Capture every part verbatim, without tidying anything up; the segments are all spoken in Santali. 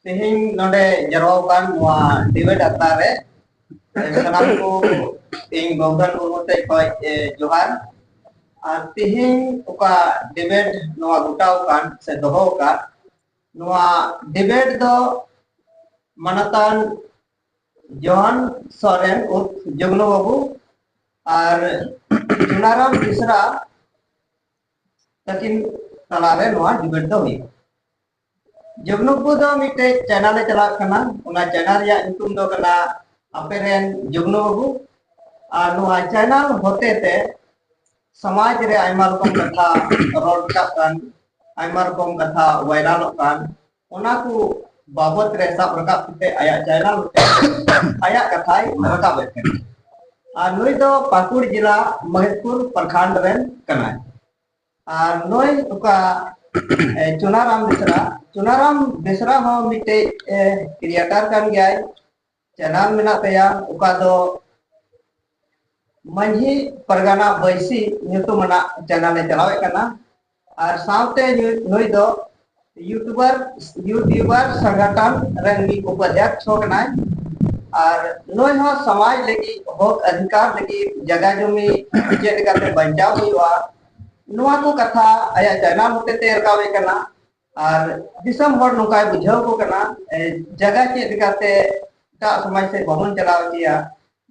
ᱛᱮᱦᱮᱧ ᱱᱚᱰᱮ ᱡᱟᱨᱣᱟ ᱟᱠᱟᱱ ᱱᱚᱣᱟ ᱰᱤᱵᱮᱴ ᱟᱠᱷᱲᱟ ᱨᱮ ᱥᱟᱱᱟᱢ ᱠᱚ ᱤᱧ ᱵᱟᱵᱩᱫᱷᱚᱱ ᱢᱩᱨᱢᱩ ᱥᱮᱫ ᱠᱷᱚᱱ, ᱮ, ᱡᱚᱦᱟᱨ᱾ ᱟᱨ ᱛᱮᱦᱮᱧ ᱚᱠᱟ ᱰᱤᱵᱮᱴ ᱱᱚᱣᱟ ᱜᱚᱴᱟᱣ ᱟᱠᱟᱱ ᱥᱮ ᱫᱚᱦᱚ ᱟᱠᱟᱫ, ᱱᱚᱣᱟ ᱰᱤᱵᱮᱴ ᱫᱚ ᱢᱟᱱᱚᱛᱟᱱ ᱡᱚᱦᱟᱱ ᱥᱚᱨᱮᱱ ᱩᱨᱯᱷ ᱡᱚᱜᱽᱱᱚ ᱵᱟᱹᱵᱩ ᱟᱨ ᱪᱩᱱᱟᱨᱟᱢ ᱵᱮᱥᱨᱟ ᱛᱟᱹᱠᱤᱱ ᱛᱟᱞᱟᱨᱮ ᱱᱚᱣᱟ ᱰᱤᱵᱮᱴ ᱫᱚ ᱦᱩᱭᱩᱜᱼᱟ᱾ ᱡᱚᱜᱽᱱᱚ ᱵᱟᱹᱵᱩ ᱫᱚ ᱢᱤᱫᱴᱮᱡ ᱪᱮᱱᱮᱞ ᱮ ᱪᱟᱞᱟᱜ ᱠᱟᱱᱟ, ᱚᱱᱟ ᱪᱮᱱᱮᱞ ᱨᱮᱭᱟᱜ ᱧᱩᱛᱩᱢ ᱫᱚ ᱠᱟᱱᱟ ᱟᱯᱮᱨᱮᱱ ᱡᱚᱜᱽᱱᱚ ᱵᱟᱹᱵᱩ᱾ ᱟᱨ ᱱᱚᱣᱟ ᱪᱮᱱᱮᱞ ᱦᱚᱛᱮ ᱛᱮ ᱥᱚᱢᱟᱡᱽ ᱨᱮ ᱟᱭᱢᱟ ᱨᱚᱠᱚᱢ ᱠᱟᱛᱷᱟ ᱨᱚᱲ ᱨᱟᱠᱟᱵ ᱠᱟᱱ, ᱟᱭᱢᱟ ᱨᱚᱠᱚᱢ ᱠᱟᱛᱷᱟ ᱵᱷᱟᱭᱨᱟᱞᱚᱜ ᱠᱟᱱ, ᱚᱱᱟ ᱠᱚ ᱵᱟᱵᱚᱛ ᱨᱮ ᱥᱟᱵ ᱨᱟᱠᱟᱵ ᱠᱟᱛᱮ ᱟᱭᱟᱜ ᱪᱮᱱᱮᱞ ᱦᱚᱛᱮ ᱛᱮ ᱟᱭᱟᱜ ᱠᱟᱛᱷᱟᱭ ᱨᱟᱠᱟᱵᱮᱫ ᱠᱟᱱᱟ᱾ ᱟᱨ ᱱᱩᱭ ᱫᱚ ᱯᱟᱹᱠᱩᱲ ᱡᱮᱞᱟ ᱢᱚᱦᱮᱥᱯᱩᱨ ᱯᱨᱚᱠᱷᱚᱸᱰ ᱨᱮᱱ ᱠᱟᱱᱟᱭ᱾ ᱟᱨ ᱱᱩᱭ ᱚᱠᱟ, ᱮ, ᱪᱩᱱᱟᱨᱟᱢ ᱵᱮᱥᱨᱟ, ᱪᱩᱱᱟᱨᱟᱢ ᱵᱮᱥᱨᱟ ᱦᱚᱸ ᱢᱤᱫᱴᱮᱡ, ᱮ, ᱠᱨᱤᱭᱮᱴᱟᱨ ᱠᱟᱱ ᱜᱮᱭᱟᱭ᱾ ᱪᱮᱱᱮᱞ ᱢᱮᱱᱟᱜ ᱛᱟᱭᱟ, ᱚᱠᱟ ᱫᱚ ᱢᱟᱹᱡᱷᱤ ᱯᱟᱨᱜᱟᱱᱟ ᱵᱟᱹᱭᱥᱤ ᱧᱩᱛᱩᱢ ᱟᱱᱟᱜ ᱪᱮᱱᱮᱞ ᱮ ᱪᱟᱞᱟᱣᱮᱫ ᱠᱟᱱᱟ᱾ ᱟᱨ ᱥᱟᱶᱛᱮ ᱱᱩᱭ, ᱱᱩᱭ ᱫᱚ ᱭᱩᱴᱩᱵᱟᱨ, ᱭᱩᱴᱩᱵᱟᱨ ᱥᱚᱝᱜᱚᱴᱷᱚᱱ ᱨᱮᱱ ᱢᱤᱫ ᱩᱯᱟᱫᱷᱭᱟᱠᱷᱚ ᱠᱟᱱᱟᱭ᱾ ᱟᱨ ᱱᱩᱭ ᱦᱚᱸ ᱥᱚᱢᱟᱡᱽ ᱞᱟᱹᱜᱤᱫ, ᱦᱚᱠ ᱚᱫᱷᱤᱠᱟᱨ ᱞᱟᱹᱜᱤᱫ, ᱡᱟᱭᱜᱟ ᱡᱚᱢᱤ ᱪᱮᱫ ᱞᱮᱠᱟᱛᱮ ᱵᱟᱧᱪᱟᱣ ᱦᱩᱭᱩᱜᱼᱟ, ᱱᱚᱣᱟ ᱠᱚ ᱠᱟᱛᱷᱟ ᱟᱭᱟᱜ ᱪᱮᱱᱮᱞ ᱦᱚᱛᱮ ᱛᱮ ᱨᱟᱠᱟᱵᱮᱫ ᱠᱟᱱᱟ᱾ ᱟᱨ ᱫᱤᱥᱚᱢ ᱦᱚᱲ ᱱᱚᱝᱠᱟᱭ ᱵᱩᱡᱷᱟᱹᱣ ᱠᱚ ᱠᱟᱱᱟ, ᱮ, ᱡᱟᱭᱜᱟ ᱪᱮᱫ ᱞᱮᱠᱟᱛᱮ ᱮᱴᱟᱜ ᱥᱚᱢᱟᱡᱽ ᱥᱮᱫ ᱵᱟᱵᱚᱱ ᱪᱟᱞᱟᱣ ᱦᱚᱪᱚᱭᱟ,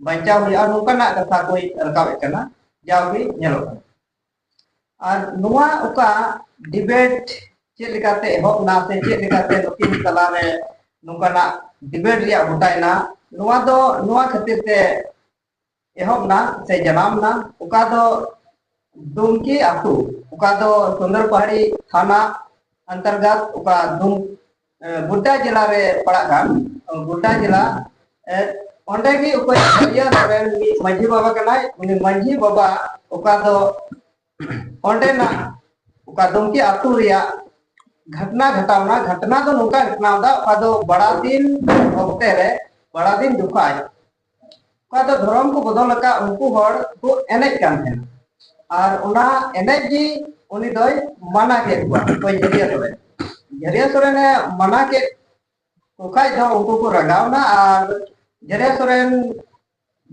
ᱵᱟᱧᱪᱟᱣ ᱦᱩᱭᱩᱜᱼᱟ, ᱱᱚᱝᱠᱟᱱᱟᱜ ᱠᱟᱛᱷᱟ ᱠᱚᱭ ᱨᱟᱠᱟᱵᱮᱫ ᱠᱟᱱᱟ, ᱡᱟᱣᱜᱮ ᱧᱮᱞᱚᱜ ᱠᱟᱱᱟ᱾ ᱟᱨ ᱱᱚᱣᱟ ᱚᱠᱟ ᱰᱤᱵᱮᱴ ᱪᱮᱫ ᱞᱮᱠᱟᱛᱮ ᱮᱦᱚᱵ ᱮᱱᱟ ᱥᱮ ᱪᱮᱫ ᱞᱮᱠᱟᱛᱮ ᱱᱩᱠᱤᱱ ᱛᱟᱞᱟᱨᱮ ᱱᱚᱝᱠᱟᱱᱟᱜ ᱰᱤᱵᱮᱴ ᱨᱮᱭᱟᱜ ᱜᱚᱴᱟᱭᱮᱱᱟ, ᱱᱚᱣᱟ ᱫᱚ ᱱᱚᱣᱟ ᱠᱷᱟᱹᱛᱤᱨ ᱛᱮ ᱮᱦᱚᱵ ᱮᱱᱟ ᱥᱮ ᱡᱟᱱᱟᱢ ᱮᱱᱟ, ᱚᱠᱟ ᱫᱚ ᱫᱩᱢᱠᱤ ᱟᱹᱛᱩ, ᱚᱠᱟ ᱫᱚ ᱥᱩᱱᱫᱚᱨ ᱯᱟᱦᱟᱲᱤ ᱛᱷᱟᱱᱟ ᱚᱱᱛᱚᱨᱜᱚᱛ, ᱚᱠᱟ ᱫᱩᱢ-, ᱮ, ᱜᱳᱰᱰᱟ ᱡᱮᱞᱟ ᱨᱮ ᱯᱟᱲᱟᱜ ᱠᱟᱱ, ᱜᱳᱰᱰᱟ ᱡᱮᱞᱟ, ᱮ, ᱚᱸᱰᱮ ᱜᱮ ᱚᱠᱚᱭ ᱡᱷᱟᱹᱨᱤᱭᱟᱹ ᱥᱚᱨᱮᱱ ᱢᱤᱫ ᱢᱟᱹᱡᱷᱤ ᱵᱟᱵᱟ ᱠᱟᱱᱟᱭ, ᱩᱱᱤ ᱢᱟᱹᱡᱷᱤ ᱵᱟᱵᱟ ᱚᱠᱟ ᱫᱚ ᱚᱸᱰᱮᱱᱟᱜ ᱚᱠᱟ ᱫᱩᱢᱠᱤ ᱟᱹᱛᱩ ᱨᱮᱭᱟᱜ ᱜᱷᱚᱴᱱᱟ ᱜᱷᱚᱴᱟᱣᱱᱟ᱾ ᱜᱷᱚᱴᱱᱟ ᱫᱚ ᱱᱚᱝᱠᱟ ᱜᱷᱚᱴᱱᱟᱣᱫᱟ, ᱚᱠᱟ ᱫᱚ ᱵᱟᱲᱟ ᱫᱤᱱ ᱚᱠᱛᱮ ᱨᱮ, ᱵᱟᱲᱟ ᱫᱤᱱ ᱡᱚᱠᱷᱟᱡ ᱚᱠᱟ ᱫᱚ ᱫᱷᱚᱨᱚᱢ ᱠᱚ ᱵᱚᱫᱚᱞ ᱟᱠᱟᱫ, ᱩᱱᱠᱩ ᱦᱚᱲ ᱠᱚ ᱮᱱᱮᱡ ᱠᱟᱱ ᱛᱟᱦᱮᱱᱟ᱾ ᱟᱨ ᱚᱱᱟ ᱮᱱᱮᱡ ᱜᱮ ᱩᱱᱤ ᱫᱚᱭ ᱢᱟᱱᱟ ᱠᱮᱫ ᱠᱚᱣᱟ, ᱚᱠᱚᱭ ᱡᱷᱟᱹᱨᱤᱭᱟᱹ ᱥᱚᱨᱮᱱ᱾ ᱡᱷᱟᱹᱨᱤᱭᱟᱹ ᱥᱚᱨᱮᱱᱮ ᱢᱟᱱᱟ ᱠᱮᱫ ᱠᱷᱟᱡ ᱫᱚ ᱩᱱᱠᱩ ᱠᱚ ᱨᱟᱸᱜᱟᱣ ᱮᱱᱟ ᱟᱨ ᱡᱮᱨᱮ ᱥᱚᱨᱮᱱ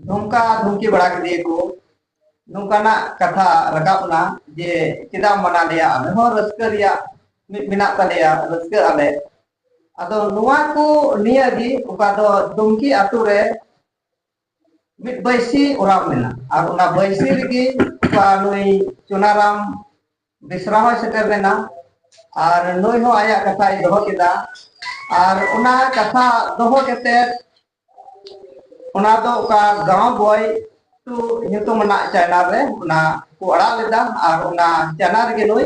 ᱫᱷᱩᱢᱠᱟ ᱫᱷᱩᱢᱠᱤ ᱵᱟᱲᱟ ᱠᱮᱫᱮᱭᱟᱠᱚ᱾ ᱱᱚᱝᱠᱟᱱᱟᱜ ᱠᱟᱛᱷᱟ ᱨᱟᱠᱟᱵ ᱮᱱᱟ ᱡᱮ ᱪᱮᱫᱟᱜ ᱮᱢ ᱢᱟᱱᱟ ᱞᱮᱭᱟ, ᱟᱞᱮ ᱦᱚᱸ ᱨᱟᱹᱥᱠᱟᱹ ᱨᱮᱭᱟᱜ ᱢᱤᱫ ᱢᱮᱱᱟᱜ ᱛᱟᱞᱮᱭᱟ, ᱨᱟᱹᱥᱠᱟᱹᱜ ᱟᱞᱮ᱾ ᱟᱫᱚ ᱱᱚᱣᱟ ᱠᱚ ᱱᱤᱭᱟᱹ ᱜᱮ ᱚᱠᱟ ᱫᱚ ᱫᱷᱩᱢᱠᱤ ᱟᱛᱳ ᱨᱮ ᱢᱤᱫ ᱵᱟᱹᱭᱥᱤ ᱚᱨᱟᱢ ᱞᱮᱱᱟ ᱟᱨ ᱚᱱᱟ ᱵᱟᱹᱭᱥᱤ ᱨᱮᱜᱮ ᱚᱠᱟ ᱱᱩᱭ ᱪᱩᱱᱟᱨᱟᱢ ᱵᱮᱥᱨᱟ ᱦᱚᱸᱭ ᱥᱮᱴᱮᱨ ᱞᱮᱱᱟ ᱟᱨ ᱱᱩᱭ ᱦᱚᱸ ᱟᱭᱟᱜ ᱠᱟᱛᱷᱟᱭ ᱫᱚᱦᱚ ᱠᱮᱫᱟ᱾ ᱟᱨ ᱚᱱᱟ ᱠᱟᱛᱷᱟ ᱫᱚᱦᱚ ᱠᱟᱛᱮ ᱚᱱᱟ ᱫᱚ ᱚᱠᱟ ᱜᱟᱶ ᱵᱚᱭ ᱴᱩ ᱧᱩᱛᱩᱢ ᱟᱱᱟᱜ ᱪᱮᱱᱮᱞ ᱨᱮ ᱚᱱᱟ ᱠᱚ ᱟᱲᱟᱜ ᱞᱮᱫᱟ ᱟᱨ ᱚᱱᱟ ᱪᱮᱱᱮᱞ ᱨᱮᱜᱮ ᱱᱩᱭ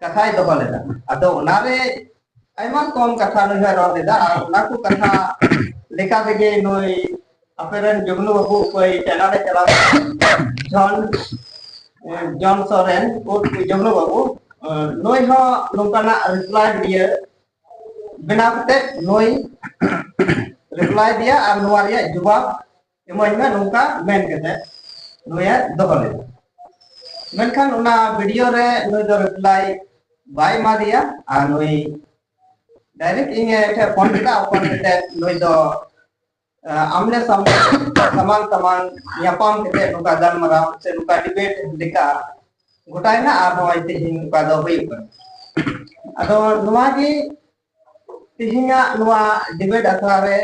ᱠᱟᱛᱷᱟᱭ ᱫᱚᱦᱚ ᱞᱮᱫᱟ᱾ ᱟᱫᱚ ᱚᱱᱟᱨᱮ ᱟᱭᱢᱟ ᱨᱚᱠᱚᱢ ᱠᱟᱛᱷᱟ ᱱᱩᱭ ᱦᱚᱸᱭ ᱨᱚᱲ ᱞᱮᱫᱟ ᱟᱨ ᱚᱱᱟ ᱠᱚ ᱠᱟᱛᱷᱟ ᱞᱮᱠᱟ ᱛᱮᱜᱮ ᱱᱩᱭ ᱟᱯᱮᱨᱮᱱ ᱡᱩᱜᱽᱱᱩ ᱵᱟᱹᱵᱩ ᱚᱠᱚᱭ ᱪᱮᱱᱮᱞ ᱮ ᱪᱟᱞᱟᱣ ᱡᱚᱱ ᱡᱚᱱ ᱥᱚᱨᱮᱱ ᱩᱨᱯᱷ ᱡᱩᱜᱽᱱᱩ ᱵᱟᱹᱵᱩ, ᱱᱩᱭ ᱦᱚᱸ ᱱᱚᱝᱠᱟᱱᱟᱜ ᱨᱤᱯᱞᱟᱭ ᱵᱷᱤᱰᱤᱭᱳ ᱵᱮᱱᱟᱣ ᱠᱟᱛᱮ ᱱᱩᱭ ᱨᱤᱯᱞᱟᱭ ᱫᱤᱭᱟ ᱟᱨ ᱱᱚᱣᱟ ᱨᱮᱭᱟᱜ ᱡᱩᱵᱟᱵ ᱮᱢᱟᱹᱧ ᱢᱮ ᱱᱚᱝᱠᱟ ᱢᱮᱱ ᱠᱟᱛᱮ ᱱᱩᱭᱮ ᱫᱚᱦᱚ ᱞᱮᱫᱟ᱾ ᱢᱮᱱᱠᱷᱟᱱ ᱚᱱᱟ ᱵᱷᱤᱰᱤᱭᱳ ᱨᱮ ᱱᱩᱭ ᱫᱚ ᱨᱤᱯᱞᱟᱭ ᱵᱟᱭ ᱮᱢᱟ ᱫᱮᱭᱟ ᱟᱨ ᱱᱩᱭ ᱰᱟᱭᱨᱮᱠᱴ ᱤᱧ ᱴᱷᱮᱱ ᱯᱷᱳᱱ ᱠᱮᱫᱟ᱾ ᱯᱷᱳᱱ ᱠᱟᱛᱮ ᱱᱩᱭ ᱫᱚ ᱟᱢᱱᱮ ᱥᱟᱢᱱᱮ ᱥᱟᱢᱟᱝ ᱥᱟᱢᱟᱝ ᱧᱟᱯᱟᱢ ᱠᱟᱛᱮ ᱱᱚᱝᱠᱟ ᱜᱟᱞᱢᱟᱨᱟᱣ ᱥᱮ ᱱᱚᱝᱠᱟ ᱰᱤᱵᱮᱴ ᱞᱮᱠᱟ ᱜᱚᱴᱟᱭᱮᱱᱟ ᱟᱨ ᱱᱚᱜᱼᱚᱭ ᱛᱮᱦᱮᱧ ᱱᱚᱝᱠᱟ ᱫᱚ ᱦᱩᱭᱩᱜ ᱠᱟᱱᱟ᱾ ᱟᱫᱚ ᱱᱚᱣᱟ ᱜᱮ ᱛᱮᱦᱮᱧᱟᱜ ᱱᱚᱣᱟ ᱰᱤᱵᱮᱴ ᱟᱠᱷᱲᱟ ᱨᱮ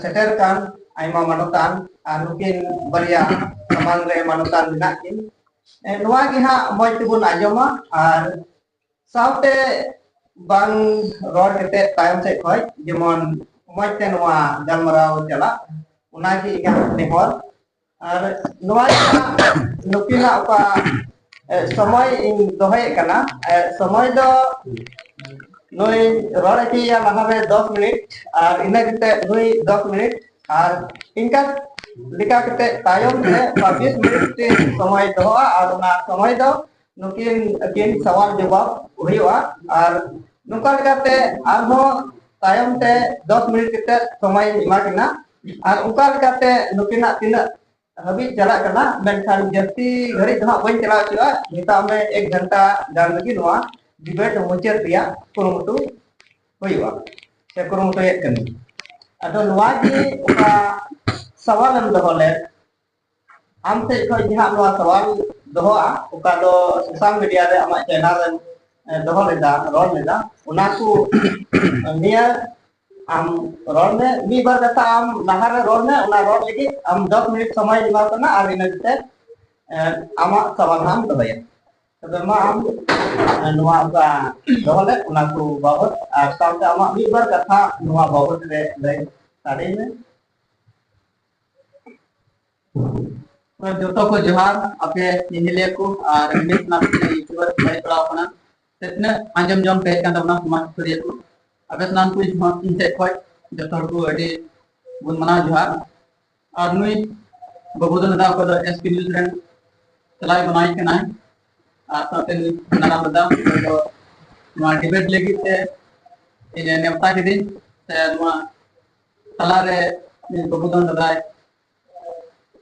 ᱥᱮᱴᱮᱨ ᱠᱟᱱ ᱟᱭᱢᱟ ᱢᱟᱱᱚᱛᱟᱱ ᱟᱨ ᱱᱩᱠᱤᱱ ᱵᱟᱨᱭᱟ ᱥᱟᱢᱟᱝ ᱨᱮ ᱢᱟᱱᱚᱛᱟᱱ ᱢᱮᱱᱟᱜ ᱠᱤᱱ᱾ ᱱᱚᱣᱟ ᱜᱮ ᱦᱟᱸᱜ ᱢᱚᱡᱽ ᱛᱮᱵᱚᱱ ᱟᱸᱡᱚᱢᱟ ᱟᱨ ᱥᱟᱶᱛᱮ ᱵᱟᱝ ᱨᱚᱲ ᱠᱟᱛᱮ ᱛᱟᱭᱚᱢ ᱥᱮᱫ ᱠᱷᱚᱡ ᱡᱮᱢᱚᱱ ᱢᱚᱡᱽ ᱛᱮ ᱱᱚᱣᱟ ᱜᱟᱞᱢᱟᱨᱟᱣ ᱪᱟᱞᱟᱜ, ᱚᱱᱟᱜᱮ ᱤᱧᱟᱹᱜ ᱱᱮᱦᱚᱨ᱾ ᱟᱨ ᱱᱚᱣᱟ ᱡᱟᱦᱟᱸ ᱱᱩᱠᱤᱱᱟᱜ ᱚᱠᱟ ᱥᱚᱢᱚᱭ ᱤᱧ ᱫᱚᱦᱚᱭᱮᱫ ᱠᱟᱱᱟ, ᱥᱚᱢᱚᱭ ᱫᱚ ᱱᱩᱭ ᱨᱚᱲ ᱦᱚᱪᱚᱭᱮᱭᱟ ᱞᱟᱦᱟᱨᱮ ᱫᱚᱥ ᱢᱤᱱᱤᱴ ᱟᱨ ᱤᱱᱟᱹ ᱠᱟᱛᱮ ᱱᱩᱭ ᱫᱚᱥ ᱢᱤᱱᱤᱴ ᱟᱨ ᱤᱱᱠᱟ ᱞᱮᱠᱟ ᱠᱟᱛᱮ ᱛᱟᱭᱚᱢ ᱨᱮ ᱵᱤᱥ ᱢᱤᱱᱤᱴ ᱥᱚᱢᱚᱭ ᱫᱚᱦᱚᱜᱼᱟ ᱟᱨ ᱚᱱᱟ ᱥᱚᱢᱚᱭ ᱫᱚ ᱱᱩᱠᱤᱱ ᱟᱹᱠᱤᱱ ᱥᱟᱣᱟᱞ ᱡᱚᱵᱟᱵ ᱦᱩᱭᱩᱜᱼᱟ᱾ ᱟᱨ ᱱᱚᱝᱠᱟ ᱞᱮᱠᱟᱛᱮ ᱟᱨᱦᱚᱸ ᱛᱟᱭᱚᱢ ᱛᱮ ᱫᱚᱥ ᱢᱤᱱᱤᱴ ᱠᱟᱛᱮ ᱥᱚᱢᱚᱭ ᱤᱧ ᱮᱢᱟ ᱠᱤᱱᱟ᱾ ᱟᱨ ᱚᱱᱠᱟ ᱞᱮᱠᱟᱛᱮ ᱱᱩᱠᱤᱱᱟᱜ ᱛᱤᱱᱟᱹᱜ ᱦᱟᱹᱵᱤᱡ ᱪᱟᱞᱟᱜ ᱠᱟᱱᱟ, ᱢᱮᱱᱠᱷᱟᱱ ᱡᱟᱹᱥᱛᱤ ᱜᱷᱟᱹᱲᱤᱡ ᱫᱚ ᱦᱟᱸᱜ ᱵᱟᱹᱧ ᱪᱟᱞᱟᱣ ᱦᱚᱪᱚᱣᱟᱜᱼᱟ᱾ ᱢᱮᱛᱟᱜ ᱢᱮ ᱮᱠ ᱜᱷᱚᱱᱴᱟ ᱜᱟᱱ ᱞᱟᱹᱜᱤᱫ ᱱᱚᱣᱟ ᱰᱤᱵᱮᱴ ᱢᱩᱪᱟᱹᱫ ᱨᱮᱭᱟᱜ ᱠᱩᱨᱩᱢᱩᱴᱩ ᱦᱩᱭᱩᱜᱼᱟ᱾ ᱥᱮ ᱠᱩᱨᱩᱢᱩᱴᱩᱭᱮᱫ ᱠᱟᱹᱱᱟᱹᱧ᱾ ᱟᱫᱚ ᱱᱚᱣᱟ ᱜᱮ ᱚᱠᱟ ᱥᱟᱣᱟᱞ ᱮᱢ ᱫᱚᱦᱚ ᱞᱮᱫ, ᱟᱢ ᱥᱮᱫ ᱠᱷᱚᱱ ᱡᱟᱦᱟᱸ ᱱᱚᱣᱟ ᱥᱟᱣᱟᱞ ᱫᱚᱦᱚᱜᱼᱟ, ᱚᱠᱟ ᱫᱚ ᱥᱳᱥᱟᱞ ᱢᱤᱰᱤᱭᱟ ᱨᱮ ᱟᱢᱟᱜ ᱪᱮᱱᱮᱞ ᱨᱮᱢ ᱮ, ᱫᱚᱦᱚ ᱞᱮᱫᱟ, ᱨᱚᱲ ᱞᱮᱫᱟ, ᱚᱱᱟ ᱠᱚ ᱱᱤᱭᱟᱹ ᱟᱢ ᱨᱚᱲ ᱢᱮ, ᱢᱤᱫ ᱵᱟᱨ ᱠᱟᱛᱷᱟ ᱟᱢ ᱞᱟᱦᱟ ᱨᱮ ᱨᱚᱲ ᱢᱮ, ᱚᱱᱟ ᱨᱚᱲ ᱞᱟᱹᱜᱤᱫ ᱟᱢ ᱫᱚᱥ ᱢᱤᱱᱤᱴ ᱥᱚᱢᱚᱭ ᱮᱢᱟ ᱠᱟᱱᱟ, ᱟᱨ ᱤᱱᱟᱹ ᱠᱟᱛᱮ ᱮ, ᱟᱢᱟᱜ ᱥᱟᱣᱟᱞ ᱦᱟᱸᱜ ᱮᱢ ᱫᱚᱦᱚᱭᱟ᱾ ᱛᱚᱵᱮ ᱢᱟ ᱟᱢ ᱮ, ᱱᱚᱣᱟ ᱚᱠᱟ ᱫᱚᱦᱚ ᱞᱮᱫ ᱚᱱᱟ ᱠᱚ ᱵᱟᱵᱚᱛ ᱟᱨ ᱥᱟᱶᱛᱮ ᱟᱢᱟᱜ ᱢᱤᱫ ᱵᱟᱨ ᱠᱟᱛᱷᱟ ᱱᱚᱣᱟ ᱵᱟᱵᱚᱛ ᱨᱮ ᱞᱟᱹᱭ ᱥᱟᱰᱮ ᱢᱮ᱾ ᱡᱚᱛᱚ ᱠᱚ ᱡᱚᱦᱟᱨ, ᱟᱯᱮ ᱧᱮᱧᱮᱞᱤᱭᱟᱹ ᱠᱚ ᱟᱨ ᱢᱤᱫ ᱱᱟᱯ ᱤᱭᱩᱴᱩᱵᱟᱨ ᱞᱟᱹᱭ ᱯᱟᱲᱟᱣ ᱠᱟᱱᱟ᱾ ᱥᱮ ᱛᱤᱱᱟᱹᱜ ᱟᱸᱡᱚᱢ ᱡᱚᱝ ᱯᱮ ᱦᱮᱡ ᱠᱟᱱ ᱛᱟᱵᱚᱱᱟ ᱥᱚᱢᱟᱡᱽ ᱥᱩᱥᱟᱹᱨᱤᱭᱟᱹ ᱠᱚ, ᱟᱯᱮ ᱥᱟᱱᱟᱢ ᱠᱚ ᱤᱧ ᱦᱚᱸ ᱤᱧ ᱥᱮᱫ ᱠᱷᱚᱱ ᱡᱚᱛᱚ ᱦᱚᱲ ᱠᱚ ᱟᱹᱰᱤ ᱜᱩᱱ ᱢᱟᱱᱟᱣ ᱡᱚᱦᱟᱨ᱾ ᱟᱨ ᱱᱩᱭ ᱵᱟᱹᱵᱩ ᱫᱚ ᱱᱮᱰᱟ ᱚᱠᱚᱭ ᱫᱚ ᱮᱥ ᱯᱤ ᱱᱤᱭᱩᱡᱽ ᱨᱮᱱ ᱪᱟᱞᱟᱣ ᱵᱮᱱᱟᱣᱤᱡ ᱠᱟᱱᱟᱭ, ᱟᱨ ᱥᱟᱶᱛᱮ ᱱᱩᱭ ᱱᱟᱨᱟᱢ ᱫᱟᱫᱟ ᱚᱠᱚᱭ ᱫᱚ ᱱᱚᱣᱟ ᱰᱤᱵᱮᱴ ᱞᱟᱹᱜᱤᱫ ᱛᱮ ᱤᱧᱮ ᱱᱮᱣᱛᱟ ᱠᱤᱫᱤᱧ, ᱥᱮ ᱱᱚᱣᱟ ᱛᱟᱞᱟᱨᱮ ᱱᱩᱭ ᱵᱟᱹᱵᱩ ᱫᱚ ᱫᱟᱫᱟᱭ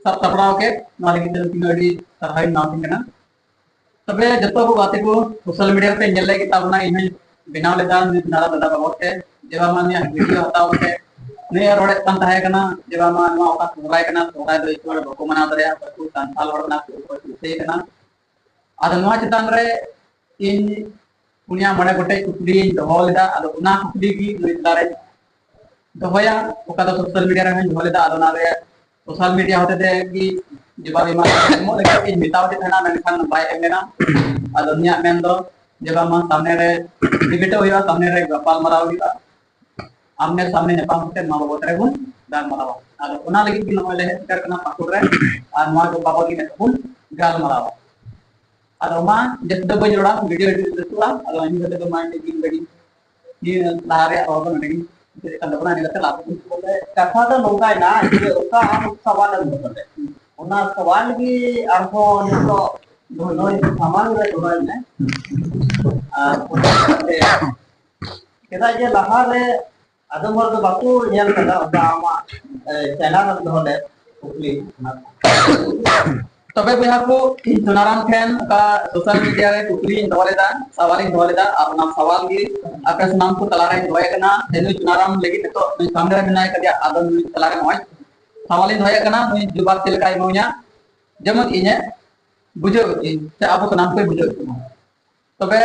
ᱥᱟᱵ ᱥᱟᱯᱲᱟᱣ ᱠᱮᱫ, ᱱᱚᱣᱟ ᱞᱟᱹᱜᱤᱫ ᱛᱮ ᱱᱩᱠᱤᱱ ᱟᱹᱰᱤ ᱥᱟᱨᱦᱟᱣ ᱤᱧ ᱮᱢᱟ ᱠᱤᱱ ᱠᱟᱱᱟ᱾ ᱛᱚᱵᱮ ᱡᱚᱛᱚ ᱠᱚ ᱜᱟᱛᱮ ᱠᱚ ᱥᱳᱥᱟᱞ ᱢᱤᱰᱤᱭᱟ ᱨᱮᱯᱮ ᱧᱮᱞ ᱞᱮᱫ ᱜᱮ ᱛᱟᱵᱚᱱᱟ, ᱤᱧ ᱦᱚᱸᱧ ᱵᱮᱱᱟᱣ ᱞᱮᱫᱟ ᱱᱩᱭ ᱱᱟᱨᱟ ᱫᱟᱫᱟ ᱵᱟᱵᱚᱫ ᱛᱮ, ᱡᱮ ᱵᱟᱝᱢᱟ ᱱᱩᱭᱟᱜ ᱵᱷᱤᱰᱤᱭᱳ ᱦᱟᱛᱟᱣ ᱠᱟᱛᱮ ᱱᱩᱭ ᱮ ᱨᱚᱲᱮᱫ ᱠᱟᱱ ᱛᱟᱦᱮᱸ ᱠᱟᱱᱟ ᱡᱮ ᱵᱟᱝᱢᱟ ᱱᱚᱣᱟ ᱚᱠᱟ ᱥᱚᱦᱨᱟᱭ ᱠᱟᱱᱟ, ᱥᱚᱦᱨᱟᱭ ᱫᱚ ᱮᱴᱟᱜ ᱦᱚᱲ ᱵᱟᱠᱚ ᱢᱟᱱᱟᱣ ᱫᱟᱲᱮᱭᱟᱜᱼᱟ, ᱚᱠᱚᱭ ᱠᱚ ᱥᱟᱱᱛᱟᱲ ᱦᱚᱲ ᱠᱟᱱᱟ ᱠᱚ, ᱚᱠᱚᱭ ᱠᱚ ᱤᱥᱟᱹᱭ ᱠᱟᱱᱟ᱾ ᱟᱫᱚ ᱱᱚᱣᱟ ᱪᱮᱛᱟᱱ ᱨᱮ ᱤᱧ ᱯᱩᱱᱭᱟ ᱢᱚᱬᱮ ᱜᱚᱴᱮᱡ ᱠᱩᱠᱞᱤᱧ ᱫᱚᱦᱚ ᱞᱮᱫᱟ᱾ ᱟᱫᱚ ᱚᱱᱟ ᱠᱩᱠᱞᱤ ᱜᱮ ᱱᱩᱭ ᱛᱟᱞᱟᱨᱮ ᱫᱚᱦᱚᱭᱟ, ᱚᱠᱟ ᱫᱚ ᱥᱳᱥᱟᱞ ᱢᱤᱰᱤᱭᱟ ᱨᱮᱦᱚᱸᱧ ᱫᱚᱦᱚ ᱞᱮᱫᱟ᱾ ᱟᱫᱚ ᱚᱱᱟᱨᱮ ᱥᱳᱥᱟᱞ ᱢᱤᱰᱤᱭᱟ ᱦᱚᱛᱮ ᱛᱮ ᱜᱮ ᱡᱚᱵᱟᱵ ᱮᱢᱟ, ᱮᱢᱚᱜ ᱞᱟᱹᱜᱤᱫ ᱤᱧ ᱢᱮᱛᱟᱣ ᱫᱮ ᱛᱟᱦᱮᱱᱟ, ᱢᱮᱱᱠᱷᱟᱱ ᱵᱟᱭ ᱮᱢ ᱞᱮᱱᱟ᱾ ᱟᱫᱚ ᱩᱱᱤᱭᱟᱜ ᱢᱮᱱ ᱫᱚ ᱡᱮ ᱵᱟᱝᱢᱟ ᱥᱟᱢᱱᱮ ᱨᱮ ᱰᱤᱵᱮᱴᱚᱜ ᱦᱩᱭᱩᱜᱼᱟ, ᱥᱟᱢᱱᱮ ᱨᱮ ᱜᱟᱯᱟᱞ ᱢᱟᱨᱟᱣ ᱦᱩᱭᱩᱜᱼᱟ, ᱟᱢᱱᱮ ᱥᱟᱢᱱᱮ ᱧᱟᱯᱟᱢ ᱠᱟᱛᱮ ᱱᱚᱣᱟ ᱵᱟᱵᱚᱫ ᱨᱮᱵᱚᱱ ᱜᱟᱞᱢᱟᱨᱟᱣᱟ᱾ ᱟᱫᱚ ᱚᱱᱟ ᱞᱟᱹᱜᱤᱫ ᱜᱮ ᱱᱚᱜᱼᱚᱭ ᱞᱮ ᱦᱮᱡ ᱥᱮᱴᱮᱨ ᱠᱟᱱᱟ ᱯᱟᱹᱠᱩᱲ ᱨᱮ, ᱟᱨ ᱱᱚᱣᱟ ᱠᱚ ᱵᱟᱵᱚᱫ ᱜᱮ ᱱᱤᱛᱚᱜ ᱵᱚᱱ ᱜᱟᱞᱢᱟᱨᱟᱣᱟ᱾ ᱟᱫᱚ ᱢᱟ ᱡᱟᱹᱥᱛᱤ ᱫᱚ ᱵᱟᱹᱧ ᱨᱚᱲᱟ, ᱵᱷᱤᱰᱤᱭᱳ ᱟᱹᱰᱤ ᱞᱟᱹᱴᱩᱜᱼᱟ᱾ ᱟᱫᱚ ᱤᱧ ᱠᱟᱛᱮ ᱫᱚ ᱢᱟ ᱤᱧ ᱜᱮ ᱱᱤᱭᱟᱹ ᱞᱟᱦᱟ ᱨᱮᱭᱟᱜ ᱨᱚᱲ ᱫᱚ ᱱᱚᱰᱮ ᱜᱤᱧ ᱢᱩᱪᱟᱹᱫᱮᱫ ᱠᱟᱱ ᱛᱟᱵᱚᱱᱟ᱾ ᱤᱱᱟᱹ ᱠᱟᱛᱮ ᱞᱟᱵᱷ ᱵᱚᱱ ᱵᱚᱞᱮ ᱠᱟᱛᱷᱟ ᱫᱚ ᱱᱚᱝᱠᱟᱭᱱᱟ ᱡᱮ ᱚᱠᱟ ᱟᱢ ᱥᱟᱣᱟᱞ ᱮᱢ ᱫᱚᱦᱚ ᱞᱮᱫ, ᱚᱱᱟ ᱥᱟᱣᱟᱞ ᱜᱮ ᱟᱨᱦᱚᱸ ᱱᱤᱛᱚᱜ ᱱᱚᱜᱼᱚᱭ ᱥᱟᱢᱟᱝ ᱨᱮ ᱫᱚᱦᱚᱭ ᱢᱮ᱾ ᱟᱨ ᱚᱱᱟ ᱠᱟᱛᱮ ᱪᱮᱫᱟᱜ ᱡᱮ ᱞᱟᱦᱟ ᱨᱮ ᱟᱫᱚᱢ ᱦᱚᱲ ᱫᱚ ᱵᱟᱠᱚ ᱧᱮᱞ ᱠᱟᱫᱟ, ᱚᱱᱠᱟ ᱟᱢᱟᱜ ᱮ, ᱪᱮᱱᱮᱞ ᱮᱢ ᱫᱚᱦᱚ ᱞᱮᱫ ᱠᱩᱠᱞᱤ ᱚᱱᱟ ᱠᱚ᱾ ᱛᱚᱵᱮ ᱵᱚᱭᱦᱟ ᱠᱚ, ᱤᱧ ᱪᱩᱱᱟᱨᱟᱢ ᱴᱷᱮᱱ ᱚᱠᱟ ᱥᱳᱥᱟᱞ ᱢᱤᱰᱤᱭᱟ ᱨᱮ ᱠᱩᱠᱞᱤᱧ ᱫᱚᱦᱚ ᱞᱮᱫᱟ, ᱥᱟᱣᱟᱞᱤᱧ ᱫᱚᱦᱚ ᱞᱮᱫᱟ, ᱟᱨ ᱚᱱᱟ ᱥᱟᱣᱟᱞ ᱜᱮ ᱟᱯᱮ ᱥᱟᱱᱟᱢ ᱠᱚ ᱛᱟᱞᱟᱨᱮᱧ ᱫᱚᱦᱚᱭᱮᱫ ᱠᱟᱱᱟ᱾ ᱛᱮᱦᱮᱧ ᱪᱩᱱᱟᱨᱟᱢ ᱞᱟᱹᱜᱤᱫ ᱱᱤᱛᱚᱜ ᱱᱩᱭ ᱥᱟᱢᱱᱮ ᱨᱮ ᱢᱮᱱᱟᱭ ᱠᱟᱫᱮᱭᱟ, ᱟᱫᱚ ᱱᱩᱭ ᱛᱟᱞᱟᱨᱮ ᱱᱚᱜᱼᱚᱭ ᱥᱟᱣᱟᱞᱤᱧ ᱫᱚᱦᱚᱭᱮᱫ ᱠᱟᱱᱟ, ᱱᱩᱭ ᱡᱩᱵᱟᱵ ᱪᱮᱫ ᱞᱮᱠᱟᱭ ᱮᱢᱟᱹᱧᱟ, ᱡᱮᱢᱚᱱ ᱤᱧᱮ ᱵᱩᱡᱷᱟᱹᱣ ᱦᱚᱪᱚᱧ ᱥᱮ ᱟᱵᱚ ᱥᱟᱱᱟᱢ ᱠᱚᱭ ᱵᱩᱡᱷᱟᱹᱣ ᱦᱚᱪᱚ ᱵᱚᱱᱟ᱾ ᱛᱚᱵᱮ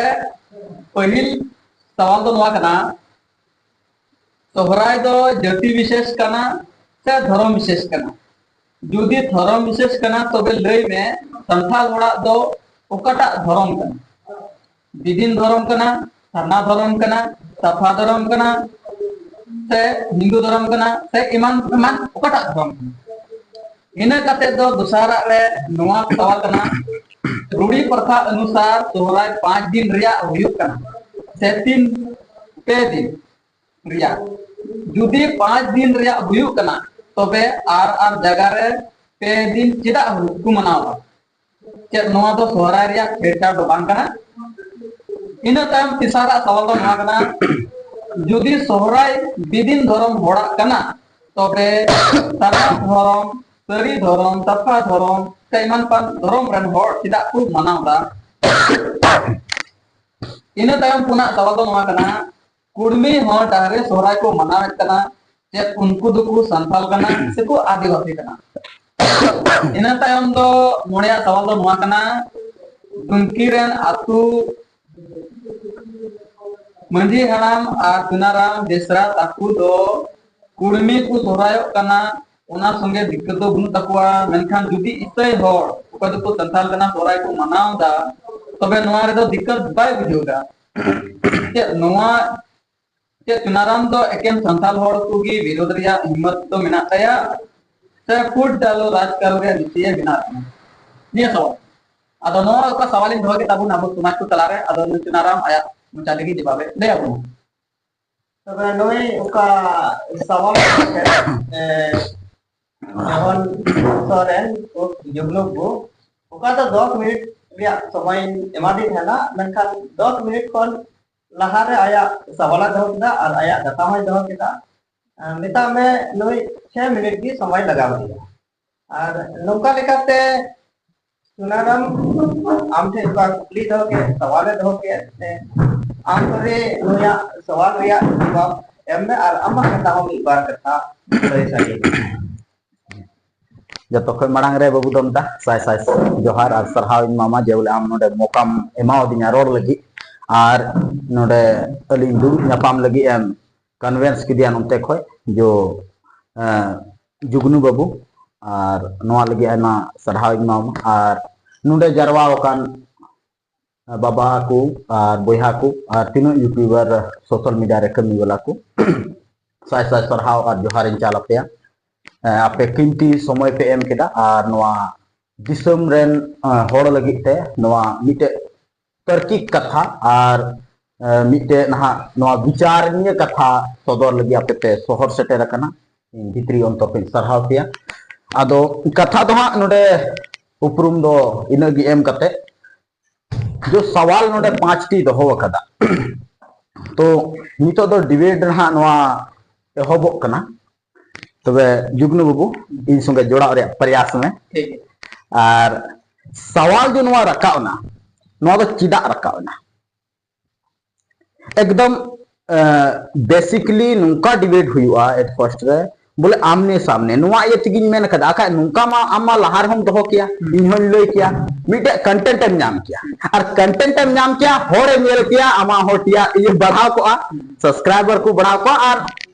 ᱯᱟᱹᱦᱤᱞ ᱥᱟᱣᱟᱞ ᱫᱚ ᱱᱚᱣᱟ ᱠᱟᱱᱟ, ᱥᱚᱦᱨᱟᱭ ᱫᱚ ᱡᱟᱹᱛᱤ ᱵᱤᱥᱮᱥ ᱠᱟᱱᱟ ᱥᱮ ᱫᱷᱚᱨᱚᱢ ᱵᱤᱥᱮᱥ ᱠᱟᱱᱟ? ᱡᱩᱫᱤ ᱫᱷᱚᱨᱚᱢ ᱵᱤᱥᱮᱥ ᱠᱟᱱᱟ, ᱛᱚᱵᱮ ᱞᱟᱹᱭ ᱢᱮ, ᱥᱟᱱᱛᱟᱲ ᱦᱚᱲᱟᱜ ᱫᱚ ᱚᱠᱟᱴᱟᱜ ᱫᱷᱚᱨᱚᱢ ᱠᱟᱱᱟ? ᱵᱤᱫᱤᱱ ᱫᱷᱚᱨᱚᱢ ᱠᱟᱱᱟ, ᱥᱟᱨᱱᱟ ᱫᱷᱚᱨᱚᱢ ᱠᱟᱱᱟ, ᱥᱟᱯᱷᱟ ᱫᱷᱚᱨᱚᱢ ᱠᱟᱱᱟ, ᱥᱮ ᱦᱤᱱᱫᱩ ᱫᱷᱚᱨᱚᱢ ᱠᱟᱱᱟ, ᱥᱮ ᱮᱢᱟᱱ ᱮᱢᱟᱱ ᱚᱠᱟᱴᱟᱜ ᱫᱷᱚᱨᱚᱢ ᱠᱟᱱᱟ? ᱤᱱᱟᱹ ᱠᱟᱛᱮ ᱫᱚ ᱫᱚᱥᱟᱨᱟᱜ ᱨᱮ ᱱᱚᱣᱟ ᱥᱟᱣᱟᱞ ᱠᱟᱱᱟ, ᱨᱩᱲᱤ ᱯᱨᱚᱛᱷᱟ ᱚᱱᱩᱥᱟᱨ ᱥᱚᱦᱨᱟᱭ ᱯᱟᱸᱪ ᱫᱤᱱ ᱨᱮᱭᱟᱜ ᱦᱩᱭᱩᱜ ᱠᱟᱱᱟ ᱥᱮ ᱛᱤᱱ, ᱯᱮ ᱫᱤᱱ ᱨᱮᱭᱟᱜ? ᱡᱩᱫᱤ ᱯᱟᱸᱪ ᱫᱤᱱ ᱨᱮᱭᱟᱜ ᱦᱩᱭᱩᱜ ᱠᱟᱱᱟ, ᱛᱚᱵᱮ ᱟᱨ ᱟᱨ ᱡᱟᱭᱜᱟ ᱨᱮ ᱯᱮ ᱫᱤᱱ ᱪᱮᱫᱟᱜ ᱠᱚ ᱢᱟᱱᱟᱣᱟ? ᱪᱮᱫ ᱱᱚᱣᱟ ᱫᱚ ᱥᱚᱦᱨᱟᱭ ᱨᱮᱭᱟᱜ ᱪᱷᱮᱲᱪᱷᱟᱲ ᱫᱚ ᱵᱟᱝ ᱠᱟᱱᱟ? ᱤᱱᱟᱹ ᱛᱟᱭᱚᱢ ᱛᱮᱥᱟᱨᱟᱜ ᱥᱟᱣᱟᱞ ᱫᱚ ᱱᱚᱣᱟ ᱠᱟᱱᱟ, ᱡᱩᱫᱤ ᱥᱚᱦᱨᱟᱭ ᱵᱤᱫᱤᱱ ᱫᱷᱚᱨᱚᱢ ᱦᱚᱲᱟᱜ ᱠᱟᱱᱟ, ᱛᱚᱵᱮ ᱥᱟᱨᱱᱟ ᱫᱷᱚᱨᱚᱢ, ᱥᱟᱹᱨᱤ ᱫᱷᱚᱨᱚᱢ, ᱥᱟᱯᱷᱟ ᱫᱷᱚᱨᱚᱢ ᱥᱮ ᱮᱢᱟᱱ ᱯᱟᱱ ᱫᱷᱚᱨᱚᱢ ᱨᱮᱱ ᱦᱚᱲ ᱪᱮᱫᱟᱜ ᱠᱚ ᱢᱟᱱᱟᱣ ᱮᱫᱟ? ᱤᱱᱟᱹ ᱛᱟᱭᱚᱢ ᱯᱩᱱᱟᱜ ᱥᱟᱣᱟᱞ ᱫᱚ ᱱᱚᱣᱟ ᱠᱟᱱᱟ, ᱠᱩᱲᱢᱤ ᱦᱚᱲ ᱰᱟᱦᱨᱮ ᱥᱚᱦᱨᱟᱭ ᱠᱚ ᱢᱟᱱᱟᱣᱮᱫ ᱠᱟᱱᱟ, ᱪᱮᱫ ᱩᱱᱠᱩ ᱫᱚᱠᱚ ᱥᱟᱱᱛᱟᱞ ᱠᱟᱱᱟ ᱥᱮᱠᱚ ᱟᱹᱫᱤᱵᱟᱹᱥᱤ ᱠᱟᱱᱟ? ᱤᱱᱟᱹ ᱛᱟᱭᱚᱢ ᱫᱚ ᱢᱚᱬᱮᱭᱟᱜ ᱥᱟᱣᱟᱞ ᱫᱚ ᱱᱚᱣᱟ ᱠᱟᱱᱟ, ᱴᱩᱝᱠᱤ ᱨᱮᱱ ᱟᱹᱛᱩ ᱢᱟᱹᱡᱷᱤ ᱦᱟᱲᱟᱢ ᱟᱨ ᱪᱩᱱᱟᱨᱟᱢ ᱵᱮᱥᱨᱟ ᱛᱟᱠᱚ ᱫᱚ ᱠᱩᱲᱢᱤ ᱠᱚ ᱥᱚᱦᱨᱟᱭᱚᱜ ᱠᱟᱱᱟ, ᱚᱱᱟ ᱥᱚᱸᱜᱮ ᱫᱤᱠᱠᱟᱹᱛ ᱫᱚ ᱵᱟᱹᱱᱩᱜ ᱛᱟᱠᱚᱣᱟ᱾ ᱢᱮᱱᱠᱷᱟᱱ ᱡᱩᱫᱤ ᱤᱥᱟᱹᱭ ᱦᱚᱲ ᱚᱠᱚᱭ ᱫᱚᱠᱚ ᱥᱟᱱᱛᱟᱲ ᱠᱟᱱᱟ ᱥᱚᱦᱨᱟᱭ ᱠᱚ ᱢᱟᱱᱟᱣ ᱮᱫᱟ, ᱛᱚᱵᱮ ᱱᱚᱣᱟ ᱨᱮᱫᱚ ᱫᱤᱠᱠᱟᱹᱛ ᱵᱟᱭ ᱵᱩᱡᱷᱟᱹᱣ ᱮᱫᱟ᱾ ᱪᱮᱫ ᱱᱚᱣᱟ, ᱪᱮᱫ ᱪᱩᱱᱟᱨᱟᱢ ᱫᱚ ᱮᱠᱮᱱ ᱥᱟᱱᱛᱟᱲ ᱦᱚᱲ ᱠᱚᱜᱮ ᱵᱤᱨᱳᱫᱷ ᱨᱮᱭᱟᱜ ᱦᱤᱢᱢᱚᱛ ᱫᱚ ᱢᱮᱱᱟᱜ ᱛᱟᱭᱟ ᱥᱮ ᱯᱷᱩᱴ ᱰᱟᱞᱳ ᱨᱟᱡᱽᱠᱟᱨ ᱨᱮᱭᱟᱜ ᱱᱤᱥᱪᱚᱭ ᱢᱮᱱᱟᱜ ᱛᱟᱭᱟ? ᱱᱤᱭᱟᱹ ᱥᱟᱣᱟᱞ᱾ ᱟᱫᱚ ᱱᱚᱣᱟ ᱚᱠᱟ ᱥᱟᱣᱟᱞᱤᱧ ᱫᱚᱦᱚ ᱠᱮᱫ ᱛᱟᱵᱚᱱ ᱟᱵᱚ ᱥᱚᱢᱟᱡᱽ ᱠᱚ ᱛᱟᱞᱟᱨᱮ, ᱟᱫᱚ ᱱᱩᱭ ᱪᱩᱱᱟᱨᱟᱢ ᱟᱭᱟᱜ ᱢᱚᱪᱟ ᱛᱮᱜᱮ ᱡᱚᱵᱟᱵᱮ ᱞᱟᱹᱭ ᱟᱵᱚᱱᱟ᱾ ᱛᱚᱵᱮ ᱱᱩᱭ ᱚᱠᱟ ᱥᱟᱣᱟᱞ ᱮ, ᱢᱳᱦᱚᱱ ᱥᱚᱨᱮᱱ ᱩᱨᱯᱷ ᱡᱩᱜᱽᱱᱩ ᱵᱟᱹᱵᱩ, ᱚᱠᱟ ᱫᱚ ᱫᱚᱥ ᱢᱤᱱᱤᱴ ᱨᱮᱭᱟᱜ ᱥᱚᱢᱚᱭ ᱮᱢᱟᱫᱤᱧ ᱛᱟᱦᱮᱱᱟ, ᱢᱮᱱᱠᱷᱟᱱ ᱫᱚᱥ ᱢᱤᱱᱤᱴ ᱠᱷᱚᱱ ᱞᱟᱦᱟᱨᱮ ᱟᱭᱟᱜ ᱥᱟᱣᱟᱞ ᱮ ᱫᱚᱦᱚ ᱠᱮᱫᱟ ᱟᱨ ᱟᱭᱟᱜ ᱫᱟᱛᱟᱢ ᱦᱚᱸᱭ ᱫᱚᱦᱚ ᱠᱮᱫᱟ᱾ ᱟᱨ ᱢᱮᱛᱟᱜ ᱢᱮ ᱱᱩᱭ ᱪᱷᱚᱭ ᱢᱤᱱᱤᱴ ᱜᱮ ᱥᱚᱢᱚᱭ ᱞᱟᱜᱟᱣ ᱠᱮᱫᱟ᱾ ᱟᱨ ᱱᱚᱝᱠᱟ ᱞᱮᱠᱟᱛᱮ ᱥᱩᱱᱟᱨᱟᱢ, ᱟᱢ ᱴᱷᱮᱱ ᱚᱠᱟ ᱠᱩᱠᱞᱤ ᱫᱚᱦᱚ ᱠᱮᱫ, ᱥᱟᱣᱟᱞᱮ ᱫᱚᱦᱚ ᱠᱮᱫ, ᱥᱮ ᱟᱢ ᱛᱚᱵᱮ ᱱᱩᱭᱟᱜ ᱥᱟᱣᱟᱞ ᱨᱮᱭᱟᱜ ᱡᱚᱵᱟᱵ ᱮᱢ ᱢᱮ ᱟᱨ ᱟᱢᱟᱜ ᱠᱟᱛᱷᱟ ᱦᱚᱸ ᱢᱤᱫ ᱵᱟᱨ ᱠᱟᱛᱷᱟ ᱞᱟᱹᱭ ᱥᱟᱰᱮ ᱢᱮ᱾ ᱡᱚᱛᱚ ᱠᱷᱚᱱ ᱢᱟᱲᱟᱝ ᱨᱮ ᱵᱟᱹᱵᱩ ᱫᱚᱢᱫᱟ ᱥᱟᱭ ᱥᱟᱭ ᱡᱚᱦᱟᱨ ᱟᱨ ᱥᱟᱨᱦᱟᱣ ᱤᱧ ᱮᱢᱟᱢᱟ, ᱡᱮ ᱵᱚᱞᱮ ᱟᱢ ᱱᱚᱰᱮ ᱢᱚᱠᱟᱢ ᱮᱢᱟᱣᱟᱫᱤᱧᱟ ᱨᱚᱲ ᱞᱟᱹᱜᱤᱫ᱾ ᱟᱨ ᱱᱚᱰᱮ ᱟᱹᱞᱤᱧ ᱫᱩᱲᱩᱵ ᱧᱟᱯᱟᱢ ᱞᱟᱹᱜᱤᱫ ᱮᱢ ᱠᱚᱱᱵᱷᱮᱱᱥ ᱠᱮᱫᱮᱭᱟ ᱱᱚᱛᱮ ᱠᱷᱚᱡ, ᱡᱚ, ᱮᱸ, ᱡᱩᱜᱽᱱᱩ ᱵᱟᱹᱵᱩ, ᱟᱨ ᱱᱚᱣᱟ ᱞᱟᱹᱜᱤᱫ ᱟᱭᱢᱟ ᱥᱟᱨᱦᱟᱣ ᱤᱧ ᱮᱢᱟᱢᱟ᱾ ᱟᱨ ᱱᱚᱰᱮ ᱡᱟᱨᱣᱟ ᱟᱠᱟᱱ ᱵᱟᱵᱟ ᱠᱚ ᱟᱨ ᱵᱚᱭᱦᱟ ᱠᱚ ᱟᱨ ᱛᱤᱱᱟᱹᱜ ᱭᱩᱴᱩᱵᱟᱨ, ᱥᱳᱥᱟᱞ ᱢᱤᱰᱤᱭᱟ ᱨᱮ ᱠᱟᱹᱢᱤ ᱵᱟᱞᱟ ᱠᱚ, ᱥᱟᱭ ᱥᱟᱭ ᱥᱟᱨᱦᱟᱣ ᱟᱨ ᱡᱚᱦᱟᱨᱤᱧ ᱪᱟᱞ ᱟᱯᱮᱭᱟ᱾ ᱮᱸ, ᱟᱯᱮ ᱠᱤᱢᱛᱤ ᱥᱚᱢᱚᱭ ᱯᱮ ᱮᱢ ᱠᱮᱫᱟ ᱟᱨ ᱱᱚᱣᱟ ᱫᱤᱥᱚᱢ ᱨᱮᱱ, ᱮᱸ, ᱦᱚᱲ ᱞᱟᱹᱜᱤᱫ ᱛᱮ ᱱᱚᱣᱟ ᱢᱤᱫᱴᱮᱡ ᱛᱟᱨᱠᱤᱠ ᱠᱟᱛᱷᱟ ᱟᱨ, ᱮᱸ, ᱢᱤᱫᱴᱮᱡ ᱱᱟᱦᱟᱜ ᱱᱚᱣᱟ ᱵᱤᱪᱟᱨᱱᱤᱭᱟᱹ ᱠᱟᱛᱷᱟ ᱥᱚᱫᱚᱨ ᱞᱟᱹᱜᱤᱫ ᱟᱯᱮ ᱯᱮ ᱥᱚᱦᱚᱨ ᱥᱮᱴᱮᱨ ᱟᱠᱟᱱᱟ᱾ ᱤᱧ ᱵᱷᱤᱛᱨᱤ ᱚᱱᱛᱚᱨ ᱠᱷᱚᱱ ᱥᱟᱨᱦᱟᱣ ᱯᱮᱭᱟ᱾ ᱟᱫᱚ ᱠᱟᱛᱷᱟ ᱫᱚ ᱦᱟᱸᱜ ᱱᱚᱰᱮ ᱩᱯᱨᱩᱢ ᱫᱚ ᱤᱱᱟᱹᱜ ᱜᱮ ᱮᱢ ᱠᱟᱛᱮ, ᱡᱚ ᱥᱟᱣᱟᱞ ᱱᱚᱰᱮ ᱯᱟᱸᱪᱴᱤ ᱫᱚᱦᱚ ᱟᱠᱟᱫᱟ᱾ ᱛᱚ ᱱᱤᱛᱚᱜ ᱫᱚ ᱰᱤᱵᱮᱴ ᱱᱟᱦᱟᱜ ᱱᱚᱣᱟ ᱮᱦᱚᱵᱚᱜ ᱠᱟᱱᱟ᱾ ᱛᱚᱵᱮ ᱡᱩᱜᱽᱱᱩ ᱵᱟᱹᱵᱩ, ᱤᱧ ᱥᱚᱸᱜᱮ ᱡᱚᱲᱟᱣ ᱨᱮᱭᱟᱜ ᱯᱨᱚᱭᱟᱥ ᱢᱮ᱾ ᱴᱷᱤᱠ ᱜᱮᱭᱟ᱾ ᱟᱨ ᱥᱟᱣᱟᱞ ᱡᱮ ᱱᱚᱣᱟ ᱨᱟᱠᱟᱵ ᱮᱱᱟ, ᱱᱚᱣᱟ ᱫᱚ ᱪᱮᱫᱟᱜ ᱨᱟᱠᱟᱵ ᱮᱱᱟ? ᱮᱠᱫᱚᱢ, ᱮ, ᱵᱮᱥᱤᱠᱞᱤ ᱱᱚᱝᱠᱟ ᱰᱤᱵᱮᱴ ᱦᱩᱭᱩᱜᱼᱟ ᱮᱴ ᱯᱷᱟᱨᱥᱴ ᱨᱮ, ᱵᱚᱞᱮ ᱟᱢᱱᱮ ᱥᱟᱢᱱᱮ᱾ ᱱᱚᱣᱟ ᱤᱭᱟᱹ ᱛᱮᱜᱤᱧ ᱢᱮᱱ ᱠᱟᱫᱟ, ᱟᱠᱷᱟᱡ ᱱᱚᱝᱠᱟ ᱢᱟ ᱟᱢ ᱢᱟ ᱞᱟᱦᱟ ᱨᱮᱦᱚᱸᱢ ᱫᱚᱦᱚ ᱠᱮᱭᱟ, ᱤᱧ ᱦᱚᱸᱧ ᱞᱟᱹᱭ ᱠᱮᱭᱟ, ᱢᱤᱫᱴᱮᱡ ᱠᱚᱱᱴᱮᱱᱴ ᱮᱢ ᱧᱟᱢ ᱠᱮᱭᱟ᱾ ᱟᱨ ᱠᱚᱱᱴᱮᱱᱴ ᱮᱢ ᱧᱟᱢ ᱠᱮᱭᱟ, ᱦᱚᱲᱮ ᱧᱮᱞ ᱠᱮᱭᱟ, ᱟᱢᱟᱜ ᱦᱚᱸ ᱴᱤᱭᱟ-, ᱤᱭᱟᱹ ᱵᱟᱲᱦᱟᱣ ᱠᱚᱜᱼᱟ, ᱥᱟᱵᱥᱠᱨᱟᱭᱵᱟᱨ ᱠᱚ ᱵᱟᱲᱦᱟᱣ ᱠᱚᱜᱼᱟ, ᱟᱨ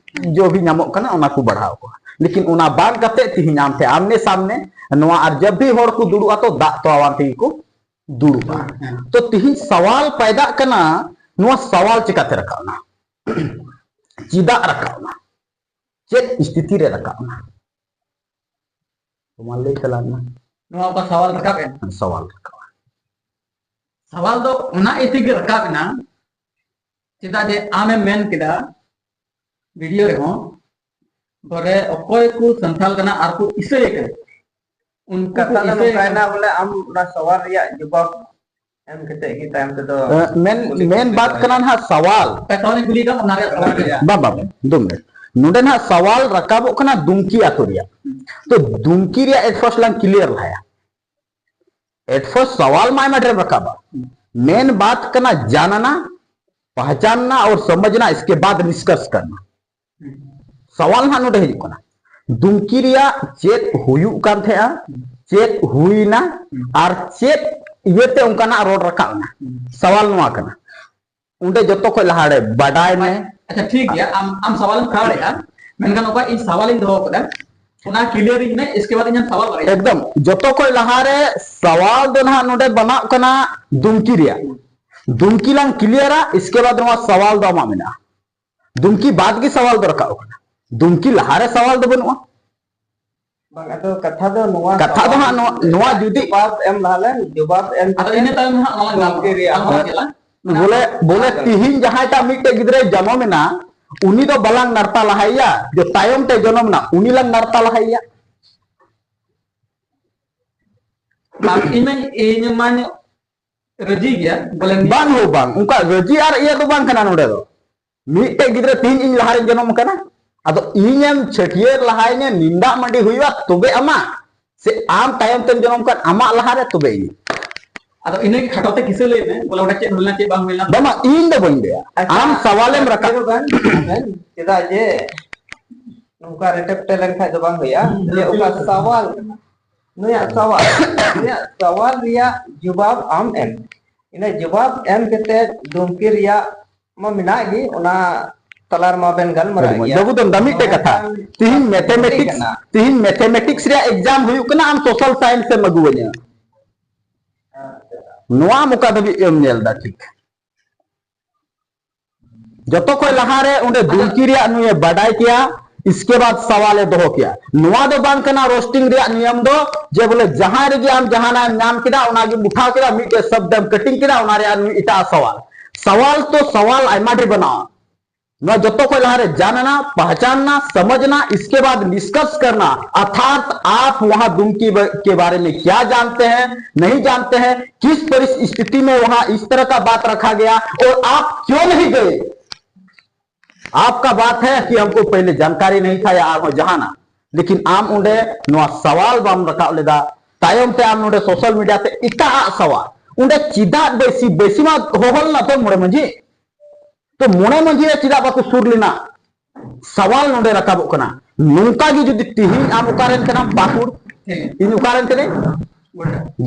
ᱡᱚ ᱵᱷᱤ ᱧᱟᱢᱚᱜ ᱠᱟᱱᱟ ᱚᱱᱟ ᱠᱚ ᱵᱟᱲᱦᱟᱣ ᱠᱚᱜᱼᱟ᱾ ᱞᱮᱠᱤᱱ ᱚᱱᱟ ᱵᱟᱝ ᱠᱟᱛᱮ ᱛᱤᱦᱤᱧ ᱟᱢ ᱴᱷᱮᱱ ᱟᱢᱱᱮ ᱥᱟᱢᱱᱮ ᱱᱚᱣᱟ, ᱟᱨ ᱡᱟᱵ ᱵᱷᱤ ᱦᱚᱲ ᱠᱚ ᱫᱩᱲᱩᱵᱼᱟ ᱛᱚ ᱫᱟᱜ ᱛᱚᱣᱟᱣᱟᱱ ᱛᱮᱜᱮ ᱠᱚ ᱫᱩᱲᱩᱵᱼᱟ᱾ ᱦᱮᱸ᱾ ᱛᱚ ᱛᱤᱦᱤᱧ ᱥᱟᱣᱟᱞ ᱯᱟᱭᱫᱟᱜ ᱠᱟᱱᱟ, ᱱᱚᱣᱟ ᱥᱟᱣᱟᱞ ᱪᱤᱠᱟᱛᱮ ᱨᱟᱠᱟᱵ ᱮᱱᱟ? ᱪᱮᱫᱟᱜ ᱨᱟᱠᱟᱵ ᱮᱱᱟ? ᱪᱮᱫ ᱥᱛᱷᱤᱛᱤ ᱨᱮ ᱨᱟᱠᱟᱵ ᱮᱱᱟ? ᱛᱚ ᱢᱟ ᱞᱟᱹᱭ ᱛᱟᱞᱟᱝ ᱢᱮ᱾ ᱱᱚᱣᱟ ᱚᱠᱟ ᱥᱟᱣᱟᱞ ᱨᱟᱠᱟᱵ ᱮᱱᱟ? ᱥᱟᱣᱟᱞ ᱨᱟᱠᱟᱵ ᱮᱱᱟ᱾ ᱥᱟᱣᱟᱞ ᱫᱚ ᱚᱱᱟ ᱤᱭᱟᱹ ᱛᱮᱜᱮ ᱨᱟᱠᱟᱵ ᱮᱱᱟ, ᱪᱮᱫᱟᱜ ᱡᱮ ᱟᱢᱮᱢ ᱢᱮᱱ ᱠᱮᱫᱟ ᱵᱷᱤᱰᱤᱭᱳ ᱨᱮᱦᱚᱸ, ᱵᱚᱞᱮ ᱚᱠᱚᱭ ᱠᱚ ᱥᱟᱱᱛᱟᱞ ᱠᱟᱱᱟ ᱟᱨ ᱠᱚ ᱤᱥᱟᱹᱭ ᱠᱟᱱᱟ, ᱩᱱᱠᱩ ᱠᱚ ᱠᱟᱛᱷᱟ ᱫᱚ ᱤᱥᱟᱹᱭ ᱱᱚᱝᱠᱟᱭᱱᱟ ᱠᱟᱱᱟ᱾ ᱵᱚᱞᱮ ᱟᱢ ᱚᱱᱟ ᱥᱟᱣᱟᱞ ᱨᱮᱭᱟᱜ ᱡᱚᱵᱟᱵ ᱮᱢ ᱠᱟᱛᱮ ᱜᱮ ᱛᱟᱭᱚᱢ ᱛᱮᱫᱚ ᱮ, ᱢᱮᱱ, ᱠᱩᱞᱤ ᱢᱮᱱ ᱠᱩᱯᱞᱤ ᱵᱟᱛ ᱫᱚᱦᱚᱭ ᱠᱟᱱᱟ ᱢᱮ᱾ ᱱᱟᱦᱟᱜ ᱥᱟᱣᱟᱞ᱾ ᱚᱠᱟ ᱥᱟᱣᱟᱞ ᱤᱧ ᱠᱩᱞᱤ ᱠᱟᱢ, ᱚᱱᱟ ᱨᱮᱭᱟᱜ ᱥᱟᱣᱟᱞ ᱨᱮᱭᱟᱜ᱾ ᱵᱟ, ᱵᱟ, ᱵᱟ, ᱫᱩ ᱢᱤᱱᱤᱴ᱾ ᱱᱚᱰᱮ ᱱᱟᱦᱟᱜ ᱥᱟᱣᱟᱞ ᱨᱟᱠᱟᱵᱚᱜ ᱠᱟᱱᱟ ᱫᱩᱢᱠᱤ ᱟᱛᱳ ᱨᱮᱭᱟᱜ᱾ ᱛᱚ ᱫᱩᱢᱠᱤ ᱨᱮᱭᱟᱜ ᱮᱴ ᱯᱷᱟᱨᱥᱴ ᱞᱟᱝ ᱠᱞᱤᱭᱟᱨ ᱞᱟᱦᱟᱭᱟ᱾ एट फर्स्ट सवाल मा ᱟᱭᱢᱟ ᱰᱷᱮᱨ ᱨᱟᱠᱟᱵᱟ, मेन बात ᱠᱟᱱᱟ जानना, पहचानना और समझना, इसके बाद निष्कर्ष करना। ᱥᱟᱣᱟᱞ ᱱᱟᱦᱟᱜ ᱱᱚᱰᱮ ᱦᱤᱡᱩᱜ ᱠᱟᱱᱟ, ᱫᱩᱢᱠᱤ ᱨᱮᱭᱟᱜ ᱪᱮᱫ ᱦᱩᱭᱩᱜ ᱠᱟᱱ ᱛᱟᱦᱮᱸᱜᱼᱟ, ᱪᱮᱫ ᱦᱩᱭᱱᱟ, ᱟᱨ ᱪᱮᱫ ᱤᱭᱟᱹᱛᱮ ᱚᱱᱠᱟᱱᱟᱜ ᱨᱚᱲ ᱨᱟᱠᱟᱵ ᱮᱱᱟ? ᱥᱟᱣᱟᱞ ᱱᱚᱣᱟ ᱠᱟᱱᱟ, ᱚᱸᱰᱮ ᱡᱚᱛᱚ ᱠᱷᱚᱡ ᱞᱟᱦᱟᱨᱮ ᱵᱟᱰᱟᱭ ᱢᱮ᱾ ᱟᱪᱪᱷᱟ, ᱴᱷᱤᱠ ᱜᱮᱭᱟ, ᱟᱢ ᱟᱢ ᱥᱟᱣᱟᱞ ᱮᱢ ᱠᱷᱟᱲ ᱮᱫᱟ, ᱢᱮᱱᱠᱷᱟᱱ ᱚᱠᱟ ᱤᱧ ᱥᱟᱣᱟᱞ ᱤᱧ ᱫᱚᱦᱚ ᱠᱟᱫᱟ, ᱚᱱᱟ ᱠᱞᱤᱭᱟᱨ ᱤᱧ ᱢᱮ, ᱤᱥᱠᱮ ᱵᱟᱫ ᱤᱧ ᱟᱢ ᱥᱟᱣᱟᱞ ᱵᱟᱨᱟᱭᱟ᱾ ᱮᱠᱫᱚᱢ, ᱡᱚᱛᱚ ᱠᱷᱚᱡ ᱞᱟᱦᱟᱨᱮ ᱥᱟᱣᱟᱞ ᱫᱚ ᱱᱟᱦᱟᱜ ᱱᱚᱰᱮ ᱵᱟᱱᱟᱜ ᱠᱟᱱᱟ ᱫᱩᱢᱠᱤ ᱨᱮᱭᱟᱜ᱾ ᱫᱩᱢᱠᱤ ᱞᱟᱝ ᱠᱞᱤᱭᱟᱨᱟ, ᱤᱥᱠᱮ ᱵᱟᱫ ᱱᱚᱣᱟ ᱥᱟᱣᱟᱞ ᱫᱚ ᱟᱢᱟᱜ ᱢᱮᱱᱟᱜᱼᱟ᱾ ᱫᱩᱢᱠᱤ ᱵᱟᱫ ᱜᱮ ᱥᱟᱣᱟᱞ ᱫᱚ ᱨᱟᱠᱟᱵ ᱠᱟᱱᱟ, ᱫᱩᱢᱠᱤ ᱞᱟᱦᱟᱨᱮ ᱥᱟᱣᱟᱞ ᱫᱚ ᱵᱟᱹᱱᱩᱜᱼᱟ᱾ ᱵᱟᱝ, ᱟᱫᱚ ᱠᱟᱛᱷᱟ ᱫᱚ ᱱᱚᱣᱟ ᱠᱟᱛᱷᱟ ᱫᱚ ᱥᱟᱣᱟᱞ ᱦᱟᱸᱜ ᱱᱚᱣᱟ, ᱱᱚᱣᱟ ᱡᱩᱫᱤ ᱡᱚᱵᱟᱵ ᱮᱢ ᱞᱟᱦᱟ ᱞᱮᱢ, ᱡᱚᱵᱟᱵ ᱮᱢ ᱟᱫᱚ ᱠᱟᱛᱮ ᱤᱱᱟᱹ ᱛᱟᱭᱚᱢ ᱦᱟᱸᱜ ᱱᱚᱣᱟ ᱜᱟᱞᱢᱟᱨᱟᱣ ᱜᱚᱢᱠᱮ ᱨᱮᱭᱟᱜ ᱜᱟᱞᱢᱟᱨᱟᱣ ᱦᱚᱸ ᱪᱟᱞᱟᱜ᱾ ᱵᱚᱞᱮ, ᱵᱚᱞᱮ ᱦᱮᱸ᱾ ᱛᱤᱦᱤᱧ ᱡᱟᱦᱟᱸᱭᱴᱟᱜ ᱢᱤᱫᱴᱮᱡ ᱜᱤᱫᱽᱨᱟᱹᱭ ᱡᱟᱱᱚᱢ ᱮᱱᱟ, ᱩᱱᱤ ᱫᱚ ᱵᱟᱞᱟᱝ ᱱᱟᱨᱛᱟ ᱞᱟᱦᱟᱭᱮᱭᱟ, ᱡᱮ ᱛᱟᱭᱚᱢ ᱛᱮ ᱡᱚᱱᱚᱢ ᱮᱱᱟ, ᱩᱱᱤ ᱞᱟᱝ ᱱᱟᱨᱛᱟ ᱞᱟᱦᱟᱭᱮᱭᱟ᱾ ᱵᱟᱝ, ᱤᱧ ᱢᱟᱧ, ᱤᱧ ᱢᱟᱧ ᱨᱟᱹᱡᱤ ᱜᱮᱭᱟ, ᱵᱚᱞᱮ ᱵᱟᱝ ᱦᱳ ᱵᱟᱝ, ᱚᱱᱠᱟ ᱨᱟᱹᱡᱤ ᱟᱨ ᱤᱭᱟᱹ ᱫᱚ ᱵᱟᱝ ᱠᱟᱱᱟ ᱱᱚᱰᱮ ᱫᱚ᱾ ᱢᱤᱫᱴᱮᱡ ᱜᱤᱫᱽᱨᱟᱹ ᱛᱤᱦᱤᱧ ᱤᱧ ᱞᱟᱦᱟᱨᱮᱧ ᱡᱚᱱᱚᱢ ᱟᱠᱟᱱᱟ, ᱟᱫᱚ ᱤᱧᱮᱢ ᱪᱷᱟᱹᱴᱭᱟᱹᱨ ᱞᱟᱦᱟᱭᱤᱧᱟ, ᱱᱤᱱᱫᱟᱜ ᱢᱟᱹᱰᱤ ᱦᱩᱭᱩᱜᱼᱟ, ᱛᱚᱵᱮ ᱟᱢᱟᱜ, ᱥᱮ ᱟᱢ ᱛᱟᱭᱚᱢ ᱛᱮᱢ ᱡᱚᱱᱚᱢ ᱠᱟᱱ, ᱟᱢᱟᱜ ᱞᱟᱦᱟᱨᱮ, ᱛᱚᱵᱮ ᱤᱧ᱾ ᱟᱫᱚ ᱤᱱᱟᱹᱜᱮ ᱠᱷᱟᱴᱚ ᱛᱮ ᱠᱤᱥᱟᱹ ᱞᱟᱹᱭ ᱢᱮ, ᱵᱚᱞᱮ ᱚᱸᱰᱮ ᱪᱮᱫ ᱦᱩᱭ ᱞᱮᱱᱟ, ᱪᱮᱫ ᱵᱟᱝ ᱦᱩᱭ ᱞᱮᱱᱟ? ᱵᱟᱝ, ᱤᱧ ᱫᱚ ᱵᱟᱹᱧ ᱞᱟᱹᱭᱟ, ᱟᱪᱪᱷᱟ, ᱟᱢ ᱥᱟᱣᱟᱞᱮᱢ ᱨᱟᱠᱟᱵ᱾ ᱪᱮᱫ ᱦᱚᱸ ᱵᱟᱝ, ᱪᱮᱫᱟᱜ ᱡᱮ ᱱᱚᱝᱠᱟ ᱨᱮᱴᱮ ᱯᱮᱴᱮ ᱞᱮᱱᱠᱷᱟᱡ ᱫᱚ ᱵᱟᱝ ᱦᱩᱭᱩᱜᱼᱟ᱾ ᱡᱮ ᱚᱠᱟ ᱥᱟᱣᱟᱞ ᱠᱟᱱᱟ, ᱱᱩᱭᱟᱜ ᱥᱟᱣᱟᱞ, ᱱᱩᱭᱟᱜ ᱥᱟᱣᱟᱞ ᱨᱮᱭᱟᱜ ᱡᱚᱵᱟᱵ ᱟᱢ ᱮᱢ᱾ ᱤᱱᱟᱹ ᱡᱚᱵᱟᱵ ᱮᱢ ᱠᱟᱛᱮ ᱫᱩᱢᱠᱤ ᱨᱮᱭᱟᱜ ᱢᱟ ᱢᱮᱱᱟᱜ ᱜᱮ, ᱚᱱᱟ ᱛᱟᱞᱟ ᱨᱮᱢᱟ ᱵᱮᱱ ᱜᱟᱞᱢᱟᱨᱟᱜ ᱟᱹᱰᱤ ᱢᱚᱡᱽ᱾ ᱜᱮᱭᱟ᱾ ᱵᱟᱹᱵᱩ ᱫᱚ ᱢᱤᱫᱴᱮᱡ ᱠᱟᱛᱷᱟ, ᱢᱮᱱᱠᱷᱟᱱ ᱛᱤᱦᱤᱧ ᱢᱮᱛᱷᱮᱢᱮᱴᱤᱠᱥ, ᱠᱟᱱᱟ᱾ ᱛᱤᱦᱤᱧ ᱢᱮᱛᱷᱮᱢᱮᱴᱤᱠᱥ ᱨᱮᱭᱟᱜ ᱮᱠᱡᱟᱢ ᱦᱩᱭᱩᱜ ᱠᱟᱱᱟ, ᱟᱢ ᱥᱳᱥᱟᱞ ᱥᱟᱭᱮᱱᱥ ᱮᱢ ᱟᱹᱜᱩᱣᱟᱹᱧᱟ᱾ ᱱᱚᱣᱟ ᱟᱢ ᱚᱠᱟ ᱫᱷᱟᱹᱵᱤᱡ ᱮᱢ ᱧᱮᱞ ᱫᱟ? ᱴᱷᱤᱠ᱾ ᱡᱚᱛᱚ ᱠᱷᱚᱡ ᱞᱟᱦᱟᱨᱮ ᱚᱸᱰᱮ ᱫᱩᱢᱠᱤ ᱨᱮᱭᱟᱜ ᱱᱩᱭᱮ ᱵᱟᱰᱟᱭ ᱠᱮᱭᱟ, ᱤᱥᱠᱮ ᱵᱟᱫ ᱥᱟᱣᱟᱞᱮ ᱫᱚᱦᱚ ᱠᱮᱭᱟ᱾ ᱱᱚᱣᱟ ᱫᱚ ᱵᱟᱝ ᱠᱟᱱᱟ ᱨᱳᱥᱴᱤᱝ ᱨᱮᱭᱟᱜ ᱱᱤᱭᱚᱢ ᱫᱚ, ᱡᱮ ᱵᱚᱞᱮ ᱡᱟᱦᱟᱸᱭ ᱨᱮᱜᱮ ᱟᱢ ᱡᱟᱦᱟᱱᱟᱜ ᱮᱢ ᱧᱟᱢ ᱠᱮᱫᱟ, ᱚᱱᱟᱜᱮᱢ ᱩᱴᱷᱟᱣ ᱠᱮᱫᱟ, ᱢᱤᱫᱴᱮᱡ ᱥᱚᱵᱫ ᱮᱢ ᱠᱟᱴᱤᱝ ᱠᱮᱫᱟ, ᱚᱱᱟ ᱨᱮᱭᱟᱜ ᱱᱩᱭ ᱮᱴᱟᱜ ᱥᱟᱣᱟᱞ᱾ ᱥᱟᱣᱟᱞ ᱛᱚ ᱥᱟᱣᱟᱞ ᱟᱭᱢᱟ ᱰᱷᱮᱨ ᱵᱮᱱᱟᱣᱟ᱾ ᱱᱚᱣᱟ ᱡᱚᱛᱚ ᱠᱷᱚᱡ ᱞᱟᱦᱟᱨᱮ ᱡᱟᱱᱱᱟ, ᱯᱟᱦᱪᱟᱱᱱᱟ, ᱥᱚᱢᱚᱡᱷᱱᱟ, ᱤᱥᱠᱮ ᱵᱟᱫ ᱱᱤᱥᱠᱚᱨᱥ ᱠᱟᱨᱱᱟ, अर्थात आप वहां दुमकी ब-, के बारे में क्या जानते हैं, नहीं जानते हैं, किस परिस्थिति में वहां इस तरह का बात रखा गया और आप क्यों नहीं गए? आपका बात है कि हमको पहले जानकारी नहीं था या ᱟᱨᱦᱚᱸ ᱡᱟᱦᱟᱱᱟᱜ, ᱞᱮᱠᱤᱱ ᱟᱢ ᱚᱸᱰᱮ ᱱᱚᱣᱟ ᱥᱟᱣᱟᱞ ᱵᱟᱢ ᱨᱟᱠᱟᱵ ᱞᱮᱫᱟ, ᱛᱟᱭᱚᱢ ᱛᱮ ᱟᱢ ᱱᱚᱰᱮ social media ᱛᱮ ᱮᱴᱟᱜ ᱟᱜ ᱥᱟᱣᱟ, ᱚᱸᱰᱮ ᱪᱮᱫᱟᱜ ᱵᱮᱥᱤ, ᱵᱮᱥᱤ ᱢᱟ ᱦᱚᱦᱚ ᱞᱮᱱᱟ ᱛᱚ ᱢᱚᱬᱮ ᱢᱟᱹᱡᱷᱤ, ᱛᱚ ᱢᱚᱬᱮ ᱢᱟᱹᱡᱷᱤ ᱨᱮ ᱪᱮᱫᱟᱜ ᱵᱟᱠᱚ ᱥᱩᱨ ᱞᱮᱱᱟ? ᱥᱟᱣᱟᱞ ᱱᱚᱰᱮ ᱨᱟᱠᱟᱵᱚᱜ ᱠᱟᱱᱟ᱾ ᱱᱚᱝᱠᱟ ᱜᱮ ᱡᱩᱫᱤ ᱛᱤᱦᱤᱧ ᱟᱢ ᱚᱠᱟᱨᱮᱱ ᱠᱟᱱᱟᱢ? ᱯᱟᱹᱠᱩᱲ᱾ ᱤᱧ ᱚᱠᱟᱨᱮᱱ ᱠᱟᱹᱱᱟᱹᱧ?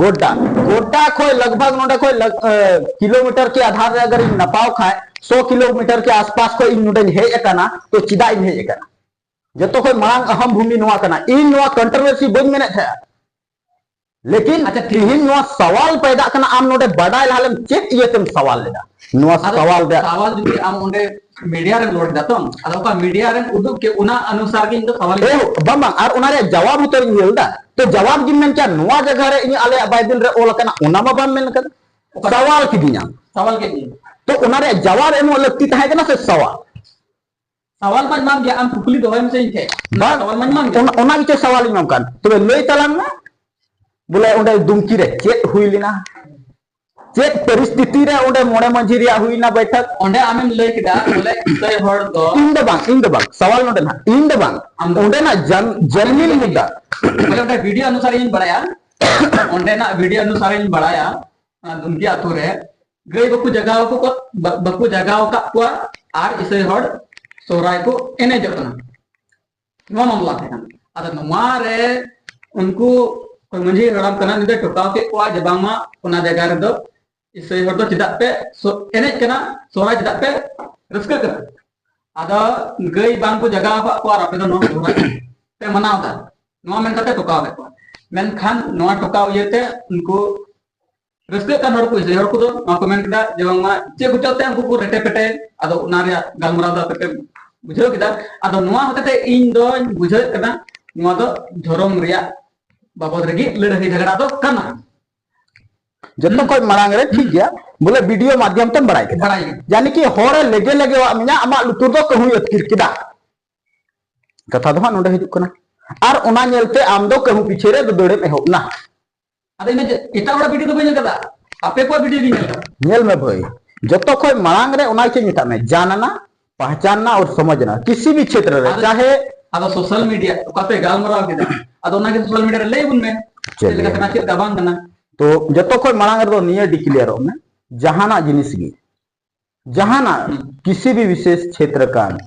ᱜᱳᱰᱰᱟ᱾ ᱜᱳᱰᱰᱟ ᱠᱷᱚᱡ ᱞᱟᱜᱽ ᱵᱷᱟᱜᱽ ᱱᱚᱰᱮ ᱠᱷᱚᱡ ᱞᱟᱜᱽ-, ᱮ, ᱠᱤᱞᱳᱢᱤᱴᱟᱨ ᱠᱮ ᱟᱫᱷᱟᱨ ᱨᱮ ᱟᱜᱟᱨ ᱤᱧ ᱱᱟᱯᱟᱣ ᱠᱷᱟᱡ, ᱥᱚ ᱠᱤᱞᱳᱢᱤᱴᱟᱨ ᱠᱮ ᱟᱥᱯᱟᱥ ᱠᱷᱚᱡ ᱤᱧ ᱱᱚᱰᱮᱧ ᱦᱮᱡ ᱟᱠᱟᱱᱟ, ᱛᱚ ᱪᱮᱫᱟᱜ ᱤᱧ ᱦᱮᱡ ᱟᱠᱟᱱᱟ? ᱡᱚᱛᱚ ᱠᱷᱚᱡ ᱢᱟᱲᱟᱝ ᱟᱦᱟᱢ ᱵᱷᱩᱢᱤ ᱱᱚᱣᱟ ᱠᱟᱱᱟ᱾ ᱤᱧ ᱱᱚᱣᱟ controversy ᱵᱟᱹᱧ ᱢᱮᱱᱮᱫ ᱛᱟᱦᱮᱸᱜᱼᱟ, ᱞᱮᱠᱤᱱ ᱟᱪᱪᱷᱟ, ᱴᱷᱤᱠ᱾ ᱛᱤᱦᱤᱧ ᱱᱚᱣᱟ ᱥᱟᱣᱟᱞ ᱯᱮᱫᱟᱜ ᱠᱟᱱᱟ, ᱟᱢ ᱱᱚᱰᱮ ᱵᱟᱰᱟᱭ ᱞᱟᱦᱟ ᱞᱮᱢ ᱪᱮᱫ ᱤᱭᱟᱹᱛᱮᱢ ᱥᱟᱣᱟᱞ ᱞᱮᱫᱟ? ᱱᱚᱣᱟ ᱟᱫᱚ ᱥᱟᱣᱟᱞ ᱨᱮᱭᱟᱜ ᱥᱟᱣᱟᱞ ᱡᱩᱫᱤ ᱟᱢ ᱚᱸᱰᱮ ᱢᱤᱰᱤᱭᱟ ᱨᱮᱢ ᱨᱚᱲ ᱮᱫᱟ ᱛᱚ, ᱟᱫᱚ ᱚᱠᱟ ᱢᱤᱰᱤᱭᱟ ᱨᱮᱢ ᱩᱫᱩᱜ ᱠᱮᱫ, ᱚᱱᱟ ᱚᱱᱩᱥᱟᱨ ᱜᱮ ᱤᱧ ᱫᱚ ᱥᱟᱣᱟᱞ ᱤᱧ ᱮ, ᱵᱟᱝ, ᱵᱟᱝ, ᱟᱨ ᱚᱱᱟ ᱨᱮᱭᱟᱜ ᱡᱟᱣᱟᱵ ᱦᱚᱸᱛᱚ ᱤᱧ ᱧᱮᱞ ᱮᱫᱟ᱾ ᱛᱚ ᱡᱟᱣᱟᱵ ᱜᱮᱢ ᱢᱮᱱ ᱠᱮᱭᱟ, ᱱᱚᱣᱟ ᱡᱟᱭᱜᱟ ᱨᱮ ᱤᱧ ᱟᱞᱮᱭᱟᱜ ᱵᱟᱭᱵᱮᱞ ᱨᱮ ᱚᱞ ᱟᱠᱟᱱᱟ, ᱚᱱᱟ ᱢᱟ ᱵᱟᱢ ᱢᱮᱱ ᱠᱟᱫᱟ᱾ ᱚᱠᱟ ᱥᱟᱣᱟᱞ ᱠᱤᱫᱤᱧᱟᱢ᱾ ᱥᱟᱣᱟᱞ ᱠᱮᱫ ᱜᱤᱭᱟᱹᱧ᱾ ᱛᱚ ᱚᱱᱟ ᱨᱮᱭᱟᱜ ᱡᱟᱣᱟᱵ ᱮᱢᱚᱜ ᱞᱟᱹᱠᱛᱤ ᱛᱟᱦᱮᱸ ᱠᱟᱱᱟ ᱥᱮ ᱥᱟᱣᱟᱞ? ᱥᱟᱣᱟᱞ ᱢᱟᱧ ᱮᱢᱟᱢ ᱜᱮᱭᱟ, ᱟᱢ ᱠᱩᱠᱞᱤ ᱫᱚᱦᱚᱭ ᱢᱮᱥᱮ ᱤᱧ ᱴᱷᱮᱱ᱾ ᱵᱟᱝ, ᱥᱟᱣᱟᱞ ᱢᱟᱧ ᱮᱢᱟᱢ ᱜᱮᱭᱟ᱾ ᱚᱱᱟ, ᱚᱱᱟ ᱜᱮᱪᱚ ᱥᱟᱣᱟᱞ ᱤᱧ ᱮᱢᱟᱢ ᱠᱟᱱ᱾ ᱛᱚᱵᱮ ᱞᱟᱹᱭ ᱛᱟᱞᱟᱝ ᱢᱮ, ᱵᱚᱞᱮ ᱚᱸᱰᱮ ᱫᱩᱢᱠᱤ ᱨᱮ ᱪᱮᱫ ᱦᱩᱭ ᱞᱮᱱᱟ? ᱪᱮᱫ ᱯᱚᱨᱤᱥᱛᱷᱤᱛᱤ ᱨᱮ ᱚᱸᱰᱮ ᱢᱚᱬᱮ ᱢᱟᱹᱡᱷᱤ ᱨᱮᱭᱟᱜ ᱦᱩᱭᱱᱟ ᱵᱟᱭᱴᱷᱚᱠ? ᱚᱸᱰᱮ ᱟᱢᱮᱢ ᱞᱟᱹᱭ ᱠᱮᱫᱟ ᱵᱚᱞᱮ ᱤᱥᱟᱹᱭ ᱦᱚᱲ ᱫᱚ ᱤᱧ ᱫᱚ ᱵᱟᱝ, ᱤᱧ ᱫᱚ ᱵᱟᱝ, ᱥᱟᱣᱟᱞ ᱱᱚᱰᱮ ᱱᱟᱦᱟᱜ, ᱤᱧ ᱫᱚ ᱵᱟᱝ, ᱟᱢ ᱫᱚ ᱚᱸᱰᱮᱱᱟᱜ ᱡᱟᱱ-, ᱡᱟᱱᱢᱤᱱ ᱢᱩᱫᱽᱫᱟ᱾ ᱵᱚᱞᱮ ᱚᱸᱰᱮ ᱵᱷᱤᱰᱤᱭᱳ ᱚᱱᱩᱥᱟᱨ ᱤᱧ ᱵᱟᱲᱟᱭᱟ, ᱚᱸᱰᱮᱱᱟᱜ ᱵᱷᱤᱰᱤᱭᱳ ᱚᱱᱩᱥᱟᱨ ᱤᱧ ᱵᱟᱲᱟᱭᱟ, ᱚᱱᱟ ᱫᱩᱢᱠᱤ ᱟᱛᱳ ᱨᱮ ᱜᱟᱹᱭ ᱵᱟᱠᱚ ᱡᱟᱜᱟᱣ ᱠᱚ, ᱵᱟ-, ᱵᱟᱠᱚ ᱡᱟᱜᱟᱣ ᱟᱠᱟᱫ ᱠᱚᱣᱟ ᱟᱨ ᱤᱥᱟᱹᱭ ᱦᱚᱲ ᱥᱚᱦᱨᱟᱭ ᱠᱚ ᱮᱱᱮᱡᱚᱜ ᱠᱟᱱᱟ᱾ ᱱᱚᱣᱟ ᱢᱟᱢᱞᱟ ᱛᱟᱦᱮᱸ ᱠᱟᱱᱟ᱾ ᱟᱫᱚ ᱱᱚᱣᱟ ᱨᱮ ᱩᱱᱠᱩ ᱚᱠᱚᱭ ᱢᱟᱹᱡᱷᱤ ᱦᱟᱲᱟᱢ ᱠᱟᱱᱟ, ᱩᱱᱤ ᱫᱚᱭ ᱴᱚᱠᱟᱣ ᱠᱮᱫ ᱠᱚᱣᱟ ᱡᱮ ᱵᱟᱝᱢᱟ ᱚᱱᱟ ᱡᱟᱭᱜᱟ ᱨᱮᱫᱚ ᱤᱥᱟᱹᱭ ᱦᱚᱲ ᱫᱚ ᱪᱮᱫᱟᱜ ᱯᱮ ᱥᱚ-, ᱮᱱᱮᱡ ᱠᱟᱱᱟ, ᱥᱚᱦᱨᱟᱭ ᱪᱮᱫᱟᱜ ᱯᱮ ᱨᱟᱹᱥᱠᱟᱹᱜ ᱠᱟᱱᱟ? ᱟᱫᱚ ᱜᱟᱹᱭ ᱵᱟᱝ ᱠᱚ ᱡᱟᱜᱟᱣ ᱟᱠᱟᱫ ᱠᱚᱣᱟ ᱟᱨ ᱟᱯᱮ ᱫᱚ ᱱᱚᱣᱟ ᱥᱚᱦᱨᱟᱭ ᱯᱮ ᱢᱟᱱᱟᱣ ᱮᱫᱟ, ᱱᱚᱣᱟ ᱢᱮᱱ ᱠᱟᱛᱮ ᱴᱚᱠᱟᱣ ᱠᱮᱫ ᱠᱚᱣᱟ᱾ ᱢᱮᱱᱠᱷᱟᱱ ᱱᱚᱣᱟ ᱴᱚᱠᱟᱣ ᱤᱭᱟᱹᱛᱮ ᱩᱱᱠᱩ ᱨᱟᱹᱥᱠᱟᱹᱜ ᱠᱟᱱ ᱦᱚᱲ ᱠᱚ, ᱤᱥᱟᱹᱭ ᱦᱚᱲ ᱠᱚᱫᱚ ᱱᱚᱣᱟ ᱠᱚ ᱢᱮᱱ ᱠᱮᱫᱟ ᱡᱮ ᱵᱟᱝᱢᱟ ᱪᱮᱫ ᱠᱚᱪᱚ ᱛᱮ ᱩᱱᱠᱩ ᱠᱚ ᱨᱮᱴᱮ ᱯᱮᱴᱮ, ᱟᱫᱚ ᱚᱱᱟ ᱨᱮᱭᱟᱜ ᱜᱟᱞᱢᱟᱨᱟᱣ ᱫᱚ ᱟᱯᱮ ᱯᱮ ᱵᱩᱡᱷᱟᱹᱣ ᱠᱮᱫᱟ᱾ ᱟᱫᱚ ᱱᱚᱣᱟ ᱦᱚᱛᱮ ᱛᱮ ᱤᱧ ᱫᱚᱧ ᱵᱩᱡᱷᱟᱹᱣᱮᱫ ᱠᱟᱱᱟ ᱱᱚᱣᱟ ᱫᱚ ᱫᱷᱚᱨᱚᱢ ᱨᱮᱭᱟᱜ ᱵᱟᱵᱚᱫ ᱨᱮᱜᱮ ᱞᱟᱹᱲᱦᱟᱹᱭ ᱡᱷᱟᱜᱽᱲᱟ ᱫᱚ ᱠᱟᱱᱟ᱾ ᱡᱚᱛᱚ ᱦᱩᱸ᱾ ᱠᱷᱚᱡ ᱢᱟᱲᱟᱝ ᱨᱮ ᱴᱷᱤᱠ ᱜᱮᱭᱟ, ᱵᱚᱞᱮ ᱵᱷᱤᱰᱤᱭᱳ ᱢᱟᱫᱽᱫᱷᱚᱢ ᱛᱮᱢ ᱵᱟᱲᱟᱭ ᱠᱮᱫᱟ᱾ ᱵᱟᱲᱟᱭ ᱜᱮ᱾ ᱡᱟᱱᱤ ᱠᱤ ᱦᱚᱲ ᱮ ᱞᱮᱜᱮ ᱞᱮᱜᱮᱣᱟᱜ ᱢᱮᱭᱟ, ᱟᱢᱟᱜ ᱞᱩᱛᱩᱨ ᱫᱚ ᱠᱟᱹᱦᱩᱭ ᱟᱹᱛᱠᱤᱨ ᱠᱮᱫᱟ᱾ ᱠᱟᱛᱷᱟ ᱫᱚ ᱦᱟᱸᱜ ᱱᱚᱰᱮ ᱦᱤᱡᱩᱜ ᱠᱟᱱᱟ᱾ ᱟᱨ ᱚᱱᱟ ᱧᱮᱞᱛᱮ ᱟᱢ ᱫᱚ ᱠᱟᱹᱦᱩ ᱯᱤᱪᱷᱟᱹ ᱨᱮ ᱫᱟᱹᱲᱮᱢ ᱮᱦᱚᱵ ᱱᱟ᱾ ᱟᱫᱚ ᱤᱧ ᱫᱚ ᱮᱴᱟᱜ ᱦᱚᱲᱟᱜ ᱵᱷᱤᱰᱤᱭᱳ ᱫᱚ ᱵᱟᱹᱧ ᱧᱮᱞ ᱠᱟᱫᱟ, ᱟᱯᱮ ᱠᱚᱣᱟᱜ ᱵᱷᱤᱰᱤᱭᱳ ᱜᱤᱧ ᱧᱮᱞ ᱠᱟᱫᱟ᱾ ᱧᱮᱞ ᱢᱮ ᱵᱷᱟᱹᱭ, ᱡᱚᱛᱚ ᱠᱷᱚᱡ ᱢᱟᱲᱟᱝ ᱨᱮ ᱚᱱᱟ ᱪᱮᱫ ᱢᱮᱛᱟᱜ ᱢᱮ, ᱡᱟᱱᱱᱟ, ᱯᱟᱦᱪᱟᱱᱱᱟ ᱟᱨ ᱥᱚᱢᱚᱡᱷᱱᱟ, ᱠᱤᱥᱤ ᱵᱷᱤ ᱠᱷᱮᱛᱨᱚ ᱨᱮ, ᱟᱫᱚ ᱪᱟᱦᱮ ᱟᱫᱚ ᱥᱳᱥᱟᱞ ᱢᱤᱰᱤᱭᱟ ᱚᱠᱟ ᱯᱮ ᱜᱟᱞᱢᱟᱨᱟᱣ ᱠᱮᱫᱟ, ᱟᱫᱚ ᱚᱱᱟᱜᱮ ᱥᱳᱥᱟᱞ ᱢᱤᱰᱤᱭᱟ ᱨᱮ ᱞᱟᱹᱭ ᱟᱵᱚᱱ ᱢᱮ, ᱪᱮᱫ ᱪᱮᱫ ᱞᱮᱠᱟ ᱞᱟᱹᱭ? ᱠᱟᱱᱟ, ᱪᱮᱫ ᱞᱮᱠᱟ ᱵᱟᱝ ᱠᱟᱱᱟ᱾ ᱛᱚ ᱡᱚᱛᱚ ᱠᱷᱚᱱ ᱢᱟᱲᱟᱝ ᱨᱮᱫᱚ ᱱᱤᱭᱟᱹ ᱰᱤᱠᱞᱮᱭᱟᱨᱚᱜ ᱢᱮ, ᱡᱟᱦᱟᱱᱟᱜ ᱡᱤᱱᱤᱥ ᱜᱮ, ᱡᱟᱦᱟᱱᱟᱜ ᱦᱩᱸ᱾ ᱠᱤᱥᱤ ᱵᱷᱤ ᱵᱤᱥᱮᱥ ᱪᱷᱮᱛᱨᱚ ᱠᱟᱱ,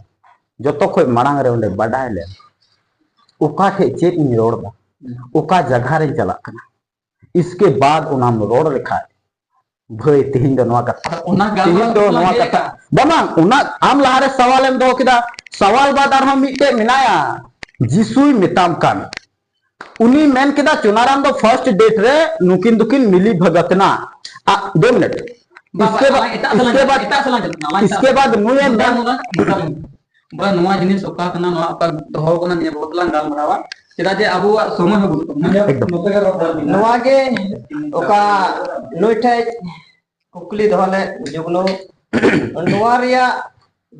ᱡᱚᱛᱚ ᱠᱷᱚᱱ ᱢᱟᱲᱟᱝ ᱨᱮ ᱚᱸᱰᱮ ᱵᱟᱰᱟᱭ ᱞᱮᱢ, ᱚᱠᱟ ᱴᱷᱮᱡ ᱪᱮᱫ ᱤᱧ ᱨᱚᱲ ᱫᱟ, ᱦᱩᱸ᱾ ᱚᱠᱟ ᱡᱟᱭᱜᱟ ᱨᱮᱧ ᱪᱟᱞᱟᱜ ᱠᱟᱱᱟ᱾ ᱤᱥᱠᱮ ᱵᱟᱫ ᱚᱱᱟᱢ ᱨᱚᱲ ᱞᱮᱠᱷᱟᱡ, ᱵᱷᱟᱹᱭ, ᱛᱤᱦᱤᱧ ᱫᱚ ᱱᱚᱣᱟ ᱠᱟᱛᱷᱟ, ᱟᱫᱚ ᱚᱱᱟ ᱛᱤᱦᱤᱧ ᱜᱟᱞᱢᱟᱨᱟᱣ ᱫᱚ ᱫᱚ ᱱᱚᱣᱟ ᱞᱟᱹᱭ ᱠᱟᱛᱷᱟ, ᱟᱠᱟᱫ᱾ ᱵᱟᱝ, ᱵᱟᱝ, ᱚᱱᱟ ᱟᱢ ᱞᱟᱦᱟᱨᱮ ᱥᱟᱣᱟᱞᱮᱢ ᱫᱚᱦᱚ ᱠᱮᱫᱟ, ᱥᱟᱣᱟᱞ ᱵᱟᱫ ᱟᱨᱦᱚᱸ ᱢᱤᱫᱴᱮᱡ ᱢᱮᱱᱟᱭᱟ, ᱡᱤᱥᱩᱭ ᱢᱮᱛᱟᱢ ᱠᱟᱱ᱾ ᱩᱱᱤ ᱢᱮᱱ ᱠᱮᱫᱟ, ᱪᱩᱱᱟᱨᱟᱢ ᱫᱚ ᱯᱷᱟᱨᱥᱴ ᱰᱮᱴ ᱨᱮ ᱱᱩᱠᱤᱱ ᱫᱚᱠᱤᱱ ᱢᱤᱞᱤ ᱵᱷᱟᱜᱟᱛ ᱱᱟ᱾ ᱟ, ᱫᱳ ᱢᱤᱱᱤᱴ᱾ ᱵᱟᱵᱟ, ᱤᱥᱠᱮ ᱵᱟᱫ, ᱟᱞᱟᱝ ᱮᱴᱟᱜ ᱥᱮᱫ ᱞᱟᱝ ᱤᱥᱠᱮ ᱪᱟᱞᱟᱜ, ᱵᱟᱫ, ᱮᱴᱟᱜ ᱥᱮᱫ ᱞᱟᱝ ᱪᱟᱞᱟᱜ, ᱟᱞᱟᱝ ᱮᱴᱟᱜ ᱤᱥᱠᱮ ᱥᱮᱫ᱾ ᱵᱟᱫ ᱱᱩᱭᱮ ᱢᱮᱱ ᱵᱚᱞᱮ, ᱱᱚᱣᱟ ᱡᱤᱱᱤᱥ ᱚᱠᱟ ᱠᱟᱱᱟ, ᱱᱚᱣᱟ ᱚᱠᱟ ᱫᱚᱦᱚ ᱠᱟᱱᱟ, ᱱᱤᱭᱟᱹ ᱵᱟᱵᱚᱫ ᱞᱟᱝ ᱜᱟᱞᱢᱟᱨᱟᱣᱟ᱾ ᱪᱮᱫᱟᱜ ᱡᱮ ᱟᱵᱚᱣᱟᱜ ᱥᱚᱢᱚᱭ ᱦᱚᱸ ᱵᱟᱹᱱᱩᱜ ᱛᱟᱵᱚᱱᱟ᱾ ᱮᱠᱫᱚᱢ᱾ ᱱᱚᱣᱟ ᱜᱮ ᱚᱠᱟ ᱱᱩᱭ ᱴᱷᱮᱡ ᱠᱩᱠᱞᱤ ᱫᱚᱦᱚ ᱞᱮᱫ ᱡᱩᱜᱽᱱᱩ, ᱱᱚᱣᱟ ᱨᱮᱭᱟᱜ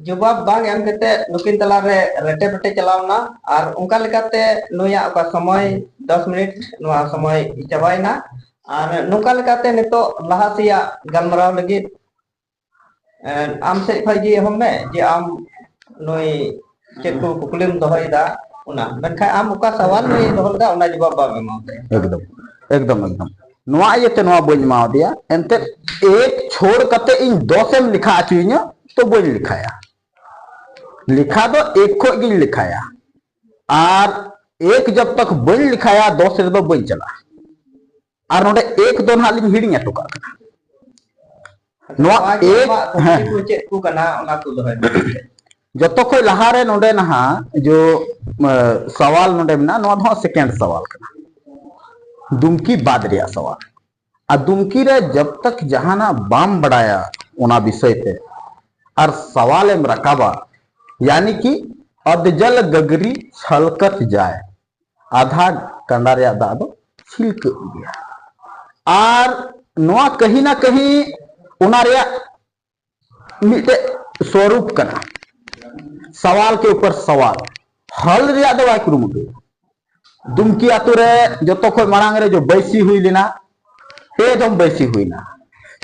ᱡᱚᱵᱟᱵ ᱵᱟᱝ ᱮᱢ ᱠᱟᱛᱮ ᱱᱩᱠᱤᱱ ᱛᱟᱞᱟᱨᱮ ᱨᱮᱴᱮ ᱯᱮᱴᱮ ᱪᱟᱞᱟᱣ ᱮᱱᱟ᱾ ᱟᱨ ᱚᱱᱠᱟ ᱞᱮᱠᱟᱛᱮ ᱱᱩᱭᱟᱜ ᱚᱠᱟ ᱥᱚᱢᱚᱭ ᱫᱚᱥ ᱢᱤᱱᱤᱴ, ᱱᱚᱣᱟ ᱥᱚᱢᱚᱭ ᱪᱟᱵᱟᱭᱮᱱᱟ᱾ ᱟᱨ ᱱᱚᱝᱠᱟ ᱞᱮᱠᱟᱛᱮ ᱱᱤᱛᱚᱜ ᱞᱟᱦᱟ ᱥᱮᱭᱟᱜ ᱜᱟᱞᱢᱟᱨᱟᱣ ᱞᱟᱹᱜᱤᱫ, ᱮᱸ, ᱟᱢ ᱥᱮᱫ ᱠᱷᱚᱡ ᱜᱮ ᱮᱦᱚᱵ ᱢᱮ, ᱡᱮ ᱟᱢ ᱱᱩᱭ ᱪᱮᱫ ᱠᱚ ᱠᱩᱠᱞᱤᱢ ᱫᱚᱦᱚᱭᱮᱫᱟ, ᱚᱱᱟ᱾ ᱢᱮᱱᱠᱷᱟᱱ ᱟᱢ ᱚᱠᱟ ᱥᱟᱣᱟᱞ ᱱᱩᱭᱮ ᱫᱚᱦᱚ ᱞᱮᱫᱟ, ᱚᱱᱟ ᱡᱚᱵᱟᱵ ᱵᱟᱢ ᱮᱢᱟ ᱫᱮᱭᱟ᱾ ᱮᱠᱫᱚᱢ, ᱮᱠᱫᱚᱢ, ᱮᱠᱫᱚᱢ᱾ ᱱᱚᱣᱟ ᱤᱭᱟᱹᱛᱮ ᱱᱚᱣᱟ ᱵᱟᱹᱧ ᱮᱢᱟᱣᱟᱫᱮᱭᱟ᱾ ᱮᱱᱛᱮᱫ ᱮᱠ ᱪᱷᱳᱲ ᱠᱟᱛᱮ ᱤᱧ ᱫᱚᱥ ᱮᱢ ᱞᱮᱠᱷᱟ ᱦᱚᱪᱚᱭᱤᱧᱟ, ᱛᱚ ᱵᱟᱹᱧ ᱞᱮᱠᱷᱟᱭᱟ᱾ ᱞᱮᱠᱷᱟ ᱫᱚ ᱮᱠ ᱠᱷᱚᱡ ᱜᱤᱧ ᱞᱮᱠᱷᱟᱭᱟ᱾ ᱟᱨ ᱮᱠ ᱡᱟᱵ ᱛᱟᱠ ᱵᱟᱹᱧ ᱞᱮᱠᱷᱟᱭᱟ, ᱫᱚᱥ ᱨᱮᱫᱚ ᱵᱟᱹᱧ ᱪᱟᱞᱟᱜᱼᱟ᱾ ᱟᱨ ᱱᱚᱰᱮ ᱮᱠ ᱫᱚ ᱱᱟᱦᱟᱜ ᱞᱤᱧ ᱦᱤᱲᱤᱧ ᱦᱚᱴᱚ ᱠᱟᱜ ᱠᱟᱱᱟ᱾ ᱱᱚᱣᱟ ᱱᱚᱣᱟ ᱜᱮ ᱮᱠ, ᱟᱢᱟᱜ ᱠᱩᱠᱞᱤ ᱦᱮᱸ᱾ ᱠᱚ ᱪᱮᱫ ᱠᱚ ᱠᱟᱱᱟ, ᱚᱱᱟ ᱠᱚ ᱫᱚᱦᱚᱭ ᱢᱮ᱾ ᱡᱚᱛᱚ ᱠᱷᱚᱡ ᱞᱟᱦᱟᱨᱮ ᱱᱚᱰᱮ ᱱᱟᱦᱟᱜ ᱡᱚ, ᱮ, ᱥᱟᱣᱟᱞ ᱱᱚᱰᱮ ᱢᱮᱱᱟᱜᱼᱟ, ᱱᱚᱣᱟ ᱫᱚ ᱦᱟᱸᱜ ᱥᱮᱠᱮᱱᱰ ᱥᱟᱣᱟᱞ ᱠᱟᱱᱟ, ᱫᱩᱢᱠᱤ ᱵᱟᱫ ᱨᱮᱭᱟᱜ ᱥᱟᱣᱟᱞ᱾ ᱟᱨ ᱫᱩᱢᱠᱤ ᱨᱮ ᱡᱟᱵ ᱛᱟᱠ ᱡᱟᱦᱟᱱᱟᱜ ᱵᱟᱢ ᱵᱟᱲᱟᱭᱟ ᱚᱱᱟ ᱵᱤᱥᱚᱭ ᱛᱮ ᱟᱨ ᱥᱟᱣᱟᱞ ᱮᱢ ᱨᱟᱠᱟᱵᱟ, ᱭᱟᱱᱤ ᱠᱤ ᱚᱫᱡᱟᱞ ᱜᱟᱜᱽᱨᱤ ᱪᱷᱟᱞᱠᱟᱛ ᱡᱟᱭ, ᱟᱫᱷᱟ ᱠᱟᱸᱰᱟ ᱨᱮᱭᱟᱜ ᱫᱟᱜ ᱫᱚ ᱪᱷᱤᱞᱠᱟᱹᱜ ᱜᱮᱭᱟ᱾ ᱟᱨ ᱱᱚᱣᱟ ᱠᱟᱹᱦᱤ ᱱᱟ ᱠᱟᱹᱦᱤ ᱚᱱᱟ ᱨᱮᱭᱟᱜ ᱢᱤᱫᱴᱮᱡ ᱥᱚᱨᱩᱯ ᱠᱟᱱᱟ, ᱥᱟᱣᱟᱞ ᱠᱮ ᱩᱯᱚᱨ ᱥᱟᱣᱟᱞ᱾ ᱦᱟᱞ ᱨᱮᱭᱟᱜ ᱫᱚ ᱵᱟᱭ ᱠᱩᱨᱩᱢᱩᱴᱩᱭᱟ᱾ ᱫᱩᱢᱠᱤ ᱟᱛᱳ ᱨᱮ ᱡᱚᱛᱚ ᱠᱷᱚᱡ ᱢᱟᱲᱟᱝ ᱨᱮ ᱡᱚ ᱵᱟᱹᱭᱥᱤ ᱦᱩᱭ ᱞᱮᱱᱟ, ᱯᱮ ᱫᱚᱢ ᱵᱟᱹᱭᱥᱤ ᱦᱩᱭᱱᱟ᱾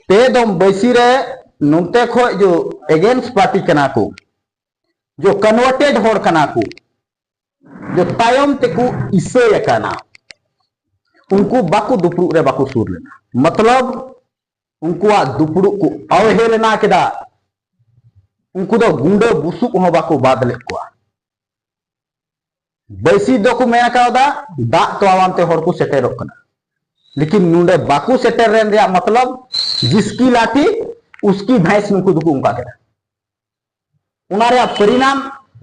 ᱯᱮ ᱫᱚᱢ ᱵᱟᱹᱭᱥᱤ ᱨᱮ ᱱᱚᱱᱛᱮ ᱠᱷᱚᱡ ᱡᱚ ᱮᱜᱮᱱᱥᱴ ᱯᱟᱨᱴᱤ ᱠᱟᱱᱟ ᱠᱚ, ᱡᱚ ᱠᱚᱱᱣᱟᱨᱴᱮᱰ ᱦᱚᱲ ᱠᱟᱱᱟ ᱠᱚ, ᱛᱟᱭᱚᱢ ᱛᱮᱠᱚ ᱤᱥᱟᱹᱭ ᱟᱠᱟᱱᱟ, ᱩᱱᱠᱩ ᱵᱟᱠᱚ ᱫᱩᱯᱲᱩᱵ ᱨᱮ ᱵᱟᱠᱚ ᱥᱩᱨ ᱞᱮᱱᱟ᱾ ᱢᱚᱛᱞᱚᱵ, ᱩᱱᱠᱩᱣᱟᱜ ᱫᱩᱯᱲᱩᱵ ᱠᱚ ᱚᱣᱦᱮᱞᱮᱱᱟ ᱠᱮᱫᱟ, ᱩᱱᱠᱩ ᱫᱚ ᱜᱩᱸᱰᱟᱹ ᱵᱩᱥᱩᱵ ᱦᱚᱸ ᱵᱟᱠᱚ ᱵᱟᱫ ᱞᱮᱫ ᱠᱚᱣᱟ᱾ ᱵᱟᱹᱭᱥᱤ ᱫᱚᱠᱚ ᱢᱮᱱ ᱠᱟᱣᱫᱟ, ᱫᱟᱜ ᱛᱚᱣᱟᱣᱟᱱ ᱛᱮ ᱦᱚᱲ ᱠᱚ ᱥᱮᱴᱮᱨᱚᱜ ᱠᱟᱱᱟ, ᱞᱮᱠᱤᱱ ᱱᱚᱰᱮ ᱵᱟᱠᱚ ᱥᱮᱴᱮᱨ ᱞᱮᱱ ᱨᱮᱭᱟᱜ ᱢᱚᱛᱞᱚᱵ, ᱡᱤᱥᱠᱤ ᱞᱟᱴᱷᱤ ᱩᱥᱠᱤ ᱵᱷᱮᱸᱥ ᱱᱩᱠᱩ ᱫᱚᱠᱚ ᱚᱱᱠᱟ ᱠᱮᱫᱟ᱾ ᱚᱱᱟ ᱨᱮᱭᱟᱜ ᱯᱚᱨᱤᱱᱟᱢ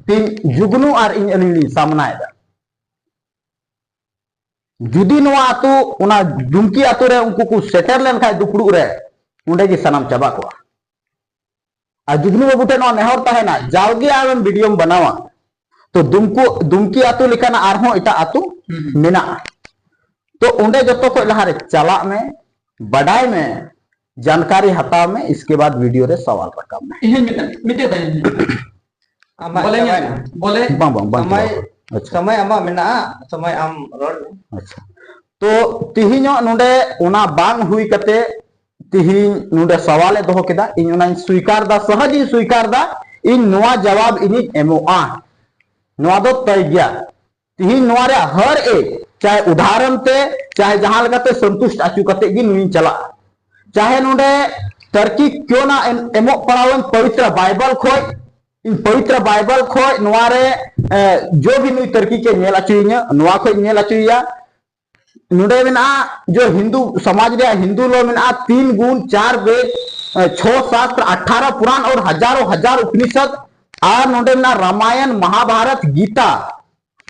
ᱛᱤᱦᱤᱧ ᱡᱩᱜᱽᱱᱩ ᱟᱨ ᱤᱧ ᱟᱹᱞᱤᱧ ᱞᱤᱧ ᱥᱟᱢᱱᱟᱭᱮᱫᱟ᱾ ᱡᱩᱫᱤ ᱱᱚᱣᱟ ᱟᱹᱛᱩ, ᱚᱱᱟ ᱰᱩᱢᱠᱤ ᱟᱹᱛᱩ ᱨᱮ ᱩᱱᱠᱩ ᱠᱚ ᱥᱮᱴᱮᱨ ᱞᱮᱱᱠᱷᱟᱱ ᱫᱩᱯᱲᱩᱵ ᱨᱮ, ᱚᱸᱰᱮ ᱜᱮ ᱥᱟᱱᱟᱢ ᱪᱟᱵᱟ ᱠᱚᱜᱼᱟ᱾ ᱟᱨ ᱡᱩᱜᱽᱱᱩ ᱵᱟᱹᱵᱩ ᱴᱷᱮᱱ ᱱᱚᱣᱟ ᱱᱮᱦᱚᱨ ᱛᱟᱦᱮᱱᱟ, ᱡᱟᱣᱜᱮ ᱟᱢᱮᱢ ᱵᱷᱤᱰᱤᱭᱳᱢ ᱵᱮᱱᱟᱣᱟ, ᱛᱚ ᱫᱩᱢᱠᱩ, ᱫᱩᱢᱠᱤ ᱟᱹᱛᱩ ᱞᱮᱠᱟᱱᱟᱜ ᱟᱨᱦᱚᱸ ᱮᱴᱟᱜ ᱟᱹᱛᱩ ᱦᱩᱸ᱾ ᱢᱮᱱᱟᱜᱼᱟ, ᱛᱚ ᱚᱸᱰᱮ ᱡᱚᱛᱚ ᱠᱷᱚᱡ ᱞᱟᱦᱟᱨᱮ ᱪᱟᱞᱟᱜ ᱢᱮ, ᱵᱟᱰᱟᱭ ᱢᱮ, ᱡᱟᱱᱠᱟᱨᱤ ᱦᱟᱛᱟᱣ ᱢᱮ, ᱤᱥᱠᱮ ᱵᱟᱫ ᱵᱷᱤᱰᱤᱭᱳ ᱨᱮ ᱥᱟᱣᱟᱞ ᱨᱟᱠᱟᱵ ᱢᱮ᱾ ᱤᱧ ᱦᱚᱧ ᱢᱮᱛᱟᱢ, ᱢᱤᱫᱴᱮᱡ ᱫᱟᱭᱟ ᱤᱧ ᱟᱢᱟᱜ ᱵᱚᱞᱮ ᱪᱟᱵᱟᱭᱮᱱᱟ? ᱵᱚᱞᱮ ᱵᱟᱝ, ᱵᱟᱝ, ᱵᱟᱝ ᱥᱚᱢᱚᱭ, ᱪᱟᱵᱟ ᱟᱠᱟᱱᱟ᱾ ᱟᱪᱪᱷᱟ᱾ ᱥᱚᱢᱚᱭ ᱟᱢᱟᱜ ᱢᱮᱱᱟᱜᱼᱟ, ᱥᱚᱢᱚᱭ ᱟᱢ ᱨᱚᱲ ᱢᱮ᱾ ᱟᱪᱪᱷᱟ᱾ ᱛᱚ ᱛᱤᱦᱤᱧᱚᱜ ᱱᱚᱰᱮ ᱚᱱᱟ ᱵᱟᱝ ᱦᱩᱭ ᱠᱟᱛᱮ ᱛᱤᱦᱤᱧ ᱱᱚᱰᱮ ᱥᱟᱣᱟᱞ ᱮ ᱫᱚᱦᱚ ᱠᱮᱫᱟ, ᱤᱧ ᱚᱱᱟᱧ ᱥᱩᱭᱠᱟᱨ ᱫᱟ, ᱥᱚᱦᱚᱡᱤᱧ ᱥᱩᱭᱠᱟᱨ ᱫᱟ, ᱤᱧ ᱱᱚᱣᱟ ᱡᱟᱣᱟᱵ ᱤᱧᱤᱧ ᱮᱢᱚᱜᱼᱟ, ᱱᱚᱣᱟ ᱫᱚ ᱛᱚᱭ ᱜᱮᱭᱟ᱾ ᱛᱤᱦᱤᱧ ᱱᱚᱣᱟ ᱨᱮᱭᱟᱜ ᱦᱟᱨ ᱮ, ᱪᱟᱦᱮ ᱩᱫᱟᱦᱚᱨᱚᱱ ᱛᱮ, ᱪᱟᱦᱮ ᱡᱟᱦᱟᱸ ᱞᱮᱠᱟᱛᱮ ᱥᱚᱱᱛᱩᱥᱴ ᱟᱪᱩ ᱠᱟᱛᱮ ᱜᱮ ᱱᱩᱭᱤᱧ ᱪᱟᱞᱟᱜᱼᱟ, ᱪᱟᱦᱮ ᱱᱚᱰᱮ ᱛᱟᱨᱠᱤ ᱠᱤᱭᱚ ᱱᱟ ᱮᱢ-, ᱮᱢᱚᱜ ᱯᱟᱲᱟᱣᱟᱹᱧ ᱯᱚᱵᱤᱛᱨᱟ ᱵᱟᱭᱵᱚᱞ ᱠᱷᱚᱡ, ᱤᱧ ᱯᱚᱵᱤᱛᱨᱟ ᱵᱟᱭᱵᱚᱞ ᱠᱷᱚᱡ ᱱᱚᱣᱟ ᱨᱮ, ᱮ, ᱡᱚ ᱵᱷᱤ ᱱᱩᱭ ᱛᱟᱨᱠᱤ ᱠᱮ ᱧᱮᱞ ᱟᱪᱚᱭᱤᱧᱟ, ᱱᱚᱣᱟ ᱠᱷᱚᱡ ᱧᱮᱞ ᱟᱪᱚᱭᱮᱭᱟ᱾ ᱱᱚᱰᱮ ᱢᱮᱱᱟᱜᱼᱟ ᱡᱚ ᱦᱤᱱᱫᱩ ᱥᱚᱢᱟᱡᱽ ᱨᱮᱭᱟᱜ ᱦᱤᱱᱫᱩ ᱞᱚ ᱢᱮᱱᱟᱜᱼᱟ, ᱛᱤᱱ ᱜᱩᱱ, ᱪᱟᱨ ᱵᱮᱫ, ᱮ, ᱪᱷᱚ ᱥᱟᱥᱛᱨ, ᱟᱴᱷᱟᱨᱚ ᱯᱩᱨᱟᱱ ᱟᱨ ᱦᱟᱡᱟᱨᱚ ᱦᱟᱡᱟᱨ ᱩᱯᱱᱤᱥᱚᱫ, ᱟᱨ ᱱᱚᱰᱮ ᱢᱮᱱᱟᱜᱼᱟ ᱨᱟᱢᱟᱭᱚᱱ, ᱢᱟᱦᱟᱵᱷᱟᱨᱚᱛ, ᱜᱤᱛᱟ,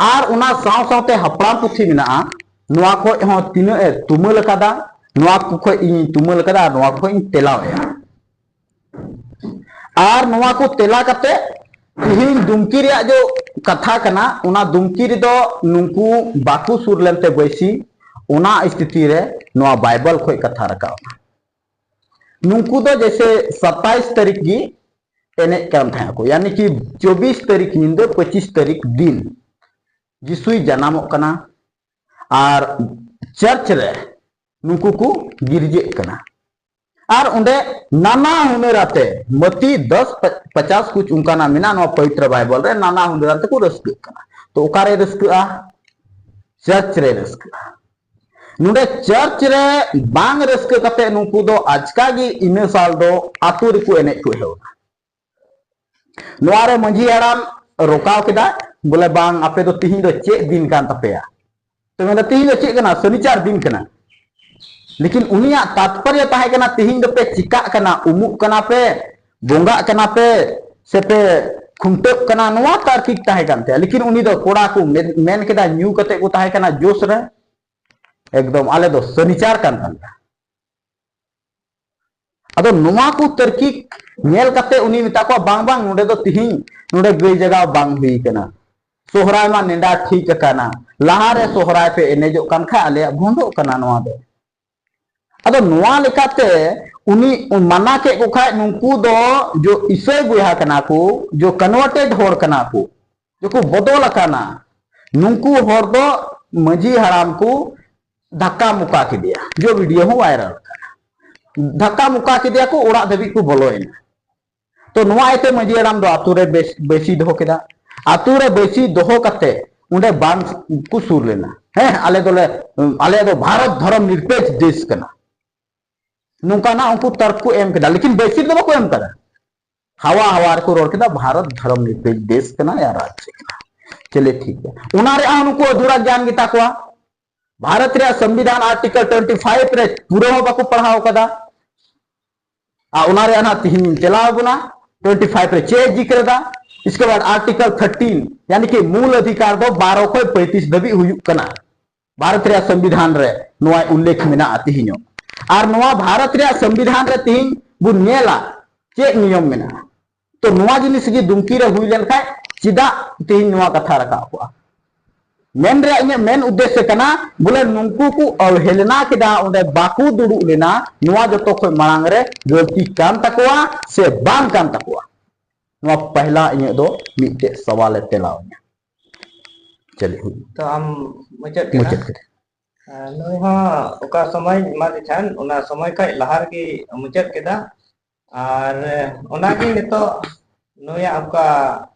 ᱟᱨ ᱚᱱᱟ ᱥᱟᱶ ᱥᱟᱶᱛᱮ ᱦᱟᱯᱲᱟᱢ ᱯᱩᱛᱷᱤ ᱢᱮᱱᱟᱜᱼᱟ᱾ ᱱᱚᱣᱟ ᱠᱷᱚᱡ ᱦᱚᱸ ᱛᱤᱱᱟᱹᱜ ᱮ ᱛᱩᱢᱟᱹᱞ ᱟᱠᱟᱫᱟ, ᱱᱚᱣᱟ ᱠᱚ ᱠᱷᱚᱡ ᱤᱧᱤᱧ ᱛᱩᱢᱟᱹᱞ ᱟᱠᱟᱫᱟ ᱟᱨ ᱱᱚᱣᱟ ᱠᱷᱚᱡ ᱤᱧ ᱛᱮᱞᱟᱣᱮᱫᱼᱟ᱾ ᱟᱨ ᱱᱚᱣᱟ ᱠᱚ ᱛᱮᱞᱟ ᱠᱟᱛᱮ ᱛᱤᱦᱤᱧ ᱫᱩᱢᱠᱤ ᱨᱮᱭᱟᱜ ᱡᱮ ᱠᱟᱛᱷᱟ ᱠᱟᱱᱟ, ᱚᱱᱟ ᱫᱩᱢᱠᱤ ᱨᱮᱫᱚ ᱱᱩᱠᱩ ᱵᱟᱠᱚ ᱥᱩᱨ ᱞᱮᱱᱛᱮ ᱵᱟᱹᱭᱥᱤ, ᱚᱱᱟ ᱥᱛᱷᱤᱛᱤ ᱨᱮ ᱱᱚᱣᱟ ᱵᱟᱭᱵᱚᱞ ᱠᱷᱚᱡ ᱠᱟᱛᱷᱟ ᱨᱟᱠᱟᱵ ᱮᱱᱟ᱾ ᱱᱩᱠᱩ ᱫᱚ ᱡᱮᱭᱥᱮ ᱥᱟᱛᱟᱭᱤᱥ ᱛᱟᱹᱨᱤᱠᱷ ᱜᱮ ᱮᱱᱮᱡ ᱠᱟᱱ ᱛᱟᱦᱮᱸ ᱠᱚ, ᱭᱟᱱᱤ ᱠᱤ ᱪᱚᱵᱵᱤᱥ ᱛᱟᱹᱨᱤᱠᱷ ᱧᱤᱫᱟᱹ ᱯᱚᱸᱪᱤᱥ ᱛᱟᱹᱨᱤᱠᱷ ᱫᱤᱱ ᱡᱤᱥᱩᱭ ᱡᱟᱱᱟᱢᱚᱜ ᱠᱟᱱᱟ᱾ ᱟᱨ ᱪᱟᱨᱪ ᱨᱮ ᱱᱩᱠᱩ ᱠᱚ ᱜᱤᱨᱡᱟᱹᱜ ᱠᱟᱱᱟ᱾ ᱟᱨ ᱚᱸᱰᱮ ᱱᱟᱱᱟ ᱦᱩᱱᱟᱹᱨ ᱟᱛᱮ, ᱢᱟᱹᱛᱤ ᱫᱚᱥ ᱯᱟᱪᱟᱥ ᱠᱩᱪ ᱚᱱᱠᱟᱱᱟᱜ ᱢᱮᱱᱟᱜᱼᱟ ᱱᱚᱣᱟ ᱯᱚᱵᱤᱛᱨᱚ ᱵᱟᱭᱵᱚᱞ ᱨᱮ, ᱱᱟᱱᱟ ᱦᱩᱱᱟᱹᱨ ᱟᱛᱮ ᱠᱚ ᱨᱟᱹᱥᱠᱟᱹᱜ ᱠᱟᱱᱟ᱾ ᱛᱚ ᱚᱠᱟᱨᱮ ᱨᱟᱹᱥᱠᱟᱹᱜᱼᱟ? ᱪᱟᱨᱪ ᱨᱮ ᱨᱟᱹᱥᱠᱟᱹᱜᱼᱟ᱾ ᱱᱚᱰᱮ ᱪᱟᱨᱪ ᱨᱮ ᱵᱟᱝ ᱨᱟᱹᱥᱠᱟᱹ ᱠᱟᱛᱮ ᱱᱩᱠᱩ ᱫᱚ ᱟᱪᱠᱟ ᱜᱮ ᱤᱱᱟᱹ ᱥᱟᱞ ᱫᱚ ᱟᱛᱳ ᱨᱮᱠᱚ ᱮᱱᱮᱡ ᱠᱚ ᱮᱦᱚᱵ ᱮᱱᱟ᱾ ᱱᱚᱣᱟ ᱨᱮ ᱢᱟᱹᱡᱷᱤ ᱦᱟᱲᱟᱢ ᱨᱚᱠᱟᱣ ᱠᱮᱫᱟ, ᱵᱚᱞᱮ, "ᱵᱟᱝ, ᱟᱯᱮ ᱫᱚ ᱛᱤᱦᱤᱧ ᱫᱚ ᱪᱮᱫ ᱫᱤᱱ ᱠᱟᱱ ᱛᱟᱯᱮᱭᱟ?" ᱛᱚ ᱢᱮᱱᱫᱟ, "ᱛᱤᱦᱤᱧ ᱫᱚ ᱪᱮᱫ ᱠᱟᱱᱟ? ᱥᱚᱱᱤᱪᱟᱨ ᱫᱤᱱ ᱠᱟᱱᱟ, ᱞᱮᱠᱤᱱ ᱩᱱᱤᱭᱟᱜ ᱛᱟᱛᱯᱚᱨᱭᱚ ᱛᱟᱦᱮᱸ ᱠᱟᱱᱟ, ᱛᱤᱦᱤᱧ ᱫᱚᱯᱮ ᱪᱤᱠᱟᱜ ᱠᱟᱱᱟ, ᱩᱢᱩᱜ ᱠᱟᱱᱟ ᱯᱮ, ᱵᱚᱸᱜᱟᱜ ᱠᱟᱱᱟ ᱯᱮ, ᱥᱮ ᱯᱮ ᱠᱷᱩᱱᱴᱟᱹᱜ ᱠᱟᱱᱟ?" ᱱᱚᱣᱟ ᱛᱟᱨᱠᱤᱠ ᱛᱟᱦᱮᱸ ᱠᱟᱱ ᱛᱟᱭᱟ᱾ ᱞᱮᱠᱤᱱ ᱩᱱᱤ ᱫᱚ ᱠᱚᱲᱟ ᱠᱚ ᱢᱮᱱ, ᱢᱮᱱ ᱠᱮᱫᱟ, ᱧᱩ ᱠᱟᱛᱮ ᱠᱚ ᱛᱟᱦᱮᱸ ᱠᱟᱱᱟ ᱡᱳᱥ ᱨᱮ, ᱮᱠᱫᱚᱢ ᱟᱞᱮ ᱫᱚ ᱥᱚᱱᱤᱪᱟᱨ ᱠᱟᱱ ᱛᱟᱞᱮᱭᱟ᱾ ᱟᱫᱚ ᱱᱚᱣᱟ ᱠᱚ ᱛᱟᱨᱠᱤᱠ ᱧᱮᱞ ᱠᱟᱛᱮ ᱩᱱᱤ ᱢᱮᱛᱟ ᱠᱚᱣᱟ, "ᱵᱟᱝ, ᱵᱟᱝ, ᱱᱚᱰᱮ ᱫᱚ ᱛᱤᱦᱤᱧ ᱱᱚᱰᱮ ᱜᱟᱹᱭ ᱡᱟᱜᱟᱣ ᱵᱟᱝ ᱦᱩᱭ ᱠᱟᱱᱟ, ᱥᱚᱦᱨᱟᱭ ᱢᱟ ᱱᱮᱰᱟ ᱴᱷᱤᱠ ᱟᱠᱟᱱᱟ, ᱞᱟᱦᱟᱨᱮ ᱥᱚᱦᱨᱟᱭ ᱯᱮ ᱮᱱᱮᱡᱚᱜ ᱠᱟᱱ ᱠᱷᱟᱡ ᱟᱞᱮᱭᱟᱜ ᱵᱚᱱᱫᱚᱜ ᱠᱟᱱᱟ ᱱᱚᱣᱟ ᱫᱚ᱾" ᱟᱫᱚ ᱱᱚᱣᱟ ᱞᱮᱠᱟᱛᱮ ᱩᱱᱤ ᱢᱟᱱᱟ ᱠᱮᱫ ᱠᱚ ᱠᱷᱟᱡ, ᱱᱩᱠᱩ ᱫᱚ ᱡᱚ ᱤᱥᱟᱹᱭ ᱵᱚᱭᱦᱟ ᱠᱟᱱᱟ ᱠᱚ, ᱡᱚ converted ᱦᱚᱲ ᱠᱟᱱᱟ ᱠᱚ, ᱡᱚᱠᱚ ᱵᱚᱫᱚᱞ ᱟᱠᱟᱱᱟ, ᱱᱩᱠᱩ ᱦᱚᱲ ᱫᱚ ᱢᱟᱹᱡᱷᱤ ᱦᱟᱲᱟᱢ ᱠᱚ ᱫᱷᱟᱠᱟ ᱢᱩᱠᱟ ᱠᱮᱫᱮᱭᱟ, ᱡᱚ video ᱦᱚᱸ viral ᱟᱠᱟᱱᱟ᱾ ᱫᱷᱟᱠᱟ ᱢᱩᱠᱟ ᱠᱮᱫᱮᱭᱟ ᱠᱚ, ᱚᱲᱟᱜ ᱫᱷᱟᱹᱵᱤᱡ ᱠᱚ ᱵᱚᱞᱚᱭᱮᱱᱟ᱾ ᱛᱚ ᱱᱚᱣᱟ ᱤᱭᱟᱹᱛᱮ ᱢᱟᱹᱡᱷᱤ ᱦᱟᱲᱟᱢ ᱫᱚ ᱟᱛᱳ ᱨᱮ ᱵᱮᱥ, ᱵᱮᱥᱤ ᱫᱚᱦᱚ ᱠᱮᱫᱟ᱾ ᱟᱛᱳ ᱨᱮ ᱵᱮᱥᱤ ᱫᱚᱦᱚ ᱠᱟᱛᱮ ᱚᱸᱰᱮ ᱵᱟᱝ ᱠᱚ ᱥᱩᱨ ᱞᱮᱱᱟ᱾ ᱦᱮᱸ, ᱟᱞᱮ ᱫᱚᱞᱮ, ᱟᱞᱮ ᱫᱚ ᱵᱷᱟᱨᱚᱛ ᱫᱷᱚᱨᱚᱢ ᱱᱤᱨᱯᱮᱠᱷ ᱫᱮᱥ ᱠᱟᱱᱟ, ᱱᱚᱝᱠᱟᱱᱟᱜ ᱩᱱᱠᱩ ᱛᱚᱨᱠ ᱠᱚ ᱮᱢ ᱠᱮᱫᱟ, ᱞᱮᱠᱤᱱ ᱵᱮᱥᱤ ᱫᱚ ᱵᱟᱠᱚ ᱮᱢ ᱠᱟᱫᱟ᱾ ᱦᱟᱣᱟ ᱦᱟᱣᱟ ᱨᱮᱠᱚ ᱨᱚᱲ ᱠᱮᱫᱟ, "ᱵᱷᱟᱨᱚᱛ ᱫᱷᱚᱨᱚᱢ ᱱᱤᱨᱯᱮᱠᱷ ᱫᱮᱥ ᱠᱟᱱᱟ ᱭᱟ ᱨᱟᱡᱽ ᱠᱟᱱᱟ᱾" ᱪᱚᱞᱮ ᱴᱷᱤᱠ ᱜᱮᱭᱟ, ᱚᱱᱟ ᱨᱮᱭᱟᱜ ᱦᱚᱸ ᱱᱩᱠᱩ ᱟᱹᱫᱷᱩᱨᱟ ᱜᱮᱭᱟᱱ ᱜᱮᱛᱟ ᱠᱚᱣᱟ᱾ ᱵᱷᱟᱨᱚᱛ ᱨᱮᱭᱟᱜ ᱥᱚᱝᱵᱤᱫᱷᱟᱱ article twenty five ᱨᱮ ᱯᱩᱨᱟᱹ ᱦᱚᱸ ᱵᱟᱠᱚ ᱯᱟᱲᱦᱟᱣ ᱠᱟᱫᱟ᱾ ᱟᱨ ᱚᱱᱟ ᱨᱮᱭᱟᱜ ᱱᱟᱦᱟᱜ ᱛᱤᱦᱤᱧ ᱪᱟᱞᱟᱣ ᱵᱚᱱᱟ, twenty five ᱨᱮ ᱪᱮᱫ ᱮ ᱡᱤᱠᱨ ᱮᱫᱟ, ᱤᱥᱠᱮ ᱵᱟᱫ article thirteen, ᱭᱟᱱᱤ ᱠᱤ ᱢᱩᱞ ᱚᱫᱷᱤᱠᱟᱨ ᱫᱚ ᱵᱟᱨᱚ ᱠᱷᱚᱱ ᱯᱚᱸᱭᱛᱨᱤᱥ ᱫᱷᱟᱹᱵᱤᱡ ᱦᱩᱭᱩᱜ ᱠᱟᱱᱟ᱾ ᱵᱷᱟᱨᱚᱛ ᱨᱮᱭᱟᱜ ᱥᱚᱝᱵᱤᱫᱷᱟᱱ ᱨᱮ ᱱᱚᱣᱟ ᱩᱞᱞᱮᱠᱷ ᱢᱮᱱᱟᱜᱼᱟ ᱛᱤᱦᱤᱧ ᱦᱚᱸ᱾ ᱟᱨ ᱱᱚᱣᱟ ᱵᱷᱟᱨᱚᱛ ᱨᱮᱭᱟᱜ ᱥᱚᱝᱵᱤᱫᱷᱟᱱ ᱨᱮ ᱛᱤᱦᱤᱧ ᱵᱚᱱ ᱧᱮᱞᱟ ᱪᱮᱫ ᱱᱤᱭᱚᱢ ᱢᱮᱱᱟᱜᱼᱟ᱾ ᱛᱚ ᱱᱚᱣᱟ ᱡᱤᱱᱤᱥ ᱜᱮ ᱫᱩᱢᱠᱤ ᱨᱮ ᱦᱩᱭ ᱞᱮᱱᱠᱷᱟᱱ ᱪᱮᱫᱟᱜ ᱛᱤᱦᱤᱧ ᱱᱚᱣᱟ ᱠᱟᱛᱷᱟ ᱨᱟᱠᱟᱵ ᱠᱚᱜᱼᱟ? ᱢᱮᱱ ᱨᱮᱭᱟᱜ ᱤᱧᱟᱹᱜ ᱢᱮᱱ ᱩᱫᱽᱫᱮᱥᱥᱚ ᱠᱟᱱᱟ, ᱵᱚᱞᱮ ᱱᱩᱠᱩ ᱠᱚ ᱚᱵᱦᱮᱞᱱᱟ ᱠᱮᱫᱟ, ᱚᱸᱰᱮ ᱵᱟᱠᱚ ᱫᱩᱲᱩᱵ ᱞᱮᱱᱟ, ᱱᱚᱣᱟ ᱡᱚᱛᱚ ᱠᱷᱚᱱ ᱢᱟᱲᱟᱝ ᱨᱮ ᱜᱟᱹᱞᱛᱤ ᱠᱟᱱ ᱛᱟᱠᱚᱣᱟ ᱥᱮ ᱵᱟᱝ ᱠᱟᱱ ᱛᱟᱠᱚᱣᱟ? ᱱᱚᱣᱟ ᱯᱟᱦᱞᱟ ᱤᱧᱟᱹᱜ ᱫᱚ ᱢᱤᱫᱴᱮᱡ ᱥᱟᱣᱟᱞ ᱮ ᱛᱮᱞᱟᱣ ᱤᱧᱟ᱾ ᱪᱟᱹᱞᱤ ᱦᱩᱭ᱾ ᱛᱚ ᱟᱢ ᱢᱩᱪᱟᱹᱫ ᱠᱮᱫᱟ? ᱢᱩᱪᱟᱹᱫ ᱠᱮᱫᱟ᱾ ᱟᱨ ᱱᱩᱭ ᱦᱚᱸ ᱚᱠᱟ ᱥᱚᱢᱚᱭ ᱮᱢᱟᱫᱮ ᱛᱟᱦᱮᱱ, ᱚᱱᱟ ᱥᱚᱢᱚᱭ ᱠᱷᱚᱡ ᱞᱟᱦᱟ ᱨᱮᱜᱮ ᱢᱩᱪᱟᱹᱫ ᱠᱮᱫᱟ᱾ ᱟᱨ ᱚᱱᱟᱜᱮ ᱱᱤᱛᱚᱜ ᱱᱩᱭᱟᱜ ᱚᱠᱟ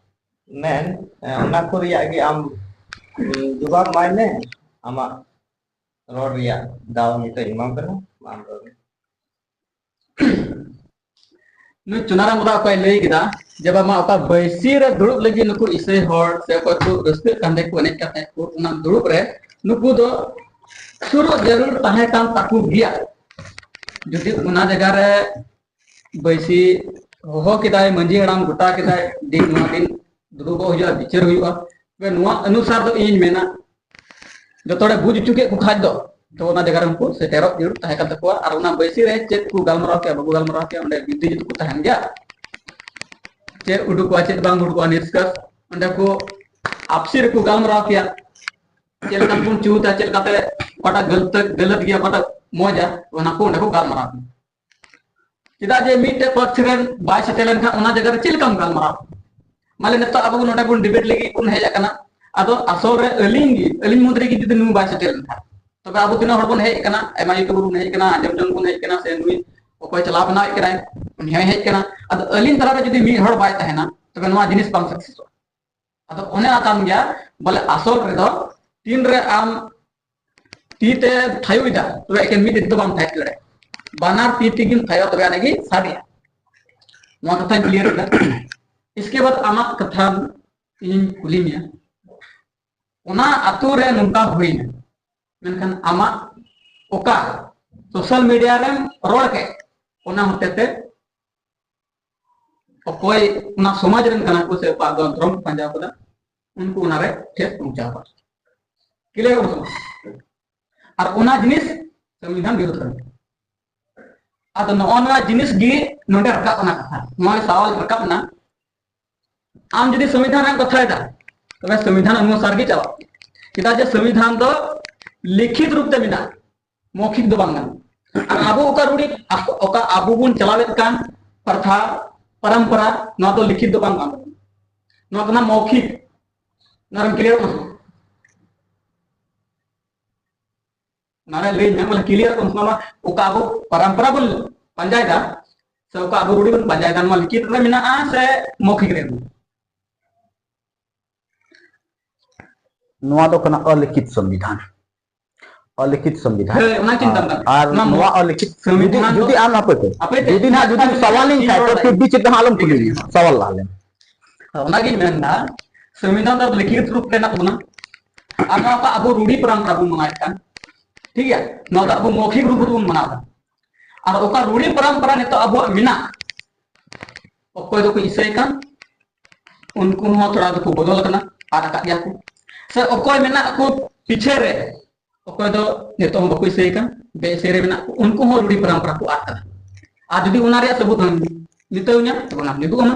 ᱢᱮᱱ, ᱮ, ᱚᱱᱟ ᱠᱚ ᱨᱮᱭᱟᱜ ᱜᱮ ᱟᱢ, ᱩᱢ, ᱡᱚᱵᱟᱵ ᱮᱢᱟᱭ ᱢᱮ᱾ ᱟᱢᱟᱜ ᱨᱚᱲ ᱨᱮᱭᱟᱜ ᱫᱟᱣ ᱱᱤᱛᱚᱜ ᱤᱧ ᱮᱢᱟᱢ ᱠᱟᱱᱟ, ᱢᱟ ᱟᱢ ᱨᱚᱲ ᱢᱮ᱾ ᱱᱩᱭ ᱪᱩᱱᱟᱨᱟᱢ ᱵᱚᱫᱟ ᱚᱠᱚᱭ ᱞᱟᱹᱭ ᱠᱮᱫᱟ ᱡᱮ ᱵᱟᱝ ᱚᱠᱟ ᱵᱟᱹᱭᱥᱤ ᱨᱮ ᱫᱩᱲᱩᱵ ᱞᱟᱹᱜᱤᱫ ᱱᱩᱠᱩ ᱤᱥᱟᱹᱭ ᱦᱚᱲ ᱥᱮ ᱚᱠᱚᱭ ᱠᱚ ᱨᱟᱹᱥᱠᱟᱹᱜ ᱠᱟᱱ ᱛᱟᱦᱮᱸ ᱠᱚ, ᱮᱱᱮᱡ ᱠᱟᱱ ᱛᱟᱦᱮᱸ ᱠᱚ, ᱚᱱᱟ ᱫᱩᱲᱩᱵ ᱨᱮ ᱱᱩᱠᱩ ᱫᱚ ᱥᱩᱨᱩᱜ ᱡᱟᱹᱨᱩᱲ ᱛᱟᱦᱮᱸ ᱠᱟᱱ ᱛᱟᱠᱚ ᱜᱮᱭᱟ᱾ ᱡᱩᱫᱤ ᱚᱱᱟ ᱡᱟᱭᱜᱟ ᱨᱮ ᱵᱟᱹᱭᱥᱤ ᱦᱚᱦᱚ ᱠᱮᱫᱟᱭ, ᱢᱟᱹᱡᱷᱤ ᱦᱟᱲᱟᱢ ᱜᱚᱴᱟ ᱠᱮᱫᱟᱭ, ᱫᱤᱱ ᱱᱚᱣᱟ ᱫᱤᱱ ᱫᱩᱲᱩᱵᱚᱜ ᱦᱩᱭᱩᱜᱼᱟ, ᱵᱤᱪᱟᱹᱨ ᱦᱩᱭᱩᱜᱼᱟ, ᱛᱚᱵᱮ ᱱᱚᱣᱟ ᱚᱱᱩᱥᱟᱨ ᱫᱚ ᱤᱧ ᱢᱮᱱᱟ, ᱡᱚᱛᱚ ᱦᱚᱲᱮ ᱵᱩᱡᱽ ᱦᱚᱪᱚ ᱠᱮᱫ ᱠᱚ ᱠᱷᱟᱡ ᱫᱚ, ᱛᱚ ᱚᱱᱟ ᱡᱟᱭᱜᱟ ᱨᱮ ᱩᱱᱠᱩ ᱥᱮᱴᱮᱨᱚᱜ ᱡᱟᱹᱨᱩᱲ ᱛᱟᱦᱮᱸ ᱠᱟᱱ ᱛᱟᱠᱚᱣᱟ᱾ ᱟᱨ ᱚᱱᱟ ᱵᱟᱹᱭᱥᱤ ᱨᱮ ᱪᱮᱫ ᱠᱚ ᱜᱟᱞᱢᱟᱨᱟᱣ ᱠᱮᱭᱟ, ᱵᱟᱠᱚ ᱜᱟᱞᱢᱟᱨᱟᱣ ᱠᱮᱭᱟ, ᱚᱸᱰᱮ ᱵᱤᱫᱽᱫᱷᱤ ᱡᱩᱫᱤ ᱠᱚ ᱛᱟᱦᱮᱱ ᱜᱮᱭᱟ, ᱪᱮᱫ ᱩᱰᱩᱠᱚᱜᱼᱟ, ᱪᱮᱫ ᱵᱟᱝ ᱩᱰᱩᱠᱚᱜᱼᱟ, ᱱᱤᱥᱠᱟᱥ ᱚᱸᱰᱮ ᱠᱚ ᱟᱯᱥᱤ ᱨᱮᱠᱚ ᱜᱟᱞᱢᱟᱨᱟᱣ ᱠᱮᱭᱟ᱾ ᱪᱮᱫ ᱞᱮᱠᱟ ᱵᱚᱱ ᱪᱩᱛᱟ, ᱪᱮᱫ ᱞᱮᱠᱟᱛᱮ ᱚᱠᱟᱴᱟᱜ ᱜᱟᱹᱞᱛᱟᱹ-, ᱜᱟᱹᱞᱟᱹᱛ ᱜᱮᱭᱟ, ᱚᱠᱟᱴᱟᱜ ᱢᱚᱡᱟ, ᱚᱱᱟ ᱠᱚ ᱚᱸᱰᱮ ᱠᱚ ᱜᱟᱞᱢᱟᱨᱟᱣ ᱠᱮᱭᱟ᱾ ᱪᱮᱫᱟᱜ ᱡᱮ ᱢᱤᱫᱴᱮᱡ ᱯᱚᱠᱷ ᱨᱮᱱ ᱵᱟᱭ ᱥᱮᱴᱮᱨ ᱞᱮᱱᱠᱷᱟᱱ ᱚᱱᱟ ᱡᱟᱭᱜᱟ ᱨᱮ ᱪᱮᱫ ᱞᱮᱠᱟᱢ ᱜᱟᱞᱢᱟᱨᱟᱣ? ᱢᱟᱱᱮ ᱱᱤᱛᱚᱜ ᱟᱵᱚ ᱱᱚᱰᱮ ᱵᱚᱱ ᱰᱤᱵᱮᱴ ᱞᱟᱹᱜᱤᱫ ᱵᱚᱱ ᱦᱮᱡ ᱟᱠᱟᱱᱟ, ᱟᱫᱚ ᱟᱥᱚᱞ ᱨᱮ ᱟᱹᱞᱤᱧ ᱜᱮ, ᱟᱹᱞᱤᱧ ᱢᱩᱫᱽ ᱨᱮᱜᱮ ᱡᱩᱫᱤ ᱱᱩᱭ ᱵᱟᱭ ᱥᱮᱴᱮᱨ ᱞᱮᱱᱠᱷᱟᱱ, ᱛᱚᱵᱮ ᱟᱵᱚ ᱛᱤᱱᱟᱹᱜ ᱦᱚᱲ ᱵᱚᱱ ᱦᱮᱡ ᱟᱠᱟᱱᱟ, ᱟᱭᱢᱟ YouTuber ᱵᱚᱱ ᱦᱮᱡ ᱟᱠᱟᱱᱟ, ᱟᱸᱡᱚᱢ ᱡᱚᱝ ᱵᱚᱱ ᱦᱮᱡ ᱟᱠᱟᱱᱟ, ᱥᱮ ᱱᱩᱭ ᱚᱠᱚᱭ ᱪᱟᱞᱟᱣ ᱵᱮᱱᱟᱣᱮᱫ ᱠᱟᱱᱟᱭ, ᱩᱱᱤ ᱦᱚᱸᱭ ᱦᱮᱡ ᱟᱠᱟᱱᱟ᱾ ᱟᱫᱚ ᱟᱹᱞᱤᱧ ᱛᱟᱞᱟᱨᱮ ᱡᱩᱫᱤ ᱢᱤᱫ ᱦᱚᱲ ᱵᱟᱭ ᱛᱟᱦᱮᱱᱟ, ᱛᱚᱵᱮ ᱱᱚᱣᱟ ᱡᱤᱱᱤᱥ ᱵᱟᱝ ᱥᱟᱠᱥᱮᱥᱚᱜᱼᱟ᱾ ᱟᱫᱚ ᱚᱱᱮ ᱚᱱᱟ ᱠᱟᱱ ᱜᱮᱭᱟ, ᱵᱚᱞᱮ ᱟᱥᱚᱞ ᱨᱮᱫᱚ ᱛᱤᱱᱨᱮ ᱟᱢ ᱛᱤ ᱛᱮ ᱛᱷᱟᱭᱚ ᱮᱫᱟ, ᱛᱚᱵᱮ ᱮᱠᱮᱱ ᱢᱤᱫ ᱛᱤ ᱛᱮᱫᱚ ᱵᱟᱢ ᱛᱷᱟᱭᱚ ᱫᱟᱲᱮᱭᱟᱜᱼᱟ᱾ ᱵᱟᱱᱟᱨ ᱛᱤ ᱛᱮᱜᱮᱢ ᱛᱷᱟᱭᱚ, ᱛᱚᱵᱮ ᱟᱹᱱᱤᱡ ᱜᱮ ᱥᱟᱰᱮᱭᱟ᱾ ᱱᱚᱣᱟ ᱠᱟᱛᱷᱟᱧ ᱠᱞᱤᱭᱟᱨ ᱠᱮᱫᱟ᱾ ᱤᱥᱠᱮ ᱵᱟᱫ ᱟᱢᱟᱜ ᱠᱟᱛᱷᱟ ᱤᱧᱤᱧ ᱠᱩᱞᱤ ᱢᱮᱭᱟ, ᱚᱱᱟ ᱟᱛᱳ ᱨᱮ ᱱᱚᱝᱠᱟ ᱦᱩᱭᱱᱟ, ᱢᱮᱱᱠᱷᱟᱱ ᱟᱢᱟᱜ ᱚᱠᱟ ᱥᱳᱥᱟᱞ ᱢᱤᱰᱤᱭᱟ ᱨᱮᱢ ᱨᱚᱲ ᱠᱮᱫ, ᱚᱱᱟ ᱦᱚᱛᱮ ᱛᱮ ᱚᱠᱚᱭ ᱚᱱᱟ ᱥᱚᱢᱟᱡᱽ ᱨᱮᱱ ᱠᱟᱱᱟ ᱠᱚ ᱥᱮ ᱚᱠᱟ ᱫᱚ ᱫᱷᱚᱨᱚᱢ ᱠᱚ ᱯᱟᱸᱡᱟ ᱠᱟᱫᱟ, ᱩᱱᱠᱩ ᱚᱱᱟᱨᱮ ᱴᱷᱮᱥ ᱯᱚᱦᱚᱸᱪᱟᱣ ᱠᱟᱜᱼᱟ᱾ ᱠᱞᱤᱭᱟᱨ ᱠᱟᱱᱟ ᱥᱮ ᱵᱟᱝ? ᱟᱨ ᱚᱱᱟ ᱡᱤᱱᱤᱥ ᱥᱚᱝᱵᱤᱫᱷᱟᱱ ᱵᱤᱨᱩᱫᱷ ᱠᱟᱱᱟ᱾ ᱟᱫᱚ ᱱᱚᱜᱼᱚ ᱱᱚᱣᱟ ᱡᱤᱱᱤᱥ ᱜᱮ ᱱᱚᱰᱮ ᱨᱟᱠᱟᱵ ᱠᱟᱱᱟ ᱠᱟᱛᱷᱟ, ᱱᱚᱣᱟ ᱜᱮ ᱥᱟᱣᱟᱞ ᱨᱟᱠᱟᱵ ᱮᱱᱟ᱾ ᱟᱢ ᱡᱩᱫᱤ ᱥᱚᱝᱵᱤᱫᱷᱟᱱ ᱨᱮᱢ ᱠᱟᱛᱷᱟᱭᱮᱫᱟ, ᱛᱚᱵᱮ ᱥᱚᱝᱵᱤᱫᱷᱟᱱ ᱚᱱᱩᱥᱟᱨ ᱜᱮ ᱪᱟᱞᱟᱜ, ᱪᱮᱫᱟᱜ ᱡᱮ ᱥᱚᱝᱵᱤᱫᱷᱟᱱ ᱫᱚ ᱞᱤᱠᱷᱤᱛ ᱨᱩᱯ ᱛᱮ ᱢᱮᱱᱟᱜᱼᱟ, ᱢᱚᱣᱠᱷᱤᱠ ᱫᱚ ᱵᱟᱝ ᱠᱟᱱᱟ᱾ ᱟᱨ ᱟᱵᱚ ᱚᱠᱟ ᱨᱩᱲᱤ, ᱚᱠᱟ ᱟᱵᱚ ᱵᱚᱱ ᱪᱟᱞᱟᱣᱮᱫ ᱠᱟᱱ ᱯᱨᱚᱛᱷᱟ, ᱯᱚᱨᱚᱢᱯᱚᱨᱟ, ᱱᱚᱣᱟ ᱫᱚ ᱞᱤᱠᱷᱤᱛ ᱫᱚ ᱵᱟᱝ ᱠᱟᱱᱟ, ᱱᱚᱣᱟ ᱠᱟᱱᱟ ᱢᱚᱣᱠᱷᱤᱠ᱾ ᱱᱚᱣᱟ ᱨᱮᱢ ᱠᱞᱤᱭᱟᱨ ᱠᱟᱱᱟ? ᱚᱱᱟᱨᱮ ᱞᱟᱹᱭ ᱢᱮ, ᱵᱚᱞᱮ ᱠᱞᱤᱭᱟᱨ ᱠᱚ ᱱᱚᱣᱟ ᱚᱠᱟ ᱟᱵᱚ ᱯᱚᱨᱚᱢᱯᱚᱨᱟ ᱵᱚᱱ ᱯᱟᱸᱡᱟᱭᱮᱫᱟ, ᱥᱮ ᱚᱠᱟ ᱟᱵᱚ ᱨᱩᱲᱤ ᱵᱚᱱ ᱯᱟᱸᱡᱟᱭᱮᱫᱟ, ᱱᱚᱣᱟ ᱞᱤᱠᱷᱤᱛ ᱨᱮ ᱢᱮᱱᱟᱜᱼᱟ ᱥᱮ ᱢᱚᱣᱠᱷᱤᱠ ᱨᱮ ᱢᱮᱱᱟᱜᱼᱟ? ᱱᱚᱣᱟ ᱫᱚ ᱠᱟᱱᱟ ᱚᱞᱤᱠᱷᱤᱛ ᱥᱚᱝᱵᱤᱫᱷᱟᱱ᱾ ᱚᱞᱤᱠᱷᱤᱛ ᱥᱚᱝᱵᱤᱫᱷᱟᱱ᱾ ᱦᱳᱭ, ᱚᱱᱟ ᱪᱤᱱᱛᱟ ᱟᱨ, ᱵᱷᱟᱵᱽᱱᱟ᱾ ᱟᱨ ᱚᱱᱟ ᱱᱚᱣᱟ ᱢᱚ-, ᱚᱞᱤᱠᱷᱤᱛ ᱥᱚᱝᱵᱤᱫᱷᱟᱱ ᱡᱩᱫᱤ, ᱫᱚ ᱡᱩᱫᱤ ᱟᱢ ᱦᱟᱯᱮ ᱛᱮ, ᱦᱟᱯᱮ ᱛᱮ, ᱡᱩᱫᱤ ᱱᱟᱦᱟᱜ ᱡᱩᱫᱤᱢ ᱤᱧ ᱥᱟᱣᱟᱞᱤᱧ ᱠᱷᱟᱡ ᱛᱚ ᱨᱚᱲ ᱴᱷᱤᱠ ᱵᱤᱪᱷᱤᱛ ᱫᱚ ᱦᱟᱸᱜ ᱟᱞᱚᱢ ᱠᱩᱞᱤᱧᱟ, ᱥᱟᱣᱟᱞ ᱞᱟᱦᱟ ᱞᱮᱢ᱾ ᱚᱱᱟᱜᱤᱧ ᱢᱮᱱᱫᱟ, ᱥᱚᱝᱵᱤᱫᱷᱟᱱ ᱫᱚ ᱞᱤᱠᱷᱤᱛ ᱨᱩᱯ ᱨᱮ ᱢᱮᱱᱟᱜ ᱛᱟᱵᱚᱱᱟ᱾ ᱟᱨ ᱱᱚᱣᱟ ᱫᱚ ᱟᱵᱚ ᱨᱩᱲᱤ ᱯᱟᱨᱟᱢᱯᱟᱨᱟ ᱵᱚᱱ ᱢᱟᱱᱟᱣᱮᱫ ᱠᱟᱱ, ᱴᱷᱤᱠ ᱜᱮᱭᱟ? ᱱᱚᱣᱟ ᱫᱚ ᱟᱵᱚ ᱢᱚᱣᱠᱷᱤᱠ ᱨᱩᱯ ᱨᱮᱵᱚᱱ ᱢᱟᱱᱟᱣ ᱮᱫᱟ᱾ ᱟᱨ ᱚᱠᱟ ᱨᱩᱲᱤ ᱯᱟᱨᱟᱢᱯᱟᱨᱟ ᱱᱤᱛᱚᱜ ᱟᱵᱚᱣᱟᱜ ᱢᱮᱱᱟᱜ, ᱚᱠᱚᱭ ᱫᱚᱠᱚ ᱤᱥᱟᱹᱭ ᱠᱟᱱ, ᱩᱱᱠᱩ ᱦᱚᱸ ᱛᱷᱚᱲᱟ ᱫᱚᱠᱚ ᱵᱚᱫᱚᱞ ᱟᱠᱟᱱᱟ, ᱟᱫ ᱟᱠᱟᱫ ᱜᱮᱭᱟ ᱠᱚ᱾ ᱥᱮ ᱚᱠᱚᱭ ᱢᱮᱱᱟᱜ ᱠᱚ ᱯᱤᱪᱷᱮ ᱨᱮ, ᱚᱠᱚᱭ ᱫᱚ ᱱᱤᱛᱚᱜ ᱦᱚᱸ ᱵᱟᱠᱚ ᱤᱥᱟᱹᱭ ᱠᱟᱱ, ᱵᱮ ᱤᱥᱟᱹᱭ ᱨᱮ ᱢᱮᱱᱟᱜ ᱠᱚ, ᱩᱱᱠᱩ ᱦᱚᱸ ᱨᱩᱲᱤ ᱯᱟᱨᱟᱢᱯᱟᱨᱟ ᱠᱚ ᱟᱫ ᱠᱟᱫᱟ᱾ ᱟᱨ ᱡᱩᱫᱤ ᱚᱱᱟ ᱨᱮᱭᱟᱜ ᱥᱟᱹᱵᱩᱛ ᱦᱚᱸ ᱢᱮᱛᱟᱹᱧᱟ, ᱛᱚᱵᱮ ᱚᱱᱟ ᱞᱟᱹᱜᱩᱜ ᱟᱢᱟ᱾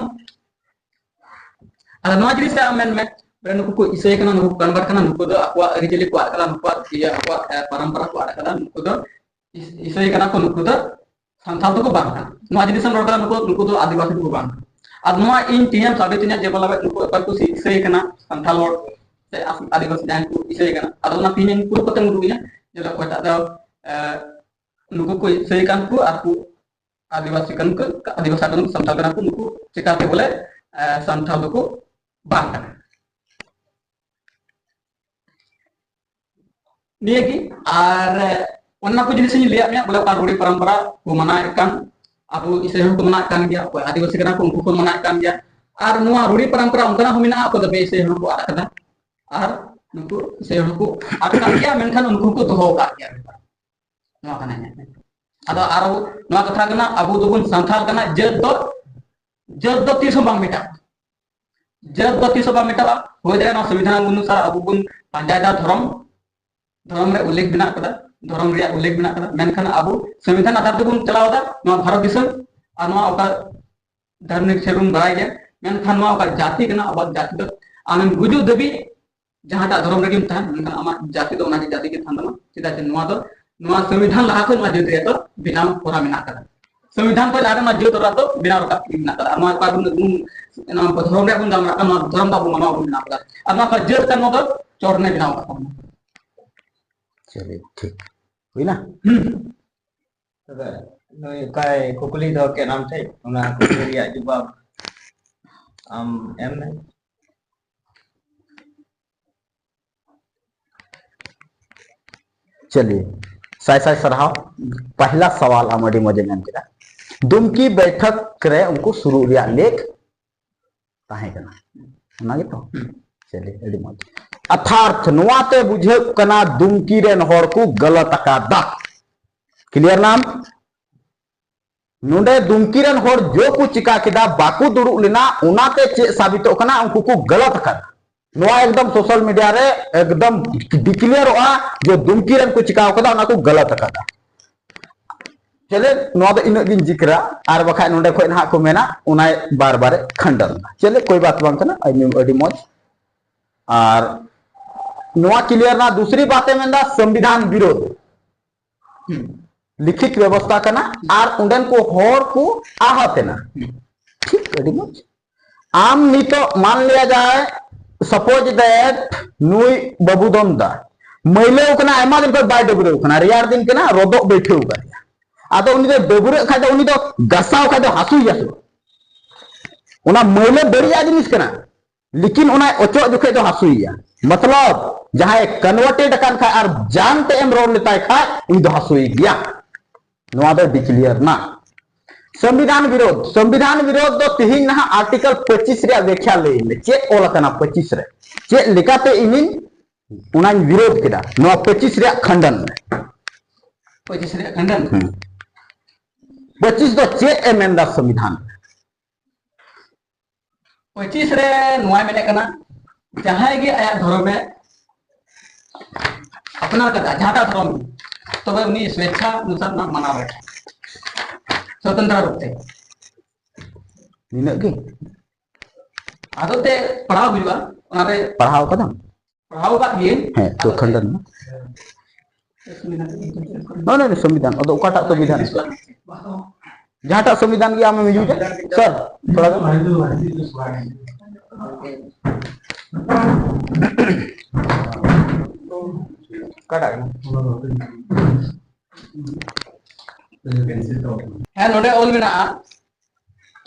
ᱟᱫᱚ ᱱᱚᱣᱟ ᱡᱤᱱᱤᱥ ᱨᱮ ᱟᱢ ᱢᱮᱱ ᱢᱮ, ᱵᱚᱞᱮ ᱱᱩᱠᱩ ᱠᱚ ᱤᱥᱟᱹᱭ ᱠᱟᱱᱟ, ᱱᱩᱠᱩ ᱠᱚ convert ᱠᱟᱱᱟ, ᱱᱩᱠᱩ ᱫᱚ ᱟᱠᱚᱣᱟᱜ ᱟᱹᱨᱤᱪᱟᱹᱞᱤ ᱠᱚ ᱟᱫ ᱠᱟᱫᱟ, ᱱᱩᱠᱩᱣᱟᱜ ᱤᱭᱟᱹ, ᱟᱠᱚᱣᱟᱜ, ᱮ, ᱯᱟᱨᱟᱢᱯᱟᱨᱟ ᱠᱚ ᱟᱫ ᱠᱟᱫᱟ, ᱱᱩᱠᱩ ᱫᱚ ᱤᱥ-, ᱤᱥᱟᱹᱭ ᱠᱟᱱᱟ ᱠᱚ, ᱱᱩᱠᱩ ᱫᱚ ᱥᱟᱱᱛᱟᱲ ᱫᱚᱠᱚ ᱵᱟᱝ ᱠᱟᱱᱟ᱾ ᱱᱚᱣᱟ ᱡᱤᱱᱤᱥ ᱮᱢ ᱨᱚᱲ ᱠᱟᱫᱟ, ᱱᱩᱠᱩ, ᱱᱩᱠᱩ ᱫᱚ ᱟᱹᱫᱤᱵᱟᱹᱥᱤ ᱫᱚᱠᱚ ᱵᱟᱝ ᱠᱟᱱᱟ᱾ ᱟᱨ ᱱᱚᱣᱟ ᱤᱧ ᱛᱮᱦᱮᱧ ᱥᱟᱵᱤᱛ ᱤᱧᱟ ᱡᱮ ᱵᱚᱞᱮ ᱱᱩᱠᱩ ᱚᱠᱚᱭ ᱠᱚ ᱥᱤ-, ᱤᱥᱟᱹᱭ ᱠᱟᱱᱟ, ᱥᱟᱱᱛᱟᱲ ᱦᱚᱲ ᱥᱮ ᱟᱥ-, ᱟᱹᱫᱤᱵᱟᱹᱥᱤ ᱡᱟᱦᱟᱸᱭ ᱠᱚ ᱤᱥᱟᱹᱭ ᱠᱟᱱᱟ, ᱟᱫᱚ ᱚᱱᱟ ᱛᱮᱦᱮᱧ ᱤᱧ ᱯᱩᱨᱟᱹ ᱠᱟᱛᱮᱧ ᱩᱫᱩᱜ ᱤᱧᱟ ᱡᱮ ᱚᱠᱚᱭᱴᱟᱜ ᱫᱚ, ᱮ, ᱱᱩᱠᱩ ᱠᱚ ᱤᱥᱟᱹᱭ ᱠᱟᱱ ᱠᱚ ᱟᱨ ᱠᱚ ᱟᱹᱫᱤᱵᱟᱹᱥᱤ ᱠᱟᱱ ᱠᱚ, ᱟᱹᱫᱤᱵᱟᱹᱥᱤ ᱠᱟᱱ ᱥᱟᱱᱛᱟᱲ ᱠᱟᱱᱟ ᱠᱚ, ᱱᱩᱠᱩ ᱪᱮᱠᱟᱛᱮ ᱵᱚᱞᱮ, ᱮ, ᱥᱟᱱᱛᱟᱲ ᱫᱚᱠᱚ ᱵᱟᱝ ᱠᱟᱱᱟ᱾ ᱱᱤᱭᱟᱹ ᱜᱮ᱾ ᱟᱨ ᱚᱱᱟ ᱠᱚ ᱡᱤᱱᱤᱥ ᱤᱧ ᱞᱟᱹᱭᱟᱫ ᱢᱮᱭᱟ, ᱵᱚᱞᱮ ᱚᱠᱟ ᱨᱩᱲᱤ ᱯᱚᱨᱚᱢᱯᱚᱨᱟ ᱠᱚ ᱢᱟᱱᱟᱣᱮᱫ ᱠᱟᱱ, ᱟᱵᱚ ᱤᱥᱟᱹᱭ ᱦᱚᱲ ᱠᱚ ᱢᱟᱱᱟᱣᱮᱫ ᱠᱟᱱ ᱜᱮᱭᱟ, ᱚᱠᱚᱭ ᱟᱹᱫᱤᱵᱟᱹᱥᱤ ᱠᱟᱱᱟ ᱠᱚ ᱩᱱᱠᱩ ᱠᱚ ᱢᱟᱱᱟᱣᱮᱫ ᱠᱟᱱ ᱜᱮᱭᱟ᱾ ᱟᱨ ᱱᱚᱣᱟ ᱨᱩᱲᱤ ᱯᱚᱨᱚᱢᱯᱚᱨᱟ ᱚᱱᱠᱟᱱᱟᱜ ᱦᱚᱸ ᱢᱮᱱᱟᱜᱼᱟ, ᱚᱠᱚᱭ ᱫᱚ ᱵᱮ ᱤᱥᱟᱹᱭ ᱦᱚᱲ ᱠᱚ ᱟᱫ ᱠᱟᱫᱟ, ᱟᱨ ᱱᱩᱠᱩ ᱤᱥᱟᱹᱭ ᱦᱚᱲ ᱠᱚ ᱟᱫ ᱠᱟᱫ ᱜᱮᱭᱟ, ᱢᱮᱱᱠᱷᱟᱱ ᱩᱱᱠᱩ ᱦᱚᱸᱠᱚ ᱫᱚᱦᱚ ᱟᱠᱟᱫ ᱜᱮᱭᱟ᱾ ᱱᱚᱣᱟ ᱠᱟᱱᱟ ᱤᱧᱟᱹᱜ ᱢᱮᱱ᱾ ᱟᱫᱚ ᱟᱨᱚ ᱱᱚᱣᱟ ᱠᱟᱛᱷᱟ ᱠᱟᱱᱟ, ᱟᱵᱚ ᱫᱚᱵᱚᱱ ᱥᱟᱱᱛᱟᱲ ᱠᱟᱱᱟ, ᱡᱟᱹᱛ ᱫᱚ, ᱡᱟᱹᱛ ᱫᱚ ᱛᱤᱥ ᱦᱚᱸ ᱵᱟᱝ ᱢᱮᱴᱟᱜᱼᱟ᱾ ᱡᱟᱹᱛ ᱫᱚ ᱛᱤᱥ ᱦᱚᱸ ᱵᱟᱝ ᱢᱮᱴᱟᱜᱼᱟ᱾ ᱦᱩᱭ ᱫᱟᱲᱮᱭᱟᱜᱼᱟ ᱱᱚᱣᱟ ᱥᱚᱝᱵᱤᱫᱷᱟᱱ ᱚᱱᱩᱥᱟᱨ ᱟᱵᱚ ᱵᱚᱱ ᱯᱟᱸᱡᱟᱭᱮᱫᱟ ᱫᱷᱚᱨᱚᱢ, ᱫᱷᱚᱨᱚᱢ ᱨᱮ ᱩᱞᱞᱮᱠᱷ ᱢᱮᱱᱟᱜ ᱠᱟᱫᱟ, ᱫᱷᱚᱨᱚᱢ ᱨᱮᱭᱟᱜ ᱩᱞᱞᱮᱠᱷ ᱢᱮᱱᱟᱜ ᱠᱟᱫᱟ, ᱢᱮᱱᱠᱷᱟᱱ ᱟᱵᱚ ᱥᱚᱝᱵᱤᱫᱷᱟᱱ ᱟᱫᱷᱟᱨ ᱛᱮᱵᱚᱱ ᱪᱟᱞᱟᱣ ᱮᱫᱟ ᱱᱚᱣᱟ ᱵᱷᱟᱨᱚᱛ ᱫᱤᱥᱚᱢ᱾ ᱟᱨ ᱱᱚᱣᱟ ᱚᱠᱟ ᱫᱷᱟᱨᱢᱤᱠ ᱥᱮ ᱵᱚᱱ ᱵᱟᱲᱟᱭ ᱜᱮᱭᱟ, ᱢᱮᱱᱠᱷᱟᱱ ᱱᱚᱣᱟ ᱚᱠᱟ ᱡᱟᱹᱛᱤ ᱠᱟᱱᱟ, ᱟᱵᱚᱣᱟᱜ ᱡᱟᱹᱛᱤ ᱫᱚ ᱟᱢᱮᱢ ᱜᱩᱡᱩᱜ ᱫᱷᱟᱹᱵᱤᱡ ᱡᱟᱦᱟᱸᱴᱟᱜ ᱫᱷᱚᱨᱚᱢ ᱨᱮᱜᱮᱢ ᱛᱟᱦᱮᱱ, ᱢᱮᱱᱠᱷᱟᱱ ᱟᱢᱟᱜ ᱡᱟᱹᱛᱤ ᱫᱚ ᱚᱱᱟᱜᱮ ᱡᱟᱹᱛᱤ ᱜᱮ ᱛᱟᱦᱮᱱ ᱛᱟᱢᱟ᱾ ᱪᱮᱫᱟᱜ ᱡᱮ ᱱᱚᱣᱟ ᱫᱚ, ᱱᱚᱣᱟ ᱥᱚᱝᱵᱤᱫᱷᱟᱱ ᱞᱟᱦᱟ ᱠᱷᱚᱱ ᱱᱚᱣᱟ ᱡᱟᱹᱛ ᱨᱮᱭᱟᱜ ᱫᱚ ᱵᱮᱱᱟᱣ ᱦᱚᱨᱟ ᱢᱮᱱᱟᱜ ᱠᱟᱫᱟ᱾ ᱥᱚᱝᱵᱤᱫᱷᱟᱱ ᱠᱷᱚᱱ ᱞᱟᱦᱟ ᱨᱮ ᱱᱚᱣᱟ ᱡᱟᱹᱛ ᱦᱚᱨᱟ ᱫᱚ ᱵᱮᱱᱟᱣ ᱨᱟᱠᱟᱵ ᱢᱮᱱᱟᱜ ᱠᱟᱫᱟ᱾ ᱟᱨ ᱱᱚᱣᱟ ᱚᱠᱟ ᱵᱚᱱ, ᱱᱚᱣᱟ ᱫᱷᱚᱨᱚᱢ ᱨᱮᱭᱟᱜ ᱵᱚᱱ ᱜᱟᱞᱢᱟᱨᱟᱜ ᱠᱟᱱᱟ, ᱱᱚᱣᱟ ᱫᱷᱚᱨᱚᱢ ᱫᱚ ᱟᱵᱚ ᱢᱟᱱᱟᱣ ᱵᱚᱱ ᱵᱮᱱᱟᱣ ᱠᱟᱫᱟ᱾ ᱟᱨ ᱱᱚᱣᱟ ᱠᱷᱚᱱ ᱡᱟᱹᱛ ᱠᱟᱱ ᱱᱚᱣᱟ ᱫᱚ ᱪᱚᱴ ᱨᱮ ᱵᱮᱱᱟᱣ ᱠᱟᱫ ᱛᱟᱵᱚᱱᱟ᱾ ᱪᱚᱞᱤ, ᱴᱷᱤᱠ᱾ ᱦᱩᱭᱱᱟ? ᱦᱩᱸ᱾ ᱛᱚᱵᱮ ᱱᱩᱭ ᱚᱠᱟᱭ ᱠᱩᱠᱞᱤ ᱫᱚᱦᱚ ᱠᱮᱫ ᱟᱢ ᱴᱷᱮᱡ, ᱚᱱᱟ ᱠᱩᱠᱞᱤ ᱨᱮᱭᱟᱜ ᱡᱩᱵᱟᱵ ᱟᱢ ᱮᱢ ᱢᱮ᱾ ᱪᱟᱹᱞᱤᱭᱮ, ᱥᱟᱭ ᱥᱟᱭ ᱥᱟᱨᱦᱟᱣ᱾ ᱯᱟᱦᱞᱟ ᱥᱟᱣᱟᱞ ᱟᱢ ᱟᱹᱰᱤ ᱢᱚᱡᱮᱢ ᱮᱢ ᱠᱮᱫᱟ᱾ ᱫᱩᱢᱠᱤ ᱵᱮᱴᱷᱚᱠ ᱨᱮ ᱩᱱᱠᱩ ᱥᱩᱨᱩᱜ ᱨᱮᱭᱟᱜ ᱞᱮᱠ ᱛᱟᱦᱮᱸ ᱠᱟᱱᱟ, ᱚᱱᱟ ᱜᱮᱛᱚ? ᱪᱟᱹᱞᱤᱭᱮ, ᱟᱹᱰᱤ ᱢᱚᱡᱽ᱾ ᱟᱛᱷᱟᱨᱛᱷ, ᱱᱚᱣᱟ ᱛᱮ ᱵᱩᱡᱷᱟᱹᱜ ᱠᱟᱱᱟ ᱫᱩᱢᱠᱤ ᱨᱮᱱ ᱦᱚᱲ ᱠᱚ ᱜᱟᱞᱟᱛ ᱟᱠᱟᱫᱟ᱾ ᱠᱞᱤᱭᱟᱨ ᱱᱟᱢ? ᱱᱚᱰᱮ ᱫᱩᱢᱠᱤ ᱨᱮᱱ ᱦᱚᱲ ᱡᱚ ᱠᱚ ᱪᱤᱠᱟ ᱠᱮᱫᱟ, ᱵᱟᱠᱚ ᱫᱩᱲᱩᱵ ᱞᱮᱱᱟ, ᱚᱱᱟᱛᱮ ᱪᱮᱫ ᱥᱟᱵᱤᱛᱚᱜ ᱠᱟᱱᱟ? ᱩᱱᱠᱩ ᱠᱚ ᱜᱟᱞᱟᱛ ᱟᱠᱟᱫᱟ᱾ ᱱᱚᱣᱟ ᱮᱠᱫᱚᱢ ᱥᱳᱥᱟᱞ ᱢᱤᱰᱤᱭᱟ ᱨᱮ ᱮᱠᱫᱚᱢ ᱰᱤᱠᱞᱮᱭᱟᱨᱚᱜᱼᱟ ᱡᱮ ᱫᱩᱢᱠᱤ ᱨᱮᱱ ᱠᱚ ᱪᱤᱠᱟᱣ ᱠᱟᱫᱟ, ᱚᱱᱟ ᱠᱚ ᱜᱟᱞᱟᱛ ᱟᱠᱟᱫᱟ᱾ ᱪᱮᱞᱮ, ᱱᱚᱣᱟ ᱫᱚ ᱤᱱᱟᱹᱜ ᱜᱤᱧ ᱡᱤᱠᱨᱟ, ᱟᱨ ᱵᱟᱠᱷᱟᱡ ᱱᱚᱰᱮ ᱠᱷᱚᱡ ᱱᱟᱦᱟᱜ ᱠᱚ ᱢᱮᱱᱟ ᱚᱱᱟᱭ ᱵᱟᱨ ᱵᱟᱨᱮ ᱠᱷᱟᱱᱰᱚᱱ ᱫᱟ᱾ ᱪᱮᱞᱮ, ᱠᱳᱭ ᱵᱟᱛ ᱵᱟᱝ ᱠᱟᱱᱟ, ᱟᱹᱰᱤ, ᱟᱹᱰᱤ ᱢᱚᱡᱽ᱾ ᱟᱨ ᱱᱚᱣᱟ ᱠᱞᱤᱭᱟᱨ ᱱᱟ, ᱫᱩᱥᱨᱤ ᱵᱟᱛᱮ ᱢᱮᱱᱫᱟ ᱥᱚᱝᱵᱤᱫᱷᱟᱱ ᱵᱤᱨᱳᱫᱷ᱾ ᱦᱩᱸ᱾ ᱞᱤᱠᱷᱤᱛ ᱵᱮᱵᱚᱥᱛᱟ ᱠᱟᱱᱟ, ᱟᱨ ᱚᱸᱰᱮᱱ ᱠᱚ ᱦᱚᱲ ᱠᱚ ᱟᱦᱚᱛ ᱮᱱᱟ᱾ ᱦᱩᱸ᱾ ᱴᱷᱤᱠ, ᱟᱹᱰᱤ ᱢᱚᱡᱽ᱾ ᱟᱢ ᱱᱤᱛᱚᱜ ᱢᱟᱱ ᱞᱤᱭᱟ ᱡᱟᱭ, suppose that ᱱᱩᱭ ᱵᱟᱹᱵᱩ ᱫᱚᱱ ᱫᱟ ᱢᱟᱹᱭᱞᱟᱹᱣ ᱠᱟᱱᱟ, ᱟᱭᱢᱟ ᱫᱤᱱ ᱠᱷᱚᱱ ᱵᱟᱭ ᱰᱟᱹᱵᱽᱨᱟᱹᱣ ᱠᱟᱱᱟ, ᱨᱮᱭᱟᱲ ᱫᱤᱱ ᱠᱟᱱᱟ, ᱨᱚᱫᱚᱜ ᱵᱟᱹᱭᱴᱷᱟᱹᱣ ᱠᱟᱱ ᱜᱮᱭᱟ᱾ ᱟᱫᱚ ᱩᱱᱤ ᱫᱚ ᱰᱟᱹᱵᱽᱨᱟᱹᱜ ᱠᱷᱟᱡ ᱫᱚ, ᱩᱱᱤ ᱫᱚ ᱜᱟᱥᱟᱣ ᱠᱷᱟᱡ ᱫᱚ ᱦᱟᱹᱥᱩᱭᱮᱭᱟ ᱥᱮ ᱵᱟᱝ? ᱚᱱᱟ ᱢᱟᱹᱭᱞᱟᱹ ᱵᱟᱹᱲᱤᱡᱟᱜ ᱡᱤᱱᱤᱥ ᱠᱟᱱᱟ, ᱞᱮᱠᱤᱱ ᱚᱱᱟ ᱚᱪᱚᱜ ᱡᱚᱠᱷᱮᱡ ᱫᱚ ᱦᱟᱹᱥᱩᱭᱮᱭᱟ᱾ ᱢᱚᱛᱞᱚᱵ, ᱡᱟᱦᱟᱸᱭ converted ᱟᱠᱟᱱ ᱠᱷᱟᱡ ᱟᱨ ᱡᱟᱝ ᱛᱮ ᱮᱢ ᱨᱚᱲ ᱞᱮᱛᱟᱭ ᱠᱷᱟᱡ, ᱩᱱᱤ ᱫᱚ ᱦᱟᱹᱥᱩᱭᱮ ᱜᱮᱭᱟ᱾ ᱱᱚᱣᱟ ᱫᱚ ᱰᱤᱠᱞᱤᱭᱟᱨ ᱱᱟ᱾ ᱥᱚᱝᱵᱤᱫᱷᱟᱱ ᱵᱤᱨᱳᱫᱷ, ᱥᱚᱝᱵᱤᱫᱷᱟᱱ ᱵᱤᱨᱳᱫᱷ ᱫᱚ ᱛᱤᱦᱤᱧ ᱱᱟᱦᱟᱜ ᱟᱨᱴᱤᱠᱟᱞ ᱯᱚᱸᱪᱤᱥ ᱨᱮᱭᱟᱜ ᱵᱮᱠᱷᱭᱟ ᱞᱟᱹᱭ ᱢᱮ, ᱪᱮᱫ ᱚᱞ ᱟᱠᱟᱱᱟ ᱯᱚᱸᱪᱤᱥ ᱨᱮ? ᱪᱮᱫ ᱞᱮᱠᱟᱛᱮ ᱤᱧᱤᱧ ᱚᱱᱟᱧ ᱵᱤᱨᱳᱫᱷ ᱠᱮᱫᱟ? ᱱᱚᱣᱟ ᱯᱚᱸᱪᱤᱥ ᱨᱮᱭᱟᱜ ᱠᱷᱟᱱᱰᱚᱱ ᱢᱮ᱾ ᱯᱚᱸᱪᱤᱥ ᱨᱮᱭᱟᱜ ᱠᱷᱟᱱᱰᱚᱱ? ᱦᱩᱸ᱾ ᱯᱚᱸᱪᱤᱥ ᱫᱚ ᱪᱮᱫ ᱮ ᱢᱮᱱᱫᱟ ᱥᱚᱝᱵᱤᱫᱷᱟᱱ? ᱯᱚᱸᱪᱤᱥ ᱨᱮ ᱱᱚᱣᱟᱭ ᱢᱮᱱᱮᱫ ᱠᱟᱱᱟ, ᱡᱟᱦᱟᱸᱭ ᱜᱮ ᱟᱭᱟᱜ ᱫᱷᱚᱨᱚᱢᱮ ᱟᱯᱱᱟᱨ ᱠᱟᱫᱟ, ᱡᱟᱦᱟᱸᱴᱟᱜ ᱫᱷᱚᱨᱚᱢ, ᱛᱚᱵᱮ ᱩᱱᱤ ᱥᱣᱮᱪᱪᱷᱟ ᱚᱱᱩᱥᱟᱨ ᱚᱱᱟ ᱢᱟᱱᱟᱣ ᱫᱟᱲᱮᱭᱟᱜᱼᱟ, ᱥᱚᱛᱚᱱᱛᱨᱚ ᱨᱩᱯ ᱛᱮ᱾ ᱱᱤᱱᱟᱹᱜ ᱜᱮ? ᱟᱫᱚ ᱛᱮ ᱯᱟᱲᱦᱟᱣ ᱦᱩᱭᱩᱜᱼᱟ, ᱚᱱᱟᱨᱮ ᱯᱟᱲᱦᱟᱣ ᱠᱟᱫᱟᱢ? ᱯᱟᱲᱦᱟᱣ ᱟᱠᱟᱫ ᱜᱤᱭᱟᱹᱧ᱾ ᱦᱮᱸ, ᱛᱚ ᱟᱫᱚ ᱠᱷᱟᱱᱰᱚᱱ ᱢᱮ᱾ ᱱᱚᱜᱼᱚ ᱱᱚᱣᱟ ᱥᱚᱝᱵᱤᱫᱷᱟᱱ, ᱟᱫᱚ ᱚᱠᱟᱴᱟᱜ ᱥᱚᱝᱵᱤᱫᱷᱟᱱ? ᱡᱟᱦᱟᱸᱴᱟᱜ ᱥᱚᱝᱵᱤᱫᱷᱟᱱ ᱜᱮ ᱟᱢᱮᱢ ᱤᱭᱩᱡᱟ, ᱥᱟᱨ, ᱛᱷᱚᱲᱟ ᱜᱟᱱ᱾ ᱚᱠᱟᱴᱟᱜ ᱠᱟᱱᱟ? ᱦᱮᱸ, ᱱᱚᱰᱮ ᱚᱞ ᱢᱮᱱᱟᱜᱼᱟ,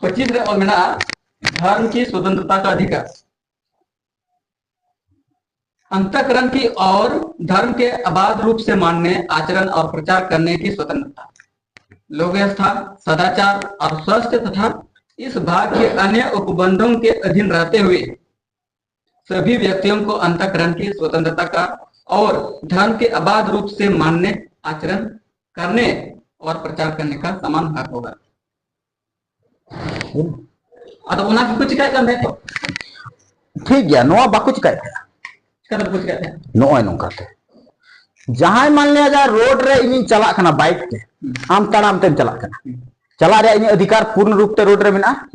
ᱯᱚᱸᱪᱤᱥ ᱨᱮ ᱚᱞ ᱢᱮᱱᱟᱜᱼᱟ, ᱫᱷᱚᱨᱢ ᱠᱤ ᱥᱚᱛᱚᱱᱛᱨᱚᱛᱟ ᱠᱟ ᱚᱫᱷᱤᱠᱟᱨ᱾ अंतःकरण की और धर्म के अबाध रूप से मानने, आचरण और प्रचार करने की स्वतंत्रता, लोक व्यवस्था, सदाचार और स्वास्थ्य तथा इस भाग के अन्य उपबंधों के अधीन रहते हुए सभी व्यक्तियों को अंतःकरण की स्वतंत्रता का और धर्म के अबाध रूप से मानने, आचरण करने और प्रचार करने का समान हक होगा। ᱟᱫᱚ ᱚᱱᱟ ᱜᱮᱠᱚ ᱪᱤᱠᱟᱹᱭᱮᱫ ᱠᱟᱱ ᱛᱟᱦᱮᱸᱫ ᱛᱚ᱾ ᱴᱷᱤᱠ ᱜᱮᱭᱟ, ᱱᱚᱣᱟ ᱵᱟᱠᱚ ᱪᱤᱠᱟᱹᱭᱮᱫ ᱛᱟᱦᱮᱸᱫ᱾ ᱪᱤᱠᱟᱹ ᱛᱮ ᱵᱟᱠᱚ ᱪᱤᱠᱟᱹᱭᱮᱫ ᱛᱟᱦᱮᱸᱫ? ᱱᱚᱜᱼᱚᱭ ᱱᱚᱝᱠᱟ ᱛᱮ, ᱡᱟᱦᱟᱸᱭ ᱢᱟᱱ ᱞᱤᱭᱟ ᱡᱟ ᱨᱳᱰ ᱨᱮ ᱤᱧᱤᱧ ᱪᱟᱞᱟᱜ ᱠᱟᱱᱟ ᱵᱟᱭᱤᱠ ᱛᱮ, ᱟᱢ ᱛᱟᱲᱟᱢ ᱛᱮᱢ ᱪᱟᱞᱟᱜ ᱠᱟᱱᱟ, ᱪᱟᱞᱟᱜ ᱨᱮᱭᱟᱜ ᱤᱧᱟᱹᱜ ᱚᱫᱷᱤᱠᱟᱨ ᱯᱩᱨᱱᱚ ᱨᱩᱯ ᱛᱮ ᱨᱳᱰ ᱨᱮ ᱢᱮᱱᱟᱜᱼᱟ,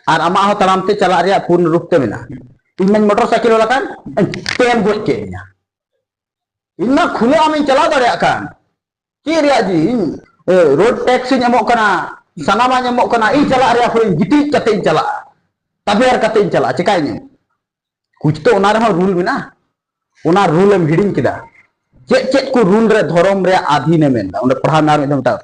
ᱟᱨ ᱟᱢᱟᱜ ᱦᱚᱸ ᱛᱟᱲᱟᱢ ᱛᱮ ᱪᱟᱞᱟᱜ ᱨᱮᱭᱟᱜ ᱯᱩᱨᱱᱚ ᱨᱩᱯ ᱛᱮ ᱢᱮᱱᱟᱜᱼᱟ᱾ ᱤᱧ ᱢᱟᱧ ᱢᱚᱴᱚᱨ ᱥᱟᱭᱠᱮᱞ ᱵᱟᱞᱟ ᱠᱟᱱ, ᱛᱮᱢ ᱜᱚᱡ ᱠᱮᱫ ᱤᱧᱟ᱾ ᱤᱧ ᱢᱟ ᱠᱷᱩᱞᱟᱹ ᱟᱢᱤᱧ ᱪᱟᱞᱟᱣ ᱫᱟᱲᱮᱭᱟᱜ ᱠᱟᱱ, ᱪᱮᱫ ᱨᱮᱭᱟᱜ ᱡᱮ ᱤᱧ, ᱮ, ᱨᱳᱰ ᱴᱮᱠᱥ ᱤᱧ ᱮᱢᱚᱜ ᱠᱟᱱᱟ, ᱥᱟᱱᱟᱢᱟᱜ ᱤᱧ ᱮᱢᱚᱜ ᱠᱟᱱᱟ, ᱤᱧ ᱪᱟᱞᱟᱜ ᱨᱮᱭᱟᱜ ᱯᱩᱨᱟᱹ ᱜᱤᱛᱤᱡ ᱠᱟᱛᱮ ᱤᱧ ᱪᱟᱞᱟᱜᱼᱟ, ᱛᱟᱵᱮᱨ ᱠᱟᱛᱮ ᱤᱧ ᱪᱟᱞᱟᱜᱼᱟ, ᱪᱮᱠᱟᱭ ᱤᱧ? ᱠᱩᱪ ᱛᱚ ᱚᱱᱟ ᱨᱮᱦᱚᱸ ᱨᱩᱞ ᱢᱮᱱᱟᱜᱼᱟ᱾ ᱚᱱᱟ ᱨᱩᱞ ᱮᱢ ᱦᱤᱲᱤᱧ ᱠᱮᱫᱟ᱾ ᱪᱮᱫ ᱪᱮᱫ ᱠᱚ ᱨᱩᱞ ᱨᱮ ᱫᱷᱚᱨᱚᱢ ᱨᱮᱭᱟᱜ ᱟᱫᱷᱤᱱ ᱮ ᱢᱮᱱᱫᱟ? ᱚᱸᱰᱮ ᱯᱟᱲᱦᱟᱣ ᱢᱮ ᱟᱨ ᱢᱤᱫ ᱫᱷᱟᱣ ᱢᱮᱛᱟᱣ᱾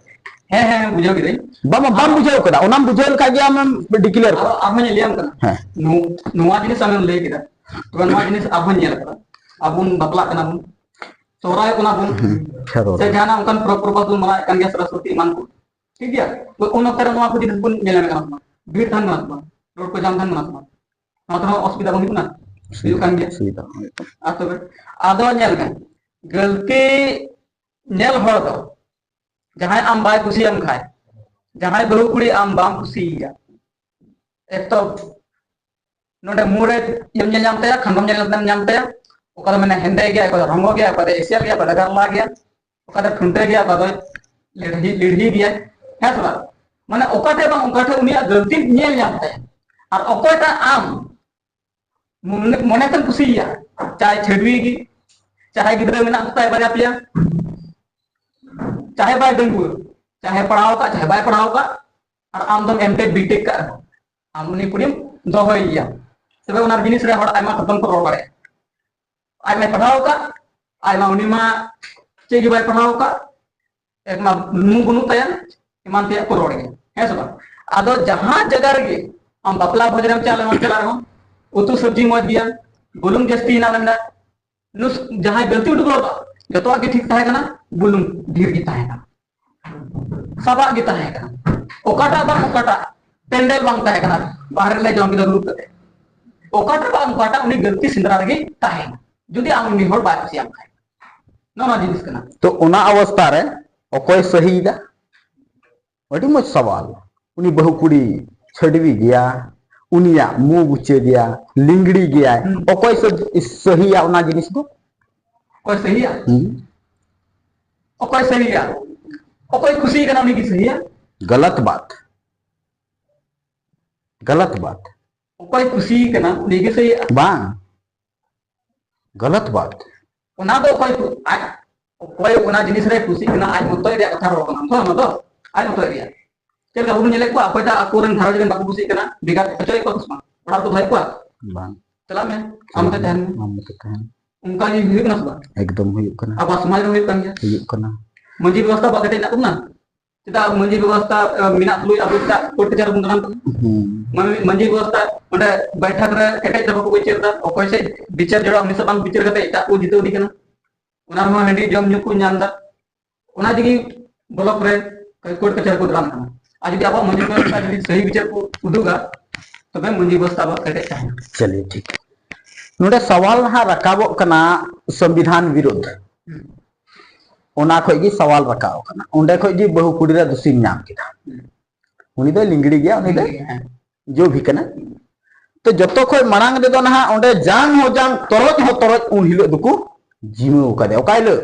ᱦᱮᱸ, ᱦᱮᱸ, ᱵᱩᱡᱷᱟᱹᱣ ᱠᱤᱫᱟᱹᱧ᱾ ᱵᱟᱢ, ᱵᱟᱢ ᱵᱩᱡᱷᱟᱹᱣ ᱠᱟᱫᱟ, ᱚᱱᱟᱢ ᱵᱩᱡᱷᱟᱹᱣ ᱞᱮᱠᱷᱟᱡ ᱜᱮ ᱟᱢᱮᱢ ᱰᱤᱠᱞᱮᱭᱟᱨ ᱠᱚᱣᱟ᱾ ᱟᱨ-, ᱟᱨᱦᱚᱸᱧ ᱞᱟᱹᱭᱟᱢ ᱠᱟᱱᱟ᱾ ᱦᱮᱸ᱾ ᱱᱚ-, ᱱᱚᱣᱟ ᱡᱤᱱᱤᱥ ᱟᱢᱮᱢ ᱞᱟᱹᱭ ᱠᱮᱫᱟ᱾ ᱛᱚᱵᱮ ᱱᱚᱣᱟ ᱡᱤᱱᱤᱥ ᱟᱵᱚ ᱦᱚᱸ ᱧᱮᱞ ᱠᱟᱫᱟ᱾ ᱟᱵᱚ ᱵᱚᱱ ᱵᱟᱯᱞᱟᱜ ᱠᱟᱱᱟ ᱵᱚᱱ, ᱥᱚᱦᱨᱟᱭᱚᱜ ᱠᱟᱱᱟ ᱵᱚᱱ, ᱦᱩᱸ, ᱥᱮ ᱡᱟᱦᱟᱱᱟᱜ ᱚᱱᱠᱟᱱ ᱯᱚᱨᱚᱵᱽ ᱯᱚᱨᱵᱟᱥ ᱵᱚᱱ ᱢᱟᱱᱟᱣᱮᱫ ᱠᱟᱱ ᱜᱮᱭᱟ, ᱥᱚᱨᱚᱥᱚᱛᱤ ᱮᱢᱟᱱ ᱠᱚ, ᱴᱷᱤᱠ ᱜᱮᱭᱟ? ᱛᱚ ᱩᱱ ᱚᱠᱛᱚ ᱨᱮ ᱱᱚᱣᱟ ᱠᱚ ᱡᱤᱱᱤᱥ ᱵᱚᱱ ᱧᱮᱞ ᱧᱟᱢᱮᱫ ᱠᱟᱱᱟ, ᱵᱷᱤᱲ ᱛᱟᱦᱮᱱ ᱠᱟᱱᱟ ᱥᱮ ᱵᱟᱝ? ᱨᱳᱰ ᱠᱚ ᱡᱟᱢ ᱛᱟᱦᱮᱱ ᱠᱟᱱᱟ ᱥᱮ ᱵᱟᱝ? ᱱᱚᱣᱟ ᱛᱮᱦᱚᱸ ᱚᱥᱩᱵᱤᱫᱷᱟ ᱵᱟᱝ ᱦᱩᱭᱩᱜ ᱠᱟᱱᱟ? ᱦᱩᱭᱩᱜ ᱠᱟᱱ ᱜᱮᱭᱟ᱾ ᱚᱥᱩᱵᱤᱫᱷᱟ ᱵᱟᱝ ᱦᱩᱭᱩᱜ ᱠᱟᱱᱟ᱾ ᱟᱨ ᱛᱚᱵᱮ, ᱟᱫᱚ ᱧᱮᱞ ᱢᱮ, ᱜᱟᱹᱞᱛᱤ ᱧᱮᱞ ᱦᱚᱲ ᱫᱚ ᱡᱟᱦᱟᱸᱭ ᱟᱢ ᱵᱟᱭ ᱠᱩᱥᱤᱭᱟᱢ ᱠᱷᱟᱡ, ᱡᱟᱦᱟᱸᱭ ᱵᱟᱹᱦᱩ ᱠᱩᱲᱤ ᱟᱢ ᱵᱟᱢ ᱠᱩᱥᱤᱭᱟᱭᱟ, ᱮᱠ ᱛᱚ ᱱᱚᱰᱮ ᱢᱩ ᱨᱮ ᱤᱭᱟᱹᱢ ᱧᱮᱞ ᱧᱟᱢ ᱛᱟᱭᱟ, ᱠᱷᱟᱱᱰᱚᱢ ᱧᱮᱞ ᱧᱟᱢ ᱛᱟᱭᱟ, ᱚᱠᱟ ᱫᱚ ᱢᱮᱱᱟ ᱦᱮᱸᱫᱮ ᱜᱮᱭᱟ, ᱚᱠᱟ ᱫᱚ ᱨᱚᱸᱜᱚ ᱜᱮᱭᱟ, ᱚᱠᱟ ᱫᱚ ᱮᱥᱤᱭᱟᱱ ᱜᱮᱭᱟ, ᱚᱠᱟ ᱫᱚ ᱠᱟᱨᱞᱟ ᱜᱮᱭᱟ, ᱚᱠᱟ ᱫᱚ ᱴᱷᱩᱱᱴᱟᱹ ᱜᱮᱭᱟ, ᱚᱠᱟ ᱫᱚ ᱞᱤᱲᱦᱤ, ᱞᱤᱲᱦᱤ ᱜᱮᱭᱟ, ᱦᱮᱸ ᱥᱮ ᱵᱟᱝ? ᱢᱟᱱᱮ ᱚᱠᱟ ᱴᱷᱮᱡ ᱵᱟᱝ ᱚᱠᱟ ᱴᱷᱮᱡ ᱩᱱᱤᱭᱟᱜ ᱜᱟᱹᱞᱛᱤᱢ ᱧᱮᱞ ᱧᱟᱢ ᱛᱟᱭᱟ᱾ ᱟᱨ ᱚᱠᱚᱭᱴᱟᱜ ᱟᱢ ᱢᱚᱱᱮ, ᱢᱚᱱᱮ ᱛᱮᱢ ᱠᱩᱥᱤᱭᱟᱭᱟ, ᱪᱟᱦᱮ ᱪᱷᱟᱹᱰᱣᱤ ᱜᱮ, ᱪᱟᱦᱮ ᱜᱤᱫᱽᱨᱟᱹ ᱢᱮᱱᱟᱜ ᱠᱚᱛᱟᱭ ᱵᱟᱨᱭᱟ ᱯᱮᱭᱟ, ᱪᱟᱦᱮ ᱵᱟᱭ ᱰᱟᱺᱜᱩᱣᱟᱹ, ᱪᱟᱦᱮ ᱯᱟᱲᱦᱟᱣ ᱠᱟᱜ, ᱪᱟᱦᱮ ᱵᱟᱭ ᱯᱟᱲᱦᱟᱣ ᱠᱟᱜ, ᱟᱨ ᱟᱢ ᱫᱚᱢ ᱮᱢ ᱴᱮᱠ ᱵᱤ ᱴᱮᱠ ᱠᱟᱜ ᱨᱮᱦᱚᱸ, ᱟᱢ ᱩᱱᱤ ᱠᱩᱲᱤᱢ ᱫᱚᱦᱚᱭᱮᱭᱟ᱾ ᱛᱚᱵᱮ ᱚᱱᱟ ᱡᱤᱱᱤᱥ ᱨᱮ ᱦᱚᱲ ᱟᱭᱢᱟ ᱥᱟᱛᱟᱢ ᱠᱚ ᱨᱚᱲ ᱫᱟᱲᱮᱭᱟᱜᱼᱟ᱾ ᱟᱡ ᱢᱟᱭ ᱯᱟᱲᱦᱟᱣ ᱟᱠᱟᱫ, ᱟᱡ ᱢᱟ ᱩᱱᱤ ᱢᱟ ᱪᱮᱫ ᱜᱮ ᱵᱟᱭ ᱯᱟᱲᱦᱟᱣ ᱟᱠᱟᱫ, ᱮᱠ ᱢᱟ ᱢᱩ ᱵᱟᱹᱱᱩᱜ ᱛᱟᱭᱟ, ᱮᱢᱟᱱ ᱛᱮᱭᱟᱜ ᱠᱚ ᱨᱚᱲ ᱜᱮᱭᱟ, ᱦᱮᱸ ᱥᱮ ᱵᱟᱝ? ᱟᱫᱚ ᱡᱟᱦᱟᱸ ᱡᱟᱭᱜᱟ ᱨᱮᱜᱮ ᱟᱢ ᱵᱟᱯᱞᱟ ᱵᱷᱚᱡᱽ ᱨᱮᱢ ᱪᱟᱞᱟᱜ, ᱮᱢᱟᱱ ᱪᱟᱞᱟᱜ ᱨᱮᱦᱚᱸ, ᱩᱛᱩ ᱥᱚᱵᱽᱡᱤ ᱢᱚᱡᱽ ᱜᱮᱭᱟ, ᱵᱩᱞᱩᱝ ᱡᱟᱹᱥᱛᱤ ᱦᱮᱱᱟᱜ ᱢᱮᱱᱫᱟ, ᱱᱩᱥ-, ᱡᱟᱦᱟᱸᱭ ᱜᱟᱹᱞᱛᱤ ᱩᱰᱩᱠ ᱞᱮᱫᱟ, ᱡᱚᱛᱚᱣᱟᱜ ᱜᱮ ᱴᱷᱤᱠ ᱛᱟᱦᱮᱸ ᱠᱟᱱᱟ, ᱵᱩᱞᱩᱝ ᱰᱷᱮᱨ ᱜᱮ ᱛᱟᱦᱮᱸ ᱠᱟᱱᱟ, ᱥᱟᱵᱟᱜ ᱜᱮ ᱛᱟᱦᱮᱸ ᱠᱟᱱᱟ, ᱚᱠᱟᱴᱟᱜ ᱵᱟᱝ ᱚᱠᱟᱴᱟᱜ ᱯᱮᱱᱰᱮᱞ ᱵᱟᱝ ᱛᱟᱦᱮᱸ ᱠᱟᱱᱟ, ᱵᱟᱦᱨᱮ ᱨᱮᱞᱮ ᱡᱚᱢ ᱠᱮᱫᱟ ᱫᱩᱲᱩᱵ ᱠᱟᱛᱮ, ᱚᱠᱟᱴᱟᱜ ᱵᱟᱝ ᱚᱠᱟᱴᱟᱜ ᱩᱱᱤ ᱜᱟᱹᱞᱛᱤ ᱥᱮᱸᱫᱽᱨᱟ ᱨᱮᱜᱮ ᱛᱟᱦᱮᱸ ᱠᱟᱱᱟ, ᱡᱩᱫᱤ ᱟᱢ ᱩᱱᱤ ᱦᱚᱲ ᱵᱟᱭ ᱠᱩᱥᱤᱭᱟᱢ ᱠᱷᱟᱡ᱾ ᱱᱚᱣᱟ ᱡᱤᱱᱤᱥ ᱠᱟᱱᱟ᱾ ᱛᱚ ᱚᱱᱟ ᱚᱵᱚᱥᱛᱟ ᱨᱮ ᱚᱠᱚᱭ ᱥᱟᱹᱦᱤᱭᱮᱫᱟ? ᱟᱹᱰᱤ ᱢᱚᱡᱽ ᱥᱟᱣᱟᱞ᱾ ᱩᱱᱤ ᱵᱟᱹᱦᱩ ᱠᱩᱲᱤ ᱪᱷᱟᱹᱰᱣᱤ ᱜᱮᱭᱟ, ᱩᱱᱤᱭᱟᱜ ᱢᱩ ᱵᱩᱪᱟᱹ ᱜᱮᱭᱟ, ᱞᱤᱝᱜᱲᱤ ᱜᱮᱭᱟᱭ, ᱦᱩᱸ᱾ ᱚᱠᱚᱭ ᱥᱟᱹ-, ᱥᱟᱹᱦᱤᱭᱟ ᱚᱱᱟ ᱡᱤᱱᱤᱥ ᱫᱚ? ᱚᱠᱚᱭ ᱥᱟᱹᱦᱤᱭᱟ? ᱦᱩᱸ᱾ ᱚᱠᱚᱭ ᱥᱟᱹᱦᱤᱭᱟ? ᱚᱠᱚᱭ ᱠᱩᱥᱤ ᱠᱟᱱᱟ ᱩᱱᱤ ᱜᱮ ᱥᱟᱹᱦᱤᱭᱟ᱾ ᱜᱟᱞᱟᱛ ᱵᱟᱛ᱾ ᱜᱟᱞᱟᱛ ᱵᱟᱛ᱾ ᱚᱠᱚᱭ ᱠᱩᱥᱤ ᱠᱟᱱᱟ ᱩᱱᱤ ᱜᱮ ᱥᱟᱹᱦᱤᱭᱟ᱾ ᱵᱟᱝ᱾ ᱜᱟᱞᱟᱛ ᱵᱟᱛ᱾ ᱚᱱᱟ ᱫᱚ ᱚᱠᱚᱭ ᱠᱩ-, ᱟᱡ, ᱚᱠᱚᱭ ᱚᱱᱟ ᱡᱤᱱᱤᱥ ᱨᱮ ᱠᱩᱥᱤᱜ ᱠᱟᱱᱟ, ᱟᱡ ᱢᱚᱛᱚᱡ ᱨᱮᱭᱟᱜ ᱠᱟᱛᱷᱟ ᱨᱚᱲ ᱠᱟᱱᱟ ᱛᱚ, ᱚᱱᱟ ᱫᱚ ᱟᱡ ᱢᱚᱛᱚᱡ ᱨᱮᱭᱟᱜ᱾ ᱪᱮᱫ ᱞᱮᱠᱟ ᱵᱚᱱ ᱧᱮᱞᱮᱫ ᱠᱚᱣᱟ, ᱚᱠᱚᱭᱴᱟᱜ ᱟᱠᱚᱨᱮᱱ ᱜᱷᱟᱨᱚᱸᱡᱽ ᱨᱮᱱ ᱵᱟᱠᱚ ᱠᱩᱥᱤᱜ ᱠᱟᱱᱟ, ᱵᱷᱮᱜᱟᱨ ᱦᱚᱪᱚᱭᱮᱫ ᱠᱚᱣᱟ ᱠᱚ ᱥᱮ ᱵᱟᱝ? ᱚᱲᱟᱜ ᱨᱮᱠᱚ ᱫᱚᱦᱚᱭᱮᱫ ᱠᱚᱣᱟ? ᱵᱟᱝ᱾ ᱪᱟᱞᱟᱜ ᱢᱮ, ᱟᱢ ᱛᱮ ᱛᱟᱦᱮᱱ ᱢᱮ᱾ ᱟᱢ ᱛᱮ ᱛᱟᱦᱮᱱ᱾ ᱚᱱᱠᱟ ᱜᱮ ᱦᱩᱭᱩᱜ ᱠᱟᱱᱟ ᱥᱮ ᱵᱟᱝ? ᱮᱠᱫᱚᱢ ᱦᱩᱭᱩᱜ ᱠᱟᱱᱟ᱾ ᱟᱵᱚᱣᱟᱜ ᱥᱚᱢᱟᱡᱽ ᱨᱮ ᱦᱩᱭᱩᱜ ᱠᱟᱱ ᱜᱮᱭᱟ᱾ ᱦᱩᱭᱩᱜ ᱠᱟᱱᱟ᱾ ᱢᱟᱹᱡᱷᱤ ᱵᱮᱵᱚᱥᱛᱷᱟ ᱵᱟᱝ ᱠᱮᱴᱮᱡ ᱢᱮᱱᱟᱜ ᱛᱟᱵᱚᱱᱟ? ᱪᱮᱫᱟᱜ ᱢᱟᱹᱡᱷᱤ ᱵᱮᱵᱚᱥᱛᱷᱟ, ᱟᱸ, ᱢᱮᱱᱟᱜ ᱛᱩᱞᱩᱡ ᱟᱵᱚ ᱪᱮᱫᱟᱜ ᱠᱳᱨᱴ ᱠᱟᱪᱷᱟᱨᱤ ᱵᱚᱱ ᱫᱟᱬᱟᱱ ᱠᱟᱱᱟ? ᱦᱩᱸ᱾ ᱢᱟᱹ-, ᱢᱟᱹᱡᱷᱤ ᱵᱮᱵᱚᱥᱛᱷᱟ ᱚᱸᱰᱮ ᱵᱟᱭᱴᱷᱟᱠ ᱨᱮ ᱠᱮᱴᱮᱡ ᱛᱮ ᱵᱟᱠᱚ ᱵᱤᱪᱟᱹᱨ ᱮᱫᱟ, ᱚᱠᱚᱭ ᱥᱮᱫ ᱵᱤᱪᱟᱹᱨ ᱡᱚᱲᱟᱣ ᱩᱱᱤ ᱥᱮᱫ ᱵᱟᱝ ᱵᱤᱪᱟᱹᱨ ᱠᱟᱛᱮ ᱮᱴᱟᱜ ᱠᱚ ᱡᱤᱛᱟᱹᱣ ᱤᱫᱤ ᱠᱟᱱᱟ᱾ ᱚᱱᱟ ᱨᱮᱦᱚᱸ ᱦᱟᱺᱰᱤ ᱡᱚᱢ ᱧᱩ ᱠᱚ ᱧᱟᱢ ᱮᱫᱟ᱾ ᱚᱱᱟ ᱛᱮᱜᱮ ᱵᱞᱚᱠ ᱨᱮ ᱠᱳᱨᱴ ᱠᱟᱪᱷᱟᱨᱤ ᱠᱚ ᱫᱟᱬᱟᱱ ᱠᱟᱱᱟ᱾ ᱟᱨ ᱡᱩᱫᱤ ᱟᱵᱚᱣᱟᱜ ᱢᱟᱹᱡᱷᱤ ᱵᱮᱵᱚᱥᱛᱷᱟ ᱡᱩᱫᱤ ᱥᱟᱹᱦᱤ ᱵᱤᱪᱟᱹᱨ ᱠᱚ ᱩᱫᱩᱜᱟ, ᱛᱚᱵᱮ ᱢᱟᱹᱡᱷᱤ ᱵᱮᱵᱚᱥᱛᱷᱟ ᱟᱵᱚᱣᱟᱜ ᱠᱮᱴᱮᱡ ᱛᱟᱦᱮᱱᱟ᱾ ᱪᱚᱞᱤᱭᱮ, ᱴᱷᱤᱠ᱾ ᱱᱚᱰᱮ ᱥᱟᱣᱟᱞ ᱱᱟᱦᱟᱜ ᱨᱟᱠᱟᱵᱚᱜ ᱠᱟᱱᱟ ᱥᱚᱝᱵᱤᱫᱷᱟᱱ ᱵᱤᱨᱩᱫᱷ᱾ ᱦᱩᱸ᱾ ᱚᱱᱟ ᱠᱷᱚᱡ ᱜᱮ ᱥᱟᱣᱟᱞ ᱨᱟᱠᱟᱵ ᱠᱟᱱᱟ, ᱚᱸᱰᱮ ᱠᱷᱚᱡ ᱜᱮ ᱵᱟᱹᱦᱩ ᱠᱩᱲᱤ ᱨᱮ ᱫᱩᱥᱤᱢ ᱧᱟᱢ ᱠᱮᱫᱟ᱾ ᱦᱩᱸ᱾ ᱩᱱᱤ ᱫᱚᱭ ᱞᱤᱝᱜᱲᱤ ᱜᱮᱭᱟ, ᱩᱱᱤ ᱫᱚ ᱦᱮᱸ᱾ ᱡᱚ ᱵᱷᱤ ᱠᱟᱱᱟ᱾ ᱛᱚ ᱡᱚᱛᱚ ᱠᱷᱚᱡ ᱢᱟᱲᱟᱝ ᱨᱮᱫᱚ ᱱᱟᱦᱟᱜ ᱚᱸᱰᱮ ᱡᱟᱝ ᱦᱚᱸ ᱡᱟᱝ, ᱛᱚᱨᱚᱡ ᱦᱚᱸ ᱛᱚᱨᱚᱡ ᱩᱱ ᱦᱤᱞᱳᱜ ᱫᱚᱠᱚ ᱡᱤᱢᱟᱹᱣ ᱠᱟᱫᱮᱭᱟ᱾ ᱚᱠᱟ ᱦᱤᱞᱳᱜ?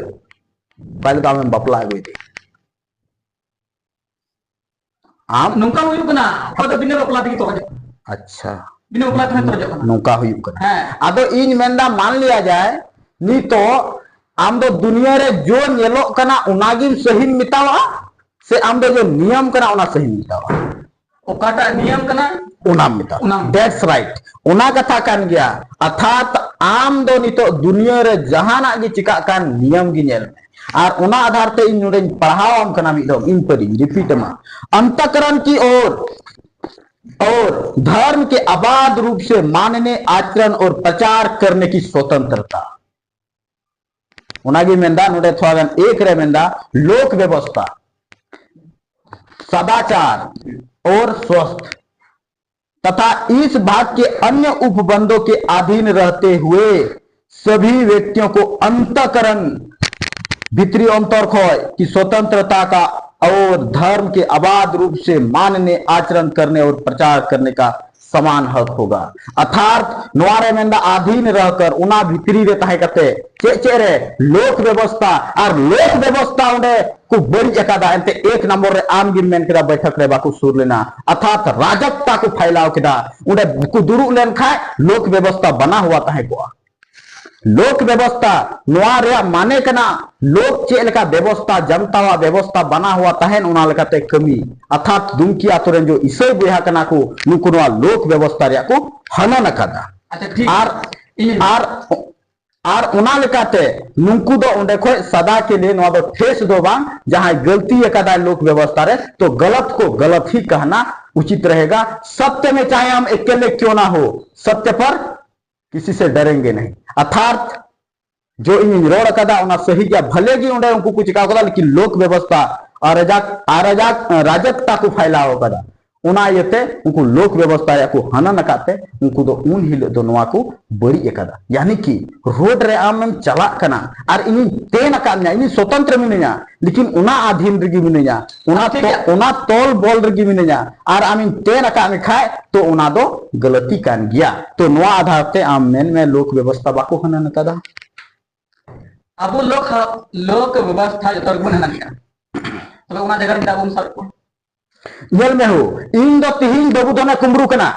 ᱚᱠᱟ ᱦᱤᱞᱳᱜ ᱫᱚ ᱟᱢᱮᱢ ᱵᱟᱯᱞᱟ ᱟᱹᱜᱩᱭᱮᱫᱮ? ᱟᱢ ᱱᱚᱝᱠᱟ ᱦᱩᱭᱩᱜ ᱠᱟᱱᱟ, ᱚᱠᱚᱭ ᱫᱚ ᱵᱤᱱᱟᱹ ᱵᱟᱯᱞᱟ ᱛᱮᱜᱮ ᱛᱚᱨᱚᱡᱚᱜ ᱠᱟᱱᱟ᱾ ᱟᱪᱪᱷᱟ᱾ ᱵᱤᱱᱟᱹ ᱵᱟᱯᱞᱟ ᱛᱮᱦᱚᱸ ᱛᱚᱨᱚᱡᱚᱜ ᱠᱟᱱᱟ᱾ ᱱᱚᱝᱠᱟ ᱦᱩᱭᱩᱜ ᱠᱟᱱᱟ᱾ ᱦᱮᱸ᱾ ᱟᱫᱚ ᱤᱧ ᱢᱮᱱᱫᱟ, ᱢᱟᱱ ᱞᱤᱭᱟ ᱡᱟᱭ, ᱱᱤᱛᱚᱜ ᱟᱢ ᱫᱚ ᱫᱩᱱᱤᱭᱟᱹ ᱨᱮ ᱡᱚ ᱧᱮᱞᱚᱜ ᱠᱟᱱᱟ ᱚᱱᱟᱜᱮᱢ ᱥᱟᱹᱦᱤᱢ ᱢᱮᱛᱟᱣᱟᱜᱼᱟ, ᱥᱮ ᱟᱢ ᱫᱚ ᱡᱚ ᱱᱤᱭᱚᱢ ᱠᱟᱱᱟ ᱚᱱᱟ ᱥᱟᱹᱦᱤᱢ ᱢᱮᱛᱟᱣᱟᱜᱼᱟ? ᱚᱠᱟᱴᱟᱜ ᱱᱤᱭᱚᱢ ᱠᱟᱱᱟ? ᱚᱱᱟᱢ ᱢᱮᱛᱟᱜᱼᱟ᱾ ᱚᱱᱟᱢ ᱢᱮᱛᱟᱜᱼᱟ᱾ That's right. ᱚᱱᱟ ᱠᱟᱛᱷᱟ ᱠᱟᱱ ᱜᱮᱭᱟ᱾ ᱚᱨᱛᱷᱟᱛ ᱟᱢ ᱫᱚ ᱱᱤᱛᱚᱜ ᱫᱩᱱᱤᱭᱟᱹ ᱨᱮ ᱡᱟᱦᱟᱱᱟᱜ ᱜᱮ ᱪᱤᱠᱟᱜ ᱠᱟᱱ ᱱᱤᱭᱚᱢ ᱜᱮ ᱧᱮᱞ ᱢᱮ᱾ ᱟᱨ ᱚᱱᱟ ᱟᱫᱷᱟᱨ ᱛᱮ ᱤᱧ ᱱᱚᱰᱮᱧ ᱯᱟᱲᱦᱟᱣ ᱟᱢ ᱠᱟᱱᱟ ᱢᱤᱫ ᱫᱷᱟᱣ, ᱤᱧ ᱯᱟᱹᱨᱤᱧ repeat ᱟᱢᱟ᱾ अंतःकरण की ओर, और धर्म के अबाध रूप से मानने, आचरण और प्रचार करने की स्वतंत्रता। ᱚᱱᱟᱜᱮ ᱢᱮᱱᱫᱟ ᱱᱚᱰᱮ ᱛᱷᱚᱲᱟ ᱜᱟᱱ ᱮᱠ ᱨᱮ ᱢᱮᱱᱫᱟ, लोक व्यवस्था, सदाचार और स्वस्थ तथा इस भाग के अन्य उपबंधों के अधीन रहते हुए सभी व्यक्तियों को अंतःकरण, भीतरी अंतर खोय की स्वतंत्रता का और धर्म के अबाध रूप से मानने, आचरण करने और प्रचार करने का समान हक होगा। अर्थात ᱱᱚᱣᱟ ᱨᱮ ᱢᱮᱱᱫᱟ ᱟᱫᱷᱤᱱ ᱨᱟᱦᱠᱟᱨ, ᱚᱱᱟ ᱵᱷᱤᱛᱨᱤ ᱨᱮ ᱛᱟᱦᱮᱸ ᱠᱟᱛᱮ ᱪᱮᱫ ᱪᱮᱫ ᱨᱮ? लोक व्यवस्था। ᱟᱨ लोक व्यवस्था ᱚᱸᱰᱮ ᱠᱚ ᱵᱟᱹᱲᱤᱡ ᱟᱠᱟᱫᱟ᱾ ᱮᱱᱛᱮ ᱮᱠ ᱱᱚᱢᱵᱚᱨ ᱨᱮ ᱟᱢ ᱜᱮᱢ ᱢᱮᱱ ᱠᱮᱫᱟ ᱵᱳᱭᱴᱷᱚᱠ ᱨᱮ ᱵᱟᱠᱚ ᱥᱩᱨ ᱞᱮᱱᱟ, ᱚᱨᱛᱷᱟᱛ ᱨᱟᱡᱚᱠᱛᱟ ᱠᱚ ᱯᱷᱟᱭᱞᱟᱣ ᱠᱮᱫᱟ᱾ ᱚᱸᱰᱮ ᱠᱚ ᱫᱩᱲᱩᱵ ᱞᱮᱱ ᱠᱷᱟᱡ लोक व्यवस्था बना हुआ ᱛᱟᱦᱮᱸ ᱠᱚᱜᱼᱟ᱾ लोक व्यवस्था ᱱᱚᱣᱟ ᱨᱮᱭᱟᱜ ᱢᱟᱱᱮ ᱠᱟᱱᱟ ᱞᱳᱠ ᱪᱮᱫ ᱞᱮᱠᱟ ᱵᱮᱵᱚᱥᱛᱟ, ᱡᱚᱱᱛᱟᱣᱟᱜ ᱵᱮᱵᱚᱥᱛᱟ ᱵᱮᱱᱟᱣ ᱦᱩᱭᱟ ᱛᱟᱦᱮᱱ, ᱚᱱᱟ ᱞᱮᱠᱟᱛᱮ ᱠᱟᱹᱢᱤ᱾ ᱚᱨᱛᱷᱟᱛ ᱫᱩᱢᱠᱤ ᱟᱛᱳ ᱨᱮᱱ ᱡᱚ ᱤᱥᱟᱹᱭ ᱵᱚᱭᱦᱟ ᱠᱟᱱᱟ ᱠᱚ, ᱱᱩᱠᱩ ᱱᱚᱣᱟ ᱞᱳᱠ ᱵᱮᱵᱚᱥᱛᱟ ᱨᱮᱭᱟᱜ ᱠᱚ ᱦᱚᱱᱚᱱ ᱟᱠᱟᱫᱟ᱾ ᱟᱪᱪᱷᱟ, ᱴᱷᱤᱠ᱾ ᱟᱨ ᱤᱧ ᱟᱨ ᱟᱨ ᱚᱱᱟ ᱞᱮᱠᱟᱛᱮ ᱱᱩᱠᱩ ᱫᱚ ᱚᱸᱰᱮ ᱠᱷᱚᱡ ᱥᱟᱫᱟ ᱠᱮ ᱞᱤᱭᱮ, ᱱᱚᱣᱟ ᱫᱚ ᱴᱷᱮᱥ ᱫᱚ ᱵᱟᱝ, ᱡᱟᱦᱟᱸᱭ ᱜᱟᱹᱞᱛᱤ ᱟᱠᱟᱫᱟᱭ ᱞᱳᱠ ᱵᱮᱵᱚᱥᱛᱟ ᱨᱮ, ᱛᱚ ᱜᱟᱞᱟᱛ ᱠᱚ ᱜᱟᱞᱟᱛ ᱦᱤ ᱠᱟᱦᱱᱟ ᱩᱪᱤᱛ ᱨᱟᱦᱮᱜᱟ, ᱥᱚᱛᱭᱚ ᱢᱮ ᱪᱟᱦᱮ ᱦᱟᱢ ᱮᱠᱮᱞᱮ ᱠᱭᱚ ᱱᱟ ᱦᱳ, ᱥᱚᱛᱭᱚ ᱯᱚᱨ ᱠᱤᱥᱤ ᱥᱮ ᱰᱚᱨᱮᱝᱜᱮ ᱱᱟᱦᱤ᱾ ᱚᱨᱛᱷᱟᱛ ᱡᱚ ᱤᱧᱤᱧ ᱨᱚᱲ ᱟᱠᱟᱫᱟ ᱚᱱᱟ ᱥᱟᱹᱦᱤ ᱜᱮᱭᱟ, ᱵᱷᱟᱞᱮ ᱜᱮ ᱚᱸᱰᱮ ᱩᱱᱠᱩ ᱠᱚ ᱪᱤᱠᱟᱣ ᱠᱟᱫᱟ, ᱞᱮᱠᱤᱱ ᱞᱳᱠ ᱵᱮᱵᱚᱥᱛᱟ ᱟᱨ ᱨᱟᱡᱟᱠ ᱟᱨ ᱨᱟᱡᱟᱠ ᱨᱟᱡᱚᱠᱛᱟ ᱠᱚ ᱯᱷᱟᱭᱞᱟᱣ ᱟᱠᱟᱫᱟ᱾ ᱚᱱᱟ ᱤᱭᱟᱹᱛᱮ ᱩᱱᱠᱩ ᱞᱳᱠ ᱵᱮᱵᱚᱥᱛᱟ ᱨᱮᱭᱟᱜ ᱠᱚ ᱦᱟᱱᱟᱱ ᱟᱠᱟᱫ ᱛᱮ ᱩᱱᱠᱩ ᱫᱚ ᱩᱱ ᱦᱤᱞᱳᱜ ᱫᱚ ᱱᱚᱣᱟ ᱠᱚ ᱵᱟᱹᱲᱤᱡ ᱟᱠᱟᱫᱟ᱾ ᱭᱟᱱᱤ ᱠᱤ ᱨᱳᱰ ᱨᱮ ᱟᱢᱮᱢ ᱪᱟᱞᱟᱜ ᱠᱟᱱᱟ ᱟᱨ ᱤᱧᱤᱧ ᱛᱮᱱ ᱟᱠᱟᱫ ᱢᱮᱭᱟ, ᱤᱧᱤᱧ ᱥᱚᱛᱚᱱᱛᱨᱚ ᱢᱤᱱᱟᱹᱧᱟ, ᱞᱮᱠᱤᱱ ᱚᱱᱟ ᱟᱫᱷᱤᱱ ᱨᱮᱜᱮ ᱢᱤᱱᱟᱹᱧᱟ, ᱚᱱᱟ ᱴᱷᱤᱠ ᱛᱚ-, ᱜᱮᱭᱟ᱾ ᱚᱱᱟ ᱛᱚᱞ ᱵᱚᱞ ᱨᱮᱜᱮ ᱢᱤᱱᱟᱹᱧᱟ ᱟᱨ ᱟᱢᱤᱧ ᱛᱮᱱ ᱟᱠᱟᱫ ᱢᱮ ᱠᱷᱟᱡ ᱛᱚ ᱚᱱᱟ ᱫᱚ ᱜᱟᱹᱞᱟᱹᱛᱤ ᱠᱟᱱ ᱜᱮᱭᱟ᱾ ᱛᱚ ᱱᱚᱣᱟ ᱟᱫᱷᱟᱨ ᱛᱮ ᱟᱢ ᱢᱮᱱ ᱢᱮ ᱞᱳᱠ ᱵᱮᱵᱚᱥᱛᱟ ᱵᱟᱠᱚ ᱦᱟᱱᱟᱱ ᱟᱠᱟᱫᱟ᱾ ᱟᱵᱚ ᱞᱳᱠ, ᱞᱳᱠ ᱵᱮᱵᱚᱥᱛᱷᱟ ᱡᱚᱛᱚ ᱦᱚᱲ ᱜᱮᱵᱚᱱ ᱦᱟᱱᱟ ᱠᱮᱫᱟ᱾ ᱛᱚᱵᱮ ᱚᱱᱟ ᱡᱟᱭᱜᱟ ᱨᱮ ᱪᱮᱫᱟᱜ ᱵᱚᱱ ᱥᱟᱵ ᱠᱚᱣᱟ? ᱧᱮᱞ ᱢᱮ ᱦᱳ, ᱤᱧ ᱫᱚ ᱛᱤᱦᱤᱧ ᱵᱟᱹᱵᱩ ᱫᱷᱚᱱᱮ ᱠᱩᱢᱵᱽᱲᱩ ᱠᱟᱱᱟ,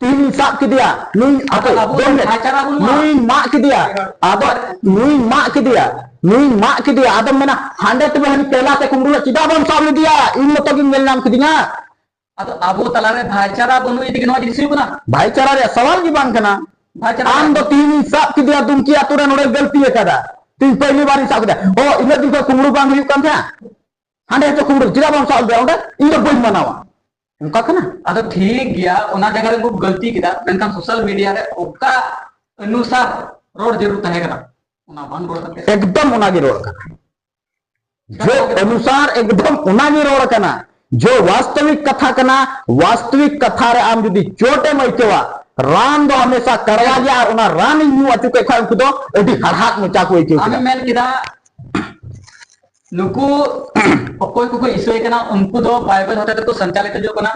ᱛᱤᱦᱤᱧ ᱤᱧ ᱥᱟᱵ ᱠᱮᱫᱮᱭᱟ, ᱱᱩᱭ ᱟᱫᱚ ᱟᱯᱮ ᱟᱵᱚ ᱫᱚᱱ ᱢᱮ, ᱵᱷᱟᱭᱪᱟᱨᱟ ᱵᱚᱱ ᱢᱟ᱾ ᱱᱩᱭᱤᱧ ᱢᱟᱜ ᱠᱮᱫᱮᱭᱟ, ᱟᱫᱚ ᱱᱩᱭᱤᱧ ᱢᱟᱜ ᱠᱮᱫᱮᱭᱟ, ᱱᱩᱭᱤᱧ ᱢᱟᱜ ᱠᱮᱫᱮᱭᱟ, ᱟᱫᱚᱢ ᱢᱮᱱᱟ ᱦᱟᱸᱰᱮ ᱛᱚᱵᱮ ᱦᱟᱹᱱᱤ ᱴᱮᱞᱟ ᱛᱮ ᱠᱩᱢᱵᱽᱲᱩ ᱞᱮ, ᱪᱮᱫᱟᱜ ᱵᱟᱢ ᱥᱟᱵ ᱞᱮᱫᱮᱭᱟ? ᱤᱧ ᱢᱚᱛᱚ ᱜᱤᱧ ᱧᱮᱞ ᱧᱟᱢ ᱠᱮᱫᱮᱭᱟ᱾ ᱟᱫᱚ ᱟᱵᱚ ᱛᱟᱞᱟᱨᱮ ᱵᱷᱟᱭᱪᱟᱨᱟ ᱵᱟᱹᱱᱩᱜ ᱤᱫᱤ ᱜᱮ ᱱᱚᱣᱟ ᱡᱤᱱᱤᱥ ᱦᱩᱭᱩᱜ ᱠᱟᱱᱟ? ᱵᱷᱟᱭᱪᱟᱨᱟ ᱨᱮᱭᱟᱜ ᱥᱟᱣᱟᱞ ᱜᱮ ᱵᱟᱝ ᱠᱟᱱᱟ᱾ ᱵᱷᱟᱭᱪᱟᱨᱟ ᱟᱢ ᱫᱚ ᱛᱤᱦᱤᱧ ᱥᱟᱵ ᱠᱮᱫᱮᱭᱟ ᱫᱩᱢᱠᱤ ᱟᱛᱳ ᱨᱮ, ᱱᱚᱰᱮ ᱜᱟᱹᱞᱛᱤ ᱟᱠᱟᱫᱟ, ᱛᱤᱦᱤᱧ ᱯᱟᱹᱭᱞᱤ ᱵᱟᱨᱤᱧ ᱥᱟᱵ ᱠᱮᱫᱮᱭᱟ᱾ ᱚ, ᱤᱱᱟᱹᱜ ᱫᱤᱱ ᱠᱷᱚᱱ ᱠᱩᱢᱵᱽᱲᱩ ᱵᱟᱝ ᱦᱩᱭᱩᱜ ᱠᱟᱱ ᱛᱟᱦᱮᱸᱫ? ᱦᱟᱸᱰᱮ ᱦᱚᱪᱚ ᱠᱩᱢᱵᱽᱲᱩ, ᱪᱮᱫᱟᱜ ᱵᱟᱢ ᱥᱟᱵ ᱞᱮᱫᱮᱭᱟ ᱚᱸᱰᱮ? ᱤᱧ ᱫᱚ ᱵᱟᱹᱧ ᱢᱟᱱᱟᱣᱟ, ᱚᱱᱠᱟ ᱠᱟᱱᱟ᱾ ᱟᱫᱚ ᱴᱷᱤᱠ ᱜᱮᱭᱟ, ᱚᱱᱟ ᱡᱟᱭᱜᱟ ᱨᱮ ᱩᱱᱠᱩ ᱜᱟᱹᱞᱛᱤ ᱠᱮᱫᱟ, ᱢᱮᱱᱠᱷᱟᱱ ᱥᱳᱥᱟᱞ ᱢᱤᱰᱤᱭᱟ ᱨᱮ ᱚᱠᱟ ᱚᱱᱩᱥᱟᱨ ᱨᱚᱲ ᱡᱟᱹᱨᱩᱲ ᱛᱟᱦᱮᱸ ᱠᱟᱱᱟ, ᱚᱱᱟ ᱵᱟᱝ ᱨᱚᱲ ᱠᱟᱛᱮ ᱮᱠᱫᱚᱢ ᱚᱱᱟᱜᱮ ᱨᱚᱲ ᱠᱟᱱᱟ᱾ ᱡᱚ ᱚᱱᱩᱥᱟᱨ ᱮᱠᱫᱚᱢ ᱚᱱᱟᱜᱮ ᱨᱚᱲ ᱠᱟᱱᱟ᱾ ᱡᱚ ᱣᱟᱥᱛᱚᱵᱤᱠ ᱠᱟᱛᱷᱟ ᱠᱟᱱᱟ᱾ ᱣᱟᱥᱛᱚᱵᱤᱠ ᱠᱟᱛᱷᱟ ᱨᱮ ᱟᱢ ᱡᱩᱫᱤ ᱪᱚᱴ ᱮᱢ ᱟᱹᱭᱠᱟᱹᱣᱟ, ᱨᱟᱱ ᱫᱚ ᱦᱟᱢᱮᱥᱟ ᱠᱟᱲᱣᱟ ᱜᱮᱭᱟ, ᱟᱨ ᱚᱱᱟ ᱨᱟᱱ ᱤᱧ ᱧᱩ ᱦᱚᱪᱚ ᱠᱮᱫ ᱠᱷᱟᱱ ᱩᱱᱠᱩ ᱫᱚ ᱟᱹᱰᱤ ᱦᱟᱲᱦᱟᱫ ᱢᱚᱪᱟ ᱠᱚ ᱟᱹᱭᱠᱟᱹᱣ ᱟᱢᱮᱢ ᱠᱮᱫᱟ᱾ ᱢᱮᱱ ᱠᱮᱫᱟ, ᱱᱩᱠᱩ ᱚᱠᱚᱭ ᱠᱚᱠᱚ ᱤᱥᱩᱭᱮ ᱠᱟᱱᱟ, ᱩᱱᱠᱩ ᱫᱚ ᱵᱟᱭᱵᱮᱞ ᱦᱚᱛᱮ ᱛᱮᱠᱚ ᱥᱚᱧᱪᱟᱞᱤᱛ ᱦᱤᱡᱩᱜ ᱠᱟᱱᱟ,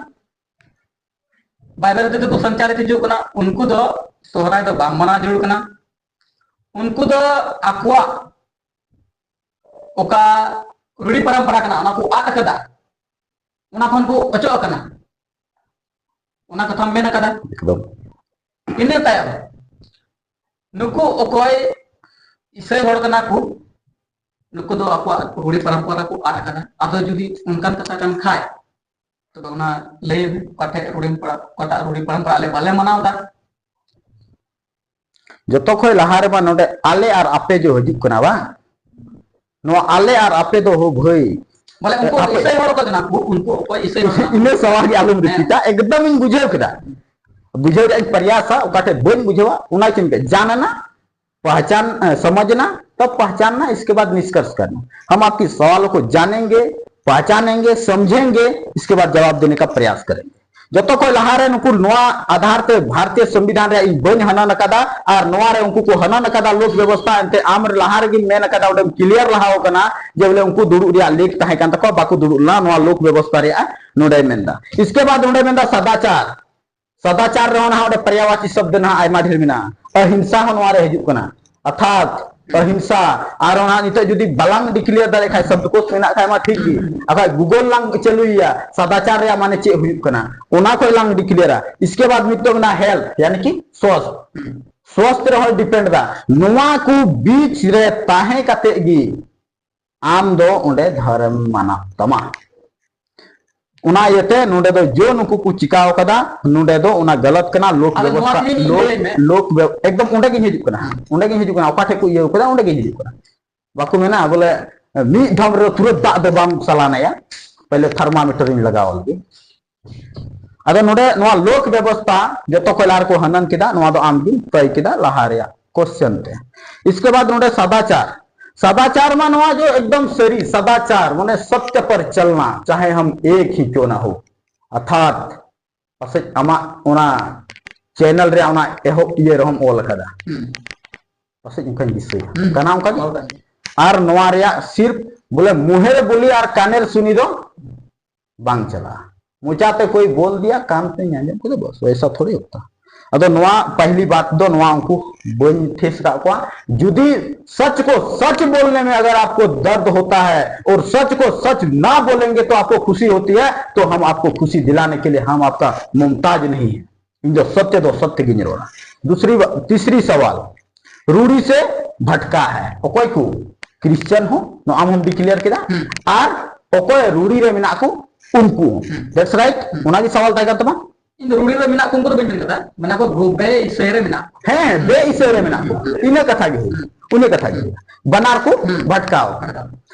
ᱵᱟᱭᱵᱮᱞ ᱦᱚᱛᱮ ᱛᱮᱠᱚ ᱥᱚᱧᱪᱟᱞᱤᱛ ᱦᱤᱡᱩᱜ ᱠᱟᱱᱟ᱾ ᱩᱱᱠᱩ ᱫᱚ ᱥᱚᱦᱨᱟᱭ ᱫᱚ ᱵᱟᱝ ᱢᱟᱱᱟᱣ ᱡᱟᱹᱨᱩᱲ ᱠᱟᱱᱟ᱾ ᱩᱱᱠᱩ ᱫᱚ ᱟᱠᱚᱣᱟᱜ ᱚᱠᱟ ᱨᱩᱲᱤ ᱯᱚᱨᱚᱢᱯᱚᱨᱟ ᱠᱟᱱᱟ, ᱚᱱᱟ ᱠᱚ ᱟᱫ ᱟᱠᱟᱫᱟ, ᱚᱱᱟ ᱠᱷᱚᱱ ᱠᱚ ᱚᱪᱚᱜ ᱟᱠᱟᱱᱟ, ᱚᱱᱟ ᱠᱟᱛᱷᱟᱢ ᱢᱮᱱ ᱟᱠᱟᱫᱟ᱾ ᱮᱠᱫᱚᱢ᱾ ᱤᱱᱟᱹ ᱛᱟᱭᱚᱢ ᱱᱩᱠᱩ ᱚᱠᱚᱭ ᱤᱥᱟᱹᱭ ᱦᱚᱲ ᱠᱟᱱᱟ ᱠᱚ, ᱱᱩᱠᱩ ᱫᱚ ᱟᱠᱚᱣᱟᱜ ᱨᱩᱲᱤ ᱯᱚᱨᱚᱢᱯᱚᱨᱟ ᱠᱚ ᱟᱫ ᱟᱠᱟᱫᱟ᱾ ᱟᱫᱚ ᱡᱩᱫᱤ ᱚᱱᱠᱟᱱ ᱠᱟᱛᱷᱟ ᱠᱟᱱ ᱠᱷᱟᱡ, ᱛᱚᱵᱮ ᱚᱱᱟ ᱞᱟᱹᱭ ᱢᱮ, ᱚᱠᱟᱴᱷᱮᱡ ᱨᱩᱲᱤ ᱯᱚᱨᱚᱢᱯᱚᱨᱟ, ᱚᱠᱟᱴᱟᱜ ᱨᱩᱲᱤ ᱯᱚᱨᱚᱢᱯᱚᱨᱟ ᱟᱞᱮ ᱵᱟᱞᱮ ᱢᱟᱱᱟᱣ ᱮᱫᱟ? ᱡᱚᱛᱚ ᱠᱷᱚᱡ ᱞᱟᱦᱟ ᱨᱮᱢᱟ ᱱᱚᱰᱮ ᱟᱞᱮ ᱟᱨ ᱟᱯᱮ ᱡᱚ ᱦᱤᱡᱩᱜ ᱠᱟᱱᱟ ᱵᱟᱝ? ᱱᱚᱣᱟ ᱟᱞᱮ ᱟᱨ ᱟᱯᱮ ᱫᱚ ᱦᱳ ᱵᱷᱟᱹᱭ, ᱵᱚᱞᱮ ᱩᱱᱠᱩ ᱟᱯᱮ ᱤᱥᱟᱹᱭ ᱦᱚᱲ ᱠᱚ ᱠᱟᱱᱟ ᱠᱚ, ᱩᱱᱠᱩ ᱚᱠᱚᱭ ᱤᱥᱟᱹᱭ ᱦᱚᱲ ᱠᱟᱱᱟ? ᱤᱱᱟᱹ ᱥᱟᱣᱟᱞ ᱜᱮ ᱟᱞᱚᱢ ᱦᱮᱸ᱾ ᱨᱤᱯᱤᱴᱟ, ᱮᱠᱫᱚᱢ ᱤᱧ ᱵᱩᱡᱷᱟᱹᱣ ᱠᱮᱫᱟ, ᱵᱩᱡᱷᱟᱹᱣ ᱨᱮᱭᱟᱜ ᱤᱧ ᱯᱨᱚᱭᱟᱥᱟ, ᱚᱠᱟ ᱴᱷᱮᱡ ᱵᱟᱹᱧ ᱵᱩᱡᱷᱟᱹᱣᱟ ᱚᱱᱟ ᱪᱤᱱᱛᱟᱹ ᱡᱟᱱᱟᱱᱟ, ᱯᱟᱦᱪᱟᱱ, ᱮ, ᱥᱚᱢᱚᱡᱷᱱᱟ, ᱛᱚᱵ ᱯᱟᱦᱪᱟᱱᱱᱟ, ᱤᱥᱠᱮ ᱵᱟᱫ ᱱᱤᱥᱠᱚᱨᱥ ᱠᱟᱨᱱᱟ᱾ ᱦᱟᱢ ᱟᱯᱠᱤ ᱥᱟᱣᱟᱞ ᱠᱚ ᱡᱟᱱᱮᱝᱜᱮ, ᱯᱟᱦᱪᱟᱱᱮᱝᱜᱮ, ᱥᱚᱢᱡᱷᱮᱝᱜᱮ, ᱤᱥᱠᱮ ᱵᱟᱫ ᱡᱟᱣᱟᱵ ᱫᱮᱱᱮ ᱠᱟ ᱯᱨᱚᱭᱟᱥ ᱠᱟᱨᱮᱝᱜᱮ᱾ ᱡᱚᱛᱚ ᱠᱷᱚᱡ ᱞᱟᱦᱟ ᱨᱮ ᱱᱩᱠᱩ ᱱᱚᱣᱟ ᱟᱫᱷᱟᱨ ᱛᱮ ᱵᱷᱟᱨᱚᱛᱤᱭᱚ ᱥᱚᱝᱵᱤᱫᱷᱟᱱ ᱨᱮᱭᱟᱜ ᱤᱧ ᱵᱟᱹᱧ ᱦᱟᱱᱟᱱ ᱟᱠᱟᱫᱟ, ᱟᱨ ᱱᱚᱣᱟ ᱨᱮ ᱩᱱᱠᱩ ᱠᱚ ᱦᱟᱱᱟᱱ ᱟᱠᱟᱫᱟ ᱞᱳᱠ ᱵᱮᱵᱚᱥᱛᱷᱟ, ᱮᱱᱛᱮ ᱟᱢ ᱨᱮ ᱞᱟᱦᱟ ᱨᱮᱜᱮᱢ ᱢᱮᱱ ᱟᱠᱟᱫᱟ, ᱚᱸᱰᱮᱢ ᱠᱞᱤᱭᱟᱨ ᱞᱟᱦᱟ ᱟᱠᱟᱱᱟ ᱡᱮ ᱵᱚᱞᱮ ᱩᱱᱠᱩ ᱫᱩᱲᱩᱵ ᱨᱮᱭᱟᱜ ᱞᱮᱠ ᱛᱟᱦᱮᱸ ᱠᱟᱱ ᱛᱟᱠᱚᱣᱟ, ᱵᱟᱠᱚ ᱫᱩᱲᱩᱵ ᱞᱮᱱᱟ, ᱱᱚᱣᱟ ᱞᱳᱠ ᱵᱮᱵᱚᱥᱛᱷᱟ ᱨᱮᱭᱟᱜ ᱱᱚᱰᱮᱭ ᱢᱮᱱᱫᱟ᱾ ᱤᱥᱠᱮ ᱵᱟᱫ ᱚᱸᱰᱮ ᱢᱮᱱᱫᱟ ᱥᱟᱫᱟᱪᱟᱨ, ᱥᱟᱫᱟᱪᱟᱨ ᱨᱮᱦᱚᱸ ᱱᱟᱦᱟᱜ ᱚᱸᱰᱮ ᱯᱨᱭᱟᱭᱵᱟᱪᱤ ᱥᱚᱵᱫ ᱱᱟᱦᱟᱜ ᱟᱭᱢᱟ ᱰᱷᱮᱨ ᱢᱮᱱᱟᱜᱼᱟ᱾ ᱚᱦᱤᱝᱥᱟ ᱦᱚᱸ ᱱᱚᱣᱟ ᱨᱮ ᱦᱤᱡᱩᱜ ᱠᱟᱱᱟ, ᱚᱨᱛᱷᱟᱛ ᱚᱦᱤᱝᱥᱟ᱾ ᱟᱨ ᱚᱱᱟ ᱱᱤᱛᱚᱜ ᱡᱩᱫᱤ ᱵᱟᱞᱟᱝ ᱰᱤᱠᱞᱮᱭᱟᱨ ᱫᱟᱲᱮᱭᱟᱜ ᱠᱷᱟᱡ, ᱥᱚᱵᱫ ᱠᱳᱥ ᱢᱮᱱᱟᱜ ᱠᱷᱟᱡ ᱢᱟ ᱴᱷᱤᱠ ᱜᱮ, ᱟᱠᱷᱟᱡ ᱜᱩᱜᱚᱞ ᱞᱟᱝ ᱪᱟᱹᱞᱩᱭᱮᱭᱟ, ᱥᱟᱫᱟᱪᱟᱨ ᱨᱮᱭᱟᱜ ᱢᱟᱱᱮ ᱪᱮᱫ ᱦᱩᱭᱩᱜ ᱠᱟᱱᱟ, ᱚᱱᱟ ᱠᱷᱚᱡ ᱞᱟᱝ ᱰᱤᱠᱞᱮᱭᱟᱨᱟ᱾ ᱤᱥᱠᱮ ᱵᱟᱫ ᱢᱤᱫᱴᱮᱡ ᱢᱮᱱᱟᱜᱼᱟ ᱦᱮᱞᱛᱷ, ᱭᱟᱱᱤ ᱠᱤ ᱥᱣᱟᱥᱛᱷ, ᱥᱣᱟᱥᱛᱷ ᱨᱮᱦᱚᱸ ᱰᱤᱯᱮᱱᱰ ᱫᱟ᱾ ᱱᱚᱣᱟ ᱠᱚ ᱵᱤᱪ ᱨᱮ ᱛᱟᱦᱮᱸ ᱠᱟᱛᱮ ᱜᱮ ᱟᱢ ᱫᱚ ᱚᱸᱰᱮ ᱫᱷᱚᱨᱚᱢ ᱢᱟᱱᱟᱜ ᱛᱟᱢᱟ᱾ ᱚᱱᱟ ᱤᱭᱟᱹᱛᱮ ᱱᱚᱰᱮ ᱫᱚ ᱡᱚ ᱱᱩᱠᱩ ᱠᱚ ᱪᱤᱠᱟᱣ ᱠᱟᱫᱟ, ᱱᱚᱰᱮ ᱫᱚ ᱚᱱᱟ ᱜᱟᱞᱟᱛ ᱠᱟᱱᱟ᱾ ᱞᱳᱠ ᱟᱫᱚ ᱱᱚᱣᱟ ᱵᱮᱵᱚᱥᱛᱷᱟ, ᱛᱮᱜᱮ ᱤᱧ ᱞᱳᱠ, ᱞᱟᱹᱭ ᱢᱮ᱾ ᱞᱳᱠ ᱵᱮᱵ-, ᱮᱠᱫᱚᱢ ᱚᱸᱰᱮ ᱜᱤᱧ ᱦᱤᱡᱩᱜ ᱠᱟᱱᱟ, ᱚᱸᱰᱮ ᱜᱤᱧ ᱦᱤᱡᱩᱜ ᱠᱟᱱᱟ᱾ ᱚᱠᱟ ᱴᱷᱮᱡ ᱠᱚ ᱤᱭᱟᱹ ᱠᱟᱫᱟ, ᱚᱸᱰᱮ ᱜᱤᱧ ᱦᱤᱡᱩᱜ ᱠᱟᱱᱟ᱾ ᱵᱟᱠᱚ ᱢᱮᱱᱟ ᱵᱚᱞᱮ ᱢᱤᱫ ᱫᱷᱚᱢ ᱨᱮ ᱯᱩᱨᱟᱹ ᱫᱟᱜ ᱫᱚ ᱵᱟᱢ ᱥᱟᱞᱟᱱᱟᱭᱟ, ᱯᱮᱦᱞᱮ ᱛᱷᱟᱨᱢᱟᱢᱤᱴᱟᱨ ᱤᱧ ᱞᱟᱜᱟᱣ ᱞᱮᱜᱮ᱾ ᱟᱫᱚ ᱱᱚᱰᱮ ᱱᱚᱣᱟ ᱞᱳᱠ ᱵᱮᱵᱚᱥᱛᱷᱟ ᱡᱚᱛᱚ ᱠᱷᱚᱡ ᱞᱟᱦᱟ ᱨᱮᱠᱚ ᱦᱟᱱᱟᱱ ᱠᱮᱫᱟ, ᱱᱚᱣᱟ ᱫᱚ ᱟᱢ ᱜᱮᱢ ᱛᱚᱭ ᱠᱮᱫᱟ ᱞᱟᱦᱟ ᱨᱮᱭᱟᱜ᱾ ᱠᱚᱥᱪᱮᱱ ᱛᱮ᱾ ᱤᱥᱠᱮ ᱵᱟᱫ ᱱᱚᱰᱮ ᱥᱟᱫᱟᱪᱟᱨ, ᱥᱟᱫᱟᱪᱟᱨ ᱢᱟ ᱱᱚᱣᱟ ᱡᱮ ᱮᱠᱫᱚᱢ ᱥᱟᱹᱨᱤ ᱥᱟᱫᱟᱪᱟᱨ, ᱢᱟᱱᱮ ᱥᱚᱛᱭᱚ ᱯᱟᱨ ᱪᱟᱞᱱᱟ, ᱪᱟᱦᱮ ᱦᱟᱢ ᱮᱠ ᱦᱤ ᱠᱭᱚ ᱱᱟ ᱦᱳ, ᱚᱨᱛᱷᱟᱛ ᱯᱟᱥᱮᱡ ᱟᱢᱟᱜ ᱚᱱᱟ ᱪᱮᱱᱮᱞ ᱨᱮᱭᱟᱜ ᱚᱱᱟ ᱮᱦᱚᱵ ᱤᱭᱟᱹ ᱨᱮᱦᱚᱸᱢ ᱚᱞ ᱟᱠᱟᱫᱟ, ᱯᱟᱥᱮᱡ ᱚᱱᱠᱟᱧ ᱫᱤᱥᱟᱹᱭᱟ᱾ ᱠᱟᱱᱟ ᱚᱱᱠᱟ ᱜᱮ? ᱟᱨ ᱱᱚᱣᱟ ᱨᱮᱭᱟᱜ ᱥᱤᱨᱯ ᱵᱚᱞᱮ ᱢᱩᱦᱮᱨ ᱵᱚᱞᱤ ᱟᱨ ᱠᱟᱱᱮᱨ ᱥᱩᱱᱤ ᱫᱚ ᱵᱟᱝ ᱪᱟᱞᱟᱜᱼᱟ᱾ ᱢᱚᱪᱟ ᱛᱮ ᱠᱚᱭ ᱵᱚᱞ ᱫᱤᱭᱟ, ᱠᱟᱱ ᱛᱮ ᱟᱸᱡᱚᱢ ᱠᱮᱫᱟ, ᱵᱟᱥ, ᱣᱮᱥᱟ ᱛᱷᱚᱲᱤ ᱦᱳᱛᱟ᱾ ᱟᱫᱚ ᱱᱚᱣᱟ ᱯᱟᱦᱞᱤ ᱵᱟᱛ ᱫᱚ ᱱᱚᱣᱟ ᱩᱱᱠᱩ ᱵᱟᱹᱧ ᱴᱷᱮᱥ ᱟᱠᱟᱫ ᱠᱚᱣᱟ᱾ ᱡᱩᱫᱤ सच को सच बोलने में अगर आपको दर्द होता है और सच को सच ना बोलेंगे तो आपको खुशी होती है, तो हम आपको खुशी दिलाने के लिए हम आपका मोहताज नहीं है। ᱤᱧ ᱫᱚ ᱥᱚᱛᱭᱚ ᱫᱚ ᱥᱚᱛᱭᱚ ᱜᱤᱧ ᱨᱚᱲᱟ᱾ ᱫᱩᱥᱨᱤ ᱵᱟ-, ᱛᱤᱥᱨᱤ ᱥᱟᱣᱟᱞ, ᱨᱩᱲᱤ ᱥᱮ ᱵᱷᱟᱴᱠᱟ ᱦᱮ, ᱚᱠᱚᱭ ᱠᱚ? ᱠᱨᱤᱥᱪᱟᱱ ᱦᱚᱸ, ᱱᱚᱣᱟ ᱟᱢ ᱦᱚᱸᱢ ᱰᱤᱠᱞᱮᱭᱟᱨ ᱠᱮᱫᱟ, ᱟᱨ ᱚᱠᱚᱭ ᱨᱩᱲᱤ ᱨᱮ ᱢᱮᱱᱟᱜ ᱠᱚ ᱩᱱᱠᱩ ᱦᱚᱸ᱾ That's right, ᱚᱱᱟᱜᱮ ᱥᱟᱣᱟᱞ ᱛᱟᱦᱮᱸ ᱠᱟᱱ ᱛᱟᱢᱟ᱾ ᱤᱧ ᱫᱚ ᱨᱩᱲᱤ ᱨᱮ ᱢᱮᱱᱟᱜ ᱠᱚ ᱩᱱᱠᱩ ᱫᱚ ᱵᱟᱹᱧ ᱢᱮᱱ ᱠᱟᱫᱟ, ᱢᱮᱱᱟᱜ ᱠᱚ ᱜᱨᱩᱯ ᱵᱮ ᱤᱥᱟᱹᱭ ᱨᱮ ᱢᱮᱱᱟᱜ ᱠᱚ᱾ ᱦᱮᱸ, ᱵᱮ ᱤᱥᱟᱹᱭ ᱨᱮ ᱢᱮᱱᱟᱜ ᱠᱚ, ᱤᱱᱟᱹ ᱠᱟᱛᱷᱟ ᱜᱮ ᱦᱩᱭᱩᱜᱼᱟ, ᱤᱱᱟᱹ ᱠᱟᱛᱷᱟ ᱜᱮ ᱦᱩᱭᱩᱜᱼᱟ᱾ ᱵᱟᱱᱟᱨ ᱠᱚ ᱵᱷᱟᱴᱠᱟᱣ ᱠᱟᱱᱟ᱾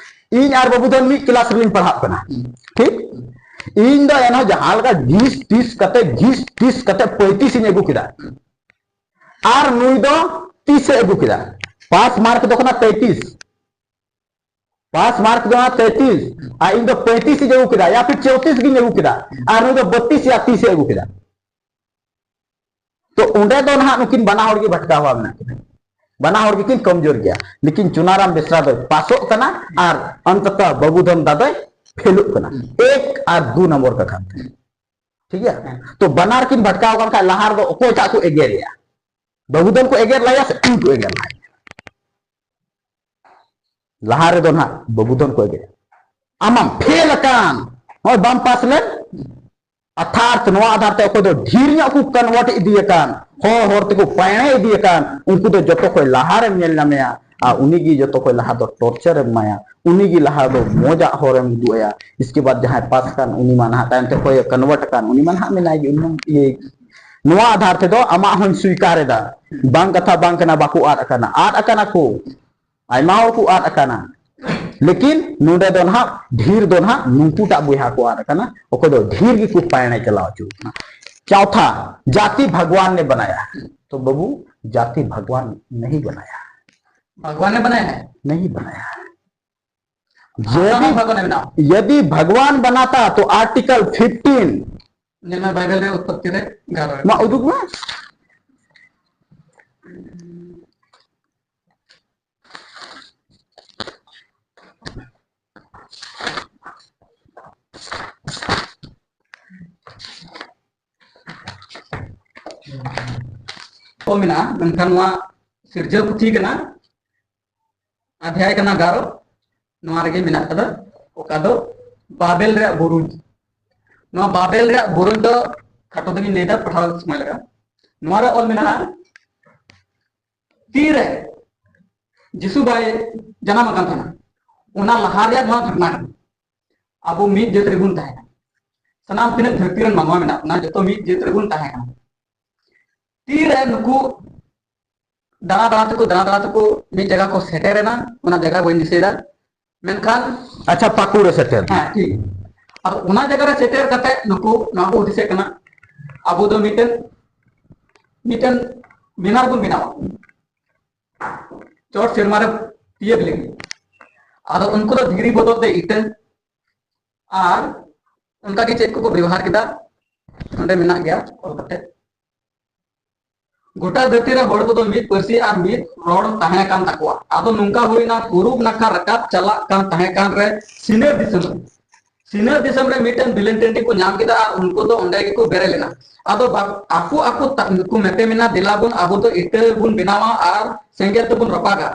ᱤᱧ ᱟᱨ ᱵᱟᱹᱵᱩ ᱫᱚ ᱢᱤᱫ ᱠᱞᱟᱥ ᱨᱮᱞᱤᱧ ᱯᱟᱲᱦᱟᱜ ᱠᱟᱱᱟ, ᱴᱷᱤᱠ? ᱤᱧ ᱫᱚ ᱮᱱᱦᱚᱸ ᱡᱟᱦᱟᱸ ᱞᱮᱠᱟ ᱜᱷᱤᱥ ᱴᱤᱥ ᱠᱟᱛᱮ, ᱜᱷᱤᱥ ᱴᱤᱥ ᱠᱟᱛᱮ ᱯᱚᱸᱭᱛᱤᱥ ᱤᱧ ᱟᱹᱜᱩ ᱠᱮᱫᱟ, ᱟᱨ ᱱᱩᱭ ᱫᱚ ᱛᱤᱥ ᱮ ᱟᱹᱜᱩ ᱠᱮᱫᱟ? ᱯᱟᱥ ᱢᱟᱨᱠ ᱫᱚ ᱠᱟᱱᱟ ᱛᱮᱸᱭᱛᱤᱥ, ᱯᱟᱥ ᱢᱟᱨᱠ ᱫᱚ ᱠᱟᱱᱟ ᱛᱮᱸᱭᱛᱤᱥ, ᱟᱨ ᱤᱧ ᱫᱚ ᱯᱚᱸᱭᱛᱤᱥ ᱤᱧ ᱟᱹᱜᱩ ᱠᱮᱫᱟ, ᱭᱟ ᱯᱷᱤᱨ ᱪᱚᱣᱛᱤᱥ ᱜᱤᱧ ᱟᱹᱜᱩ ᱠᱮᱫᱟ, ᱟᱨ ᱱᱩᱭ ᱫᱚ ᱵᱚᱛᱤᱥ ᱭᱟ ᱛᱤᱥ ᱮ ᱟᱹᱜᱩ ᱠᱮᱫᱟ᱾ ᱛᱚ ᱚᱸᱰᱮ ᱫᱚ ᱱᱟᱦᱟᱜ ᱱᱩᱠᱤᱱ ᱵᱟᱱᱟ ᱦᱚᱲ ᱜᱮ ᱵᱷᱟᱴᱠᱟᱣᱟ ᱢᱮᱱᱟᱜ ᱠᱤᱱᱟ, ᱵᱟᱱᱟ ᱦᱚᱲ ᱜᱮᱠᱤᱱ ᱠᱚᱢᱡᱳᱨ ᱜᱮᱭᱟ, ᱞᱮᱠᱤᱱ ᱪᱩᱱᱟᱨᱟᱢ ᱵᱮᱥᱨᱟ ᱫᱚᱭ ᱯᱟᱥᱚᱜ ᱠᱟᱱᱟ ᱟᱨ ᱚᱱᱛᱚᱛᱚ ᱵᱟᱹᱵᱩᱫᱷᱚᱱ ᱫᱟ ᱫᱚᱭ ᱯᱷᱮᱞᱚᱜ ᱠᱟᱱᱟ, ᱮᱠ ᱟᱨ ᱫᱩ ᱱᱚᱢᱵᱚᱨ ᱠᱟᱛᱷᱟ ᱛᱮ᱾ ᱴᱷᱤᱠ ᱜᱮᱭᱟ? ᱛᱚ ᱵᱟᱱᱟᱨ ᱠᱤᱱ ᱵᱷᱟᱴᱠᱟᱣ ᱟᱠᱟᱱ ᱠᱷᱟᱱ ᱞᱟᱦᱟ ᱨᱮᱫᱚ ᱚᱠᱚᱭᱴᱟᱜ ᱠᱚ ᱮᱜᱮᱨᱮᱭᱟ? ᱵᱟᱹᱵᱩᱫᱷᱚᱱ ᱠᱚ ᱮᱜᱮᱨ ᱞᱟᱭᱟ ᱥᱮ ᱤᱧ ᱠᱚ ᱮᱜᱮᱨ ᱞᱟᱭᱟ? ᱞᱟᱦᱟ ᱨᱮᱫᱚ ᱱᱟᱦᱟᱜ ᱵᱟᱹᱵᱩᱫᱷᱚᱱ ᱠᱚ ᱮᱜᱮᱨ, ᱟᱢᱟᱢ ᱯᱷᱮᱞ ᱟᱠᱟᱱ, ᱱᱚᱜᱼᱚᱭ ᱵᱟᱢ ᱯᱟᱥ ᱞᱮᱱ, ᱚᱨᱛᱷᱟᱛ ᱱᱚᱣᱟ ᱟᱫᱷᱟᱨ ᱛᱮ ᱚᱠᱚᱭ ᱫᱚ ᱰᱷᱮᱨ ᱧᱚᱜ ᱠᱚ ᱠᱚᱱᱣᱟᱨᱴ ᱤᱫᱤ ᱟᱠᱟᱱ, ᱦᱚᱲ ᱦᱚᱲ ᱛᱮᱠᱚ ᱯᱟᱭᱬᱮ ᱤᱫᱤ ᱟᱠᱟᱱ, ᱩᱱᱠᱩ ᱫᱚ ᱡᱚᱛᱚ ᱠᱷᱚᱱ ᱞᱟᱦᱟ ᱨᱮᱢ ᱧᱮᱞ ᱧᱟᱢᱮᱭᱟ᱾ ᱟᱨ ᱩᱱᱤ ᱜᱮ ᱡᱚᱛᱚ ᱠᱷᱚᱱ ᱞᱟᱦᱟ ᱫᱚ ᱴᱚᱨᱪᱟᱨ ᱮᱢ ᱮᱢᱟᱭᱟ, ᱩᱱᱤ ᱜᱮ ᱞᱟᱦᱟ ᱫᱚ ᱢᱚᱡᱟᱜ ᱦᱚᱨᱮᱢ ᱩᱫᱩᱜ ᱟᱭᱟ᱾ ᱤᱥᱠᱮ ᱵᱟᱫ ᱡᱟᱦᱟᱸᱭ ᱯᱟᱥ ᱟᱠᱟᱱ, ᱩᱱᱤ ᱢᱟ ᱱᱟᱦᱟᱜ ᱛᱟᱭᱚᱢ ᱛᱮ ᱚᱠᱚᱭ ᱠᱚᱱᱣᱟᱨᱴ ᱟᱠᱟᱱ, ᱩᱱᱤ ᱢᱟ ᱱᱟᱦᱟᱜ ᱢᱮᱱᱟᱭ ᱜᱮ, ᱩᱱᱤ ᱤᱭᱟᱹ᱾ ᱱᱚᱣᱟ ᱟᱫᱷᱟᱨ ᱛᱮᱫᱚ ᱟᱢᱟᱜ ᱦᱚᱸᱧ ᱥᱣᱤᱠᱟᱨ ᱮᱫᱟ, ᱵᱟᱝ ᱠᱟᱛᱷᱟ ᱵᱟᱝ ᱠᱟᱱᱟ, ᱵᱟᱠᱚ ᱟᱫ ᱟᱠᱟᱱᱟ, ᱟᱫ ᱟᱠᱟᱱᱟ ᱠᱚ, ᱟᱭᱢᱟ ᱦᱚᱲ ᱠᱚ ᱟᱫ ᱟᱠᱟᱱᱟ, ᱞᱮᱠᱤᱱ ᱱᱚᱰᱮ ᱫᱚ ᱱᱟᱦᱟᱜ ᱰᱷᱮᱨ ᱫᱚ ᱱᱟᱦᱟᱜ ᱱᱩᱠᱩᱴᱟᱜ ᱵᱚᱭᱦᱟ ᱠᱚ ᱟᱫ ᱟᱠᱟᱱᱟ, ᱚᱠᱚᱭ ᱫᱚ ᱰᱷᱮᱨ ᱜᱮᱠᱚ ᱯᱟᱭᱬᱮ ᱪᱟᱞᱟᱣ ᱦᱚᱪᱚ ᱟᱠᱟᱱᱟ᱾ चौथा, जाति भगवान ने बनाया। तो बाबू, जाति भगवान नहीं बनाया। भगवान ने बनाया है। नहीं बनाया। भाषा यदि ᱦᱚᱸ ᱵᱷᱟᱜᱽᱣᱟᱱᱮ ᱵᱮᱱᱟᱣᱟ᱾ यदि भगवान बनाता तो आर्टिकल फिफ्टीन ᱧᱮᱞ ᱢᱮ ᱵᱟᱭᱵᱮᱞ ᱨᱮ ᱩᱛᱯᱚᱛᱛᱤ ᱨᱮ ᱜᱟᱨᱚ ᱢᱟ ᱩᱫᱩᱜ ᱢᱮ᱾ ᱠᱚ ᱢᱮᱱᱟᱜᱼᱟ, ᱢᱮᱱᱠᱷᱟᱱ ᱱᱚᱣᱟ ᱥᱤᱨᱡᱟᱹᱣ ᱯᱩᱛᱷᱤ ᱠᱟᱱᱟ, ᱟᱫᱷᱭᱟᱭ ᱠᱟᱱᱟ ᱜᱟᱨᱚ, ᱱᱚᱣᱟ ᱨᱮᱜᱮ ᱢᱮᱱᱟᱜ ᱠᱟᱫᱟ᱾ ᱚᱠᱟ ᱫᱚ ᱵᱟᱵᱮᱞ ᱨᱮᱭᱟᱜ ᱵᱩᱨᱩᱧ᱾ ᱱᱚᱣᱟ ᱵᱟᱵᱮᱞ ᱨᱮᱭᱟᱜ ᱵᱩᱨᱩᱧ ᱫᱚ ᱠᱷᱟᱴᱚ ᱛᱮᱜᱤᱧ ᱞᱟᱹᱭᱫᱟ, ᱯᱟᱲᱦᱟᱣ ᱥᱚᱢᱚᱭ ᱞᱟᱜᱟᱜᱼᱟ᱾ ᱱᱚᱣᱟ ᱨᱮ ᱚᱞ ᱢᱮᱱᱟᱜᱼᱟ, ᱛᱤᱨᱮ ᱡᱤᱥᱩ ᱵᱟᱭ ᱡᱟᱱᱟᱢ ᱟᱠᱟᱱ ᱛᱟᱦᱮᱱᱟ, ᱚᱱᱟ ᱞᱟᱦᱟ ᱨᱮᱭᱟᱜ ᱱᱚᱣᱟ ᱜᱷᱚᱴᱚᱱᱟ ᱠᱟᱱᱟ᱾ ᱟᱵᱚ ᱢᱤᱫ ᱡᱟᱹᱛ ᱨᱮᱵᱚᱱ ᱛᱟᱦᱮᱸ ᱠᱟᱱᱟ᱾ ᱥᱟᱱᱟᱢ ᱛᱤᱱᱟᱹᱜ ᱫᱷᱟᱹᱨᱛᱤ ᱨᱮᱱ ᱢᱟᱱᱣᱟ ᱢᱮᱱᱟᱜ ᱵᱚᱱᱟ, ᱡᱚᱛᱚ ᱢᱤᱫ ᱡᱟᱹᱛ ᱨᱮᱵᱚᱱ ᱛᱟᱦᱮᱸ ᱠᱟᱱᱟ᱾ ᱛᱤᱨᱮ ᱱᱩᱠᱩ ᱫᱟᱬᱟ ᱫᱟᱬᱟ ᱛᱮᱠᱚ, ᱫᱟᱬᱟ ᱫᱟᱬᱟ ᱛᱮᱠᱚ ᱢᱤᱫ ᱡᱟᱭᱜᱟ ᱠᱚ ᱥᱮᱴᱮᱨᱮᱱᱟ, ᱚᱱᱟ ᱡᱟᱭᱜᱟ ᱵᱟᱹᱧ ᱫᱤᱥᱟᱹᱭᱮᱫᱟ, ᱢᱮᱱᱠᱷᱟᱱ ᱟᱪᱪᱷᱟ, ᱯᱟᱹᱠᱩᱲ ᱨᱮ ᱥᱮᱴᱮᱨ᱾ ᱦᱮᱸ, ᱴᱷᱤᱠ᱾ ᱟᱫᱚ ᱚᱱᱟ ᱡᱟᱭᱜᱟ ᱨᱮ ᱥᱮᱴᱮᱨ ᱠᱟᱛᱮ ᱱᱩᱠᱩ ᱱᱚᱣᱟ ᱠᱚ ᱦᱩᱫᱤᱥᱮᱫ ᱠᱟᱱᱟ, ᱟᱵᱚ ᱫᱚ ᱢᱤᱫᱴᱮᱱ, ᱢᱤᱫᱴᱮᱱ ᱢᱤᱱᱟᱨ ᱵᱚᱱ ᱵᱮᱱᱟᱣᱟ, ᱪᱚᱴ ᱥᱮᱨᱢᱟ ᱨᱮ ᱛᱤᱭᱟᱹᱜ ᱞᱟᱹᱜᱤᱫ᱾ ᱟᱫᱚ ᱩᱱᱠᱩ ᱫᱚ ᱫᱷᱤᱨᱤ ᱵᱚᱫᱚᱞ ᱛᱮ ᱤᱴᱟᱹ ᱟᱨ ᱚᱱᱠᱟ ᱜᱮ ᱪᱮᱫ ᱠᱚᱠᱚ ᱵᱮᱵᱚᱦᱟᱨ ᱠᱮᱫᱟ, ᱚᱸᱰᱮ ᱢᱮᱱᱟᱜ ᱜᱮᱭᱟ ᱚᱞ ᱠᱟᱛᱮ᱾ ᱜᱚᱴᱟ ᱫᱷᱟᱹᱨᱛᱤ ᱨᱮ ᱦᱚᱲ ᱠᱚᱫᱚ ᱢᱤᱫ ᱯᱟᱹᱨᱥᱤ ᱟᱨ ᱢᱤᱫ ᱨᱚᱲ ᱛᱟᱦᱮᱸ ᱠᱟᱱ ᱛᱟᱠᱚᱣᱟ᱾ ᱟᱫᱚ ᱱᱚᱝᱠᱟ ᱦᱩᱭᱱᱟ, ᱯᱩᱨᱩᱵ ᱱᱟᱠᱷᱟ ᱨᱟᱠᱟᱵ ᱪᱟᱞᱟᱜ ᱠᱟᱱ ᱛᱟᱦᱮᱸ ᱠᱟᱱ ᱨᱮ ᱥᱤᱱᱟᱹ ᱫᱤᱥᱚᱢ ᱨᱮ, ᱥᱤᱱᱟᱹ ᱫᱤᱥᱚᱢ ᱨᱮ ᱢᱤᱫᱴᱮᱱ ᱵᱤᱞᱮᱱ ᱴᱟᱺᱰᱤ ᱠᱚ ᱧᱟᱢ ᱠᱮᱫᱟ ᱟᱨ ᱩᱱᱠᱩ ᱫᱚ ᱚᱸᱰᱮ ᱜᱮᱠᱚ ᱵᱮᱨᱮᱫ ᱞᱮᱱᱟ᱾ ᱟᱫᱚ ᱵᱟ-, ᱟᱠᱚ ᱟᱠᱚ ᱛᱟ-, ᱠᱚ ᱢᱮᱛᱮ ᱢᱮᱱᱟ, "ᱫᱮᱞᱟ ᱵᱚᱱ ᱟᱵᱚ ᱫᱚ ᱤᱴᱟᱹ ᱵᱚᱱ ᱵᱮᱱᱟᱣᱟ ᱟᱨ ᱥᱮᱸᱜᱮᱞ ᱛᱮᱵᱚᱱ ᱨᱟᱯᱟᱜᱟ᱾"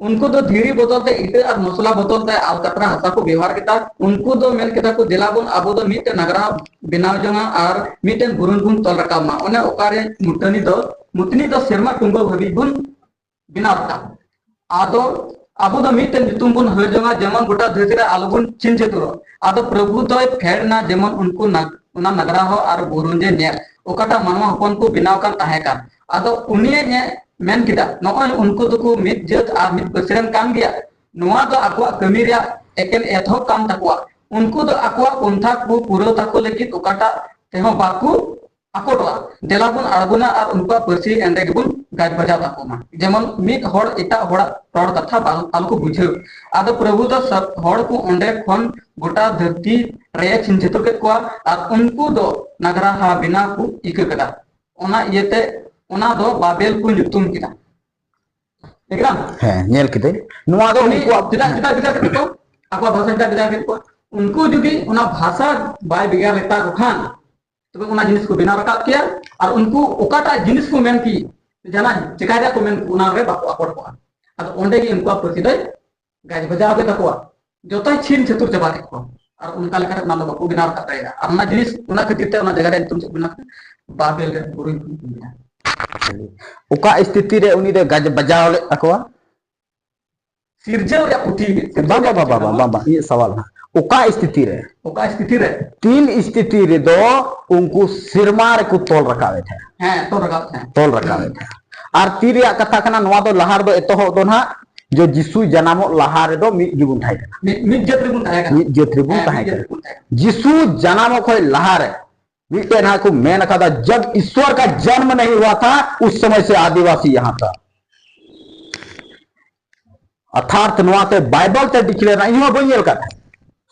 ᱩᱱᱠᱩ ᱫᱚ ᱫᱷᱤᱨᱤ ᱵᱚᱫᱚᱞ ᱛᱮ ᱤᱴᱟᱹ ᱟᱨ ᱢᱚᱥᱞᱟ ᱵᱚᱫᱚᱞ ᱛᱮ ᱟᱞᱠᱟᱛᱨᱟ ᱦᱟᱥᱟ ᱠᱚ ᱵᱮᱣᱦᱟᱨ ᱠᱮᱫᱟ᱾ ᱩᱱᱠᱩ ᱫᱚ ᱢᱮᱱ ᱠᱮᱫᱟ ᱠᱚ, "ᱫᱮᱞᱟ ᱵᱚᱱ ᱟᱵᱚ ᱫᱚ ᱢᱤᱫᱴᱮᱱ ᱱᱟᱜᱽᱨᱟ ᱵᱮᱱᱟᱣ ᱡᱚᱝᱟ ᱟᱨ ᱢᱤᱫᱴᱮᱱ ᱵᱩᱨᱩᱱ ᱵᱚᱱ ᱛᱚᱞ ᱨᱟᱠᱟᱵ ᱢᱟ᱾" ᱚᱱᱮ ᱚᱠᱟᱨᱮ ᱢᱩᱴᱟᱹᱱᱤ ᱫᱚ, ᱢᱩᱛᱱᱤ ᱫᱚ ᱥᱮᱨᱢᱟ ᱴᱩᱸᱵᱟᱹ ᱦᱟᱹᱵᱤᱡ ᱵᱚᱱ ᱵᱮᱱᱟᱣ ᱨᱟᱠᱟᱵ᱾ ᱟᱫᱚ ᱟᱵᱚ ᱫᱚ ᱢᱤᱫᱴᱮᱱ ᱧᱩᱛᱩᱢ ᱵᱚᱱ ᱦᱟᱹᱨ ᱡᱚᱝᱟ, ᱡᱮᱢᱚᱱ ᱜᱚᱴᱟ ᱫᱷᱟᱹᱨᱛᱤ ᱨᱮ ᱟᱞᱚᱵᱚᱱ ᱪᱤᱱ ᱪᱟᱹᱛᱩᱨᱚᱜ᱾ ᱟᱫᱚ ᱯᱨᱚᱵᱷᱩ ᱫᱚᱭ ᱯᱷᱮᱰ ᱮᱱᱟ, ᱡᱮᱢᱚᱱ ᱩᱱᱠᱩ ᱱᱟᱜ-, ᱚᱱᱟ ᱱᱟᱜᱽᱨᱟ ᱦᱚᱸ ᱟᱨ ᱵᱩᱨᱩᱱ ᱡᱮ ᱧᱮᱞ, ᱚᱠᱟᱴᱟᱜ ᱢᱟᱱᱣᱟ ᱦᱚᱯᱚᱱ ᱠᱚ ᱵᱮᱱᱟᱣ ᱠᱟᱱ ᱛᱟᱦᱮᱸ ᱠᱟᱱ᱾ ᱟᱫᱚ ᱩᱱᱤᱭᱮ ᱧᱮ-, ᱢᱮᱱ ᱠᱮᱫᱟ, "ᱱᱚᱜᱼᱚᱭ ᱩᱱᱠᱩ ᱫᱚᱠᱚ ᱢᱤᱫ ᱡᱟᱹᱛ ᱟᱨ ᱢᱤᱫ ᱯᱟᱹᱨᱥᱤ ᱨᱮᱱ ᱠᱟᱱ ᱜᱮᱭᱟ᱾ ᱱᱚᱣᱟ ᱫᱚ ᱟᱠᱚᱣᱟᱜ ᱠᱟᱹᱢᱤ ᱨᱮᱭᱟᱜ ᱮᱠᱮᱱ ᱮᱛᱚᱦᱚᱵ ᱠᱟᱱ ᱛᱟᱠᱚᱣᱟ᱾ ᱩᱱᱠᱩ ᱫᱚ ᱟᱠᱚᱣᱟᱜ ᱯᱚᱱᱛᱷᱟ ᱠᱚ ᱯᱩᱨᱟᱹᱣ ᱛᱟᱠᱚ ᱞᱟᱹᱜᱤᱫ ᱚᱠᱟᱴᱟᱜ ᱛᱮᱦᱚᱸ ᱵᱟᱠᱚ ᱟᱠᱚᱴᱚᱜᱼᱟ᱾ ᱫᱮᱞᱟ ᱵᱚᱱ ᱟᱬᱜᱚᱱᱟ ᱟᱨ ᱩᱱᱠᱩᱣᱟᱜ ᱯᱟᱹᱨᱥᱤ ᱮᱸᱰᱮ ᱜᱮᱵᱚᱱ ᱜᱟᱡᱽ ᱵᱟᱡᱟᱣ ᱛᱟᱠᱚ ᱢᱟ, ᱡᱮᱢᱚᱱ ᱢᱤᱫ ᱦᱚᱲ ᱮᱴᱟᱜ ᱦᱚᱲᱟᱜ ᱨᱚᱲ ᱠᱟᱛᱷᱟ ᱵᱟᱝ, ᱟᱞᱚ ᱠᱚ ᱵᱩᱡᱷᱟᱹᱣ᱾ ᱟᱫᱚ ᱯᱨᱚᱵᱷᱩ ᱫᱚ ᱥᱟᱵ ᱦᱚᱲ ᱠᱚ ᱚᱸᱰᱮ ᱠᱷᱚᱱ ᱜᱚᱴᱟ ᱫᱷᱟᱹᱨᱛᱤ ᱨᱮ ᱪᱷᱤᱱ ᱪᱷᱟᱹᱛᱩᱨ ᱠᱮᱫ ᱠᱚᱣᱟ ᱟᱨ ᱩᱱᱠᱩ ᱫᱚ ᱱᱟᱜᱽᱨᱟᱦᱟ ᱵᱮᱱᱟᱣ ᱠᱚ ᱤᱠᱟᱹ ᱠᱮᱫᱟ᱾ ᱚᱱᱟ ᱤᱭᱟᱹᱛᱮ ᱚᱱᱟ ᱫᱚ ᱵᱟᱵᱮᱞ ᱠᱚ ᱧᱩᱛᱩᱢ ᱠᱮᱫᱟ᱾ ᱴᱷᱤᱠ ᱜᱮᱭᱟ? ᱦᱮᱸ, ᱧᱮᱞ ᱠᱤᱫᱟᱹᱧ᱾ ᱱᱚᱣᱟ ᱫᱚ ᱩᱱᱤ ᱩᱱᱠᱩᱣᱟᱜ ᱪᱮᱫᱟᱜ ᱪᱮᱫᱟᱜ ᱵᱷᱮᱜᱟᱨ ᱠᱮᱫ ᱠᱚᱣᱟ? ᱟᱠᱚᱣᱟᱜ ᱵᱷᱟᱥᱟ ᱪᱮᱫᱟᱜ ᱵᱷᱮᱜᱟᱨ ᱠᱮᱫ ᱠᱚᱣᱟ? ᱩᱱᱠᱩ ᱡᱩᱫᱤ ᱚᱱᱟ ᱵᱷᱟᱥᱟ ᱵᱟᱭ ᱵᱷᱮᱜᱟᱨ ᱞᱮᱛᱟ ᱠᱚ ᱠᱷᱟᱱ, ᱛᱚᱵᱮ ᱚᱱᱟ ᱡᱤᱱᱤᱥ ᱠᱚ ᱵᱮᱱᱟᱣ ᱨᱟᱠᱟᱵ ᱠᱮᱭᱟ᱾ ᱟᱨ ᱩᱱᱠᱩ ᱚᱠᱟᱴᱟᱜ ᱡᱤᱱᱤᱥ ᱠᱚ ᱢᱮᱱ ᱠᱮ, ᱡᱟᱦᱟᱱᱟᱜ ᱪᱮᱠᱟᱭ ᱨᱮᱭᱟᱜ ᱠᱚ ᱢᱮᱱ ᱠᱚ, ᱚᱱᱟ ᱨᱮ ᱵᱟᱠᱚ ᱟᱠᱚᱴ ᱠᱚᱜᱼᱟ᱾ ᱟᱫᱚ ᱚᱸᱰᱮ ᱜᱮ ᱩᱱᱠᱩᱣᱟᱜ ᱯᱟᱹᱨᱥᱤ ᱫᱚᱭ ᱜᱟᱡᱽ ᱵᱟᱡᱟᱣ ᱠᱮᱫ ᱛᱟᱠᱚᱣᱟ, ᱡᱚᱛᱚᱭ ᱪᱷᱤᱱ ᱪᱷᱟᱹᱛᱩᱨ ᱪᱟᱵᱟ ᱠᱮᱫ ᱠᱚᱣᱟ᱾ ᱟᱨ ᱚᱱᱠᱟ ᱞᱮᱠᱟᱛᱮ ᱚᱱᱟ ᱫᱚ ᱵᱟᱠᱚ ᱵᱮᱱᱟᱣ ᱨᱟᱠᱟᱵ ᱫᱟᱲᱮᱭᱟᱫᱟ᱾ ᱟᱨ ᱚᱱᱟ ᱡᱤᱱᱤᱥ, ᱚᱱᱟ ᱠᱷᱟᱹᱛᱤᱨ ᱛᱮ ᱚᱱᱟ ᱡᱟᱭᱜᱟ ᱨᱮ ᱧᱩᱛᱩᱢ ᱪᱮᱫ ᱠᱚ ᱵᱮᱱᱟᱣ ᱠᱮᱫᱟ? ᱵᱟᱵᱮᱞ ᱨᱮ ᱵᱩᱨᱩ ᱧᱩᱛᱩᱢ ᱠᱚ ᱵᱮᱱᱟᱣ ᱠᱮᱫᱟ᱾ ᱚᱠᱟ ᱥᱛᱷᱤᱛᱤ ᱨᱮ ᱩᱱᱤ ᱫᱚᱭ ᱜᱟᱡᱽ ᱵᱟᱡᱟᱣ ᱞᱮᱫ ᱛᱟᱠᱚᱣᱟ? ᱥᱤᱨᱡᱟᱹᱣ ᱨᱮᱭᱟᱜ ᱯᱩᱛᱷᱤ ᱢᱤᱫ ᱵᱟᱝ, ᱵᱟᱝ, ᱵᱟᱝ, ᱵᱟᱝ, ᱵᱟᱝ, ᱵᱟᱝ, ᱤᱧᱟᱹᱜ ᱥᱟᱣᱟᱞ ᱦᱟᱸᱜ᱾ ᱚᱠᱟ ᱥᱛᱷᱤᱛᱤ ᱨᱮ? ᱚᱠᱟ ᱥᱛᱷᱤᱛᱤ ᱨᱮ? ᱛᱤᱱ ᱥᱛᱷᱤᱛᱤ ᱨᱮᱫᱚ ᱩᱱᱠᱩ ᱥᱮᱨᱢᱟ ᱨᱮᱠᱚ ᱛᱚᱞ ᱨᱟᱠᱟᱵ ᱮᱫ ᱛᱟᱦᱮᱸᱫ? ᱦᱮᱸ, ᱛᱚᱞ ᱨᱟᱠᱟᱵ ᱛᱟᱦᱮᱸᱫ᱾ ᱛᱚᱞ ᱨᱟᱠᱟᱵ ᱮᱫ ᱛᱟᱦᱮᱸᱫ᱾ ᱟᱨ ᱛᱤ ᱨᱮᱭᱟᱜ ᱠᱟᱛᱷᱟ ᱠᱟᱱᱟ, ᱱᱚᱣᱟ ᱫᱚ ᱞᱟᱦᱟ ᱨᱮᱫᱚ ᱮᱛᱚᱦᱚᱵ ᱫᱚ ᱱᱟᱦᱟᱜ ᱡᱚ ᱡᱤᱥᱩ ᱡᱟᱱᱟᱢᱚᱜ ᱞᱟᱦᱟ ᱨᱮᱫᱚ ᱢᱤᱫ ᱜᱮᱵᱚᱱ ᱛᱟᱦᱮᱸ ᱠᱟᱱᱟ᱾ ᱢᱤᱫ, ᱢᱤᱫ ᱡᱟᱹᱛ ᱨᱮᱵᱚᱱ ᱛᱟᱦᱮᱸ ᱠᱟᱱᱟ᱾ ᱢᱤᱫ ᱡᱟᱹᱛ ᱨᱮᱵᱚᱱ ᱦᱮᱸ, ᱛᱟᱦᱮᱸ ᱢᱤᱫ ᱡᱟᱹᱛ ᱠᱟᱱᱟ᱾ ᱨᱮᱵᱚᱱ ᱛᱟᱦᱮᱸ ᱠᱟᱱᱟ᱾ ᱡᱤᱥᱩ ᱡᱟᱱᱟᱢᱚᱜ ᱠᱷᱚᱱ ᱞᱟᱦᱟ ᱨᱮ ᱢᱤᱫᱴᱮᱱ ᱦᱟᱸᱜ ᱠᱚ ᱢᱮᱱ ᱟᱠᱟᱫᱟ, "ᱡᱚᱵ ᱤᱥᱣᱚᱨ ᱠᱟ ᱡᱚᱱᱢ ᱱᱟᱦᱤ ᱦᱩᱣᱟ ᱛᱷᱟ, ᱩᱥ ᱥᱚᱢᱚᱭ ᱥᱮ ᱟᱫᱤᱵᱟᱥᱤ ᱭᱟᱦᱟᱸ ᱛᱷᱟ᱾" ᱚᱨᱛᱷᱟᱛ ᱱᱚᱣᱟ ᱛᱮ ᱵᱟᱭᱵᱚᱞ ᱛᱮ ᱰᱤᱠᱞᱮᱭᱟᱨ ᱤᱧ ᱦᱚᱸ ᱵᱟᱹᱧ ᱧᱮᱞ ᱟᱠᱟᱫ ᱛᱟᱦᱮᱸᱫ᱾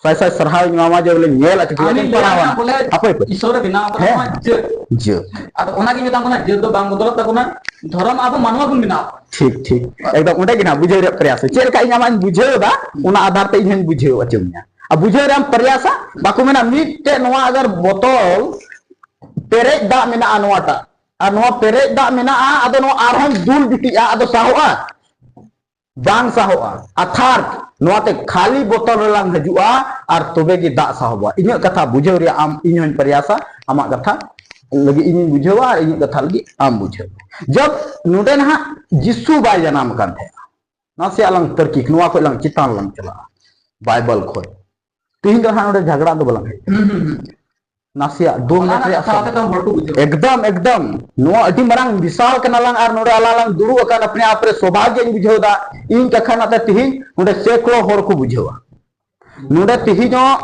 ᱥᱟᱭ ᱥᱟᱭ ᱥᱟᱨᱦᱟᱣ ᱤᱧ ᱮᱢᱟᱢᱟ ᱡᱮ ᱵᱚᱞᱮ ᱧᱮᱞ ᱟᱪᱚ ᱠᱮᱫᱟ, ᱟᱢᱤᱧ ᱤᱧ ᱞᱟᱹᱭᱟ ᱯᱟᱲᱦᱟᱣᱟ᱾ ᱠᱟᱱᱟ ᱵᱚᱞᱮ ᱦᱟᱯᱳᱭ, ᱦᱟᱯᱳᱭ᱾ ᱤᱥᱚᱨ ᱮ ᱵᱮᱱᱟᱣ ᱟᱠᱟᱫᱟ ᱦᱮᱸ᱾ ᱱᱚᱣᱟ ᱡᱟᱹᱛ᱾ ᱡᱟᱹᱛ᱾ ᱟᱫᱚ ᱚᱱᱟᱜᱤᱧ ᱢᱮᱛᱟᱢ ᱠᱟᱱᱟ, ᱡᱟᱹᱛ ᱫᱚ ᱵᱟᱝ ᱵᱚᱫᱚᱞᱚᱜ ᱛᱟᱵᱚᱱᱟ, ᱫᱷᱚᱨᱚᱢ ᱟᱵᱚ ᱢᱟᱱᱣᱟ ᱵᱚᱱ ᱵᱮᱱᱟᱣ ᱟᱠᱟᱫᱟ᱾ ᱴᱷᱤᱠ, ᱴᱷᱤᱠ᱾ ᱮᱠᱫᱚᱢ ᱚᱸᱰᱮ ᱜᱮ ᱱᱟᱦᱟᱜ ᱵᱩᱡᱷᱟᱹᱣ ᱨᱮᱭᱟᱜ ᱯᱨᱚᱭᱟᱥ ᱢᱮ᱾ ᱪᱮᱫ ᱞᱮᱠᱟ ᱤᱧ ᱟᱢᱟᱜ ᱤᱧ ᱵᱩᱡᱷᱟᱹᱣ ᱮᱫᱟ, ᱚᱱᱟ ᱟᱫᱷᱟᱨ ᱛᱮ ᱤᱧ ᱦᱚᱸᱧ ᱵᱩᱡᱷᱟᱹᱣ ᱦᱚᱪᱚ ᱢᱮᱭᱟ᱾ ᱟᱨ ᱵᱩᱡᱷᱟᱹᱣ ᱨᱮᱭᱟᱜ ᱮᱢ ᱯᱨᱚᱭᱟᱥᱟ, ᱵᱟᱠᱚ ᱢᱮᱱᱟ ᱢᱤᱫᱴᱮᱡ ᱱᱚᱣᱟ ᱟᱜᱟᱨ ᱵᱚᱛᱚᱞ ᱯᱮᱨᱮᱡ ᱫᱟᱜ ᱢᱮᱱᱟᱜᱼᱟ ᱱᱚᱣᱟᱴᱟᱜ, ᱟᱨ ᱱᱚᱣᱟ ᱯᱮᱨᱮᱡ ᱫᱟᱜ ᱢᱮᱱᱟᱜᱼᱟ, ᱟᱫᱚ ᱱᱚᱣᱟ ᱟᱨᱦᱚᱸ ᱫᱩᱞ ᱵᱤᱴᱤᱡᱼᱟ, ᱟᱫᱚ ᱥᱟᱦᱚᱜᱼᱟ? ᱵᱟᱝ ᱥᱟᱦᱚᱜᱼᱟ᱾ ᱟᱨᱛᱷᱟᱛ ᱱᱚᱣᱟᱛᱮ ᱠᱷᱟᱹᱞᱤ ᱵᱚᱛᱚᱞ ᱨᱮᱞᱟᱝ ᱦᱤᱡᱩᱜᱼᱟ ᱟᱨ ᱛᱚᱵᱮ ᱜᱮ ᱫᱟᱜ ᱥᱟᱦᱚᱵᱚᱜᱼᱟ᱾ ᱤᱧᱟᱹᱜ ᱠᱟᱛᱷᱟ ᱵᱩᱡᱷᱟᱹᱣ ᱨᱮᱭᱟᱜ ᱟᱢ, ᱤᱧ ᱦᱚᱸᱧ ᱯᱨᱚᱭᱟᱥᱟ, ᱟᱢᱟᱜ ᱠᱟᱛᱷᱟ ᱞᱟᱹᱜᱤᱫ ᱤᱧᱤᱧ ᱵᱩᱡᱷᱟᱹᱣᱟ ᱟᱨ ᱤᱧᱟᱹᱜ ᱠᱟᱛᱷᱟ ᱞᱟᱹᱜᱤᱫ ᱟᱢ ᱵᱩᱡᱷᱟᱹᱣ᱾ ᱡᱚᱵ ᱱᱚᱰᱮ ᱱᱟᱦᱟᱜ ᱡᱤᱥᱩ ᱵᱟᱭ ᱡᱟᱱᱟᱢ ᱟᱠᱟᱱ ᱛᱟᱦᱮᱸᱱᱟ, ᱱᱟᱥᱮᱭᱟᱜ ᱞᱟᱝ ᱛᱟᱨᱠᱤᱠ, ᱱᱚᱣᱟ ᱠᱷᱚᱱ ᱞᱟᱝ ᱪᱮᱛᱟᱱ ᱞᱟᱝ ᱪᱟᱞᱟᱜᱼᱟ, ᱵᱟᱭᱵᱚᱞ ᱠᱷᱚᱱ᱾ ᱛᱮᱦᱮᱧ ᱫᱚ ᱱᱟᱦᱟᱜ ᱱᱚᱰᱮ ᱡᱷᱟᱜᱽᱲᱟ ᱫᱚ ᱵᱟᱞᱟᱝ ᱦᱮᱡ ᱦᱩᱸ, ᱦᱩᱸ, ᱦᱩᱸ᱾ ᱱᱟᱥᱮᱭᱟᱜ ᱫᱩ ᱚᱱᱟ ᱢᱤᱱᱤᱴ ᱨᱮᱱᱟᱜ ᱨᱮᱭᱟᱜ ᱠᱟᱛᱷᱟ ᱥᱚᱢᱚᱭ᱾ ᱠᱟᱛᱮ ᱫᱚ ᱦᱚᱲ ᱠᱚ ᱵᱩᱡᱷᱟᱹᱣ᱾ ᱮᱠᱫᱚᱢ, ᱮᱠᱫᱚᱢ᱾ ᱱᱚᱣᱟ ᱟᱹᱰᱤ ᱢᱟᱨᱟᱝ ᱵᱤᱥᱟᱞ ᱠᱟᱱᱟ ᱞᱟᱝ ᱟᱨ ᱱᱚᱰᱮ ᱟᱞᱟᱝ ᱞᱟᱝ ᱫᱩᱲᱩᱵ ᱟᱠᱟᱱ, ᱟᱯᱱᱮ ᱟᱯ ᱨᱮ ᱥᱚᱵᱷᱟᱜᱭᱚᱧ ᱵᱩᱡᱷᱟᱹᱣ ᱮᱫᱟ᱾ ᱤᱧ ᱠᱟᱠᱷᱟ ᱱᱟᱛᱮ ᱛᱤᱦᱤᱧ ᱱᱚᱰᱮ ᱥᱮᱠᱲᱚ ᱦᱚᱲ ᱠᱚ ᱵᱩᱡᱷᱟᱹᱣᱟ᱾ ᱱᱚᱰᱮ ᱛᱤᱦᱤᱧᱚᱜ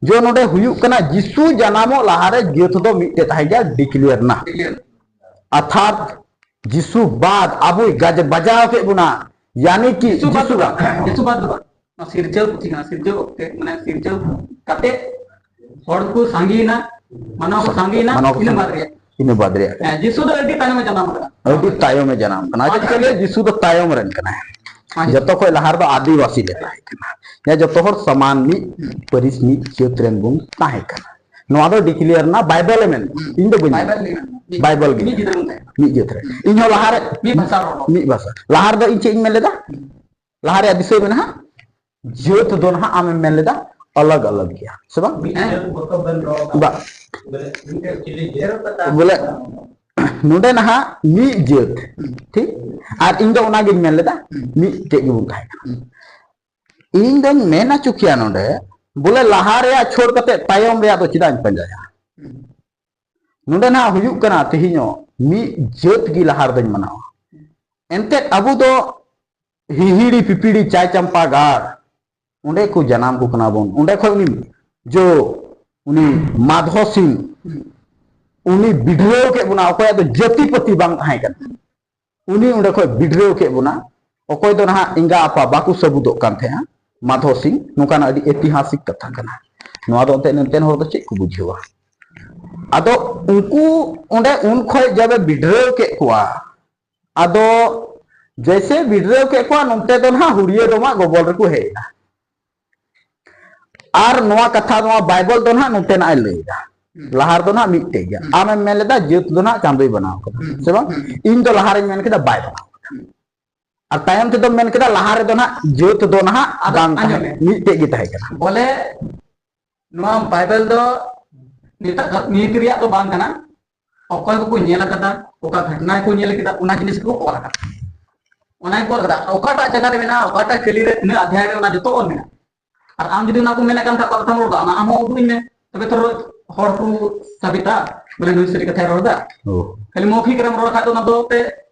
ᱡᱚ ᱱᱚᱰᱮ ᱦᱩᱭᱩᱜ ᱠᱟᱱᱟ, ᱡᱤᱥᱩ ᱡᱟᱱᱟᱢᱚᱜ ᱞᱟᱦᱟᱨᱮ ᱡᱟᱹᱛ ᱫᱚ ᱢᱤᱫᱴᱮᱡ ᱛᱟᱦᱮᱸ ᱜᱮᱭᱟ, ᱰᱤᱠᱞᱮᱭᱟᱨ ᱱᱟ᱾ ᱚᱨᱛᱷᱟᱛ ᱡᱤᱥᱩ ᱵᱟᱫ ᱟᱵᱚᱭ ᱜᱟᱡ-, ᱵᱟᱡᱟᱣ ᱠᱮᱫ ᱵᱚᱱᱟ, ᱭᱟᱱᱤ ᱠᱤ ᱡᱤᱥᱩ ᱵᱟᱫ ᱡᱤᱥᱩ ᱫᱚ ᱵᱟᱝ, ᱡᱤᱥᱩ ᱵᱟᱫ ᱫᱚ ᱵᱟᱝ᱾ ᱱᱚᱣᱟ ᱥᱤᱨᱡᱟᱹᱣ ᱯᱩᱛᱷᱤ ᱠᱟᱱᱟ, ᱥᱤᱨᱡᱟᱹᱣ ᱚᱠᱛᱮ, ᱢᱟᱱᱮ ᱥᱤᱨᱡᱟᱹᱣ ᱠᱟᱛᱮ ᱦᱚᱲ ᱠᱚ ᱥᱟᱸᱜᱮᱭᱮᱱᱟ, ᱢᱟᱱᱣᱟ ᱠᱚ ᱥᱟᱸᱜᱮᱭᱮᱱᱟ, ᱢᱟᱱᱣᱟ ᱠᱚ ᱤᱱᱟᱹ ᱥᱟᱸᱜᱮ-, ᱵᱟᱫ ᱨᱮᱭᱟᱜ᱾ ᱤᱱᱟᱹ ᱵᱟᱫ ᱨᱮᱭᱟᱜ᱾ ᱦᱮᱸ, ᱡᱤᱥᱩ ᱫᱚ ᱟᱹᱰᱤ ᱛᱟᱭᱱᱚᱢᱮ ᱡᱟᱱᱟᱢ ᱟᱠᱟᱱᱟ᱾ ᱟᱹᱰᱤ ᱛᱟᱭᱚᱢᱮ ᱡᱟᱱᱟᱢ ᱠᱟᱱᱟ᱾ ᱟᱪᱪᱷᱟ, ᱟᱪᱪᱷᱟ᱾ ᱡᱤᱥᱩ ᱫᱚ ᱛᱟᱭᱚᱢ ᱨᱮᱱ ᱠᱟᱱᱟᱭ᱾ ᱟᱪᱪᱷᱟ᱾ ᱡᱚᱛᱚ ᱠᱷᱚᱡ ᱞᱟᱦᱟ ᱨᱮᱫᱚ ᱟᱹᱫᱤᱵᱟᱹᱥᱤ ᱞᱮ ᱛᱟᱦᱮᱸ ᱠᱟᱱᱟ᱾ ᱡᱟᱦᱟᱸ ᱡᱚᱛᱚ ᱦᱚᱲ ᱥᱚᱢᱟᱱ, ᱢᱤᱫ ᱯᱟᱹᱨᱤᱥ, ᱢᱤᱫ ᱡᱟᱹᱛ ᱨᱮᱱ ᱵᱚᱱ ᱛᱟᱦᱮᱸ ᱠᱟᱱᱟ᱾ ᱱᱚᱣᱟ ᱫᱚ ᱰᱤᱠᱞᱮᱭᱟᱨ ᱱᱟ, ᱵᱟᱭᱵᱮᱞ ᱮ ᱢᱮᱱ᱾ ᱤᱧ ᱫᱚ ᱵᱟᱹᱧ ᱢᱮᱱ᱾ ᱵᱟᱭᱵᱮᱞ ᱜᱮ ᱢᱮᱱᱟ᱾ ᱢᱤᱫ ᱡᱟᱹᱛ ᱨᱮ᱾ ᱤᱧ ᱦᱚᱸ ᱞᱟᱦᱟᱨᱮ ᱢᱤᱫ ᱵᱷᱟᱥᱟ ᱨᱚᱲ᱾ ᱢᱤᱫ ᱵᱷᱟᱥᱟ᱾ ᱞᱟᱦᱟ ᱨᱮᱫᱚ ᱤᱧ ᱪᱮᱫ ᱤᱧ ᱢᱮᱱ ᱞᱮᱫᱟ? ᱞᱟᱦᱟ ᱨᱮᱭᱟᱜ ᱫᱤᱥᱟᱹᱭ ᱢᱮ ᱱᱟᱦᱟᱜ, ᱡᱟᱹᱛ ᱫᱚ ᱱᱟᱦᱟᱜ ᱟᱢᱮᱢ ᱢᱮᱱ ᱞᱮᱫᱟ ᱟᱞᱟᱜᱽ ᱟᱞᱟᱜᱽ ᱜᱮᱭᱟ, ᱥᱮ ᱵᱟᱝ? ᱢᱤᱫ ᱡᱟᱹᱛ ᱵᱚᱛᱚᱨ ᱵᱮᱱ ᱨᱚᱲ ᱠᱟᱜ᱾ ᱵᱟ᱾ ᱵᱚᱞᱮ, ᱢᱤᱫᱴᱮᱡ ᱪᱤᱞᱤ ᱡᱟᱹᱛ ᱠᱟᱛᱷᱟ᱾ ᱵᱚᱞᱮ, ᱱᱚᱰᱮ ᱱᱟᱦᱟᱜ ᱢᱤᱫ ᱡᱟᱹᱛ, ᱴᱷᱤᱠ? ᱟᱨ ᱤᱧ ᱫᱚ ᱚᱱᱟᱜᱤᱧ ᱢᱮᱱ ᱞᱮᱫᱟ, ᱢᱤᱫᱴᱮᱡ ᱜᱮᱵᱚᱱ ᱛᱟᱦᱮᱸ ᱠᱟᱱᱟ᱾ ᱤᱧ ᱫᱚᱧ ᱢᱮᱱ ᱦᱚᱪᱚ ᱠᱮᱭᱟ ᱱᱚᱰᱮ, ᱵᱚᱞᱮ, ᱞᱟᱦᱟ ᱨᱮᱭᱟᱜ ᱪᱷᱟᱹᱲ ᱠᱟᱛᱮ ᱛᱟᱭᱚᱢ ᱨᱮᱭᱟᱜ ᱫᱚ ᱪᱮᱫᱟᱜ ᱤᱧ ᱯᱟᱸᱡᱟᱭᱟ? ᱱᱚᱰᱮ ᱱᱟᱦᱟᱜ ᱦᱩᱭᱩᱜ ᱠᱟᱱᱟ, ᱛᱮᱦᱮᱧᱚᱜ ᱢᱤᱫ ᱡᱟᱹᱛ ᱜᱮ ᱞᱟᱦᱟ ᱨᱮᱫᱚᱧ ᱢᱟᱱᱟᱣᱟ᱾ ᱮᱱᱛᱮᱫ ᱟᱵᱚ ᱫᱚ ᱦᱤᱦᱤᱲᱤ ᱯᱤᱯᱤᱲᱤ ᱪᱟᱭ ᱪᱟᱢᱯᱟ ᱜᱟᱲ, ᱚᱸᱰᱮ ᱠᱚ ᱡᱟᱱᱟᱢ ᱠᱚ ᱠᱟᱱᱟ ᱵᱚᱱ᱾ ᱚᱸᱰᱮ ᱠᱷᱚᱡ ᱩᱱᱤ ᱡᱚ, ᱩᱱᱤ ᱢᱟᱫᱷᱚ ᱥᱤᱝ, ᱩᱱᱤ ᱵᱤᱰᱷᱨᱟᱹᱣ ᱠᱮᱫ ᱵᱚᱱᱟ, ᱚᱠᱚᱭᱟᱜ ᱫᱚ ᱡᱟᱹᱛᱤ ᱯᱟᱹᱛᱤ ᱵᱟᱝ ᱛᱟᱦᱮᱸ ᱠᱟᱱᱟ᱾ ᱩᱱᱤ ᱚᱸᱰᱮ ᱠᱷᱚᱡ ᱵᱤᱰᱨᱟᱹᱣ ᱠᱮᱫ ᱵᱚᱱᱟ᱾ ᱚᱠᱚᱭ ᱫᱚ ᱱᱟᱦᱟᱜ ᱮᱸᱜᱟ ᱟᱯᱟ ᱵᱟᱠᱚ ᱥᱟᱹᱵᱩᱫᱚᱜ ᱠᱟᱱ ᱛᱟᱦᱮᱸᱜᱼᱟ, ᱢᱟᱫᱷᱚ ᱥᱤᱝ, ᱱᱚᱝᱠᱟᱱᱟᱜ ᱟᱹᱰᱤ ᱮᱛᱤᱦᱟᱥᱤᱠ ᱠᱟᱛᱷᱟ ᱠᱟᱱᱟ᱾ ᱱᱚᱣᱟ ᱫᱚ ᱮᱱᱛᱮ ᱱᱚᱛᱮᱱ ᱦᱚᱲ ᱫᱚ ᱪᱮᱫ ᱠᱚ ᱵᱩᱡᱷᱟᱹᱣᱟ? ᱟᱫᱚ ᱩᱱᱠᱩ ᱚᱸᱰᱮ ᱩᱱ ᱠᱷᱚᱡ ᱡᱟᱵᱮ ᱵᱤᱰᱨᱟᱹᱣ ᱠᱮᱫ ᱠᱚᱣᱟ, ᱟᱫᱚ ᱡᱮᱭᱥᱮ ᱵᱤᱰᱨᱟᱹᱣ ᱠᱮᱫ ᱠᱚᱣᱟ, ᱱᱚᱛᱮ ᱫᱚ ᱱᱟᱦᱟᱜ ᱦᱩᱲᱤᱭᱟᱹ ᱰᱚᱢᱟᱜ ᱜᱚᱵᱚᱞ ᱨᱮᱠᱚ ᱦᱮᱡ ᱮᱱᱟ᱾ ᱟᱨ ᱱᱚᱣᱟ ᱠᱟᱛᱷᱟ, ᱱᱚᱣᱟ ᱵᱟᱭᱵᱚᱞ ᱫᱚ ᱱᱟᱦᱟᱜ ᱱᱚᱛᱮᱱᱟᱜ ᱮ ᱞᱟᱹᱭ ᱮᱫᱟ᱾ ᱦᱩᱸ᱾ ᱞᱟᱦᱟ ᱨᱮᱫᱚ ᱱᱟᱦᱟᱜ ᱢᱤᱫᱴᱮᱡ ᱜᱮᱭᱟ᱾ ᱦᱩᱸ᱾ ᱟᱢᱮᱢ ᱢᱮᱱ ᱞᱮᱫᱟ, ᱡᱟᱹᱛ ᱫᱚ ᱱᱟᱦᱟᱜ ᱪᱟᱸᱫᱚᱭ ᱵᱮᱱᱟᱣ ᱠᱟᱫᱟ, ᱦᱩᱸ, ᱥᱮ ᱵᱟᱝ? ᱦᱩᱸ᱾ ᱤᱧ ᱫᱚ ᱞᱟᱦᱟ ᱨᱮᱧ ᱢᱮᱱ ᱠᱮᱫᱟ, ᱵᱟᱭ ᱵᱮᱱᱟᱣ ᱠᱟᱫᱟ᱾ ᱦᱩᱸ᱾ ᱟᱨ ᱛᱟᱭᱚᱢ ᱛᱮᱫᱚᱢ ᱢᱮᱱ ᱠᱮᱫᱟ, ᱞᱟᱦᱟ ᱨᱮᱫᱚ ᱱᱟᱦᱟᱜ ᱡᱟᱹᱛ ᱫᱚ ᱱᱟᱦᱟᱜ ᱟᱫᱚ ᱵᱟᱝ ᱟᱸᱡᱚᱢ ᱛᱟᱦᱮᱸ, ᱢᱮ᱾ ᱢᱤᱫᱴᱮᱡ ᱜᱮ ᱛᱟᱦᱮᱸ ᱠᱟᱱᱟ᱾ ᱵᱚᱞᱮ, ᱱᱚᱣᱟ ᱵᱟᱭᱵᱮᱞ ᱫᱚ ᱱᱤᱛᱟᱜ, ᱱᱤᱛ ᱨᱮᱭᱟᱜ ᱫᱚ ᱵᱟᱝ ᱠᱟᱱᱟ᱾ ᱚᱠᱚᱭ ᱠᱚᱠᱚ ᱧᱮᱞ ᱟᱠᱟᱫᱟ, ᱚᱠᱟ ᱜᱷᱚᱴᱱᱟ ᱠᱚ ᱧᱮᱞ ᱠᱮᱫᱟ, ᱚᱱᱟ ᱡᱤᱱᱤᱥ ᱜᱮᱠᱚ ᱚᱞ ᱟᱠᱟᱫᱟ᱾ ᱚᱱᱟ ᱜᱮᱠᱚ ᱚᱞ ᱟᱠᱟᱫᱟ᱾ ᱚᱠᱟᱴᱟᱜ ᱡᱟᱭᱜᱟ ᱨᱮ ᱢᱮᱱᱟᱜᱼᱟ, ᱚᱠᱟᱴᱟᱜ ᱠᱟᱹᱞᱤ ᱨᱮ, ᱛᱤᱱᱟᱹᱜ ᱚᱫᱷᱭᱟᱭ ᱨᱮ, ᱚᱱᱟ ᱡᱚᱛᱚ ᱚᱞ ᱢᱮᱱᱟᱜᱼᱟ᱾ ᱟᱨ ᱟᱢ ᱡᱩᱫᱤ ᱚᱱᱟ ᱠᱚ ᱢᱮᱱᱮᱫ ᱠᱟᱱ ᱠᱷᱟᱱ, ᱚᱠᱟ ᱠᱟᱛᱷᱟᱢ ᱨᱚᱲ ᱮᱫᱟ, ᱚᱱᱟ ᱟᱢ ᱦᱚᱸ ᱩᱫᱩᱜ ᱟᱹᱧ ᱢᱮ᱾ ᱛᱚᱵᱮ ᱛᱚ ᱦᱚᱲ ᱠᱚ ᱥᱟᱵᱤᱛᱟ, ᱵᱚᱞᱮ, ᱱᱩᱭ ᱥᱟᱹᱨᱤ ᱠᱟᱛᱷᱟᱭ ᱨᱚᱲ ᱮᱫᱟ᱾ ᱚ᱾ ᱠᱷᱟᱹᱞᱤ ᱢᱚᱣᱠᱷᱤᱠ ᱨᱮᱢ ᱨᱚᱲ ᱠᱷᱟᱱ ᱫᱚ, ᱚᱱᱟ ᱫᱚ ᱯᱮ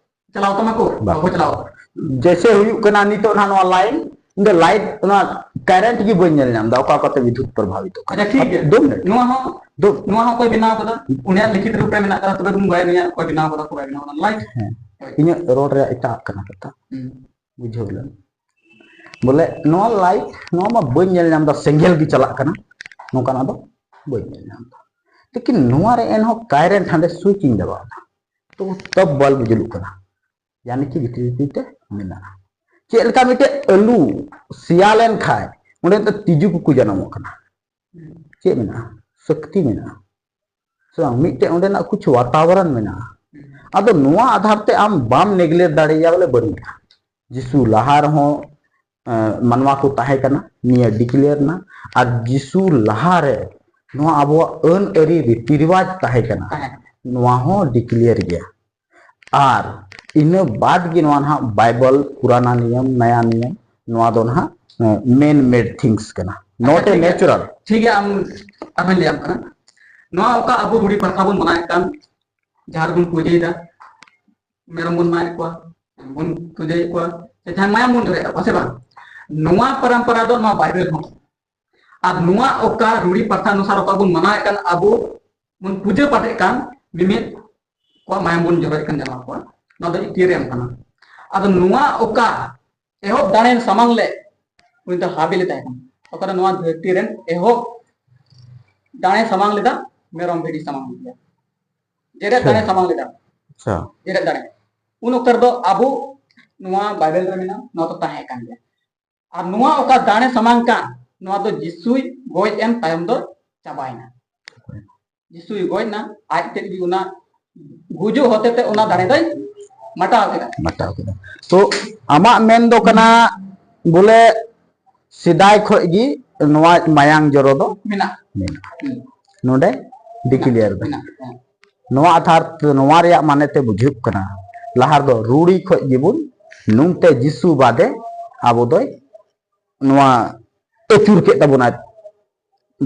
ᱪᱟᱞᱟᱣ ᱛᱟᱢᱟ ᱠᱚ, ᱵᱟᱝ᱾ ᱵᱟᱠᱚ ᱪᱟᱞᱟᱣ᱾ ᱡᱮᱭᱥᱮ ᱦᱩᱭᱩᱜ ᱠᱟᱱᱟ ᱱᱤᱛᱚᱜ ᱱᱟᱦᱟᱜ ᱱᱚᱣᱟ line, ᱤᱧ ᱫᱚ ᱞᱟᱭᱤᱴ, ᱚᱱᱟ ᱠᱟᱨᱮᱱᱴ ᱜᱮ ᱵᱟᱹᱧ ᱧᱮᱞ ᱧᱟᱢ ᱮᱫᱟ, ᱚᱠᱟ ᱚᱠᱟᱛᱮ ᱵᱤᱫᱽᱭᱩᱛ ᱯᱨᱚᱵᱷᱟᱵᱤᱛᱚᱜ ᱠᱟᱱᱟ᱾ ᱟᱪᱪᱷᱟ, ᱴᱷᱤᱠ ᱜᱮᱭᱟ᱾ ᱫᱩ ᱢᱤᱱᱤᱴ᱾ ᱱᱚᱣᱟ ᱦᱚᱸ, ᱫᱩ ᱱᱚᱣᱟ ᱦᱚᱸ ᱚᱠᱚᱭ ᱵᱮᱱᱟᱣ ᱠᱟᱫᱟ? ᱩᱱᱤᱭᱟᱜ ᱞᱤᱠᱷᱤᱛ ᱨᱩᱯ ᱨᱮ ᱢᱮᱱᱟᱜ ᱠᱟᱫᱟ, ᱛᱚᱵᱮ ᱵᱚᱱ ᱵᱟᱲᱟᱭᱟ ᱱᱩᱭᱟᱜ ᱚᱠᱚᱭ ᱵᱮᱱᱟᱣ ᱠᱟᱫᱟ, ᱚᱠᱚᱭ ᱵᱟᱭ ᱵᱮᱱᱟᱣ ᱠᱟᱫᱟ᱾ ᱞᱟᱭᱤᱴ᱾ ᱦᱮᱸ᱾ ᱤᱧᱟᱹᱜ ᱨᱚᱲ ᱨᱮᱭᱟᱜ ᱮᱴᱟᱜ ᱠᱟᱱᱟ ᱠᱟᱛᱷᱟ᱾ ᱦᱩᱸ᱾ ᱵᱩᱡᱷᱟᱹᱣ ᱞᱮᱱ᱾ ᱵᱚᱞᱮ ᱱᱚᱣᱟ ᱞᱟᱭᱤᱴ, ᱱᱚᱣᱟ ᱢᱟ ᱵᱟᱹᱧ ᱧᱮᱞ ᱧᱟᱢ ᱮᱫᱟ, ᱥᱮᱸᱜᱮᱞ ᱜᱮ ᱪᱟᱞᱟᱜ ᱠᱟᱱᱟ, ᱱᱚᱝᱠᱟᱱᱟᱜ ᱫᱚ ᱵᱟᱹᱧ ᱧᱮᱞ ᱧᱟᱢ ᱮᱫᱟ᱾ ᱞᱮᱠᱤᱱ ᱱᱚᱣᱟ ᱨᱮ ᱮᱱᱦᱚᱸ ᱠᱟᱨᱮᱱᱴ ᱦᱟᱸᱰᱮ ᱥᱩᱭᱤᱪ ᱤᱧ ᱫᱟᱵᱟᱣ ᱮᱫᱟ, ᱛᱚ ᱛᱚᱵ ᱵᱟᱞᱵ ᱡᱩᱞᱩᱜ ᱠᱟᱱᱟ, ᱭᱟᱱᱤ ᱠᱤ ᱵᱷᱤᱛᱨᱤ ᱵᱷᱤᱛᱨᱤ ᱛᱮ ᱢᱮᱱᱟᱜᱼᱟ᱾ ᱪᱮᱫ ᱞᱮᱠᱟ ᱢᱤᱫᱴᱮᱡ ᱟᱹᱞᱩ ᱥᱮᱭᱟ ᱞᱮᱱ ᱠᱷᱟᱡ ᱚᱸᱰᱮ ᱫᱚ ᱛᱤᱡᱩ ᱠᱚᱠᱚ ᱡᱟᱱᱟᱢᱚᱜ ᱠᱟᱱᱟ᱾ ᱪᱮᱫ ᱢᱮᱱᱟᱜᱼᱟ? ᱥᱚᱠᱛᱤ ᱢᱮᱱᱟᱜᱼᱟ ᱥᱮ ᱵᱟᱝ? ᱢᱤᱫᱴᱮᱡ ᱚᱸᱰᱮᱱᱟᱜ ᱠᱩᱪ ᱣᱟᱛᱟᱵᱚᱨᱚᱱ ᱢᱮᱱᱟᱜᱼᱟ᱾ ᱟᱫᱚ ᱱᱚᱣᱟ ᱟᱫᱷᱟᱨ ᱛᱮ ᱟᱢ ᱵᱟᱢ ᱱᱮᱜᱞᱮᱠᱴ ᱫᱟᱲᱮᱭᱟᱜᱼᱟ, ᱵᱚᱞᱮ ᱵᱟᱹᱱᱩᱜᱼᱟ᱾ ᱡᱤᱥᱩ ᱞᱟᱦᱟ ᱨᱮᱦᱚᱸ, ᱮ, ᱢᱟᱱᱣᱟ ᱠᱚ ᱛᱟᱦᱮᱸ ᱠᱟᱱᱟ, ᱱᱤᱭᱟᱹ ᱰᱤᱠᱞᱮᱭᱟᱨ ᱮᱱᱟ᱾ ᱟᱨ ᱡᱤᱥᱩ ᱞᱟᱦᱟ ᱨᱮ ᱱᱚᱣᱟ ᱟᱵᱚᱣᱟᱜ ᱟᱹᱱ ᱟᱹᱨᱤ ᱨᱤᱛᱤ ᱨᱤᱣᱟᱡᱽ ᱛᱟᱦᱮᱸ ᱠᱟᱱᱟ, ᱛᱟᱦᱮᱸ ᱠᱟᱱᱟ᱾ ᱱᱚᱣᱟ ᱦᱚᱸ ᱰᱤᱠᱞᱮᱭᱟᱨ ᱜᱮᱭᱟ᱾ ᱟᱨ ᱤᱱᱟᱹ ᱵᱟᱫ ᱜᱮ ᱱᱚᱣᱟ ᱱᱟᱦᱟᱜ ᱵᱟᱭᱵᱚᱞ, ᱯᱩᱨᱟᱱᱟ ᱱᱤᱭᱚᱢ, ᱱᱟᱭᱟ ᱱᱤᱭᱚᱢ, ᱱᱚᱣᱟ ᱫᱚ ᱱᱟᱦᱟᱜ, ᱮ, man made things ᱠᱟᱱᱟ, not ᱟᱪᱪᱷᱟ, a ᱴᱷᱤᱠ ᱜᱮᱭᱟ᱾ Natural᱾ ᱴᱷᱤᱠ ᱜᱮᱭᱟ, ᱟᱢ ᱟᱨᱦᱚᱸᱧ ᱞᱟᱹᱭᱟᱢ ᱠᱟᱱᱟ᱾ ᱱᱚᱣᱟ ᱚᱠᱟ ᱟᱵᱚ ᱨᱩᱲᱤ ᱯᱨᱚᱛᱷᱟ ᱵᱚᱱ ᱢᱟᱱᱟᱣᱮᱫ ᱠᱟᱱ, ᱡᱟᱦᱟᱸ ᱨᱮᱵᱚᱱ ᱯᱩᱡᱟᱹᱭᱮᱫᱟ, ᱢᱮᱨᱚᱢ ᱵᱚᱱ ᱢᱟᱜ ᱮᱫ ᱠᱚᱣᱟ, ᱵᱚᱱ ᱯᱩᱡᱟᱹᱭᱮᱫ ᱠᱚᱣᱟ, ᱥᱮ ᱡᱟᱦᱟᱸᱭ ᱢᱟᱭᱟᱢ ᱵᱚᱱ ᱡᱚᱨᱚᱭᱮᱫ ᱠᱚᱣᱟ, ᱥᱮ ᱵᱟᱝ? ᱱᱚᱣᱟ ᱯᱚᱨᱚᱢᱯᱚᱨᱟ ᱫᱚ ᱱᱚᱣᱟ ᱵᱟᱭᱵᱮᱞ ᱦᱚᱸ᱾ ᱟᱨ ᱱᱚᱣᱟ ᱚᱠᱟ ᱨᱩᱲᱤ ᱯᱨᱚᱛᱷᱟ ᱚᱱᱩᱥᱟᱨ ᱚᱠᱟ ᱵᱚᱱ ᱢᱟᱱᱟᱣᱮᱫ ᱠᱟᱱ, ᱟᱵᱚ ᱵᱚᱱ ᱯᱩᱡᱟᱹ ᱯᱟᱴᱷᱮᱫ ᱠᱟᱱ, ᱢᱤᱢᱤᱫ ᱠᱚᱣᱟᱜ ᱢᱟᱭᱟᱢ ᱵᱚᱱ ᱡᱚᱨᱚᱭᱮᱫ ᱠᱟᱱ ᱡᱟᱱᱣᱟᱨ ᱠᱚᱣᱟᱜ, ᱱᱚᱣᱟ ᱫᱚ ᱤᱛᱤᱨᱮᱢ ᱠᱟᱱᱟ᱾ ᱟᱫᱚ ᱱᱚᱣᱟ ᱚᱠᱟ ᱮᱦᱚᱵ ᱫᱟᱲᱮ ᱥᱟᱢᱟᱝ ᱞᱮᱫ, ᱩᱱᱤ ᱫᱚ ᱦᱟᱵᱮᱞᱮ ᱛᱟᱦᱮᱸ ᱠᱟᱱᱟ᱾ ᱚᱠᱟᱨᱮ ᱱᱚᱣᱟ ᱫᱷᱟᱹᱨᱛᱤ ᱨᱮᱱ ᱮᱦᱚᱵ ᱫᱟᱲᱮ ᱥᱟᱢᱟᱝ ᱞᱮᱫᱟ, ᱢᱮᱨᱚᱢ ᱵᱷᱤᱰᱤ ᱥᱟᱢᱟᱝ ᱞᱮᱫᱟ, ᱡᱮᱨᱮᱫ ᱟᱪᱪᱷᱟ᱾ ᱫᱟᱲᱮ ᱥᱟᱢᱟᱝ ᱞᱮᱫᱟ, ᱟᱪᱪᱷᱟ᱾ ᱡᱮᱨᱮᱫ ᱫᱟᱲᱮ᱾ ᱩᱱ ᱚᱠᱛᱚ ᱨᱮᱫᱚ ᱟᱵᱚ ᱱᱚᱣᱟ ᱵᱟᱭᱵᱮᱞ ᱨᱮ ᱢᱮᱱᱟᱜᱼᱟ, ᱱᱚᱣᱟ ᱫᱚ ᱛᱟᱦᱮᱸ ᱠᱟᱱ ᱜᱮᱭᱟ᱾ ᱟᱨ ᱱᱚᱣᱟ ᱚᱠᱟ ᱫᱟᱲᱮ ᱥᱟᱢᱟᱝ ᱠᱟᱱ, ᱱᱚᱣᱟ ᱫᱚ ᱡᱤᱥᱩᱭ ᱜᱚᱡ ᱮᱱ ᱛᱟᱭᱚᱢ ᱫᱚ ᱪᱟᱵᱟᱭᱮᱱᱟ᱾ ᱡᱤᱥᱩᱭ ᱜᱚᱡ ᱮᱱᱟ, ᱟᱡ ᱛᱮᱫ ᱜᱮ ᱚᱱᱟ ᱜᱩᱡᱩᱜ ᱦᱚᱛᱮ ᱛᱮ ᱚᱱᱟ ᱫᱟᱲᱮ ᱫᱚᱭ ᱢᱟᱴᱟᱣ ᱠᱮᱫᱟ᱾ ᱢᱟᱴᱟᱣ ᱠᱮᱫᱟ᱾ ᱛᱚ ᱟᱢᱟᱜ ᱢᱮᱱ ᱫᱚ ᱠᱟᱱᱟ ᱵᱚᱞᱮ ᱥᱮᱫᱟᱭ ᱠᱷᱚᱡ ᱜᱮ ᱱᱚᱣᱟ ᱢᱟᱭᱟᱝ ᱡᱚᱨᱚ ᱫᱚ ᱢᱮᱱᱟᱜᱼᱟ᱾ ᱢᱮᱱᱟᱜᱼᱟ᱾ ᱦᱩᱸ᱾ ᱱᱚᱰᱮ ᱰᱤᱠᱞᱮᱭᱟᱨ ᱫᱟ᱾ ᱢᱮᱱᱟᱜᱼᱟ, ᱦᱮᱸ᱾ ᱱᱚᱣᱟ ᱟᱛᱷᱟᱨ ᱛᱮ, ᱱᱚᱣᱟ ᱨᱮᱭᱟᱜ ᱢᱟᱱᱮ ᱛᱮ ᱵᱩᱡᱷᱟᱹᱜ ᱠᱟᱱᱟ, ᱞᱟᱦᱟ ᱨᱮᱫᱚ ᱨᱩᱲᱤ ᱠᱷᱚᱡ ᱜᱮᱵᱚᱱ ᱱᱚᱝᱛᱮ ᱡᱤᱥᱩ ᱵᱟᱫᱮ ᱟᱵᱚ ᱫᱚᱭ ᱱᱚᱣᱟ ᱟᱹᱪᱩᱨ ᱠᱮᱫ ᱛᱟᱵᱚᱱᱟ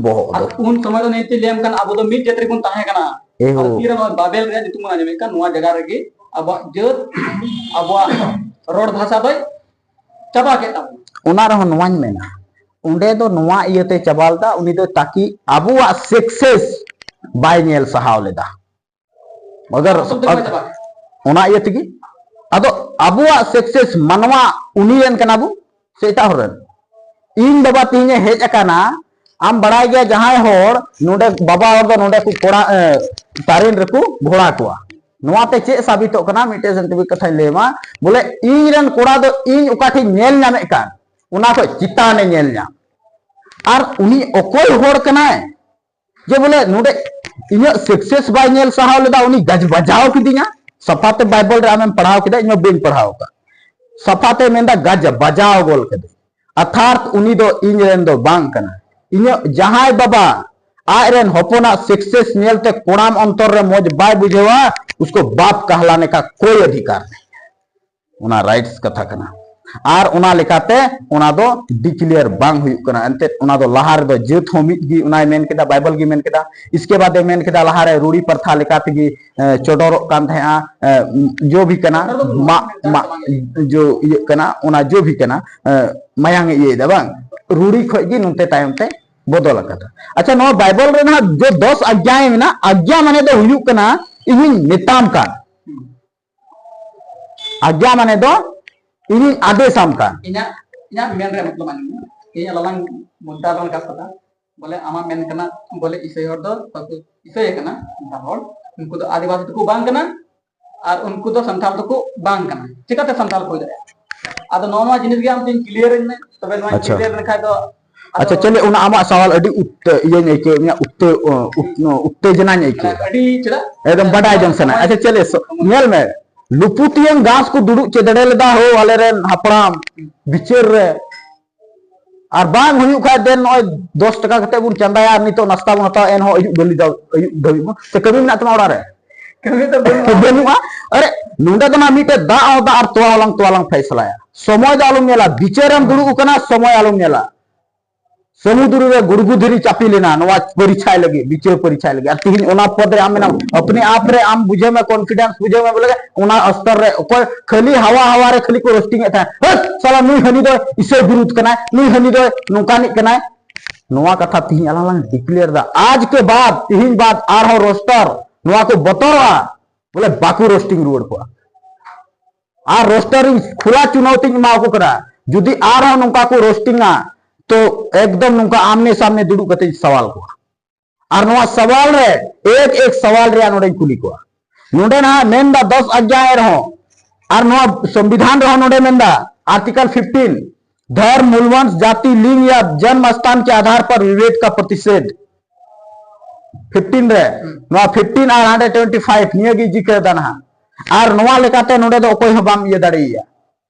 ᱵᱚᱦᱚᱜ ᱟᱨ ᱫᱚ᱾ ᱩᱱ ᱥᱚᱢᱚᱭ ᱫᱚ ᱱᱤᱭᱟᱹᱛᱮ ᱞᱟᱹᱭᱟᱢ ᱠᱟᱱᱟ, ᱟᱵᱚ ᱫᱚ ᱢᱤᱫ ᱡᱟᱹᱛ ᱨᱮᱵᱚᱱ ᱛᱟᱦᱮᱸ ᱠᱟᱱᱟ᱾ ᱮᱦᱳ᱾ ᱟᱨ ᱛᱤᱨᱮ ᱱᱚᱣᱟ ᱵᱟᱵᱮᱞ ᱨᱮᱭᱟᱜ ᱧᱩᱛᱩᱢ ᱵᱚᱱ ᱟᱸᱡᱚᱢᱮᱫ ᱠᱟᱱ, ᱱᱚᱣᱟ ᱡᱟᱭᱜᱟ ᱨᱮᱜᱮ ᱟᱵᱚᱣᱟᱜ ᱡᱟᱹᱛ, ᱟᱵᱚᱣᱟᱜ ᱨᱚᱲ ᱵᱷᱟᱥᱟ ᱫᱚᱭ ᱪᱟᱵᱟ ᱠᱮᱫ ᱛᱟᱵᱚᱱᱟ᱾ ᱚᱱᱟ ᱨᱮᱦᱚᱸ ᱱᱚᱣᱟᱧ ᱢᱮᱱᱟ, ᱚᱸᱰᱮ ᱫᱚ ᱱᱚᱣᱟ ᱤᱭᱟᱹᱛᱮ ᱪᱟᱵᱟ ᱞᱮᱫᱟ, ᱩᱱᱤ ᱫᱚ ᱛᱟᱠᱤ ᱟᱵᱚᱣᱟᱜ ᱥᱟᱠᱥᱮᱥ ᱵᱟᱭ ᱧᱮᱞ ᱥᱟᱦᱟᱣ ᱞᱮᱫᱟ᱾ ᱢᱟᱜᱟᱨ ᱟᱥᱚᱞ ᱫᱚ ᱵᱟᱭ ᱪᱟᱵᱟ᱾ ᱚᱱᱟ ᱤᱭᱟᱹ ᱛᱮᱜᱮ ᱟᱫᱚ ᱟᱵᱚᱣᱟᱜ ᱥᱟᱠᱥᱮᱥ ᱢᱟᱱᱣᱟ ᱩᱱᱤ ᱨᱮᱱ ᱠᱟᱱᱟ ᱵᱚ ᱥᱮ ᱮᱴᱟᱜ ᱦᱚᱲ ᱨᱮᱱ? ᱤᱧ ᱵᱟᱵᱟ ᱛᱮᱦᱮᱧ ᱮ ᱦᱮᱡ ᱟᱠᱟᱱᱟ, ᱟᱢ ᱵᱟᱲᱟᱭ ᱜᱮᱭᱟ ᱡᱟᱦᱟᱸᱭ ᱦᱚᱲ ᱱᱚᱰᱮ ᱵᱟᱵᱟ ᱦᱚᱲ ᱫᱚ ᱱᱚᱰᱮ ᱠᱚ ᱠᱚᱲᱟ, ᱮ, ᱛᱟᱨᱮᱱ ᱨᱮᱠᱚ ᱜᱷᱚᱲᱟ ᱠᱚᱣᱟ᱾ ᱱᱚᱣᱟ ᱛᱮ ᱪᱮᱫ ᱥᱟᱵᱤᱛᱚᱜ ᱠᱟᱱᱟ? ᱢᱤᱫᱴᱮᱡ scientific ᱠᱟᱛᱷᱟᱧ ᱞᱟᱹᱭ ᱟᱢᱟ, ᱵᱚᱞᱮ ᱤᱧ ᱨᱮᱱ ᱠᱚᱲᱟ ᱫᱚ ᱤᱧ ᱚᱠᱟ ᱴᱷᱮᱡ ᱧᱮᱞ ᱧᱟᱢᱮᱫ ᱠᱟᱱ, ᱚᱱᱟ ᱠᱷᱚᱡ ᱪᱮᱛᱟᱱ ᱮ ᱧᱮᱞ ᱧᱟᱢ᱾ ᱟᱨ ᱩᱱᱤ ᱚᱠᱚᱭ ᱦᱚᱲ ᱠᱟᱱᱟᱭ ᱡᱮ ᱵᱚᱞᱮ ᱱᱚᱰᱮ ᱤᱧᱟᱹᱜ ᱥᱟᱠᱥᱮᱥ ᱵᱟᱭ ᱧᱮᱞ ᱥᱟᱦᱟᱣ ᱞᱮᱫᱟ, ᱩᱱᱤ ᱜᱟᱡ ᱵᱟᱡᱟᱣ ᱠᱤᱫᱤᱧᱟ? ᱥᱟᱯᱷᱟᱛᱮ ᱵᱟᱭᱵᱚᱞ ᱨᱮ ᱟᱢᱮᱢ ᱯᱟᱲᱦᱟᱣ ᱠᱮᱫᱟ, ᱤᱧ ᱢᱟ ᱵᱟᱹᱧ ᱯᱟᱲᱦᱟᱣ ᱟᱠᱟᱫ᱾ ᱥᱟᱯᱷᱟᱛᱮ ᱢᱮᱱᱫᱟ ᱜᱟᱡ ᱵᱟᱡᱟᱣ ᱜᱚᱞ ᱠᱮᱫᱮ᱾ ᱚᱨᱛᱷᱟᱛ ᱩᱱᱤ ᱫᱚ ᱤᱧ ᱨᱮᱱ ᱫᱚ ᱵᱟᱝ ᱠᱟᱱᱟ᱾ ᱤᱧᱟᱹᱜ ᱡᱟᱦᱟᱸᱭ ᱵᱟᱵᱟ ᱟᱡ ᱨᱮᱱ ᱦᱚᱯᱚᱱᱟᱜ ᱥᱟᱠᱥᱮᱥ ᱧᱮᱞᱛᱮ ᱠᱚᱲᱟᱢ ᱚᱱᱛᱚᱨ ᱨᱮ ᱢᱚᱡᱽ ᱵᱟᱭ ᱵᱩᱡᱷᱟᱹᱣᱟ, ᱩᱥᱠᱚ ᱵᱟᱯ ᱠᱟᱦᱞᱟᱱᱮ ᱠᱟ ᱠᱳᱭ ᱚᱫᱷᱤᱠᱟᱨ ᱱᱮᱦᱤ᱾ ᱚᱱᱟ ᱨᱟᱭᱤᱴᱥ ᱠᱟᱛᱷᱟ ᱠᱟᱱᱟ᱾ ᱟᱨ ᱚᱱᱟ ᱞᱮᱠᱟᱛᱮ ᱚᱱᱟ ᱫᱚ ᱰᱤᱠᱞᱮᱭᱟᱨ ᱵᱟᱝ ᱦᱩᱭᱩᱜ ᱠᱟᱱᱟ᱾ ᱮᱱᱛᱮᱫ ᱚᱱᱟ ᱫᱚ ᱞᱟᱦᱟ ᱨᱮᱫᱚ ᱡᱟᱹᱛ ᱦᱚᱸ ᱢᱤᱫ ᱜᱮ, ᱚᱱᱟᱭ ᱢᱮᱱ ᱠᱮᱫᱟ, ᱵᱟᱭᱵᱚᱞ ᱜᱮ ᱢᱮᱱ ᱠᱮᱫᱟ᱾ ᱤᱥᱠᱮ ᱵᱟᱫ ᱮ ᱢᱮᱱ ᱠᱮᱫᱟ, ᱞᱟᱦᱟ ᱨᱮ ᱨᱩᱲᱤ ᱯᱨᱚᱛᱷᱟ ᱞᱮᱠᱟ ᱛᱮᱜᱮ, ᱮ, ᱪᱚᱰᱚᱨᱚᱜ ᱠᱟᱱ ᱛᱟᱦᱮᱸᱜᱼᱟ, ᱮ, ᱡᱚ ᱵᱷᱤ ᱠᱟᱱᱟ, ᱚᱱᱟ ᱫᱚ ᱢᱟᱜ, ᱢᱟᱜ, ᱡᱚ ᱤᱭᱟᱹᱜ ᱠᱟᱱᱟ, ᱚᱱᱟ ᱡᱚ ᱵᱷᱤ ᱠᱟᱱᱟ, ᱮ, ᱢᱟᱭᱟᱝ ᱮ ᱤᱭᱟᱹᱭᱮᱫᱟ ᱵᱟᱝ? ᱨᱩᱲᱤ ᱠᱷᱚᱡ ᱜᱮ ᱱᱚᱛᱮ ᱛᱟᱭᱚᱢ ᱛᱮ ᱵᱚᱫᱚᱞ ᱟᱠᱟᱫᱟ᱾ ᱟᱪᱪᱷᱟ, ᱱᱚᱣᱟ ᱵᱟᱭᱵᱚᱞ ᱨᱮ ᱱᱟᱦᱟᱜ ᱡᱮ ᱫᱚᱥ ᱟᱜᱽᱜᱟᱭ ᱢᱮᱱᱟᱜ, ᱟᱜᱽᱜᱟ ᱢᱟᱱᱮ ᱫᱚ ᱦᱩᱭᱩᱜ ᱠᱟᱱᱟ ᱤᱧᱤᱧ ᱢᱮᱛᱟᱢ ᱠᱟᱱ᱾ ᱟᱜᱽᱜᱟ ᱢᱟᱱᱮ ᱫᱚ ᱤᱧᱤᱧ ᱟᱫᱮᱥᱟᱢ ᱠᱟᱱ᱾ ᱤᱧᱟᱹᱜ, ᱤᱧᱟᱹᱜ ᱢᱮᱱ ᱨᱮ ᱢᱚᱛᱞᱚᱵ ᱟᱸᱡᱚᱢ ᱢᱮ᱾ ᱤᱧ ᱟᱞᱟᱝ ᱢᱩᱫᱽᱫᱟ ᱫᱚ ᱞᱮᱠᱟ ᱠᱟᱛᱷᱟ, ᱵᱚᱞᱮ ᱟᱢᱟᱜ ᱢᱮᱱ ᱠᱟᱱᱟ, ᱵᱚᱞᱮ ᱤᱥᱟᱹᱭ ᱦᱚᱲ ᱫᱚ ᱵᱟᱠᱚ ᱤᱥᱟᱹᱭ ᱠᱟᱱᱟ, ᱥᱟᱱᱛᱟᱲ ᱦᱚᱲ, ᱩᱱᱠᱩ ᱫᱚ ᱟᱹᱫᱤᱵᱟᱹᱥᱤ ᱫᱚᱠᱚ ᱵᱟᱝ ᱠᱟᱱᱟ, ᱟᱨ ᱩᱱᱠᱩ ᱫᱚ ᱥᱟᱱᱛᱟᱲ ᱫᱚᱠᱚ ᱵᱟᱝ ᱠᱟᱱᱟ᱾ ᱪᱤᱠᱟᱹᱛᱮ ᱥᱟᱱᱛᱟᱲ ᱠᱚ ᱦᱩᱭ ᱫᱟᱲᱮᱭᱟᱜᱼᱟ? ᱟᱫᱚ ᱱᱚᱣᱟ, ᱱᱚᱣᱟ ᱡᱤᱱᱤᱥ ᱜᱮ ᱟᱢ ᱛᱤᱧ ᱠᱞᱤᱭᱟᱨ ᱟᱹᱧ ᱢᱮ, ᱛᱚᱵᱮ ᱱᱚᱣᱟ ᱟᱪᱪᱷᱟ᱾ ᱠᱞᱤᱭᱟᱨ ᱞᱮᱠᱷᱟᱡ ᱫᱚ ᱟᱪᱪᱷᱟ, ᱟᱫᱚ ᱪᱚᱞᱮ, ᱚᱱᱟ ᱟᱢᱟᱜ ᱥᱟᱣᱟᱞ ᱟᱹᱰᱤ ᱩᱛᱛᱮ-, ᱤᱭᱟᱹᱧ ᱟᱹᱭᱠᱟᱹᱣ, ᱤᱧᱟᱹᱜ ᱩᱛᱛᱮ-, ᱚ, ᱩᱛ-, ᱱᱚ, ᱩᱛᱛᱮᱡᱚᱱᱟᱧ ᱟᱹᱭᱠᱟᱹᱣ ᱢᱟᱱᱮ ᱮᱫᱟ᱾ ᱟᱹᱰᱤ ᱪᱮᱫᱟᱜ? ᱮᱠᱫᱚᱢ ᱵᱟᱰᱟᱭ ᱡᱚᱝ ᱥᱟᱱᱟ᱾ ᱥᱚᱢᱚᱭ ᱟᱪᱪᱷᱟ, ᱪᱚᱞᱮ, ᱥᱚ-, ᱧᱮᱞ ᱢᱮ, ᱞᱩᱯᱩᱛᱤᱭᱟᱹᱝ ᱜᱷᱟᱥ ᱠᱚ ᱫᱩᱲᱩᱵ ᱪᱮᱫᱮᱲᱮ ᱞᱮᱫᱟ ᱦᱳ, ᱟᱞᱮᱨᱮᱱ ᱦᱟᱯᱲᱟᱢ ᱵᱤᱪᱟᱹᱨ ᱨᱮ᱾ ᱟᱨ ᱵᱟᱝ ᱦᱩᱭᱩᱜ ᱠᱷᱟᱡ ᱫᱮᱱ ᱱᱚᱜᱼᱚᱭ ᱫᱚᱥ ᱴᱟᱠᱟ ᱠᱟᱛᱮ ᱵᱚᱱ ᱪᱟᱸᱫᱟᱭᱟ ᱟᱨ ᱱᱤᱛᱚᱜ ᱱᱟᱥᱛᱟ ᱵᱚᱱ ᱦᱟᱛᱟᱣᱟ, ᱮᱱᱦᱚᱸ ᱟᱹᱭᱩᱵ ᱫᱷᱟᱹᱵᱤᱡ ᱫᱚ, ᱟᱹᱭᱩᱵ ᱫᱷᱟᱹᱵᱤᱡ ᱵᱚᱱ, ᱥᱮ ᱠᱟᱹᱢᱤ ᱢᱮᱱᱟᱜ ᱛᱟᱢᱟ ᱚᱲᱟᱜ ᱨᱮ? ᱠᱟᱹᱢᱤ ᱫᱚ ᱵᱟᱹᱱᱩᱜᱼᱟ᱾ ᱵᱟᱹᱱᱩᱜᱼᱟ᱾ ᱟᱨᱮ, ᱱᱚᱸᱰᱮ ᱫᱚ ᱱᱟᱜ ᱢᱤᱫᱴᱮᱡ ᱫᱟᱜ ᱦᱚᱸ ᱫᱟᱜ ᱟᱨ ᱛᱚᱣᱟ ᱦᱚᱸ ᱞᱟᱝ, ᱛᱚᱣᱟ ᱞᱟᱝ ᱯᱷᱟᱭᱥᱟᱞᱟᱭᱟ᱾ ᱥᱚᱢᱚᱭ ᱫᱚ ᱟᱞᱚᱢ ᱧᱮᱞᱟ, ᱵᱤᱪᱟᱹᱨᱮᱢ ᱫᱩᱲᱩᱵ ᱟᱠᱟᱱᱟ, ᱥᱚᱢᱚᱭ ᱟᱞᱚᱢ ᱧᱮᱞᱟ᱾ ᱥᱚᱢᱩᱫᱨᱩ ᱨᱮ ᱜᱩᱲᱜᱩ ᱫᱷᱤᱨᱤ ᱪᱟᱯᱤ ᱞᱮᱱᱟ ᱱᱚᱣᱟ ᱯᱚᱨᱤᱪᱷᱟᱭ ᱞᱟᱹᱜᱤᱫ, ᱵᱤᱪᱟᱹᱨ ᱯᱚᱨᱤᱪᱷᱟᱭ ᱞᱟᱹᱜᱤᱫ᱾ ᱟᱨ ᱛᱤᱦᱤᱧ ᱚᱱᱟ ᱯᱚᱫ ᱨᱮ ᱟᱢ ᱢᱮᱱᱟᱢ, ᱟᱯᱱᱮ ᱟᱯ ᱨᱮ ᱟᱢ ᱵᱩᱡᱷᱟᱹᱣ ᱢᱮ, confidence ᱵᱩᱡᱷᱟᱹᱣ ᱢᱮ, ᱵᱚᱞᱮ ᱚᱱᱟ ᱥᱛᱚᱨ ᱨᱮ ᱚᱠᱚᱭ ᱠᱷᱟᱹᱞᱤ ᱦᱟᱣᱟ ᱦᱟᱣᱟ ᱨᱮ ᱠᱷᱟᱹᱞᱤ ᱠᱚ ᱨᱳᱥᱴᱤᱝ ᱮᱫ ᱛᱟᱦᱮᱸᱫ, "ᱦᱟᱹᱴ ᱥᱟᱞᱟ, ᱱᱩᱭ ᱦᱟᱹᱱᱤ ᱫᱚ ᱤᱥᱟᱹᱭ ᱵᱤᱨᱩᱫᱷ ᱠᱟᱱᱟᱭ, ᱱᱩᱭ ᱦᱟᱹᱱᱤ ᱫᱚ ᱱᱚᱝᱠᱟᱱᱤᱡ ᱠᱟᱱᱟᱭ", ᱱᱚᱣᱟ ᱠᱟᱛᱷᱟ ᱛᱤᱦᱤᱧ ᱟᱞᱟᱝ ᱞᱟᱝ declare ᱫᱟ᱾ ᱟᱡ ᱠᱮ ᱵᱟᱫ, ᱛᱤᱦᱤᱧ ᱵᱟᱫ ᱟᱨᱦᱚᱸ ᱨᱳᱥᱴᱟᱨ ᱱᱚᱣᱟ ᱠᱚ ᱵᱚᱛᱚᱨᱚᱜᱼᱟ, ᱵᱚᱞᱮ ᱵᱟᱠᱚ ᱨᱳᱥᱴᱤᱝ ᱨᱩᱣᱟᱹᱲ ᱠᱚᱣᱟ᱾ ᱟᱨ ᱨᱳᱥᱴᱟᱨ ᱤᱧ ᱠᱷᱩᱞᱟ ᱪᱩᱱᱟᱹᱣᱛᱤᱧ ᱮᱢᱟ ᱠᱚ ᱠᱟᱱᱟ, ᱡᱩᱫᱤ ᱟᱨᱦᱚᱸ ᱱᱚᱝᱠᱟ ᱠᱚ ᱨᱳᱥᱴᱤᱝᱟ, ᱛᱚ ᱮᱠᱫᱚᱢ ᱱᱚᱝᱠᱟ ᱟᱢᱱᱮ ᱥᱟᱢᱱᱮ ᱫᱩᱲᱩᱵ ᱠᱟᱛᱮᱧ ᱥᱟᱣᱟᱞ ᱠᱚᱣᱟ᱾ ᱟᱨ ᱱᱚᱣᱟ ᱥᱟᱣᱟᱞ ᱨᱮ ᱮᱠ ᱮᱠ ᱥᱟᱣᱟᱞ ᱨᱮᱭᱟᱜ ᱱᱚᱰᱮᱧ ᱠᱩᱞᱤ ᱠᱚᱣᱟ᱾ ᱱᱚᱰᱮ ᱱᱟᱦᱟᱜ ᱢᱮᱱᱫᱟ ᱫᱚᱥ ᱟᱡᱽᱡᱟᱭ ᱨᱮᱦᱚᱸ, ᱟᱨ ᱱᱚᱣᱟ ᱥᱚᱝᱵᱤᱫᱷᱟᱱ ᱨᱮᱦᱚᱸ ᱱᱚᱰᱮ ᱢᱮᱱᱫᱟ, article fifteen, धर्म, मूलवंश, जाति, लिंग या जन्म स्थान के आधार पर विभेद का प्रतिषेध। fifteen ᱨᱮ, ᱱᱚᱣᱟ fifteen ᱟᱨ ᱦᱟᱸᱰᱮ twenty five ᱱᱤᱭᱟᱹ ᱜᱮ ᱡᱤᱠᱟᱹ ᱫᱟ ᱱᱟᱦᱟᱜ᱾ ᱟᱨ ᱱᱚᱣᱟ ᱞᱮᱠᱟᱛᱮ ᱱᱚᱰᱮ ᱫᱚ ᱚᱠᱚᱭ ᱦᱚᱸ ᱵᱟᱢ ᱤᱭᱟᱹ ᱫᱟᱲᱮᱭᱟᱭᱟ᱾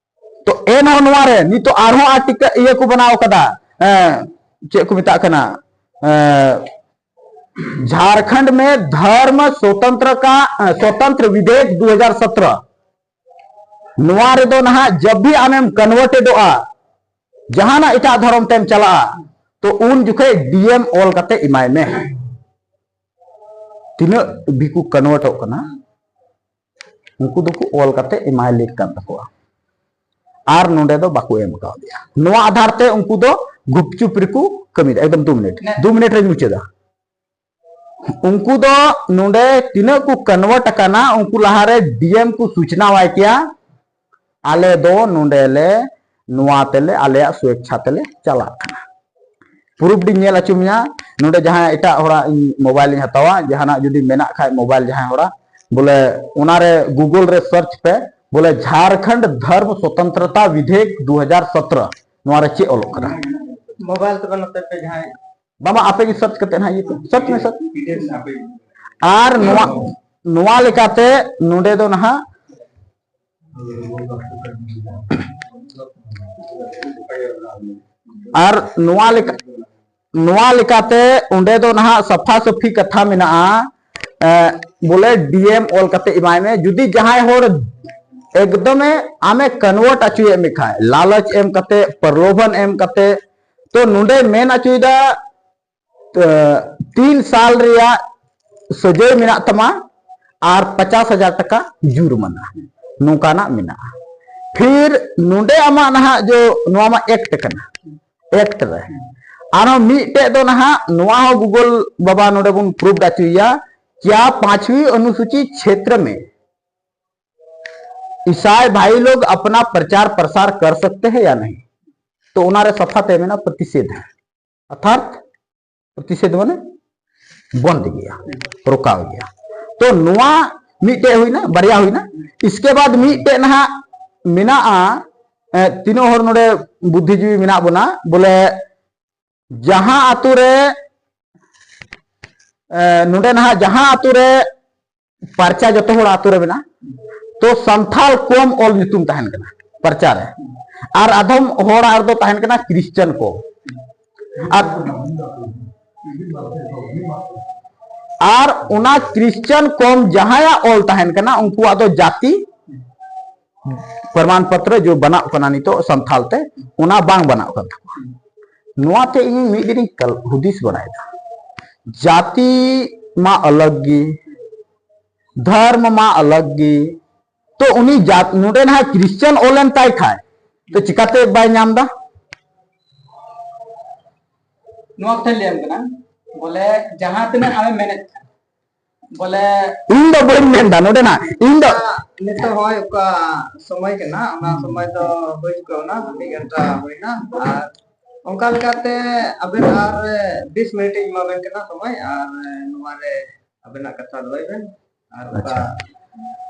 ᱛᱚ ᱮᱱᱦᱚᱸ ᱱᱚᱣᱟ ᱨᱮ ᱱᱤᱛᱚᱜ ᱟᱨᱦᱚᱸ ᱟᱨᱴᱤᱠᱟ ᱤᱭᱟᱹ ᱠᱚ ᱵᱮᱱᱟᱣ ᱠᱟᱫᱟ, ᱮᱸ, ᱪᱮᱫ ᱠᱚ ᱢᱮᱛᱟᱜ ᱠᱟᱱᱟ, ᱮᱸ, झारखंड में धर्म स्वतंत्र का, अ, स्वतंत्र विधेयक दो हज़ार सत्रह। ᱱᱚᱣᱟ ᱨᱮᱫᱚ ᱱᱟᱦᱟᱜ ᱡᱟᱵ ᱵᱷᱤ ᱟᱢᱮᱢ ᱠᱚᱱᱣᱟᱨᱴᱮᱰᱚᱜᱼᱟ, ᱡᱟᱦᱟᱱᱟᱜ ᱮᱴᱟᱜ ᱫᱷᱚᱨᱚᱢ ᱛᱮᱢ ᱪᱟᱞᱟᱜᱼᱟ, ᱛᱚ ᱩᱱ ᱡᱚᱠᱷᱮᱡ ᱰᱤ ᱮᱢ ᱚᱞ ᱠᱟᱛᱮ ᱮᱢᱟᱭ ᱢᱮ᱾ ᱛᱤᱱᱟᱹᱜ ᱵᱷᱤᱠᱩ ᱠᱚᱱᱣᱟᱨᱴᱚᱜ ᱠᱟᱱᱟ, ᱩᱱᱠᱩ ᱫᱚᱠᱚ ᱚᱞ ᱠᱟᱛᱮ ᱮᱢᱟᱭ ᱞᱮᱠ ᱠᱟᱱ ᱛᱟᱠᱚᱣᱟ, ᱟᱨ ᱱᱚᱰᱮ ᱫᱚ ᱵᱟᱠᱚ ᱮᱢ ᱠᱟᱣᱫᱮᱭᱟ᱾ ᱱᱚᱣᱟ ᱟᱫᱷᱟᱨ ᱛᱮ ᱩᱱᱠᱩ ᱫᱚ ᱜᱩᱯᱪᱩᱯ ᱨᱮᱠᱚ ᱠᱟᱹᱢᱤᱭᱮᱫᱟ᱾ ᱮᱠᱫᱚᱢ ᱫᱩ ᱢᱤᱱᱤᱴ, ᱫᱩ ᱢᱤᱱᱤᱴ ᱨᱮᱧ ᱢᱩᱪᱟᱹᱫᱟ᱾ ᱩᱱᱠᱩ ᱫᱚ ᱱᱚᱰᱮ ᱛᱤᱱᱟᱹᱜ ᱠᱚ ᱠᱚᱱᱣᱟᱨᱴ ᱟᱠᱟᱱᱟ, ᱩᱱᱠᱩ ᱞᱟᱦᱟᱨᱮ ᱰᱤ ᱮᱢ ᱠᱚ ᱥᱩᱪᱱᱟᱣᱟᱭ ᱠᱮᱭᱟ, ᱟᱞᱮ ᱫᱚ ᱱᱚᱰᱮ ᱞᱮ ᱱᱚᱣᱟ ᱛᱮᱞᱮ, ᱟᱞᱮᱭᱟᱜ ᱥᱩᱭᱮᱪᱪᱷᱟ ᱛᱮᱞᱮ ᱪᱟᱞᱟᱜ ᱠᱟᱱᱟ᱾ ᱯᱨᱩᱯᱷ ᱤᱧ ᱧᱮᱞ ᱦᱚᱪᱚ ᱢᱮᱭᱟ᱾ ᱱᱚᱰᱮ ᱡᱟᱦᱟᱸᱭ ᱮᱴᱟᱜ ᱦᱚᱲᱟᱜ ᱤᱧ ᱢᱳᱵᱟᱭᱤᱞ ᱤᱧ ᱦᱟᱛᱟᱣᱟ, ᱡᱟᱦᱟᱱᱟᱜ ᱡᱩᱫᱤ ᱢᱮᱱᱟᱜ ᱠᱷᱟᱡ ᱢᱳᱵᱟᱭᱤᱞ ᱡᱟᱦᱟᱸᱭ ᱦᱚᱲᱟᱜ, ᱵᱚᱞᱮ ᱚᱱᱟᱨᱮ ᱜᱩᱜᱚᱞ ᱨᱮ ᱥᱟᱨᱪ ᱯᱮ, ᱵᱚᱞᱮ ᱡᱷᱟᱨᱠᱷᱚᱸᱰ ᱫᱷᱚᱨᱢ ᱥᱚᱛᱚᱱᱛᱨᱚᱛᱟ ᱵᱤᱫᱷᱮᱭᱚᱠ ᱫᱩ ᱦᱟᱡᱟᱨ ᱥᱚᱛᱨᱚ, ᱱᱚᱣᱟ ᱨᱮ ᱪᱮᱫ ᱚᱞᱚᱜ ᱠᱟᱱᱟ? ᱢᱳᱵᱟᱭᱤᱞ ᱛᱮ ᱵᱟᱹᱱᱩᱜ ᱛᱟᱯᱮ ᱡᱟᱦᱟᱸᱭ? ᱵᱟᱵᱟ, ᱟᱯᱮ ᱜᱮ ᱥᱟᱨᱪ ᱠᱟᱛᱮ ᱱᱟᱦᱟᱜ ᱤᱭᱟᱹ ᱠᱚ, ᱥᱟᱨᱪ ᱢᱮ, ᱥᱟᱨᱪ᱾ ᱟᱨ ᱱᱚᱣᱟ, ᱱᱚᱣᱟ ᱞᱮᱠᱟᱛᱮ ᱱᱚᱰᱮ ᱫᱚ ᱱᱟᱦᱟᱜ ᱟᱨ ᱱᱚᱣᱟ ᱞᱮᱠᱟ, ᱱᱚᱣᱟ ᱞᱮᱠᱟᱛᱮ ᱚᱸᱰᱮ ᱫᱚ ᱱᱟᱦᱟᱜ ᱥᱟᱯᱷᱟ ᱥᱟᱹᱯᱷᱤ ᱠᱟᱛᱷᱟ ᱢᱮᱱᱟᱜᱼᱟ, ᱮ, ᱵᱚᱞᱮ ᱰᱤ ᱮᱢ ᱚᱞ ᱠᱟᱛᱮ ᱮᱢᱟᱭ ᱢᱮ᱾ ᱡᱩᱫᱤ ᱡᱟᱦᱟᱸᱭ ᱦᱚᱲ ᱮᱠᱫᱚᱢᱮ ᱟᱢᱮ ᱠᱚᱱᱣᱟᱨᱴ ᱦᱚᱪᱚᱭᱮᱫ ᱢᱮ ᱠᱷᱟᱡ, ᱞᱟᱞᱚᱪ ᱮᱢ ᱠᱟᱛᱮ, ᱯᱨᱚᱞᱳᱵᱷᱚᱱ ᱮᱢ ᱠᱟᱛᱮ, ᱛᱚ ᱱᱚᱰᱮ ᱢᱮᱱ ᱦᱚᱪᱚᱭᱮᱫᱟ, ᱛᱤᱱ ᱥᱟᱞ ᱨᱮᱭᱟᱜ ᱥᱟᱹᱡᱟᱹᱭ ᱢᱮᱱᱟᱜ ᱛᱟᱢᱟ ᱟᱨ ᱯᱚᱪᱟᱥ ᱦᱟᱡᱟᱨ ᱴᱟᱠᱟ ᱡᱩᱨᱢᱟᱱᱟ, ᱱᱚᱝᱠᱟᱱᱟᱜ ᱢᱮᱱᱟᱜᱼᱟ᱾ ᱯᱷᱤᱨ ᱱᱚᱰᱮ ᱟᱢᱟᱜ ᱱᱟᱦᱟᱜ ᱡᱚ ᱱᱚᱣᱟ ᱢᱟ ᱮᱠᱴ ᱠᱟᱱᱟ, ᱮᱠᱴ ᱨᱮ ᱟᱨᱦᱚᱸ ᱢᱤᱫᱴᱮᱡ ᱫᱚ ᱱᱟᱦᱟᱜ ᱱᱚᱣᱟ ᱦᱚᱸ ᱜᱩᱜᱚᱞ ᱵᱟᱵᱟ ᱱᱚᱰᱮ ᱵᱚᱱ ᱯᱨᱩᱵᱷ ᱦᱚᱪᱚᱭᱮᱭᱟ, क्या पांचवी अनुसूची क्षेत्र में ईसाई भाई लोग अपना प्रचार प्रसार कर सकते हैं या नहीं? तो ᱚᱱᱟᱨᱮ ᱥᱟᱯᱷᱟ ᱛᱮ ᱢᱮᱱᱟᱜᱼᱟ ᱯᱨᱚᱛᱤषेध है, अर्थात ᱯᱨᱚᱛᱤषᱮᱫᱷ ᱢᱟᱱᱮ ᱵᱚᱱᱫ ᱜᱮᱭᱟ, ᱨᱚᱠᱟᱣ ᱜᱮᱭᱟ᱾ ᱛᱚ ᱱᱚᱣᱟ ᱢᱤᱫᱴᱮᱡ ᱦᱩᱭᱱᱟ, ᱵᱟᱨᱭᱟ ᱦᱩᱭᱱᱟ᱾ ᱤᱥᱠᱮ ᱵᱟᱫ ᱢᱤᱫᱴᱮᱡ ᱱᱟᱦᱟᱜ ᱢᱮᱱᱟᱜᱼᱟ, ᱮ, ᱛᱤᱱᱟᱹᱜ ᱦᱚᱲ ᱱᱚᱰᱮ ᱵᱩᱫᱽᱫᱷᱤᱡᱤᱵᱤ ᱢᱮᱱᱟᱜ ᱵᱚᱱᱟ, ᱵᱚᱞᱮ ᱡᱟᱦᱟᱸ ᱟᱛᱳ ᱨᱮ, ᱮ, ᱱᱚᱰᱮ ᱱᱟᱦᱟᱜ ᱡᱟᱦᱟᱸ ᱟᱛᱳ ᱨᱮ ᱯᱟᱨᱪᱟ ᱡᱚᱛᱚ ᱦᱚᱲ ᱟᱛᱳ ᱨᱮ ᱢᱮᱱᱟᱜᱼᱟ, ᱛᱚ ᱥᱟᱱᱛᱷᱟᱞ ᱠᱚᱢ ᱚᱞ ᱧᱩᱛᱩᱢ ᱛᱟᱦᱮᱱ ᱠᱟᱱᱟ ᱯᱟᱨᱪᱟ ᱨᱮ, ᱟᱨ ᱟᱫᱚᱢ ᱦᱚᱲᱟᱜ ᱨᱮᱫᱚ ᱛᱟᱦᱮᱱ ᱠᱟᱱᱟ ᱠᱨᱤᱥᱪᱟᱱ ᱠᱚᱢ᱾ ᱟᱨ, ᱟᱨ ᱚᱱᱟ ᱠᱨᱤᱥᱪᱟᱱ ᱠᱚᱢ ᱡᱟᱦᱟᱸᱭᱟᱜ ᱚᱞ ᱛᱟᱦᱮᱱ ᱠᱟᱱᱟ, ᱩᱱᱠᱩᱣᱟᱜ ᱫᱚ ᱡᱟᱹᱛᱤ ᱯᱨᱚᱢᱟᱱ ᱯᱚᱛᱨᱚ ᱡᱚ ᱵᱟᱱᱟᱜ ᱠᱟᱱᱟ ᱱᱤᱛᱚᱜ ᱥᱟᱱᱛᱷᱟᱞ ᱛᱮ, ᱚᱱᱟ ᱵᱟᱝ ᱵᱟᱱᱟᱜ ᱠᱟᱱ ᱛᱟᱠᱚᱣᱟ᱾ ᱱᱚᱣᱟ ᱛᱮ ᱤᱧ ᱢᱤᱫ ᱫᱤᱱᱤᱧ ᱠᱟᱞ-, ᱦᱩᱫᱤᱥ ᱵᱟᱲᱟᱭᱮᱫᱟ, ᱡᱟᱹᱛᱤ ᱢᱟ ᱟᱞᱟᱜᱽ ᱜᱮ, ᱫᱷᱚᱨᱢ ᱢᱟ ᱟᱞᱟᱜᱽ ᱜᱮ, ᱛᱚ ᱩᱱᱤ ᱡᱟᱛ-, ᱱᱚᱰᱮ ᱱᱟᱦᱟᱜ ᱠᱨᱤᱥᱪᱟᱱ ᱚᱞ ᱮᱱ ᱛᱟᱭ ᱠᱷᱟᱡ, ᱛᱚ ᱪᱤᱠᱟᱛᱮ ᱵᱟᱭ ᱧᱟᱢ ᱫᱟ? ᱱᱚᱣᱟ ᱠᱟᱛᱷᱟᱧ ᱞᱟᱹᱭᱟᱢ ᱠᱟᱱᱟ, ᱵᱚᱞᱮ ᱡᱟᱦᱟᱸ ᱛᱤᱱᱟᱹᱜ ᱟᱢᱮᱢ ᱢᱮᱱᱮᱫ ᱠᱟᱱ, ᱵᱚᱞᱮ ᱤᱧ ᱫᱚ ᱵᱟᱹᱧ ᱢᱮᱱᱫᱟ ᱱᱚᱰᱮᱱᱟᱜ, ᱤᱧ ᱫᱚ ᱱᱤᱛᱚᱜ ᱦᱚᱸᱜᱼᱚᱭ ᱚᱠᱟ ᱥᱚᱢᱚᱭ ᱠᱟᱱᱟ, ᱚᱱᱟ ᱥᱚᱢᱚᱭ ᱫᱚ ᱦᱩᱭ ᱪᱩᱠᱟᱹᱣ ᱱᱟ, ᱢᱤᱫ ᱜᱷᱚᱱᱴᱟ ᱦᱩᱭᱱᱟ᱾ ᱟᱨ ᱚᱱᱠᱟ ᱞᱮᱠᱟᱛᱮ ᱟᱵᱮᱱ ᱟᱨ ᱵᱤᱥ ᱢᱤᱱᱤᱴ ᱤᱧ ᱮᱢᱟ ᱵᱮᱱ ᱠᱟᱱᱟ ᱥᱚᱢᱚᱭ, ᱟᱨ ᱱᱚᱣᱟ ᱨᱮ ᱟᱵᱮᱱᱟᱜ ᱠᱟᱛᱷᱟ ᱫᱚᱦᱚᱭ ᱵᱮᱱ᱾ ᱟᱨ ᱚᱱᱠᱟ ᱟᱪᱪᱷᱟ,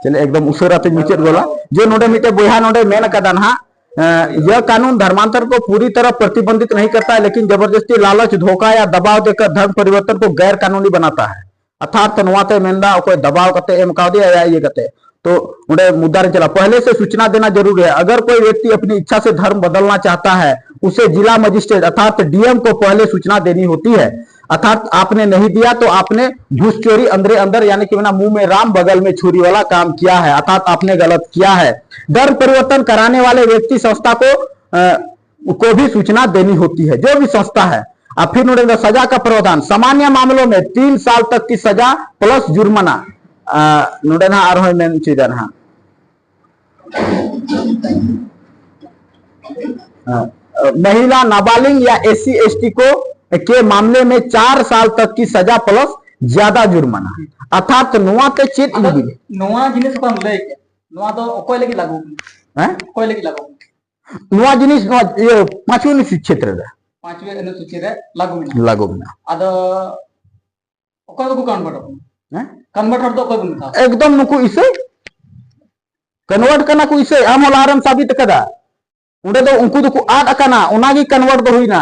ᱪᱚᱞᱮ ᱮᱠᱫᱚᱢ ᱩᱥᱟᱹᱨᱟ ᱛᱮᱧ ᱢᱩᱪᱟᱹᱫ ᱜᱚᱞᱟ᱾ ᱡᱮ ᱱᱚᱰᱮ ᱢᱤᱫᱴᱮᱡ ᱵᱚᱭᱦᱟ ᱱᱚᱰᱮ ᱢᱮᱱ ᱟᱠᱟᱫᱟ ᱱᱟᱦᱟᱜ, ᱮ, यह कानून धर्मांतर को पूरी तरह प्रतिबंधित नहीं करता है, लेकिन जबरदस्ती, लालच, धोखा या दबाव देकर धर्म परिवर्तन को गैर कानूनी बनाता है। ᱚᱨᱛᱷᱟᱛ ᱱᱚᱣᱟᱛᱮ ᱢᱮᱱᱫᱟ, ᱚᱠᱚᱭ ᱫᱟᱵᱟᱣ ᱠᱟᱛᱮ ᱮᱢ ᱠᱟᱣᱫᱮᱭᱟ ᱭᱟ ᱤᱭᱟᱹ ᱠᱟᱛᱮ, ᱛᱚ ᱚᱸᱰᱮ ᱢᱩᱫᱽᱫᱟ ᱨᱮ ᱪᱟᱞᱟᱜ, पहले से सूचना देना जरूरी है। अगर कोई व्यक्ति अपनी इच्छा से धर्म बदलना चाहता है, उसे जिला मजिस्ट्रेट अर्थात डीएम को पहले सूचना देनी होती है। अर्थात आपने नहीं दिया तो आपने घुसचोरी, अंदरे अंदर, यानी कि ना मुंह में राम बगल में छुरी वाला काम किया है, अर्थात आपने गलत किया है। धर्म परिवर्तन कराने वाले व्यक्ति संस्था को, अ, को भी सूचना देनी होती है, जो भी संस्था है। और फिर नोड़े सजा का प्रावधान, सामान्य मामलों में तीन साल तक की सजा प्लस जुर्माना। आ, नोड़े ना आर होय मेन चीज है ना। हाँ, महिला, नाबालिग या एससी एसटी को के मामले में चार साल तक की सजा प्लस ज्यादा जुर्माना। अर्थात ᱱᱚᱣᱟ ᱛᱮ ᱪᱮᱫ ᱟᱫᱚ ᱤᱧ ᱱᱚᱣᱟ ᱡᱤᱱᱤᱥ ᱚᱠᱟᱢ ᱞᱟᱹᱭ ᱠᱮᱫ, ᱱᱚᱣᱟ ᱫᱚ ᱚᱠᱚᱭ ᱞᱟᱹᱜᱤᱫ ᱞᱟᱹᱜᱩ ᱠᱟᱱᱟ? ᱦᱮᱸ? ᱚᱠᱚᱭ ᱞᱟᱹᱜᱤᱫ ᱞᱟᱹᱜᱩ ᱠᱟᱱᱟ? ᱱᱚᱣᱟ ᱡᱤᱱᱤᱥ, ᱱᱚᱣᱟ ᱤᱭᱟᱹ ᱯᱟᱸᱪᱣᱤ ᱚᱱᱩᱥᱩᱪᱤ ᱠᱷᱮᱛᱨᱮ ᱨᱮ ᱯᱟᱸᱪᱣᱤ ᱚᱱᱩᱥᱩᱪᱤ ᱨᱮ ᱞᱟᱹᱜᱩ ᱢᱮᱱᱟᱜᱼᱟ᱾ ᱞᱟᱹᱜᱩ ᱢᱮᱱᱟᱜᱼᱟ᱾ ᱟᱫᱚ ᱚᱠᱚᱭ ᱠᱚᱠᱚ ᱠᱚᱱᱵᱷᱟᱨᱴᱚᱜ ᱠᱟᱱᱟ? ᱦᱮᱸ? ᱠᱚᱱᱵᱷᱟᱨᱴᱚᱨ ᱫᱚ ᱚᱠᱚᱭ ᱵᱚᱱ ᱢᱮᱛᱟᱣᱟ? ᱮᱠᱫᱚᱢ ᱱᱩᱠᱩ ᱤᱥᱟᱹᱭ᱾ ᱠᱚᱱᱵᱷᱟᱨᱴ ᱠᱟᱱᱟ ᱠᱚ ᱤᱥᱟᱹᱭ᱾ ᱟᱢ ᱦᱚᱸ ᱞᱟᱦᱟᱨᱮᱢ ᱥᱟᱵᱤᱛ ᱟᱠᱟᱫᱟ᱾ ᱚᱸᱰᱮ ᱫᱚ ᱩᱱᱠᱩ ᱫᱚᱠᱚ ᱟᱫ ᱟᱠᱟᱱᱟ, ᱚᱱᱟᱜᱮ ᱠᱚᱱᱵᱷᱟᱨᱴ ᱫᱚ ᱦᱩᱭᱱᱟ᱾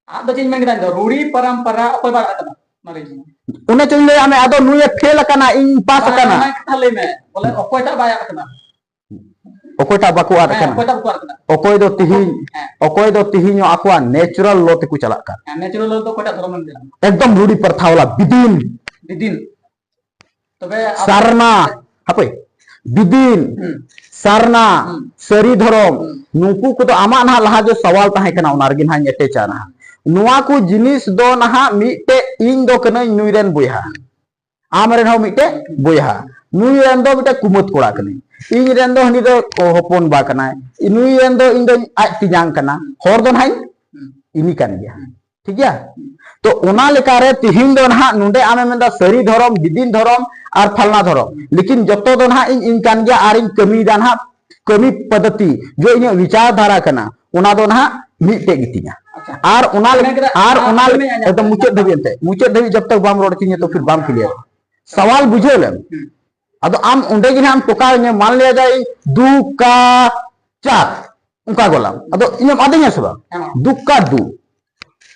ᱟᱫ ᱫᱚ ᱪᱮᱫ ᱤᱧ ᱢᱮᱱ ᱠᱮᱫᱟ? ᱤᱧ ᱫᱚ ᱨᱩᱲᱤ ᱯᱟᱨᱟᱢᱯᱟᱨᱟ ᱚᱠᱚᱭ ᱵᱟᱭ ᱟᱫ ᱟᱠᱟᱱᱟ? ᱚᱱᱟ ᱞᱟᱹᱭ ᱢᱮ᱾ ᱚᱱᱮ ᱪᱚᱧ ᱞᱟᱹᱭᱟᱫ ᱢᱮ, ᱟᱫᱚ ᱱᱩᱭᱮ ᱯᱷᱮᱞ ᱟᱠᱟᱱᱟ, ᱤᱧ ᱯᱟᱥ ᱵᱟᱝ, ᱟᱠᱟᱱᱟ᱾ ᱚᱱᱟ ᱠᱟᱛᱷᱟ ᱞᱟᱹᱭ ᱢᱮ, ᱵᱚᱞᱮ ᱚᱠᱚᱭᱴᱟᱜ ᱵᱟᱭ ᱟᱫ ᱟᱠᱟᱱᱟ? ᱚᱠᱚᱭᱴᱟᱜ ᱵᱟᱠᱚ ᱟᱫ ᱦᱮᱸ, ᱟᱠᱟᱱᱟ? ᱚᱠᱚᱭᱴᱟᱜ ᱵᱟᱠᱚ ᱟᱫ ᱟᱠᱟᱱᱟ? ᱚᱠᱚᱭ ᱫᱚ ᱛᱤᱦᱤᱧ, ᱦᱮᱸ᱾ ᱚᱠᱚᱭ ᱫᱚ ᱛᱤᱦᱤᱧ ᱟᱠᱚᱣᱟᱜ natural law ᱛᱮᱠᱚ ᱪᱟᱞᱟᱜ ᱠᱟᱱ᱾ ᱦᱮᱸ, natural law ᱫᱚ ᱚᱠᱚᱭᱴᱟᱜ ᱫᱷᱚᱨᱚᱢ ᱮᱢ ᱞᱟᱹᱭᱟ? ᱮᱠᱫᱚᱢ ᱨᱩᱲᱤ ᱯᱨᱚᱛᱷᱟ ᱣᱟᱞᱟ ᱵᱤᱫᱤᱱ᱾ ᱵᱤᱫᱤᱱ᱾ ᱛᱚᱵᱮ ᱟᱯᱮ ᱥᱟᱨᱱᱟ, ᱦᱟᱯᱮ, ᱵᱤᱫᱤᱱ, ᱦᱩᱸ᱾ ᱥᱟᱨᱱᱟ, ᱦᱩᱸ᱾ ᱥᱟᱹᱨᱤ ᱫᱷᱚᱨᱚᱢ, ᱦᱩᱸ᱾ ᱱᱩᱠᱩ ᱠᱚᱫᱚ ᱟᱢᱟᱜ ᱱᱟᱦᱟᱜ ᱞᱟᱦᱟ ᱡᱮ ᱥᱟᱣᱟᱞ ᱛᱟᱦᱮᱸ ᱠᱟᱱᱟ, ᱚᱱᱟ ᱨᱮᱜᱮ ᱱᱟᱦᱟᱜ ᱤᱧ ᱮᱴᱮᱪᱟ ᱱᱟᱦᱟᱜ᱾ ᱱᱚᱣᱟ ᱠᱚ ᱡᱤᱱᱤᱥ ᱫᱚ ᱱᱟᱦᱟᱜ ᱢᱤᱫᱴᱮᱡ ᱤᱧ ᱫᱚ ᱠᱟᱹᱱᱟᱹᱧ ᱱᱩᱭ ᱨᱮᱱ ᱵᱚᱭᱦᱟ, ᱟᱢ ᱨᱮᱱ ᱦᱚᱸ ᱢᱤᱫᱴᱮᱡ ᱵᱚᱭᱦᱟ, ᱱᱩᱭ ᱨᱮᱱ ᱫᱚ ᱢᱤᱫᱴᱮᱡ ᱠᱩᱢᱟᱹᱫ ᱠᱚᱲᱟ ᱠᱟᱹᱱᱟᱹᱧ, ᱤᱧ ᱨᱮᱱ ᱫᱚ ᱦᱟᱹᱱᱤ ᱫᱚ ᱦᱚᱯᱚᱱ ᱵᱟ ᱠᱟᱱᱟᱭ, ᱱᱩᱭ ᱨᱮᱱ ᱫᱚ ᱤᱧ ᱫᱚ ᱟᱡ ᱛᱮᱧᱟᱝ ᱠᱟᱱᱟ, ᱦᱚᱲ ᱫᱚ ᱱᱟᱦᱟᱜ ᱤᱧ ᱤᱧ ᱠᱟᱱ ᱜᱮᱭᱟ᱾ ᱴᱷᱤᱠ ᱜᱮᱭᱟ? ᱛᱚ ᱚᱱᱟ ᱞᱮᱠᱟᱨᱮ ᱛᱤᱦᱤᱧ ᱫᱚ ᱱᱟᱦᱟᱜ ᱱᱚᱰᱮ ᱟᱢᱮᱢ ᱢᱮᱱᱫᱟ ᱥᱟᱹᱨᱤ ᱫᱷᱚᱨᱚᱢ, ᱵᱤᱫᱤᱱ ᱫᱷᱚᱨᱚᱢ ᱟᱨ ᱯᱷᱟᱞᱱᱟ ᱫᱷᱚᱨᱚᱢ, ᱞᱮᱠᱤᱱ ᱡᱚᱛᱚ ᱫᱚ ᱱᱟᱦᱟᱜ ᱤᱧ, ᱤᱧ ᱠᱟᱱ ᱜᱮᱭᱟ ᱟᱨ ᱤᱧ ᱠᱟᱹᱢᱤᱭᱮᱫᱟ ᱱᱟᱦᱟᱜ, ᱠᱟᱹᱢᱤ ᱯᱚᱫᱽᱫᱷᱚᱛᱤ, ᱡᱮ ᱤᱧᱟᱹᱜ ᱵᱤᱪᱟᱨ ᱫᱷᱟᱨᱟ ᱠᱟᱱᱟ, ᱚᱱᱟ ᱫᱚ ᱱᱟᱦᱟᱜ ᱢᱤᱫᱴᱮᱡ ᱜᱮᱛᱤᱧᱟ᱾ ᱟᱪᱪᱷᱟ᱾ ᱟᱨ ᱚᱱᱟ ᱞᱮ-, ᱢᱮᱱ ᱠᱮᱫᱟ, ᱟᱨ ᱟᱨ ᱚᱱᱟ ᱟᱨ ᱞᱮ-, ᱢᱮᱱ ᱟᱸᱡᱚᱢ ᱮᱠᱫᱚᱢ ᱢᱩᱪᱟᱹᱫ ᱫᱷᱟᱹᱵᱤᱡ ᱮᱱᱛᱮ, ᱢᱩᱪᱟᱹᱫ ᱫᱷᱟᱹᱵᱤᱡ ᱡᱚᱵ ᱛᱚᱠ ᱵᱟᱢ ᱨᱚᱲ ᱦᱚᱪᱚᱧᱟ ᱛᱚ ᱯᱷᱤᱨ ᱵᱟᱢ ᱠᱞᱤᱭᱟᱨ᱾ ᱥᱟᱣᱟᱞ ᱵᱩᱡᱷᱟᱹᱣ ᱞᱮᱢ᱾ ᱦᱩᱸ᱾ ᱟᱫᱚ ᱟᱢ ᱚᱸᱰᱮ ᱜᱮ ᱱᱟᱦᱟᱜ ᱮᱢ ᱴᱚᱠᱟᱣ ᱤᱧᱟ, ᱢᱟᱱ ᱞᱤᱭᱟ ᱡᱟᱭ ᱤᱧ ᱫᱩ ᱠᱟ ᱪᱟᱨ, ᱚᱱᱠᱟ ᱜᱚᱞᱟᱢ᱾ ᱟᱫᱚ ᱤᱧᱮᱢ ᱟᱫᱤᱧᱟ ᱥᱮ ᱵᱟᱝ? ᱦᱮᱸ, ᱢᱟ᱾ ᱫᱩ ᱠᱟ ᱫᱩ᱾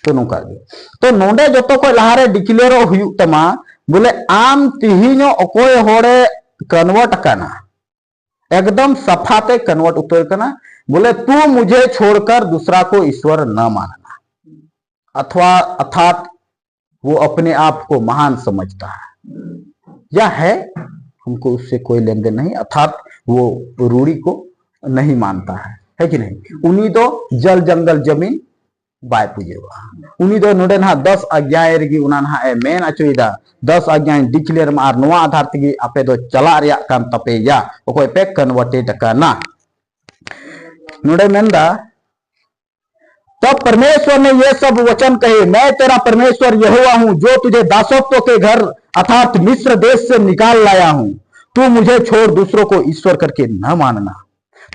ᱛᱚ ᱱᱚᱝᱠᱟ ᱜᱮ᱾ ᱛᱚ ᱱᱚᱰᱮ ᱡᱚᱛᱚ ᱠᱷᱚᱡ ᱞᱟᱦᱟᱨᱮ ᱰᱤᱠᱞᱮᱭᱟᱨᱚᱜ ᱦᱩᱭᱩᱜ ᱛᱟᱢᱟ, ᱵᱚᱞᱮ ᱟᱢ ᱛᱤᱦᱤᱧᱚᱜ ᱚᱠᱚᱭ ᱦᱚᱲᱮ ᱠᱚᱱᱣᱟᱨᱴ ᱟᱠᱟᱱᱟ, ᱮᱠᱫᱚᱢ ᱥᱟᱯᱷᱟ ᱛᱮ ᱠᱚᱱᱣᱟᱨᱴ ᱩᱛᱟᱹᱨ ᱠᱟᱱᱟ, ᱵᱚᱞᱮ ᱛᱩ ᱢᱩᱡᱷᱮ ᱪᱷᱳᱲᱠᱟᱨ ᱫᱩᱥᱨᱟ ᱠᱳ ᱤᱥᱣᱚᱨ ᱱᱟ ᱢᱟᱱᱱᱟ, ᱟᱛᱷᱣᱟ ᱚᱨᱛᱷᱟᱛ ᱣᱳ ᱟᱯᱱᱮ ᱟᱯ ᱠᱳ ᱢᱟᱦᱟᱱ ᱥᱚᱢᱚᱡᱷᱛᱟ ᱦᱟᱭ, ᱭᱟ ᱦᱟᱭ, ᱦᱟᱢᱠᱳ ᱩᱥᱥᱮ ᱠᱳᱭ ᱞᱮᱱᱫᱮᱱ ᱱᱟᱦᱤ, ᱚᱨᱛᱷᱟᱛ ᱣᱳ ᱨᱩᱲᱤ ᱠᱳ ᱱᱟᱦᱤ ᱢᱟᱱᱛᱟ ᱦᱟᱭ᱾ ᱦᱮᱸ ᱠᱤ ᱱᱟᱦᱟᱜ? ᱩᱱᱤ ᱫᱚ ᱡᱚᱞ ᱡᱚᱝᱜᱚᱞ ᱡᱚᱢᱤᱱ ᱵᱟᱭ ᱯᱩᱡᱟᱹᱣᱟ᱾ ᱩᱱᱤ ᱫᱚ ᱱᱚᱰᱮ ᱱᱟᱦᱟᱜ ᱫᱚᱥ ᱟᱜᱽᱧᱟᱭ ᱨᱮᱜᱮ ᱚᱱᱟ ᱱᱟᱦᱟᱜ ᱮ ᱢᱮᱱ ᱦᱚᱪᱚᱭᱮᱫᱟ, ᱫᱚᱥ ᱟᱜᱽᱧᱟᱭ declare ᱢᱟ, ᱟᱨ ᱱᱚᱣᱟ ᱟᱫᱷᱟᱨ ᱛᱮᱜᱮ ᱟᱯᱮ ᱫᱚ ᱪᱟᱞᱟᱜ ᱨᱮᱭᱟᱜ ᱠᱟᱱ ᱛᱟᱯᱮᱭᱟ, ᱚᱠᱚᱭ ᱯᱮ converted ᱟᱠᱟᱱᱟ᱾ ᱱᱚᱰᱮ ᱢᱮᱱᱫᱟ, तब परमेश्वर ने ये सब वचन कहे, मैं तेरा परमेश्वर यहोवा हूँ, जो तुझे दासत्व के घर अर्थात मिस्र देश से निकाल लाया हूँ। तू मुझे छोड़ दूसरों को ईश्वर करके न मानना।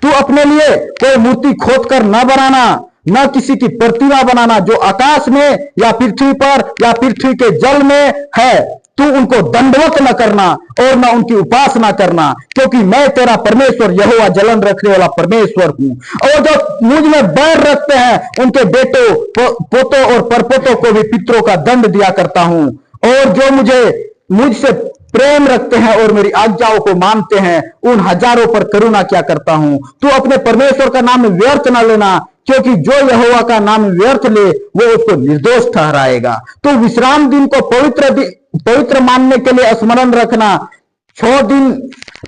तू अपने लिए कोई मूर्ति खोद कर न बनाना, न किसी की प्रतिमा बनाना जो आकाश में या पृथ्वी पर या पृथ्वी के जल में है। तू उनको दंडवत न करना और न उनकी उपासना करना, क्योंकि मैं तेरा परमेश्वर यहोवा जलन रखने वाला परमेश्वर हूँ। और जो मुझ में बैर रखते हैं उनके बेटों, पो-, पोतों और परपोतों को भी पितरों का दंड दिया करता हूँ। और जो मुझे मुझसे प्रेम रखते हैं और मेरी आज्ञाओं को मानते हैं, उन हजारों पर करुणा किया करता हूँ। तू अपने परमेश्वर का नाम व्यर्थ न लेना, क्योंकि जो यहोवा का नाम व्यर्थ ले, वो उसको निर्दोष ठहराएगा। तो विश्राम दिन को पवित्र दि-, पवित्र मानने के लिए स्मरण रखना। छह दिन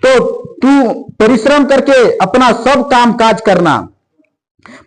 तो तू परिश्रम करके अपना सब काम काज करना,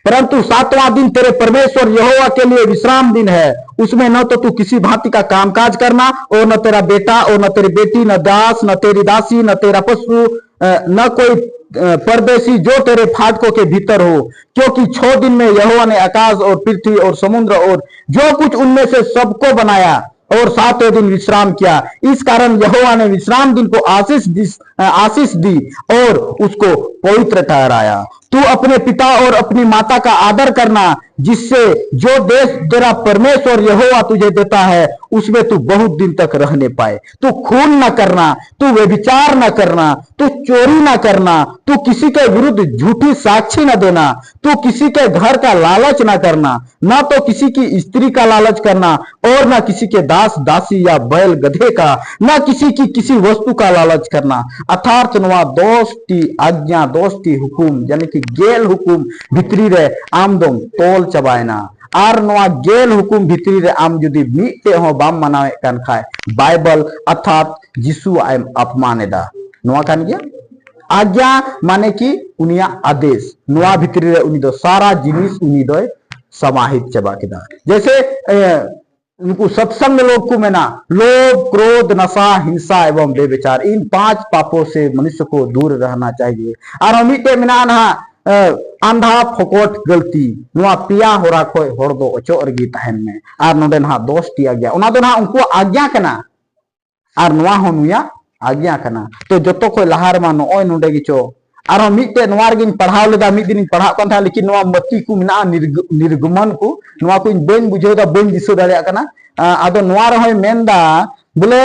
परंतु सातवां दिन तेरे परमेश्वर यहोवा के लिए विश्राम दिन है। उसमें न तो तू किसी भांति का कामकाज करना, और न तेरा बेटा और न तेरी बेटी, न दास, न तेरी दासी, न तेरा पशु, अ, न कोई, अ, परदेसी जो तेरे फाटकों के भीतर हो, क्योंकि छह दिन में यहोवा ने आकाश और पृथ्वी और समुद्र और जो कुछ उनमें से सबको बनाया और सातवें दिन विश्राम किया। इस कारण यहोवा ने विश्राम दिन को आशीष दी, अ, आशीष दी और उसको पवित्र ठहराया। तू अपने पिता और अपनी माता का आदर करना, जिससे जो देश तेरा परमेश्वर यहोवा तुझे देता है, उसमें तू बहुत दिन तक रहने पाए। तू खून न करना, तू व्यभिचार न करना, तू चोरी न करना, तू किसी के विरुद्ध झूठी साक्षी न देना, तू किसी के घर का लालच न करना, ना तो किसी की स्त्री का लालच करना और ना किसी के दास दासी या बैल गधे का, ना किसी की किसी वस्तु का लालच करना। अर्थात ᱱᱚᱣᱟ ᱫᱚᱥ ᱴᱤ ᱟᱡᱽᱧᱟ, ᱫᱚᱥ ᱴᱤ ᱦᱩᱠᱩᱢ, ᱡᱟᱱᱮ ᱠᱤ ᱜᱮᱞ ᱦᱩᱠᱩᱢ ᱵᱷᱤᱛᱨᱤ ᱨᱮ ᱟᱢ ᱫᱚᱢ ᱛᱚᱞ ᱪᱟᱵᱟᱭᱮᱱᱟ᱾ ᱟᱨ ᱱᱚᱣᱟ ᱜᱮᱞ ᱦᱩᱠᱩᱢ ᱵᱷᱤᱛᱨᱤ ᱨᱮ ᱟᱢ ᱡᱩᱫᱤ ᱢᱤᱫᱴᱮᱡ ᱦᱚᱸ ᱵᱟᱢ ᱢᱟᱱᱟᱣᱮᱫ ᱠᱟᱱ ᱠᱷᱟᱡ, ᱵᱟᱭᱵᱚᱞ ᱚᱨᱛᱷᱟᱛ ᱡᱤᱥᱩᱣᱟᱜ ᱮᱢ ᱚᱯᱚᱢᱟᱱ ᱮᱫᱟ᱾ ᱱᱚᱣᱟ ᱠᱟᱱ ᱜᱮᱭᱟ᱾ ᱟᱜᱽᱭᱟ ᱢᱟᱱᱮ ᱠᱤ ᱩᱱᱤᱭᱟᱜ ᱟᱫᱮᱥ, ᱱᱚᱣᱟ ᱵᱷᱤᱛᱨᱤ ᱨᱮ ᱩᱱᱤ ᱫᱚ ᱥᱟᱨᱟ ᱡᱤᱱᱤᱥ ᱩᱱᱤ ᱫᱚᱭ ᱥᱟᱢᱟᱦᱤᱛ ᱪᱟᱵᱟ ᱠᱮᱫᱟ᱾ ᱡᱮᱭᱥᱮ ᱮ, ᱱᱩᱠᱩ ᱥᱚᱛᱥᱚᱝᱜ ᱞᱳᱠ ᱠᱚ ᱢᱮᱱᱟ, ᱞᱳᱵᱷ, ᱠᱨᱳᱫᱷ, ᱱᱟᱥᱟ, ᱦᱤᱝᱥᱟ ᱮᱵᱚᱝ ᱵᱮᱵᱤᱪᱟᱨ, ᱤᱱ ᱯᱟᱸᱪ ᱯᱟᱯᱳ ᱥᱮ ᱢᱚᱱᱩᱥᱭᱚ ᱠᱚ ᱫᱩᱨ ᱨᱮᱦᱱᱟ ᱪᱟᱦᱤᱭᱮ᱾ ᱟᱨᱦᱚᱸ ᱢᱤᱫᱴᱮᱡ ᱢᱮᱱᱟᱜᱼᱟ ᱱᱟᱦᱟᱜ, ᱮ, ᱟᱱᱫᱷᱟ ᱯᱷᱚᱠᱚᱴ ᱜᱟᱹᱞᱛᱤ, ᱱᱚᱣᱟ ᱯᱮᱭᱟ ᱦᱚᱨᱟ ᱠᱷᱚᱡ ᱦᱚᱲ ᱫᱚ ᱚᱪᱚᱜ ᱨᱮᱜᱮ ᱛᱟᱦᱮᱱ ᱢᱮ᱾ ᱟᱨ ᱱᱚᱰᱮ ᱱᱟᱦᱟᱜ ᱫᱚᱥ ᱴᱤ ᱟᱜᱽᱭᱟ, ᱚᱱᱟ ᱫᱚ ᱱᱟᱦᱟᱜ ᱩᱱᱠᱩᱣᱟᱜ ᱟᱜᱽᱭᱟ ᱠᱟᱱᱟ᱾ ᱟᱨ ᱱᱚᱣᱟ ᱦᱚᱸ ᱱᱩᱭᱟᱜ ᱟᱜᱽᱭᱟ ᱠᱟᱱᱟ᱾ ᱛᱚ ᱡᱚᱛᱚ ᱠᱷᱚᱡ ᱞᱟᱦᱟ ᱨᱮᱢᱟ ᱱᱚᱜᱼᱚᱭ ᱱᱚᱰᱮ ᱜᱮᱪᱚ, ᱟᱨᱦᱚᱸ ᱢᱤᱫᱴᱮᱡ ᱱᱚᱣᱟ ᱨᱮᱜᱮᱧ ᱯᱟᱲᱦᱟᱣ ᱞᱮᱫᱟ, ᱢᱤᱫ ᱫᱤᱱᱤᱧ ᱯᱟᱲᱦᱟᱣ ᱠᱟᱱ ᱛᱟᱦᱮᱸᱫ, ᱞᱮᱠᱤᱱ ᱱᱚᱣᱟ ᱢᱟᱹᱛᱤ ᱠᱚ ᱢᱮᱱᱟᱜᱼᱟ, ᱱᱤᱨᱜ-, ᱱᱤᱨᱜᱚᱢᱚᱱ ᱠᱚ, ᱱᱚᱣᱟ ᱠᱚᱧ ᱵᱟᱹᱧ ᱵᱩᱡᱷᱟᱹᱣ ᱫᱟ, ᱵᱟᱹᱧ ᱫᱤᱥᱟᱹ ᱫᱟᱲᱮᱭᱟᱜ ᱠᱟᱱᱟ᱾ ᱟ, ᱟᱫᱚ ᱱᱚᱣᱟ ᱨᱮᱦᱚᱸᱭ ᱢᱮᱱ ᱫᱟ ᱵᱚᱞᱮ,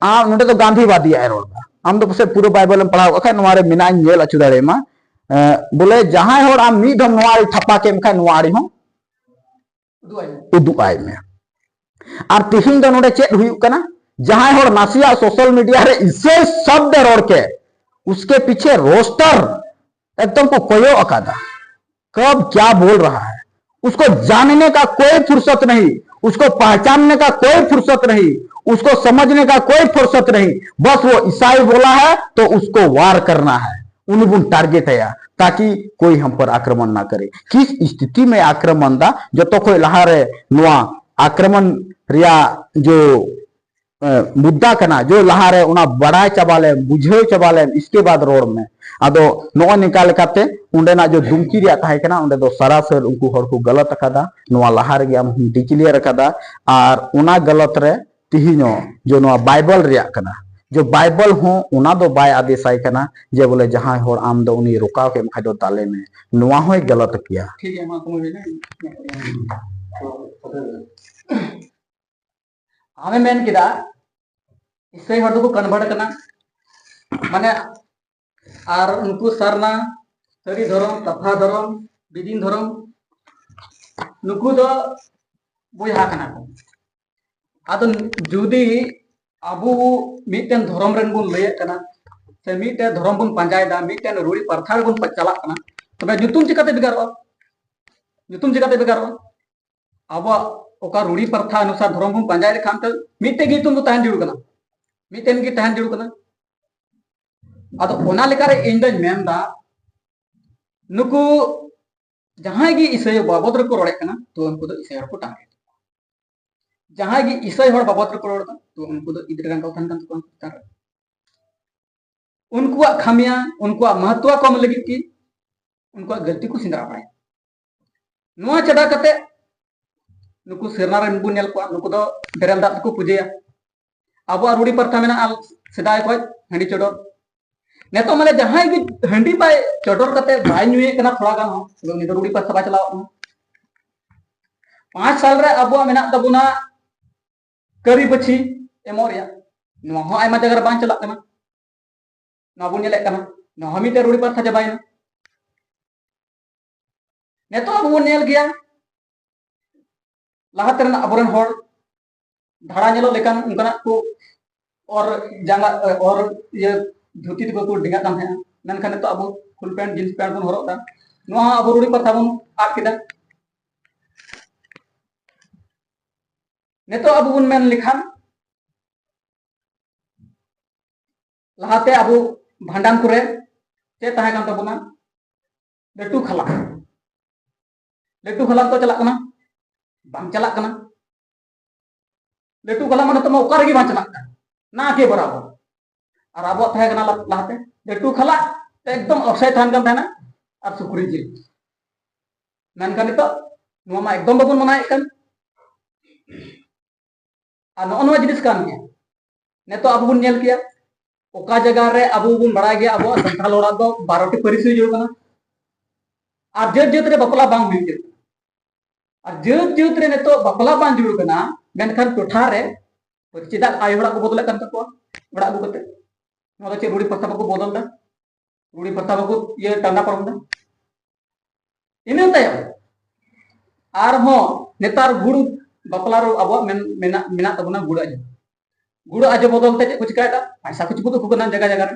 ᱟᱢ ᱱᱚᱰᱮ ᱫᱚ ᱜᱟᱱᱫᱷᱤᱵᱟᱫᱤᱭᱟᱜ ᱮ ᱨᱚᱲ ᱫᱟ᱾ ᱟᱢ ᱫᱚ ᱯᱟᱥᱮᱡ ᱯᱩᱨᱟᱹ ᱵᱟᱭᱵᱮᱞ ᱮᱢ ᱯᱟᱲᱦᱟᱣ ᱠᱟᱜ ᱠᱷᱟᱡ, ᱱᱚᱣᱟ ᱨᱮ ᱢᱮᱱᱟᱜ, ᱤᱧ ᱧᱮᱞ ᱦᱚᱪᱚ ᱫᱟᱲᱮᱭᱟᱢᱟ᱾ ᱮ, ᱵᱚᱞᱮ ᱡᱟᱦᱟᱸᱭ ᱦᱚᱲ ᱟᱢ ᱢᱤᱫ ᱫᱷᱚᱢ ᱱᱚᱣᱟ ᱨᱮ ᱴᱷᱟᱯᱟ ᱠᱮᱫ ᱢᱮ ᱠᱷᱟᱡ, ᱱᱚᱣᱟ ᱟᱲᱮ ᱦᱚᱸ ᱩᱫᱩᱜ ᱟᱭ ᱢᱮ᱾ ᱟᱨ ᱛᱤᱦᱤᱧ ᱫᱚ ᱱᱚᱰᱮ ᱪᱮᱫ ᱦᱩᱭᱩᱜ ᱠᱟᱱᱟ? ᱡᱟᱦᱟᱸᱭ ᱦᱚᱲ ᱱᱟᱥᱮᱭᱟᱜ social media ᱨᱮ ᱤᱥᱟᱹᱭ ᱥᱚᱵᱫ ᱮ ᱨᱚᱲ ᱠᱮᱫ, ᱩᱥᱠᱮ ᱯᱤᱪᱷᱮ ᱨᱳᱥᱴᱟᱨ ᱮᱠᱫᱚᱢ ᱠᱚ ᱠᱚᱭᱚᱜ ᱟᱠᱟᱫᱟ, ᱠᱚᱵ ᱠᱭᱟ ᱵᱳᱞ ᱨᱟᱦᱟ ᱦᱟᱭ, ᱩᱥᱠᱚ ᱡᱟᱱᱱᱮ ᱠᱟ ᱠᱳᱭ ᱯᱷᱩᱨᱥᱚᱛ ᱱᱟᱦᱤ, ᱩᱥᱠᱚ ᱯᱟᱦᱪᱟᱱᱱᱮ ᱠᱟ ᱠᱳᱭ ᱯᱷᱩᱨᱥᱚᱛ ᱱᱟᱦᱤ, ᱩᱥᱠᱚ ᱥᱚᱢᱡᱷᱱᱮ ᱠᱟ ᱠᱳᱭ ᱯᱷᱩᱨᱥᱚᱛ ᱱᱟᱦᱤ, ᱵᱟᱥ ᱣᱳ ᱤᱥᱟᱭ ᱵᱳᱞᱟ ᱦᱟᱭ ᱛᱚ ᱩᱥᱠᱳ ᱣᱟᱨ ᱠᱟᱨᱱᱟ ᱦᱟᱭ᱾ ᱩᱱᱤ ᱵᱚᱱ ᱴᱟᱨᱜᱮᱴ ᱟᱭᱟ, ᱛᱟᱠᱤ ᱠᱳᱭ ᱦᱟᱢ ᱯᱟᱨ ᱟᱠᱨᱚᱢᱚᱱ ᱱᱟ ᱠᱟᱨᱮ᱾ ᱠᱤᱥ ᱥᱛᱷᱤᱛᱤ ᱢᱮ ᱟᱠᱨᱚᱢᱚᱱ ᱫᱟ, ᱡᱚᱛᱚ ᱠᱷᱚᱡ ᱞᱟᱦᱟᱨᱮ ᱱᱚᱣᱟ ᱟᱠᱨᱚᱢᱚᱱ ᱨᱮᱭᱟᱜ ᱡᱚ, ᱮ, ᱢᱩᱫᱽᱫᱟ ᱠᱟᱱᱟ, ᱡᱚ ᱞᱟᱦᱟᱨᱮ ᱚᱱᱟ ᱵᱟᱲᱟᱭ ᱪᱟᱵᱟ ᱞᱮᱢ, ᱵᱩᱡᱷᱟᱹᱣ ᱪᱟᱵᱟ ᱞᱮᱢ, ᱤᱥᱠᱮ ᱵᱟᱫ ᱨᱚᱲ ᱢᱮ᱾ ᱟᱫᱚ ᱱᱚᱜᱼᱚᱭ ᱱᱤᱝᱠᱟ ᱞᱮᱠᱟᱛᱮ ᱚᱸᱰᱮᱱᱟᱜ ᱡᱚ ᱫᱷᱩᱢᱠᱤ ᱨᱮᱭᱟᱜ ᱛᱟᱦᱮᱸ ᱠᱟᱱᱟ, ᱚᱸᱰᱮ ᱫᱚ ᱥᱟᱨᱟᱥᱟᱨ ᱩᱱᱠᱩ ᱦᱚᱲ ᱠᱚ ᱜᱟᱞᱟᱛ ᱟᱠᱟᱫᱟ, ᱱᱚᱣᱟ ᱞᱟᱦᱟ ᱨᱮᱜᱮ ᱟᱢ ᱦᱚᱸᱢ ᱰᱤᱠᱞᱮᱭᱟᱨ ᱟᱠᱟᱫᱟ, ᱟᱨ ᱚᱱᱟ ᱜᱟᱞᱟᱛ ᱨᱮ ᱛᱤᱦᱤᱧ ᱦᱚᱸ ᱡᱮ ᱱᱚᱣᱟ ᱵᱟᱭᱵᱚᱞ ᱨᱮᱭᱟᱜ ᱠᱟᱱᱟ, ᱡᱮ ᱵᱟᱭᱵᱚᱞ ᱦᱚᱸ ᱚᱱᱟ ᱫᱚ ᱵᱟᱭ ᱟᱫᱮᱥᱟᱭ ᱠᱟᱱᱟ ᱡᱮ ᱵᱚᱞᱮ ᱡᱟᱦᱟᱸᱭ ᱦᱚᱲ ᱟᱢ ᱫᱚ ᱩᱱᱤ ᱨᱚᱠᱟᱣ ᱠᱮᱫ ᱢᱮ ᱠᱷᱟᱡ ᱫᱚ ᱫᱟᱞᱮ ᱢᱮ, ᱱᱚᱣᱟ ᱦᱚᱸᱭ ᱜᱟᱞᱟᱛ ᱜᱮᱭᱟ᱾ ᱴᱷᱤᱠ ᱜᱮᱭᱟ, ᱢᱟ ᱠᱚᱢᱚ ᱵᱮᱱ᱾ ᱟᱢᱮ ᱢᱮᱱ ᱠᱮᱫᱟ ᱤᱥᱟᱹᱭ ᱦᱚᱲ ᱫᱚᱠᱚ ᱠᱚᱱᱵᱷᱟᱨᱴ ᱠᱟᱱᱟ, ᱢᱟᱱᱮ ᱟᱨ ᱩᱱᱠᱩ ᱥᱟᱨᱱᱟ, ᱥᱟᱹᱨᱤ ᱫᱷᱚᱨᱚᱢ, ᱥᱟᱯᱷᱟ ᱫᱷᱚᱨᱚᱢ, ᱵᱤᱫᱤᱱ ᱫᱷᱚᱨᱚᱢ, ᱱᱩᱠᱩ ᱫᱚ ᱵᱚᱭᱦᱟ ᱠᱟᱱᱟ ᱠᱚ᱾ ᱟᱫᱚ ᱡᱩᱫᱤ ᱟᱵᱚ ᱢᱤᱫᱴᱮᱱ ᱫᱷᱚᱨᱚᱢ ᱨᱮᱱ ᱵᱚᱱ ᱞᱟᱹᱭᱮᱫ ᱠᱟᱱᱟ, ᱥᱮ ᱢᱤᱫᱴᱮᱱ ᱫᱷᱚᱨᱚᱢ ᱵᱚᱱ ᱯᱟᱸᱡᱟᱭᱮᱫᱟ, ᱢᱤᱫᱴᱮᱱ ᱨᱩᱲᱤ ᱯᱟᱨᱛᱷᱟ ᱨᱮᱵᱚᱱ ᱪᱟᱞᱟᱜ ᱠᱟᱱᱟ, ᱛᱚᱵᱮ ᱧᱩᱛᱩᱢ ᱪᱤᱠᱟᱹᱛᱮ ᱵᱷᱮᱜᱟᱨᱚᱜᱼᱟ? ᱧᱩᱛᱩᱢ ᱪᱤᱠᱟᱹᱛᱮ ᱵᱷᱮᱜᱟᱨᱚᱜᱼᱟ? ᱟᱵᱚᱣᱟᱜ ᱚᱠᱟ ᱨᱩᱲᱤ ᱯᱟᱨᱛᱷᱟ ᱚᱱᱩᱥᱟᱨ ᱫᱷᱚᱨᱚᱢ ᱵᱚᱱ ᱯᱟᱸᱡᱟᱭ ᱞᱮᱠᱷᱟᱱ, ᱛᱚ ᱢᱤᱫᱴᱮᱱ ᱜᱮ ᱧᱩᱛᱩᱢ ᱫᱚ ᱛᱟᱦᱮᱱ ᱡᱟᱹᱨᱩᱲ ᱠᱟᱱᱟ, ᱢᱤᱫᱴᱮᱱ ᱜᱮ ᱛᱟᱦᱮᱱ ᱡᱟᱹᱨᱩᱲ ᱠᱟᱱᱟ᱾ ᱟᱫᱚ ᱚᱱᱟ ᱞᱮᱠᱟᱨᱮ ᱤᱧ ᱫᱚᱧ ᱢᱮᱱᱫᱟ, ᱱᱩᱠᱩ ᱡᱟᱦᱟᱸᱭ ᱜᱮ ᱤᱥᱟᱹᱭ ᱵᱟᱵᱚᱫ ᱨᱮᱠᱚ ᱨᱚᱲᱮᱫ ᱠᱟᱱᱟ, ᱛᱚ ᱩᱱᱠᱩ ᱫᱚ ᱤᱥᱟᱹᱭ ᱦᱚᱲ ᱠᱚ target᱾ ᱡᱟᱦᱟᱸᱭ ᱜᱮ ᱤᱥᱟᱹᱭ ᱦᱚᱲ ᱵᱟᱵᱚᱫ ᱨᱮᱠᱚ ᱨᱚᱲ ᱮᱫᱟ, ᱛᱚ ᱩᱱᱠᱩ ᱫᱚ ᱤᱫ ᱨᱮ ᱜᱟᱱ ᱠᱚ ᱛᱟᱦᱮᱱ ᱠᱟᱱ ᱛᱟᱠᱚᱣᱟ ᱪᱮᱛᱟᱱ ᱨᱮ᱾ ᱩᱱᱠᱩᱣᱟᱜ ᱠᱷᱟᱢᱤᱭᱟ, ᱩᱱᱠᱩᱣᱟᱜ ᱢᱟᱦᱟᱛᱣᱟ ᱠᱚᱢ ᱞᱟᱹᱜᱤᱫ ᱜᱮ ᱩᱱᱠᱩᱣᱟᱜ ᱜᱟᱹᱞᱛᱤ ᱠᱚ ᱥᱮᱸᱫᱽᱨᱟ ᱵᱟᱲᱟᱭᱟ᱾ ᱱᱚᱣᱟ ᱪᱷᱟᱰᱟ ᱠᱟᱛᱮ ᱱᱩᱠᱩ ᱥᱮᱨᱱᱟ ᱨᱮᱱ ᱵᱚᱱ ᱧᱮᱞ ᱠᱚᱣᱟ, ᱱᱩᱠᱩ ᱫᱚ ᱵᱮᱨᱮᱞ ᱫᱟᱜ ᱛᱮᱠᱚ ᱯᱩᱡᱟᱹᱭᱟ᱾ ᱟᱵᱚᱣᱟᱜ ᱨᱩᱲᱤ ᱯᱨᱚᱛᱷᱟ ᱢᱮᱱᱟᱜᱼᱟ ᱥᱮᱫᱟᱭ ᱠᱷᱚᱱ ᱦᱟᱺᱰᱤ ᱪᱚᱰᱚᱨ᱾ ᱱᱤᱛᱚᱜ ᱢᱟᱱᱮ ᱡᱟᱦᱟᱸᱭ ᱜᱮ ᱦᱟᱺᱰᱤ ᱵᱟᱭ ᱪᱚᱰᱚᱨ ᱠᱟᱛᱮ ᱵᱟᱭ ᱧᱩᱭᱮᱫ ᱠᱟᱱᱟ ᱛᱷᱚᱲᱟ ᱜᱟᱱ ᱦᱚᱸ, ᱛᱚᱵᱮ ᱩᱱᱤ ᱫᱚ ᱨᱩᱲᱤ ᱯᱨᱚᱛᱷᱟ ᱵᱟᱭ ᱪᱟᱞᱟᱣ ᱠᱟᱱᱟ᱾ ᱯᱟᱸᱪ ᱥᱟᱞ ᱨᱮ ᱟᱵᱚᱣᱟᱜ ᱢᱮᱱᱟᱜ ᱛᱟᱵᱚᱱᱟ ᱠᱟᱹᱨᱤ ᱵᱟᱹᱪᱷᱤ ᱮᱢᱚᱜ ᱨᱮᱭᱟᱜ, ᱱᱚᱣᱟ ᱦᱚᱸ ᱟᱭᱢᱟ ᱡᱟᱭᱜᱟ ᱨᱮ ᱵᱟᱝ ᱪᱟᱞᱟᱜ ᱠᱟᱱᱟ᱾ ᱱᱚᱣᱟ ᱵᱚᱱ ᱧᱮᱞᱮᱫ ᱠᱟᱱᱟ, ᱱᱚᱣᱟ ᱦᱚᱸ ᱢᱤᱫᱴᱮᱱ ᱨᱩᱲᱤ ᱯᱨᱚᱛᱷᱟ ᱪᱟᱵᱟᱭᱮᱱᱟ᱾ ᱱᱤᱛᱚᱜ ᱟᱵᱚ ᱵᱚᱱ ᱧᱮᱞ ᱜᱮᱭᱟ, ᱞᱟᱦᱟᱛᱮ ᱨᱮᱱ ᱟᱵᱚᱨᱮᱱ ᱦᱚᱲ ᱫᱷᱟᱲᱟ ᱧᱮᱞᱚᱜ ᱞᱮᱠᱟᱱ ᱚᱱᱠᱟᱱᱟᱜ ᱠᱚ ᱚᱨ ᱡᱟᱸᱜᱟ, ᱚᱨ ᱤᱭᱟᱹ ᱫᱷᱩᱛᱤ ᱛᱮᱠᱚ ᱠᱚ ᱰᱮᱸᱜᱟᱜ ᱠᱟᱱ ᱛᱟᱦᱮᱸᱱᱟ, ᱢᱮᱱᱠᱷᱟᱱ ᱱᱤᱛᱚᱜ ᱟᱵᱚ full pant, jeans pant ᱵᱚᱱ ᱦᱚᱨᱚᱜ ᱮᱫᱟ᱾ ᱱᱚᱣᱟ ᱦᱚᱸ ᱟᱵᱚ ᱨᱩᱲᱤ ᱯᱨᱚᱛᱷᱟ ᱵᱚᱱ ᱟᱫ ᱠᱮᱫᱟ᱾ ᱱᱤᱛᱚᱜ ᱟᱵᱚ ᱵᱚᱱ ᱢᱮᱱ ᱞᱮᱠᱷᱟᱱ, ᱞᱟᱦᱟᱛᱮ ᱟᱵᱚ ᱵᱷᱟᱸᱰᱟᱱ ᱠᱚᱨᱮ ᱪᱮᱫ ᱛᱟᱦᱮᱸ ᱠᱟᱱ ᱛᱟᱵᱚᱱᱟ? ᱞᱟᱹᱴᱩ ᱠᱷᱟᱞᱟ᱾ ᱞᱟᱹᱴᱩ ᱠᱷᱟᱞᱟ ᱛᱚ ᱪᱟᱞᱟᱜ ᱠᱟᱱᱟ? ᱵᱟᱝ ᱪᱟᱞᱟᱜ ᱠᱟᱱᱟ᱾ ᱞᱟᱹᱴᱩ ᱠᱷᱟᱞᱟ ᱢᱟᱱᱮ ᱛᱚ ᱚᱠᱟ ᱨᱮᱜᱮ ᱵᱟᱝ ᱪᱟᱞᱟᱜ ᱠᱟᱱᱟ, ᱱᱟ ᱠᱮ ᱵᱚᱨᱟᱵᱚᱨ᱾ ᱟᱨ ᱟᱵᱚᱣᱟᱜ ᱛᱟᱦᱮᱸ ᱠᱟᱱᱟ ᱞᱟ-, ᱞᱟᱦᱟᱛᱮ ᱞᱟᱹᱴᱩ ᱠᱷᱟᱞᱟ, ᱮᱠᱫᱚᱢ ᱚᱠᱥᱟᱭ ᱛᱟᱦᱮᱱ ᱠᱟᱱ ᱛᱟᱦᱮᱱᱟ, ᱟᱨ ᱥᱩᱠᱨᱤ ᱡᱤᱞ᱾ ᱢᱮᱱᱠᱷᱟᱱ ᱱᱤᱛᱚᱜ ᱱᱚᱣᱟ ᱢᱟ ᱮᱠᱫᱚᱢ ᱵᱟᱵᱚᱱ ᱢᱟᱱᱟᱣᱮᱫ ᱠᱟᱱ᱾ ᱟᱨ ᱱᱚᱜᱼᱚ ᱱᱚᱣᱟ ᱡᱤᱱᱤᱥ ᱠᱟᱱ ᱜᱮᱭᱟ᱾ ᱱᱤᱛᱚᱜ ᱟᱵᱚ ᱵᱚᱱ ᱧᱮᱞ ᱠᱮᱭᱟ, ᱚᱠᱟ ᱡᱟᱭᱜᱟ ᱨᱮ ᱟᱵᱚ ᱵᱚᱱ ᱵᱟᱲᱟᱭ ᱜᱮᱭᱟ ᱟᱵᱚᱣᱟᱜ ᱥᱟᱱᱛᱟᱲ ᱚᱲᱟᱜ ᱫᱚ ᱵᱟᱨᱚᱴᱤ ᱯᱟᱹᱨᱤᱥ ᱦᱩᱭᱩᱜ ᱠᱟᱱᱟ, ᱟᱨ ᱡᱟᱹᱛ ᱡᱟᱹᱛ ᱨᱮ ᱵᱟᱯᱞᱟ ᱵᱟᱝ ᱦᱩᱭᱩᱜ ᱠᱟᱱᱟ᱾ ᱟᱨ ᱡᱟᱹᱛ ᱡᱟᱹᱛ ᱨᱮ ᱱᱤᱛᱚᱜ ᱵᱟᱯᱞᱟ ᱵᱟᱝ ᱡᱩᱲᱩ ᱠᱟᱱᱟ, ᱢᱮᱱᱠᱷᱟᱱ ᱴᱚᱴᱷᱟ ᱨᱮ ᱪᱮᱫᱟᱜ ᱟᱭᱳ ᱦᱚᱲᱟᱜ ᱠᱚ ᱵᱚᱫᱚᱞᱮᱫ ᱠᱟᱱ ᱛᱟᱠᱚᱣᱟ ᱚᱲᱟᱜ ᱟᱹᱜᱩ ᱠᱟᱛᱮ? ᱱᱚᱣᱟ ᱫᱚ ᱪᱮᱫ ᱨᱩᱲᱤ ᱯᱨᱚᱛᱷᱟ ᱵᱟᱠᱚ ᱵᱚᱫᱚᱞ ᱮᱫᱟ? ᱨᱩᱲᱤ ᱯᱨᱚᱛᱷᱟ ᱵᱟᱠᱚ ᱤᱭᱟᱹ ᱴᱟᱸᱰᱟ ᱯᱟᱨᱚᱢ ᱮᱫᱟ? ᱤᱱᱟᱹ ᱛᱟᱭᱚᱢ ᱟᱨᱦᱚᱸ ᱱᱮᱛᱟᱨ ᱜᱩᱲ ᱵᱟᱯᱞᱟ ᱨᱮ ᱟᱵᱚᱣᱟᱜ ᱢᱮᱱ-, ᱢᱮᱱᱟᱜ, ᱢᱮᱱᱟᱜ ᱛᱟᱵᱚᱱᱟ ᱜᱩᱲ ᱟᱡᱚ᱾ ᱜᱩᱲ ᱟᱡᱚ ᱵᱚᱫᱚᱞ ᱛᱮ ᱪᱮᱫ ᱠᱚ ᱪᱤᱠᱟᱭᱮᱫᱟ? ᱯᱟᱭᱥᱟ ᱠᱚ ᱪᱩᱯᱩᱫ ᱟᱠᱚ ᱠᱟᱱᱟ ᱡᱟᱭᱜᱟ ᱡᱟᱭᱜᱟ ᱨᱮ᱾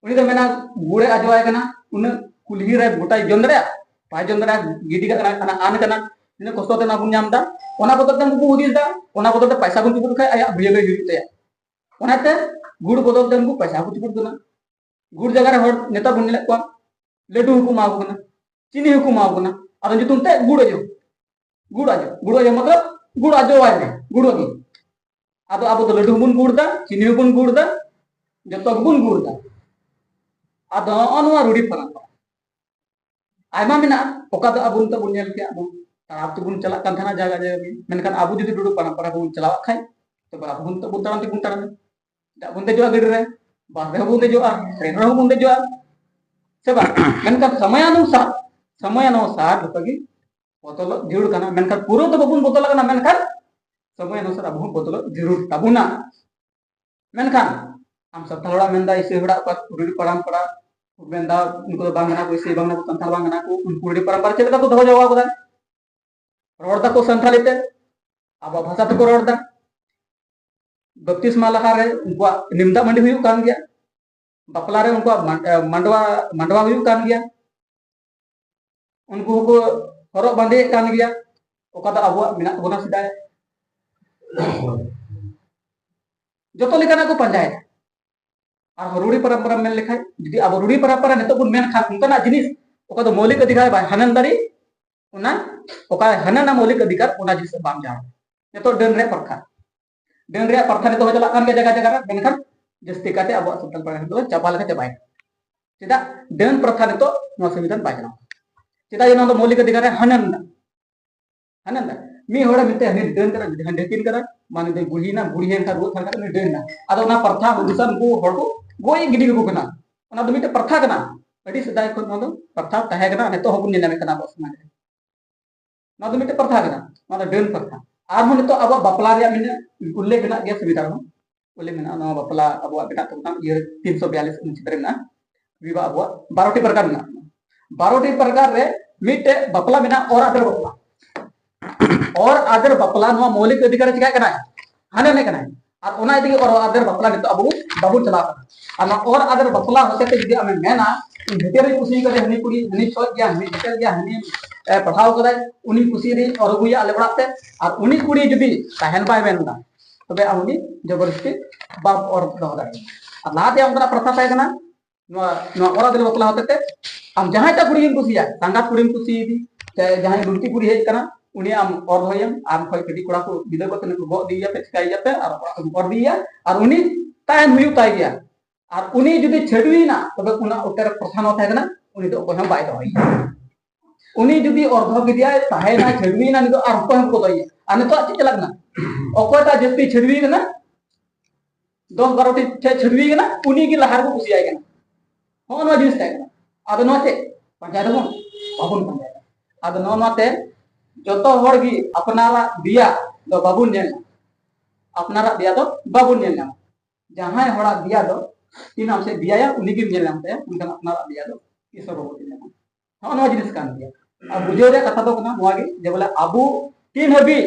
ᱩᱱᱤ ᱫᱚ ᱢᱮᱱᱟ ᱜᱩᱲᱮ ᱟᱡᱚᱣᱟᱭ ᱠᱟᱱᱟ, ᱩᱱᱟᱹᱜ ᱠᱩᱞᱦᱤ ᱨᱮ ᱜᱚᱴᱟᱭ ᱡᱚᱢ ᱫᱟᱲᱮᱭᱟᱜᱼᱟ, ᱵᱟᱭ ᱡᱚᱢ ᱫᱟᱲᱮᱭᱟᱜᱼᱟ, ᱜᱤᱰᱤ ᱠᱟᱜ ᱠᱟᱱᱟ, ᱠᱟᱱᱟ, ᱟᱱ ᱠᱟᱱᱟ, ᱛᱤᱱᱟᱹᱜ ᱠᱚᱥᱴᱚ ᱛᱮ ᱚᱱᱟ ᱵᱚᱱ ᱧᱟᱢ ᱮᱫᱟ, ᱚᱱᱟ ᱵᱚᱫᱚᱞ ᱛᱮ ᱩᱱᱠᱩ ᱠᱚ ᱦᱩᱫᱤᱥ ᱮᱫᱟ, ᱚᱱᱟ ᱵᱚᱫᱚᱞ ᱛᱮ ᱯᱟᱭᱥᱟ ᱵᱚᱱ ᱪᱩᱯᱩᱫ ᱞᱮᱠᱷᱟᱱ ᱟᱭᱟᱜ ᱵᱷᱟᱹᱞᱟᱹᱭ ᱦᱩᱭᱩᱜ ᱛᱟᱭᱟ᱾ ᱚᱱᱟᱛᱮ ᱜᱩᱲ ᱵᱚᱫᱚᱞ ᱛᱮ ᱩᱱᱠᱩ ᱯᱚᱭᱥᱟ ᱦᱚᱸᱠᱚ ᱪᱩᱯᱩᱫ ᱠᱟᱱᱟ᱾ ᱜᱩᱲ ᱡᱟᱭᱜᱟ ᱨᱮ ᱦᱚᱲ ᱱᱮᱛᱟᱨ ᱵᱚᱱ ᱧᱮᱞᱮᱫ ᱠᱚᱣᱟ ᱞᱟᱹᱰᱩ ᱦᱚᱸᱠᱚ ᱮᱢᱟ ᱠᱚ ᱠᱟᱱᱟ, ᱪᱤᱱᱤ ᱦᱚᱸᱠᱚ ᱮᱢᱟ ᱠᱚ ᱠᱟᱱᱟ, ᱟᱫᱚ ᱧᱩᱛᱩᱢ ᱛᱮ ᱜᱩᱲ ᱟᱡᱚ᱾ ᱜᱩᱲ ᱟᱡᱚ, ᱜᱩᱲ ᱟᱡᱚ ᱢᱚᱛᱞᱚᱵ ᱜᱩᱲ ᱟᱡᱚᱣᱟᱭ ᱢᱮ, ᱜᱩᱲ ᱟᱡᱚ᱾ ᱟᱫᱚ ᱟᱵᱚ ᱫᱚ ᱞᱟᱹᱰᱩ ᱦᱚᱸᱵᱚᱱ ᱜᱩᱲ ᱫᱟ, ᱪᱤᱱᱤ ᱦᱚᱸᱵᱚᱱ ᱜᱩᱲ ᱫᱟ, ᱡᱚᱛᱚ ᱜᱮᱵᱚᱱ ᱜᱩᱲ ᱫᱟ᱾ ᱟᱫᱚ ᱱᱚᱜᱼᱚ ᱱᱚᱣᱟ ᱨᱩᱲᱤ ᱯᱟᱨᱟᱢᱯᱟᱨᱟ, ᱟᱭᱢᱟ ᱢᱮᱱᱟᱜᱼᱟ, ᱚᱠᱟ ᱫᱚ ᱟᱵᱚ ᱱᱤᱛᱚᱜ ᱵᱚᱱ ᱧᱮᱞ ᱠᱮᱜᱼᱟ, ᱟᱵᱚ ᱛᱟᱲᱟᱢ ᱛᱮᱵᱚᱱ ᱪᱟᱞᱟᱜ ᱠᱟᱱ ᱛᱟᱦᱮᱱᱟ ᱡᱟᱭᱜᱟ ᱡᱟᱭᱜᱟ ᱜᱮ, ᱢᱮᱱᱠᱷᱟᱱ ᱟᱵᱚ ᱡᱩᱫᱤ ᱨᱩᱲᱤ ᱯᱟᱨᱟᱢᱯᱟᱨᱟ ᱵᱚᱱ ᱪᱟᱞᱟᱣᱟᱜ ᱠᱷᱟᱡ, ᱛᱚᱵᱮ ᱟᱵᱚ ᱦᱚᱸ ᱱᱤᱛᱚᱜ ᱵᱚᱱ ᱛᱟᱲᱟᱢ ᱛᱮᱵᱚᱱ ᱛᱟᱲᱟᱢᱟ᱾ ᱪᱮᱫᱟᱜ ᱵᱚᱱ ᱫᱮᱡᱚᱜᱼᱟ ᱜᱟᱹᱰᱤ ᱨᱮ? ᱵᱟᱥ ᱨᱮᱦᱚᱸ ᱵᱚᱱ ᱫᱮᱡᱚᱜᱼᱟ, ᱴᱨᱮᱱ ᱨᱮᱦᱚᱸ ᱵᱚᱱ ᱫᱮᱡᱚᱜᱼᱟ, ᱥᱮ ᱵᱟᱝ? ᱢᱮᱱᱠᱷᱟᱱ ᱥᱚᱢᱚᱭᱟᱱᱩᱥᱟᱨ, ᱥᱚᱢᱚᱭᱟᱱᱩᱥᱟᱨ ᱡᱚᱛᱚ ᱜᱮ ᱵᱚᱫᱚᱞᱚᱜ ᱡᱟᱹᱨᱩᱲ ᱠᱟᱱᱟ, ᱢᱮᱱᱠᱷᱟᱱ ᱯᱩᱨᱟᱹ ᱫᱚ ᱵᱟᱵᱚᱱ ᱵᱚᱫᱚᱞ ᱟᱠᱟᱱᱟ, ᱢᱮᱱᱠᱷᱟᱱ ᱥᱚᱢᱚᱭᱟᱱᱩᱥᱟᱨ ᱟᱵᱚ ᱦᱚᱸ ᱵᱚᱫᱚᱞᱚᱜ ᱡᱟᱹᱨᱩᱲ ᱛᱟᱵᱚᱱᱟ᱾ ᱢᱮᱱᱠᱷᱟᱱ ᱟᱢ ᱥᱟᱱᱛᱟᱲ ᱦᱚᱲᱟᱜ ᱢᱮᱱᱫᱟ ᱤᱥᱟᱹᱭ ᱦᱚᱲᱟᱜ ᱚᱠᱟ ᱨᱩᱲᱤ ᱯᱟᱨᱟᱢᱯᱟᱨᱟ, ᱢᱮᱱᱫᱟ ᱩᱱᱠᱩ ᱫᱚ ᱵᱟᱝ ᱠᱟᱱᱟ ᱠᱚ, ᱤᱥᱟᱹᱭ ᱵᱟᱝ ᱠᱟᱱᱟ ᱠᱚ, ᱥᱟᱱᱛᱟᱲ ᱵᱟᱝ ᱠᱟᱱᱟ ᱠᱚ, ᱩᱱᱠᱩ ᱨᱩᱲᱤ ᱯᱟᱨᱟᱢᱯᱟᱨᱟ ᱪᱮᱫ ᱞᱮᱠᱟ ᱠᱚ ᱫᱚᱦᱚ ᱡᱟᱣᱨᱟ ᱠᱟᱫᱟ? ᱨᱚᱲ ᱫᱟᱠᱚ ᱥᱟᱱᱛᱟᱲᱤ ᱛᱮ, ᱟᱵᱚᱣᱟᱜ ᱵᱷᱟᱥᱟ ᱛᱮᱠᱚ ᱨᱚᱲ ᱫᱟ᱾ ᱵᱟᱯᱛᱤᱥᱢᱟ ᱞᱟᱦᱟᱨᱮ ᱩᱱᱠᱩᱣᱟᱜ ᱱᱤᱢ ᱫᱟᱜ ᱢᱟᱹᱰᱤ ᱦᱩᱭᱩᱜ ᱠᱟᱱ ᱜᱮᱭᱟ, ᱵᱟᱯᱞᱟ ᱨᱮ ᱩᱱᱠᱩᱣᱟᱜ ᱢᱟᱱ-, ᱮ, ᱢᱟᱰᱣᱟ, ᱢᱟᱰᱣᱟ ᱦᱩᱭᱩᱜ ᱠᱟᱱ ᱜᱮᱭᱟ, ᱩᱱᱠᱩ ᱦᱚᱸᱠᱚ ᱦᱚᱨᱚᱜ ᱵᱟᱸᱫᱮᱭᱮᱫ ᱠᱟᱱ ᱜᱮᱭᱟ, ᱚᱠᱟ ᱫᱚ ᱟᱵᱚᱣᱟᱜ ᱢᱮᱱᱟᱜ ᱛᱟᱵᱚᱱᱟ ᱥᱮᱫᱟᱭ᱾ ᱡᱚᱛᱚ ᱞᱮᱠᱟᱱᱟᱜ ᱠᱚ ᱯᱟᱸᱡᱟᱭᱮᱫᱟ᱾ ᱟᱨ ᱨᱩᱲᱤ ᱯᱟᱨᱟᱢᱯᱟᱨᱟ ᱢᱮᱱ ᱞᱮᱠᱷᱟᱱ, ᱡᱩᱫᱤ ᱟᱵᱚ ᱨᱩᱲᱤ ᱯᱟᱨᱟᱢᱯᱟᱨᱟ ᱱᱤᱛᱚᱜ ᱵᱚᱱ ᱢᱮᱱᱠᱷᱟᱱ, ᱚᱱᱠᱟᱱᱟᱜ ᱡᱤᱱᱤᱥ ᱚᱠᱟ ᱫᱚ ᱢᱳᱣᱞᱤᱠ ᱚᱫᱷᱤᱠᱟᱨ ᱵᱟᱭ ᱦᱟᱱᱟᱱ ᱫᱟᱲᱮ, ᱚᱱᱟ ᱚᱠᱟ ᱦᱟᱱᱟᱱᱟ ᱢᱳᱣᱞᱤᱠ ᱚᱫᱷᱤᱠᱟᱨ, ᱚᱱᱟ ᱡᱤᱱᱤᱥ ᱵᱟᱝ ᱧᱟᱢ᱾ ᱱᱤᱛᱚᱜ ᱰᱟᱹᱱ ᱨᱮᱭᱟᱜ ᱯᱨᱚᱛᱷᱟ, ᱰᱟᱹᱱ ᱨᱮᱭᱟᱜ ᱯᱨᱚᱛᱷᱟ ᱱᱤᱛᱚᱜ ᱦᱚᱸ ᱪᱟᱞᱟᱜ ᱠᱟᱱ ᱜᱮᱭᱟ ᱡᱟᱭᱜᱟ ᱡᱟᱭᱜᱟ ᱨᱮ, ᱢᱮᱱᱠᱷᱟᱱ ᱡᱟᱹᱥᱛᱤ ᱠᱟᱛᱮ ᱟᱵᱚᱣᱟᱜ ᱥᱟᱱᱛᱟᱲ ᱯᱟᱲᱟ ᱨᱮᱫᱚ ᱪᱟᱵᱟ ᱞᱮᱠᱟ ᱪᱟᱵᱟᱭᱮᱱᱟ᱾ ᱪᱮᱫᱟᱜ? ᱰᱟᱹᱱ ᱯᱨᱚᱛᱷᱟ ᱱᱤᱛᱚᱜ ᱱᱚᱣᱟ ᱥᱚᱝᱵᱤᱫᱷᱟᱱ ᱵᱟᱭ ᱪᱟᱞᱟᱣ᱾ ᱪᱮᱫᱟᱜ ᱡᱮ ᱱᱚᱣᱟ ᱫᱚ ᱢᱳᱣᱞᱤᱠ ᱚᱫᱷᱤᱠᱟᱨ ᱨᱮ ᱦᱟᱱᱟᱱ ᱫᱟ, ᱦᱟᱱᱟᱱ ᱫᱟ᱾ ᱢᱤᱫ ᱦᱚᱲᱮ ᱢᱮᱛᱟᱭᱟ, ᱦᱟᱹᱱᱤ ᱰᱟᱹᱱ ᱠᱟᱱᱟ, ᱡᱩᱫᱤ ᱦᱟᱹᱱᱤ ᱰᱟᱹᱠᱤᱱ ᱠᱟᱱᱟ, ᱢᱟᱱᱮ ᱫᱚᱭ ᱵᱩᱲᱦᱤᱭᱮᱱᱟ, ᱵᱩᱲᱦᱤᱭᱮᱱ ᱠᱷᱟᱱ ᱨᱩᱣᱟᱹᱜ ᱠᱷᱟᱱ ᱩᱱᱤ ᱰᱟᱹᱱ ᱱᱟ᱾ ᱟᱫᱚ ᱚᱱᱟ ᱯᱨᱚᱛᱷᱟ ᱩᱰᱤᱥᱟ ᱩᱱᱠᱩ ᱦᱚᱲ ᱠᱚ ᱜᱚᱡ ᱜᱤᱰᱤ ᱠᱟᱠᱚ ᱠᱟᱱᱟ᱾ ᱚᱱᱟ ᱫᱚ ᱢᱤᱫᱴᱮᱱ ᱯᱨᱚᱛᱷᱟ ᱠᱟᱱᱟ, ᱟᱹᱰᱤ ᱥᱮᱫᱟᱭ ᱠᱷᱚᱱ ᱱᱚᱣᱟ ᱫᱚ ᱯᱨᱚᱛᱷᱟ ᱛᱟᱦᱮᱸ ᱠᱟᱱᱟ, ᱱᱤᱛᱚᱜ ᱦᱚᱸᱵᱚᱱ ᱧᱮᱞ ᱧᱟᱢᱮᱫ ᱠᱟᱱᱟ ᱟᱵᱚᱣᱟᱜ ᱥᱚᱢᱟᱡᱽ ᱨᱮ᱾ ᱱᱚᱣᱟ ᱫᱚ ᱢᱤᱫᱴᱮᱱ ᱯᱨᱚᱛᱷᱟ ᱠᱟᱱᱟ, ᱱᱚᱣᱟ ᱫᱚ ᱰᱟᱹᱱ ᱯᱨᱚᱛᱷᱟ᱾ ᱟᱨᱦᱚᱸ ᱱᱤᱛᱚᱜ ᱟᱵᱚᱣᱟᱜ ᱵᱟᱯᱞᱟ ᱨᱮᱭᱟᱜ ᱢᱮᱱᱟᱜ, ᱩᱞᱞᱮᱠᱷ ᱢᱮᱱᱟᱜ ᱜᱮᱭᱟ ᱥᱚᱝᱵᱤᱫᱷᱟᱱ ᱨᱮᱦᱚᱸ, ᱩᱞᱞᱮᱠᱷ ᱢᱮᱱᱟᱜᱼᱟ ᱱᱚᱣᱟ ᱵᱟᱯᱞᱟ ᱟᱵᱚᱣᱟᱜ ᱢᱮᱱᱟᱜ ᱛᱟᱵᱚᱱᱟ, ᱤᱭᱟᱹ ᱛᱤᱱᱥᱚ ᱵᱤᱭᱟᱞᱤᱥ ᱚᱱᱩᱪᱷᱮᱫ ᱨᱮ ᱢᱮᱱᱟᱜᱼᱟ, ᱵᱤᱵᱟᱦ ᱟᱵᱚᱣᱟᱜ ᱵᱟᱨᱚᱴᱤ ᱯᱨᱚᱠᱟᱨ ᱢᱮᱱᱟᱜᱼᱟ᱾ ᱵᱟᱨᱚᱴᱤ ᱯᱨᱚᱠᱟᱨ ᱨᱮ ᱢᱤᱫᱴᱮᱡ ᱵᱟᱯᱞᱟ ᱢᱮᱱᱟᱜᱼᱟ, ᱚᱨ ᱟᱫᱮᱨ ᱵᱟᱯᱞᱟ᱾ ᱚᱨ ᱟᱫᱮᱨ ᱵᱟᱯᱞᱟ ᱱᱚᱣᱟ ᱢᱳᱣᱞᱤᱠ ᱚᱫᱷᱤᱠᱟᱨ ᱨᱮ ᱪᱤᱠᱟᱹᱜ ᱠᱟᱱᱟ? ᱦᱟᱱᱮ ᱦᱟᱱᱮ ᱠᱟᱱᱟᱭ᱾ ᱟᱨ ᱚᱱᱟ ᱤᱫᱤ ᱜᱮ ᱚᱨ ᱟᱫᱮᱨ ᱵᱟᱯᱞᱟ ᱱᱤᱛᱚᱜ ᱟᱵᱚ ᱵᱟᱵᱚᱱ ᱪᱟᱞᱟᱣ ᱠᱟᱱᱟ᱾ ᱟᱨ ᱱᱚᱣᱟ ᱚᱨ ᱟᱫᱮᱨ ᱵᱟᱯᱞᱟ ᱦᱚᱛᱮ ᱛᱮ ᱡᱩᱫᱤ ᱟᱢᱮᱢ ᱢᱮᱱᱟ, ᱤᱧ ᱵᱷᱤᱛᱟᱹᱨ ᱨᱤᱧ ᱠᱩᱥᱤ ᱠᱟᱫᱮ ᱦᱟᱹᱱᱤ ᱠᱩᱲᱤ, ᱦᱟᱹᱱᱤ ᱥᱚᱡ ᱜᱮᱭᱟ, ᱦᱟᱹᱱᱤ ᱵᱷᱤᱛᱟᱹᱨ ᱜᱮᱭᱟ, ᱦᱟᱹᱱᱤ, ᱮ, ᱯᱟᱲᱦᱟᱣ ᱠᱟᱫᱟᱭ, ᱩᱱᱤ ᱠᱩᱥᱤ ᱨᱤᱧ ᱚᱨ ᱟᱹᱜᱩᱭᱟ ᱟᱞᱮ ᱚᱲᱟᱜ ᱛᱮ, ᱟᱨ ᱩᱱᱤ ᱠᱩᱲᱤ ᱡᱩᱫᱤ ᱛᱟᱦᱮᱱ ᱵᱟᱭ ᱢᱮᱱ ᱮᱫᱟ, ᱛᱚᱵᱮ ᱟᱢ ᱩᱱᱤ ᱡᱚᱵᱚᱨᱫᱚᱥᱛᱤ ᱵᱟᱢ ᱚᱨ ᱫᱚᱦᱚ ᱫᱟᱲᱮᱭᱟᱜᱼᱟ᱾ ᱟᱨ ᱞᱟᱦᱟᱛᱮ ᱚᱱᱠᱟᱱᱟᱜ ᱯᱨᱚᱛᱷᱟ ᱛᱟᱦᱮᱸ ᱠᱟᱱᱟ, ᱱᱚᱣᱟ ᱱᱚᱣᱟ ᱚᱨ ᱟᱫᱮᱨ ᱵᱟᱯᱞᱟ ᱦᱚᱛᱮᱛᱮ ᱟᱢ ᱡᱟᱦᱟᱸᱭ ᱴᱟᱜ ᱠᱩᱲᱤ ᱜᱮᱢ ᱠᱩᱥᱤᱭᱟᱭ, ᱥᱟᱸᱜᱟᱛ ᱠᱩᱲᱤᱢ ᱠᱩᱥᱤᱭᱟᱫᱮ, ᱪᱟᱦᱮ ᱡᱟᱦᱟᱸᱭ ᱞᱩᱝᱛᱤ ᱠᱩᱲᱤ ᱦᱮᱡ ᱠᱟᱱᱟ, ᱩᱱᱤ ᱟᱢ ᱚᱨ ᱫᱚᱦᱚᱭᱮᱢ, ᱟᱨ ᱠᱷᱚᱡ ᱠᱟᱹᱴᱤᱡ ᱠᱚᱲᱟ ᱠᱚ ᱵᱤᱫᱟᱹ ᱠᱟᱛᱮ ᱠᱚ ᱜᱚᱜ ᱤᱫᱤᱭᱮᱭᱟ ᱯᱮ, ᱪᱤᱠᱟᱹᱭᱮᱭᱟ ᱯᱮ, ᱟᱨ ᱚᱲᱟᱜ ᱠᱷᱚᱱ ᱚᱨ ᱤᱫᱤᱭᱮᱭᱟ, ᱟᱨ ᱩᱱᱤ ᱛᱟᱦᱮᱱ ᱦᱩᱭᱩᱜ ᱛᱟᱭ ᱜᱮᱭᱟ᱾ ᱟᱨ ᱩᱱᱤ ᱡᱩᱫᱤ ᱪᱷᱟᱹᱰᱣᱤᱭᱮᱱᱟ, ᱛᱚᱵᱮ ᱚᱱᱟ ᱚᱠᱛᱮ ᱨᱮ ᱯᱨᱚᱛᱷᱟ ᱱᱚᱣᱟ ᱛᱟᱦᱮᱸ ᱠᱟᱱᱟ, ᱩᱱᱤ ᱫᱚ ᱚᱠᱚᱭ ᱦᱚᱸ ᱵᱟᱭ ᱫᱚᱦᱚᱭᱮᱭᱟ᱾ ᱩᱱᱤ ᱡᱩᱫᱤ ᱚᱨᱫᱷᱚ ᱠᱮᱫᱮᱭᱟᱭ, ᱛᱟᱦᱮᱸᱭᱮᱱᱟᱭ, ᱪᱷᱟᱹᱰᱣᱤᱭᱮᱱᱟ, ᱩᱱᱤ ᱫᱚ ᱟᱨ ᱚᱠᱚᱭ ᱦᱚᱸ ᱵᱟᱠᱚ ᱫᱚᱦᱚᱭᱮᱭᱟ᱾ ᱟᱨ ᱱᱤᱛᱚᱜ ᱪᱮᱫ ᱪᱟᱞᱟᱜ ᱠᱟᱱᱟ? ᱚᱠᱚᱭᱴᱟᱜ ᱡᱟᱹᱥᱛᱤ ᱪᱷᱟᱹᱰᱣᱤ ᱠᱟᱱᱟ, ᱫᱚᱥ ᱵᱟᱨᱚ ᱴᱤ ᱪᱷᱟᱹᱰᱣᱤ ᱠᱟᱱᱟ, ᱩᱱᱤ ᱜᱮ ᱞᱟᱦᱟ ᱨᱮᱠᱚ ᱠᱩᱥᱤᱭᱟᱭ ᱠᱟᱱᱟ᱾ ᱦᱚᱸᱜᱼᱚ ᱱᱚᱣᱟ ᱡᱤᱱᱤᱥ ᱛᱟᱦᱮᱸ ᱠᱟᱱᱟ᱾ ᱟᱫᱚ ᱱᱚᱣᱟ ᱪᱮᱫ ᱯᱟᱸᱡᱟᱭ ᱫᱟᱵᱚᱱ? ᱵᱟᱵᱚᱱ ᱯᱟᱸᱡᱟᱭ ᱫᱟ᱾ ᱟᱫᱚ ᱱᱚᱜᱼᱚ ᱱᱚᱣᱟᱛᱮ ᱡᱚᱛᱚ ᱦᱚᱲ ᱜᱮ ᱟᱯᱱᱟᱨᱟᱜ ᱫᱮᱭᱟ ᱫᱚ ᱵᱟᱵᱚᱱ ᱧᱮᱞ ᱧᱟᱢᱟ᱾ ᱟᱯᱱᱟᱨᱟᱜ ᱫᱮᱭᱟ ᱫᱚ ᱵᱟᱵᱚᱱ ᱧᱮᱞ ᱧᱟᱢᱟ᱾ ᱡᱟᱦᱟᱸᱭ ᱦᱚᱲᱟᱜ ᱫᱮᱭᱟ ᱫᱚ ᱛᱤᱱᱟᱹᱜ ᱮᱢ ᱥᱮ ᱫᱮᱭᱟᱭᱟ, ᱩᱱᱤ ᱜᱮᱢ ᱧᱮᱞ ᱧᱟᱢ ᱛᱟᱭᱟ, ᱢᱮᱱᱠᱷᱟᱱ ᱟᱯᱱᱟᱨᱟᱜ ᱫᱮᱭᱟ ᱫᱚ ᱛᱤᱥ ᱦᱚᱸ ᱵᱟᱵᱚᱱ ᱧᱮᱞ ᱧᱟᱢᱟ᱾ ᱱᱚᱜᱼᱚ ᱱᱚᱣᱟ ᱡᱤᱱᱤᱥ ᱠᱟᱱ ᱜᱮᱭᱟ᱾ ᱟᱨ ᱵᱩᱡᱷᱟᱹᱣ ᱨᱮᱭᱟᱜ ᱠᱟᱛᱷᱟ ᱫᱚ ᱠᱟᱱᱟ ᱱᱚᱣᱟ ᱜᱮ, ᱡᱮ ᱵᱚᱞᱮ ᱟᱵᱚ ᱛᱤᱱ ᱦᱟᱹᱵᱤᱡ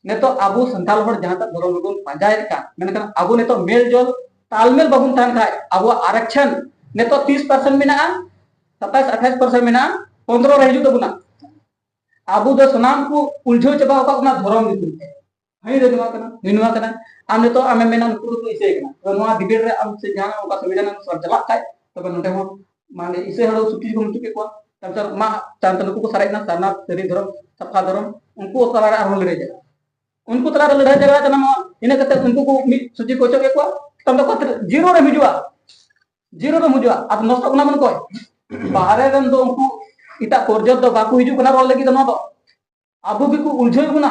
ᱱᱤᱛᱚᱜ ᱟᱵᱚ ᱥᱟᱱᱛᱟᱲ ᱦᱚᱲ ᱡᱟᱦᱟᱸᱴᱟᱜ ᱫᱷᱚᱨᱚᱢ ᱨᱮᱵᱚᱱ ᱯᱟᱸᱡᱟᱭᱮᱫ ᱠᱟᱱ, ᱢᱮᱱᱠᱷᱟᱱ ᱟᱵᱚ ᱱᱤᱛᱚᱜ ᱢᱮᱞ ᱡᱚᱞ ᱛᱟᱞᱢᱮᱞ ᱵᱟᱵᱚᱱ ᱛᱟᱦᱮᱱ ᱠᱷᱟᱡ, ᱟᱵᱚᱣᱟᱜ ᱟᱨᱮᱠᱥᱚᱱ ᱱᱤᱛᱚᱜ ᱛᱤᱥ ᱯᱟᱨᱥᱮᱱᱴ ᱢᱮᱱᱟᱜᱼᱟ, ᱥᱟᱛᱟᱥ ᱟᱴᱷᱟᱥ ᱯᱟᱨᱥᱮᱱᱴ ᱢᱮᱱᱟᱜᱼᱟ, ᱯᱚᱱᱫᱽᱨᱚ ᱨᱮ ᱦᱤᱡᱩᱜ ᱛᱟᱵᱚᱱᱟ᱾ ᱟᱵᱚ ᱫᱚ ᱥᱟᱱᱟᱢ ᱠᱚ ᱩᱞᱡᱷᱟᱹᱣ ᱪᱟᱵᱟ ᱟᱠᱟᱫ ᱵᱚᱱᱟ ᱫᱷᱚᱨᱚᱢ ᱧᱩᱛᱩᱢ ᱛᱮ᱾ ᱦᱟᱹᱱᱤ ᱫᱚ ᱱᱚᱣᱟ ᱠᱟᱱᱟ, ᱱᱩᱭ ᱱᱚᱣᱟ ᱠᱟᱱᱟ᱾ ᱟᱢ ᱱᱤᱛᱚᱜ ᱟᱢᱮᱢ ᱢᱮᱱᱟ ᱱᱩᱠᱩ ᱫᱚᱠᱚ ᱤᱥᱟᱹᱭ ᱠᱟᱱᱟ, ᱛᱚ ᱱᱚᱣᱟ ᱰᱤᱵᱮᱴ ᱨᱮ ᱟᱢ ᱥᱮ ᱡᱟᱦᱟᱸ ᱚᱱᱠᱟ ᱥᱚᱝᱵᱤᱫᱷᱟᱱ ᱮᱢ ᱪᱟᱞᱟᱜ ᱠᱷᱟᱡ, ᱛᱚᱵᱮ ᱱᱚᱰᱮ ᱦᱚᱸ ᱢᱟᱱᱮ ᱤᱥᱟᱹᱭ ᱦᱚᱲ ᱥᱩᱠᱨᱤ ᱠᱚ ᱢᱩᱪᱩ ᱠᱮᱫ ᱠᱚᱣᱟ᱾ ᱛᱟᱭᱚᱢ ᱛᱮ ᱢᱟ ᱛᱟᱭᱚᱢ ᱛᱮ ᱱᱩᱠᱩ ᱠᱚ ᱥᱟᱨᱮᱡ ᱮᱱᱟ ᱥᱟᱨᱱᱟ ᱥᱟᱹᱨᱤ ᱫᱷᱚᱨᱚᱢ, ᱥᱟᱯᱷᱟ ᱫᱷᱚᱨᱚᱢ, ᱩᱱᱠᱩ ᱛᱟᱞᱟᱨᱮ ᱟᱨᱦᱚᱸ ᱞᱟᱹᱲᱦᱟᱹᱭ ᱪᱟᱞᱟᱜᱼᱟ᱾ ᱩᱱᱠᱩ ᱛᱟᱞᱟᱨᱮ ᱞᱟᱹᱲᱦᱟᱹᱭ ᱪᱟᱞᱟᱜ ᱠᱟᱱᱟ ᱱᱚᱣᱟ, ᱤᱱᱟᱹ ᱠᱟᱛᱮ ᱩᱱᱠᱩ ᱠᱚ ᱢᱤᱫ ᱥᱩᱪᱤ ᱠᱚ ᱚᱪᱚᱜ ᱠᱮᱫ ᱠᱚᱣᱟ, ᱛᱟᱭᱚᱢ ᱛᱮ ᱚᱠᱟ ᱛᱮ ᱡᱤᱨᱳ ᱨᱮᱢ ᱦᱤᱡᱩᱜᱼᱟ, ᱡᱤᱨᱳ ᱨᱮᱢ ᱦᱤᱡᱩᱜᱼᱟ᱾ ᱟᱫᱚ ᱱᱚᱥᱴᱚᱜ ᱠᱟᱱᱟ ᱵᱚᱱ ᱚᱠᱚᱭ? ᱵᱟᱦᱨᱮ ᱨᱮᱱ ᱫᱚ ᱩᱱᱠᱩ ᱮᱴᱟᱜ ᱯᱚᱨᱡᱚᱴ ᱫᱚ ᱵᱟᱠᱚ ᱦᱤᱡᱩᱜ ᱠᱟᱱᱟ ᱨᱚᱲ ᱞᱟᱹᱜᱤᱫ ᱫᱚ ᱱᱚᱣᱟ ᱫᱚ᱾ ᱟᱵᱚ ᱜᱮᱠᱚ ᱩᱞᱡᱷᱟᱹᱣ ᱵᱚᱱᱟ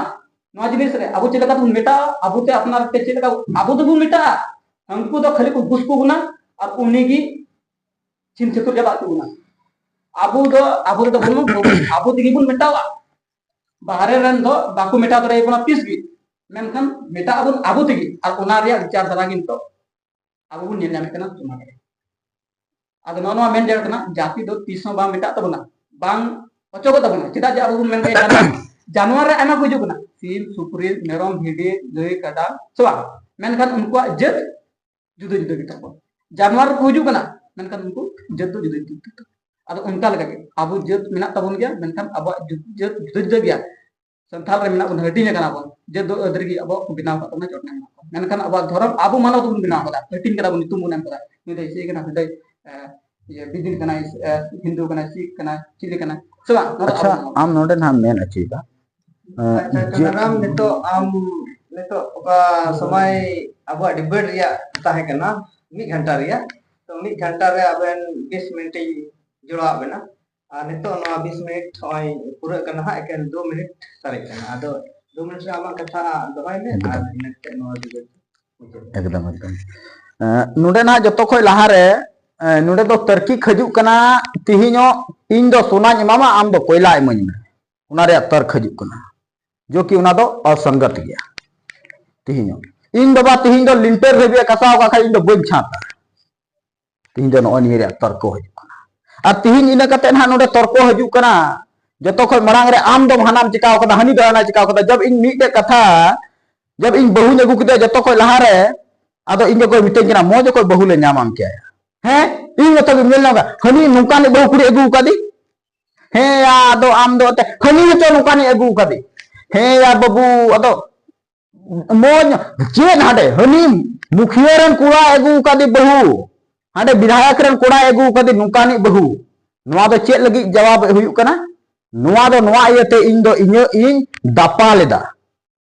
ᱱᱚᱣᱟ ᱡᱤᱱᱤᱥ ᱨᱮ᱾ ᱟᱵᱚ ᱪᱮᱫ ᱞᱮᱠᱟ ᱛᱮᱵᱚᱱ ᱢᱮᱴᱟᱜᱼᱟ, ᱟᱵᱚ ᱛᱮ ᱟᱯᱱᱟᱨ ᱛᱮ ᱪᱮᱫ ᱞᱮᱠᱟ ᱟᱵᱚ ᱫᱚᱵᱚᱱ ᱢᱮᱴᱟᱜᱼᱟ, ᱩᱱᱠᱩ ᱫᱚ ᱠᱷᱟᱹᱞᱤ ᱠᱚ ᱜᱷᱩᱥ ᱠᱚ ᱵᱚᱱᱟ ᱟᱨ ᱩᱱᱤ ᱜᱮ ᱪᱷᱤᱢ ᱪᱷᱟᱹᱛᱩᱨ ᱪᱟᱵᱟ ᱦᱚᱪᱚ ᱵᱚᱱᱟ᱾ ᱟᱵᱚ ᱫᱚ ᱟᱵᱚ ᱨᱮᱫᱚ ᱵᱟᱹᱱᱩᱜ ᱵᱚᱱᱟ, ᱟᱵᱚ ᱛᱮᱜᱮ ᱵᱚᱱ ᱢᱮᱴᱟᱣᱟ᱾ ᱵᱟᱦᱨᱮ ᱨᱮᱱ ᱫᱚ ᱵᱟᱠᱚ ᱢᱮᱴᱟᱣ ᱫᱟᱲᱮᱭᱟᱵᱚᱱᱟ ᱛᱤᱥ ᱜᱮ, ᱢᱮᱱᱠᱷᱟᱱ ᱢᱮᱴᱟᱜ ᱟᱵᱚᱱ ᱟᱵᱚ ᱛᱮᱜᱮ᱾ ᱟᱨ ᱚᱱᱟ ᱨᱮᱭᱟᱜ ᱵᱤᱪᱟᱨ ᱫᱷᱟᱨᱟ ᱜᱮ ᱱᱤᱛᱚᱜ ᱟᱵᱚ ᱵᱚᱱ ᱧᱮᱞ ᱧᱟᱢᱮᱫ ᱠᱟᱱᱟ ᱥᱚᱢᱟᱡᱽ ᱨᱮ᱾ ᱟᱫᱚ ᱱᱚᱜᱼᱚ ᱱᱚᱣᱟ ᱢᱮᱱ ᱡᱟᱹᱨᱩᱲ ᱠᱟᱱᱟ, ᱡᱟᱹᱛᱤ ᱫᱚ ᱛᱤᱥ ᱦᱚᱸ ᱵᱟᱝ ᱢᱮᱴᱟᱜ ᱛᱟᱵᱚᱱᱟ, ᱵᱟᱝ ᱚᱪᱚᱜᱚᱜ ᱛᱟᱵᱚᱱᱟ᱾ ᱪᱮᱫᱟᱜ ᱡᱮ ᱟᱵᱚ ᱵᱚᱱ ᱢᱮᱱ ᱠᱟᱜ ᱡᱟᱱᱣᱟᱨ, ᱡᱟᱱᱣᱟᱨ ᱨᱮ ᱟᱭᱢᱟ ᱠᱚ ᱦᱤᱡᱩᱜ ᱠᱟᱱᱟ, ᱥᱤᱢ, ᱥᱩᱠᱨᱤ, ᱢᱮᱨᱚᱢ, ᱵᱷᱤᱰᱤ, ᱜᱟᱹᱭ, ᱠᱟᱰᱟ, ᱥᱮ ᱵᱟᱝ? ᱢᱮᱱᱠᱷᱟᱱ ᱩᱱᱠᱩᱣᱟᱜ ᱡᱟᱹᱛ ᱡᱩᱫᱟᱹ ᱡᱩᱫᱟᱹ ᱜᱮᱛᱟ ᱠᱚᱣᱟ᱾ ᱡᱟᱱᱣᱟᱨ ᱠᱚ ᱦᱤᱡᱩᱜ ᱠᱟᱱᱟ, ᱢᱮᱱᱠᱷᱟᱱ ᱩᱱᱠᱩ ᱡᱟᱹᱛ ᱫᱚ ᱡᱩᱫᱟᱹ ᱡᱩᱫᱟᱹ ᱜᱮᱛᱟ ᱠᱚᱣᱟ᱾ ᱟᱫᱚ ᱚᱱᱠᱟ ᱞᱮᱠᱟ ᱜᱮ ᱟᱵᱚ ᱡᱟᱹᱛ ᱢᱮᱱᱟᱜ ᱛᱟᱵᱚᱱ ᱜᱮᱭᱟ, ᱢᱮᱱᱠᱷᱟᱱ ᱟᱵᱚᱣᱟᱜ ᱡᱟᱹᱛ ᱡᱩᱫᱟᱹ ᱡᱩᱫᱟᱹ ᱜᱮᱭᱟ᱾ ᱥᱟᱱᱛᱟᱲ ᱨᱮ ᱢᱮᱱᱟᱜ ᱵᱚᱱᱟ, ᱦᱟᱹᱴᱤᱧ ᱟᱠᱟᱱᱟ ᱵᱚᱱ, ᱡᱮ ᱫᱚ ᱟᱹᱫ ᱨᱮᱜᱮ ᱟᱵᱚ ᱠᱚ ᱵᱮᱱᱟᱣ ᱟᱠᱟᱫ ᱵᱚᱱᱟ, ᱪᱚᱴ ᱨᱮ ᱢᱮᱱᱟᱜ ᱵᱚᱱᱟ᱾ ᱢᱮᱱᱠᱷᱟᱱ ᱟᱵᱚᱣᱟᱜ ᱫᱷᱚᱨᱚᱢ ᱟᱵᱚ ᱢᱟᱱᱟᱣ ᱛᱮᱵᱚᱱ ᱵᱮᱱᱟᱣ ᱟᱠᱟᱫᱟ, ᱦᱟᱹᱴᱤᱧ ᱠᱟᱫᱟ ᱵᱚᱱ, ᱧᱩᱛᱩᱢ ᱵᱚᱱ ᱮᱢ ᱠᱟᱫᱟ, ᱱᱩᱭ ᱫᱚ ᱤᱥᱤ ᱠᱟᱱᱟ, ᱱᱩᱭ ᱫᱚ, ᱮ, ᱤᱭᱟᱹ, ᱵᱤᱫᱤᱱ ᱠᱟᱱᱟᱭ, ᱮ, ᱦᱤᱱᱫᱩ ᱠᱟᱱᱟᱭ, ᱥᱤᱠᱷ ᱠᱟᱱᱟᱭ, ᱪᱤᱞᱤ ᱠᱟᱱᱟᱭ, ᱥᱮ ᱵᱟᱝ? ᱱᱚᱣᱟ ᱫᱚ ᱟᱪᱪᱷᱟ, ᱟᱵᱚ ᱢᱟᱱᱟᱣ᱾ ᱟᱢ ᱱᱚᱰᱮ ᱱᱟᱦᱟᱜ ᱢᱮᱱ ᱦᱚᱪᱚᱭᱮᱫᱟ, ᱮ, ᱟᱪᱪᱷᱟ, ᱡᱮ ᱠᱟᱱᱟᱨᱟᱢ, ᱱᱤᱛᱚᱜ ᱟᱢ, ᱱᱤᱛᱚᱜ ᱚᱠᱟ ᱥᱚᱢᱚᱭ ᱟᱵᱚᱣᱟᱜ ᱰᱤᱵᱮᱴ ᱨᱮᱭᱟᱜ ᱛᱟᱦᱮᱸ ᱠᱟᱱᱟ, ᱢᱤᱫ ᱜᱷᱟᱱᱴᱟ ᱨᱮᱭᱟᱜ, ᱛᱚ ᱢᱤᱫ ᱜᱷᱟᱱᱴᱟ ᱨᱮ ᱟᱵᱮᱱ ᱵᱤᱥ ᱢᱤᱱᱤᱴ ᱤᱧ ᱡᱚᱲᱟᱣᱟᱜ ᱵᱮᱱᱟ᱾ ᱟᱨ ᱱᱤᱛᱚᱜ ᱱᱚᱣᱟ ᱵᱤᱥ ᱢᱤᱱᱤᱴ ᱱᱚᱜᱼᱚᱭ ᱯᱩᱨᱟᱹᱜ ᱠᱟᱱᱟ ᱦᱟᱸᱜ, ᱮᱠᱮᱱ ᱫᱩ ᱢᱤᱱᱤᱴ ᱥᱟᱨᱮᱡ ᱠᱟᱱᱟ᱾ ᱟᱫᱚ ᱫᱩ ᱢᱤᱱᱤᱴ ᱨᱮ ᱟᱢᱟᱜ ᱠᱟᱛᱷᱟ ᱫᱚᱦᱚᱭ ᱢᱮ, ᱟᱨ ᱮᱠᱫᱚᱢ᱾ ᱤᱱᱟᱹ ᱠᱟᱛᱮ ᱱᱚᱣᱟ ᱫᱤᱵᱮᱴ ᱢᱩᱪᱟᱹᱫ᱾ ᱮᱠᱫᱚᱢ, ᱮᱠᱫᱚᱢ᱾ ᱮᱸ, ᱱᱚᱰᱮ ᱱᱟᱦᱟᱜ ᱡᱚᱛᱚ ᱠᱷᱚᱡ ᱞᱟᱦᱟᱨᱮ, ᱮᱸ, ᱱᱚᱰᱮ ᱫᱚ ᱛᱟᱨᱠᱤᱠ ᱦᱤᱡᱩᱜ ᱠᱟᱱᱟ, ᱛᱤᱦᱤᱧᱚᱜ ᱤᱧ ᱫᱚ ᱥᱚᱱᱟᱧ ᱮᱢᱟᱢᱟ, ᱟᱢ ᱫᱚ ᱠᱚᱭᱞᱟ ᱤᱢᱟᱹᱧ ᱢᱮ, ᱚᱱᱟ ᱨᱮᱭᱟᱜ ᱛᱟᱨᱠ ᱦᱤᱡᱩᱜ ᱠᱟᱱᱟ, ᱡᱚ ᱠᱤ ᱚᱱᱟ ᱫᱚ ᱚᱥᱚᱝᱜᱚᱛ ᱜᱮᱭᱟ᱾ ᱛᱤᱦᱤᱧᱚᱜ ᱤᱧ ᱵᱟᱵᱟ ᱛᱤᱦᱤᱧ ᱫᱚ ᱞᱤᱱᱴᱟᱨ ᱦᱟᱹᱵᱤᱡ ᱮ ᱠᱟᱥᱟᱣ ᱟᱠᱟᱫ ᱠᱷᱟᱡ ᱤᱧ ᱫᱚ ᱵᱟᱹᱧ ᱪᱷᱟᱸᱴᱟ᱾ ᱛᱤᱦᱤᱧ ᱫᱚ ᱱᱚᱜᱼᱚᱭ ᱱᱤᱭᱟᱹ ᱨᱮᱭᱟᱜ ᱛᱚᱨᱠᱚ ᱦᱤᱡᱩᱜ ᱠᱟᱱᱟ᱾ ᱟᱨ ᱛᱤᱦᱤᱧ ᱤᱱᱟᱹ ᱠᱟᱛᱮ ᱱᱟᱦᱟᱜ ᱱᱚᱰᱮ ᱛᱚᱨᱠᱚ ᱦᱤᱡᱩᱜ ᱠᱟᱱᱟ, ᱡᱚᱛᱚ ᱠᱷᱚᱡ ᱢᱟᱲᱟᱝ ᱨᱮ ᱟᱢ ᱫᱚᱢ ᱦᱟᱱᱟᱢ ᱪᱤᱠᱟᱣ ᱠᱟᱫᱟ, ᱦᱟᱹᱱᱤ ᱫᱚ ᱦᱟᱱᱟ ᱪᱤᱠᱟᱣ ᱠᱟᱫᱟ᱾ ᱡᱟᱵ ᱤᱧ ᱢᱤᱫᱴᱮᱡ ᱠᱟᱛᱷᱟ, ᱡᱟᱵ ᱤᱧ ᱵᱟᱹᱦᱩᱧ ᱟᱹᱜᱩ ᱠᱮᱫᱮᱭᱟ ᱡᱚᱛᱚ ᱠᱷᱚᱡ ᱞᱟᱦᱟᱨᱮ, ᱟᱫᱚ ᱤᱧ ᱜᱚᱜᱚᱭ ᱢᱤᱛᱟᱹᱧ ᱠᱟᱱᱟ, "ᱢᱚᱡᱽ ᱚᱠᱚᱡ ᱵᱟᱹᱦᱩ ᱞᱮ ᱧᱟᱢᱟᱢ ᱠᱮᱭᱟ᱾ ᱦᱮᱸ, ᱤᱧ ᱢᱚᱛᱚ ᱜᱮᱢ ᱧᱮᱞ ᱧᱟᱢ ᱠᱟᱜ, ᱦᱟᱹᱱᱤ ᱱᱚᱝᱠᱟᱱᱤᱡ ᱵᱟᱹᱦᱩ ᱠᱩᱲᱤ ᱟᱹᱜᱩ ᱠᱟᱫᱮ᱾ ᱦᱮᱸ ᱭᱟ, ᱟᱫᱚ ᱟᱢ ᱫᱚ ᱮᱱᱛᱮ ᱦᱟᱹᱱᱤ ᱦᱚᱪᱚ ᱱᱚᱝᱠᱟᱱᱤᱡ ᱟᱹᱜᱩ ᱠᱟᱫᱮ᱾ ᱦᱮᱸ ᱭᱟ ᱵᱟᱹᱵᱩ, ᱟᱫᱚ ᱢᱚᱡᱽ ᱪᱮᱫ ᱦᱟᱸᱰᱮ ᱦᱟᱹᱱᱤ ᱢᱩᱠᱷᱤᱭᱟᱹ ᱨᱮᱱ ᱠᱚᱲᱟᱭ ᱟᱹᱜᱩ ᱠᱟᱫᱮ ᱵᱟᱹᱦᱩ, ᱦᱟᱸᱰᱮ ᱵᱤᱫᱷᱟᱭᱚᱠ ᱨᱮᱱ ᱠᱚᱲᱟᱭ ᱟᱹᱜᱩ ᱠᱟᱫᱮ ᱱᱚᱝᱠᱟᱱᱤᱡ ᱵᱟᱹᱦᱩ?" ᱱᱚᱣᱟ ᱫᱚ ᱪᱮᱫ ᱞᱟᱹᱜᱤᱫ ᱡᱟᱣᱟᱵ ᱦᱩᱭᱩᱜ ᱠᱟᱱᱟ? ᱱᱚᱣᱟ ᱫᱚ ᱱᱚᱣᱟ ᱤᱭᱟᱹᱛᱮ ᱤᱧ ᱫᱚ ᱤᱧᱟᱹᱜ ᱤᱧ ᱫᱟᱯᱟᱞ ᱮᱫᱟ᱾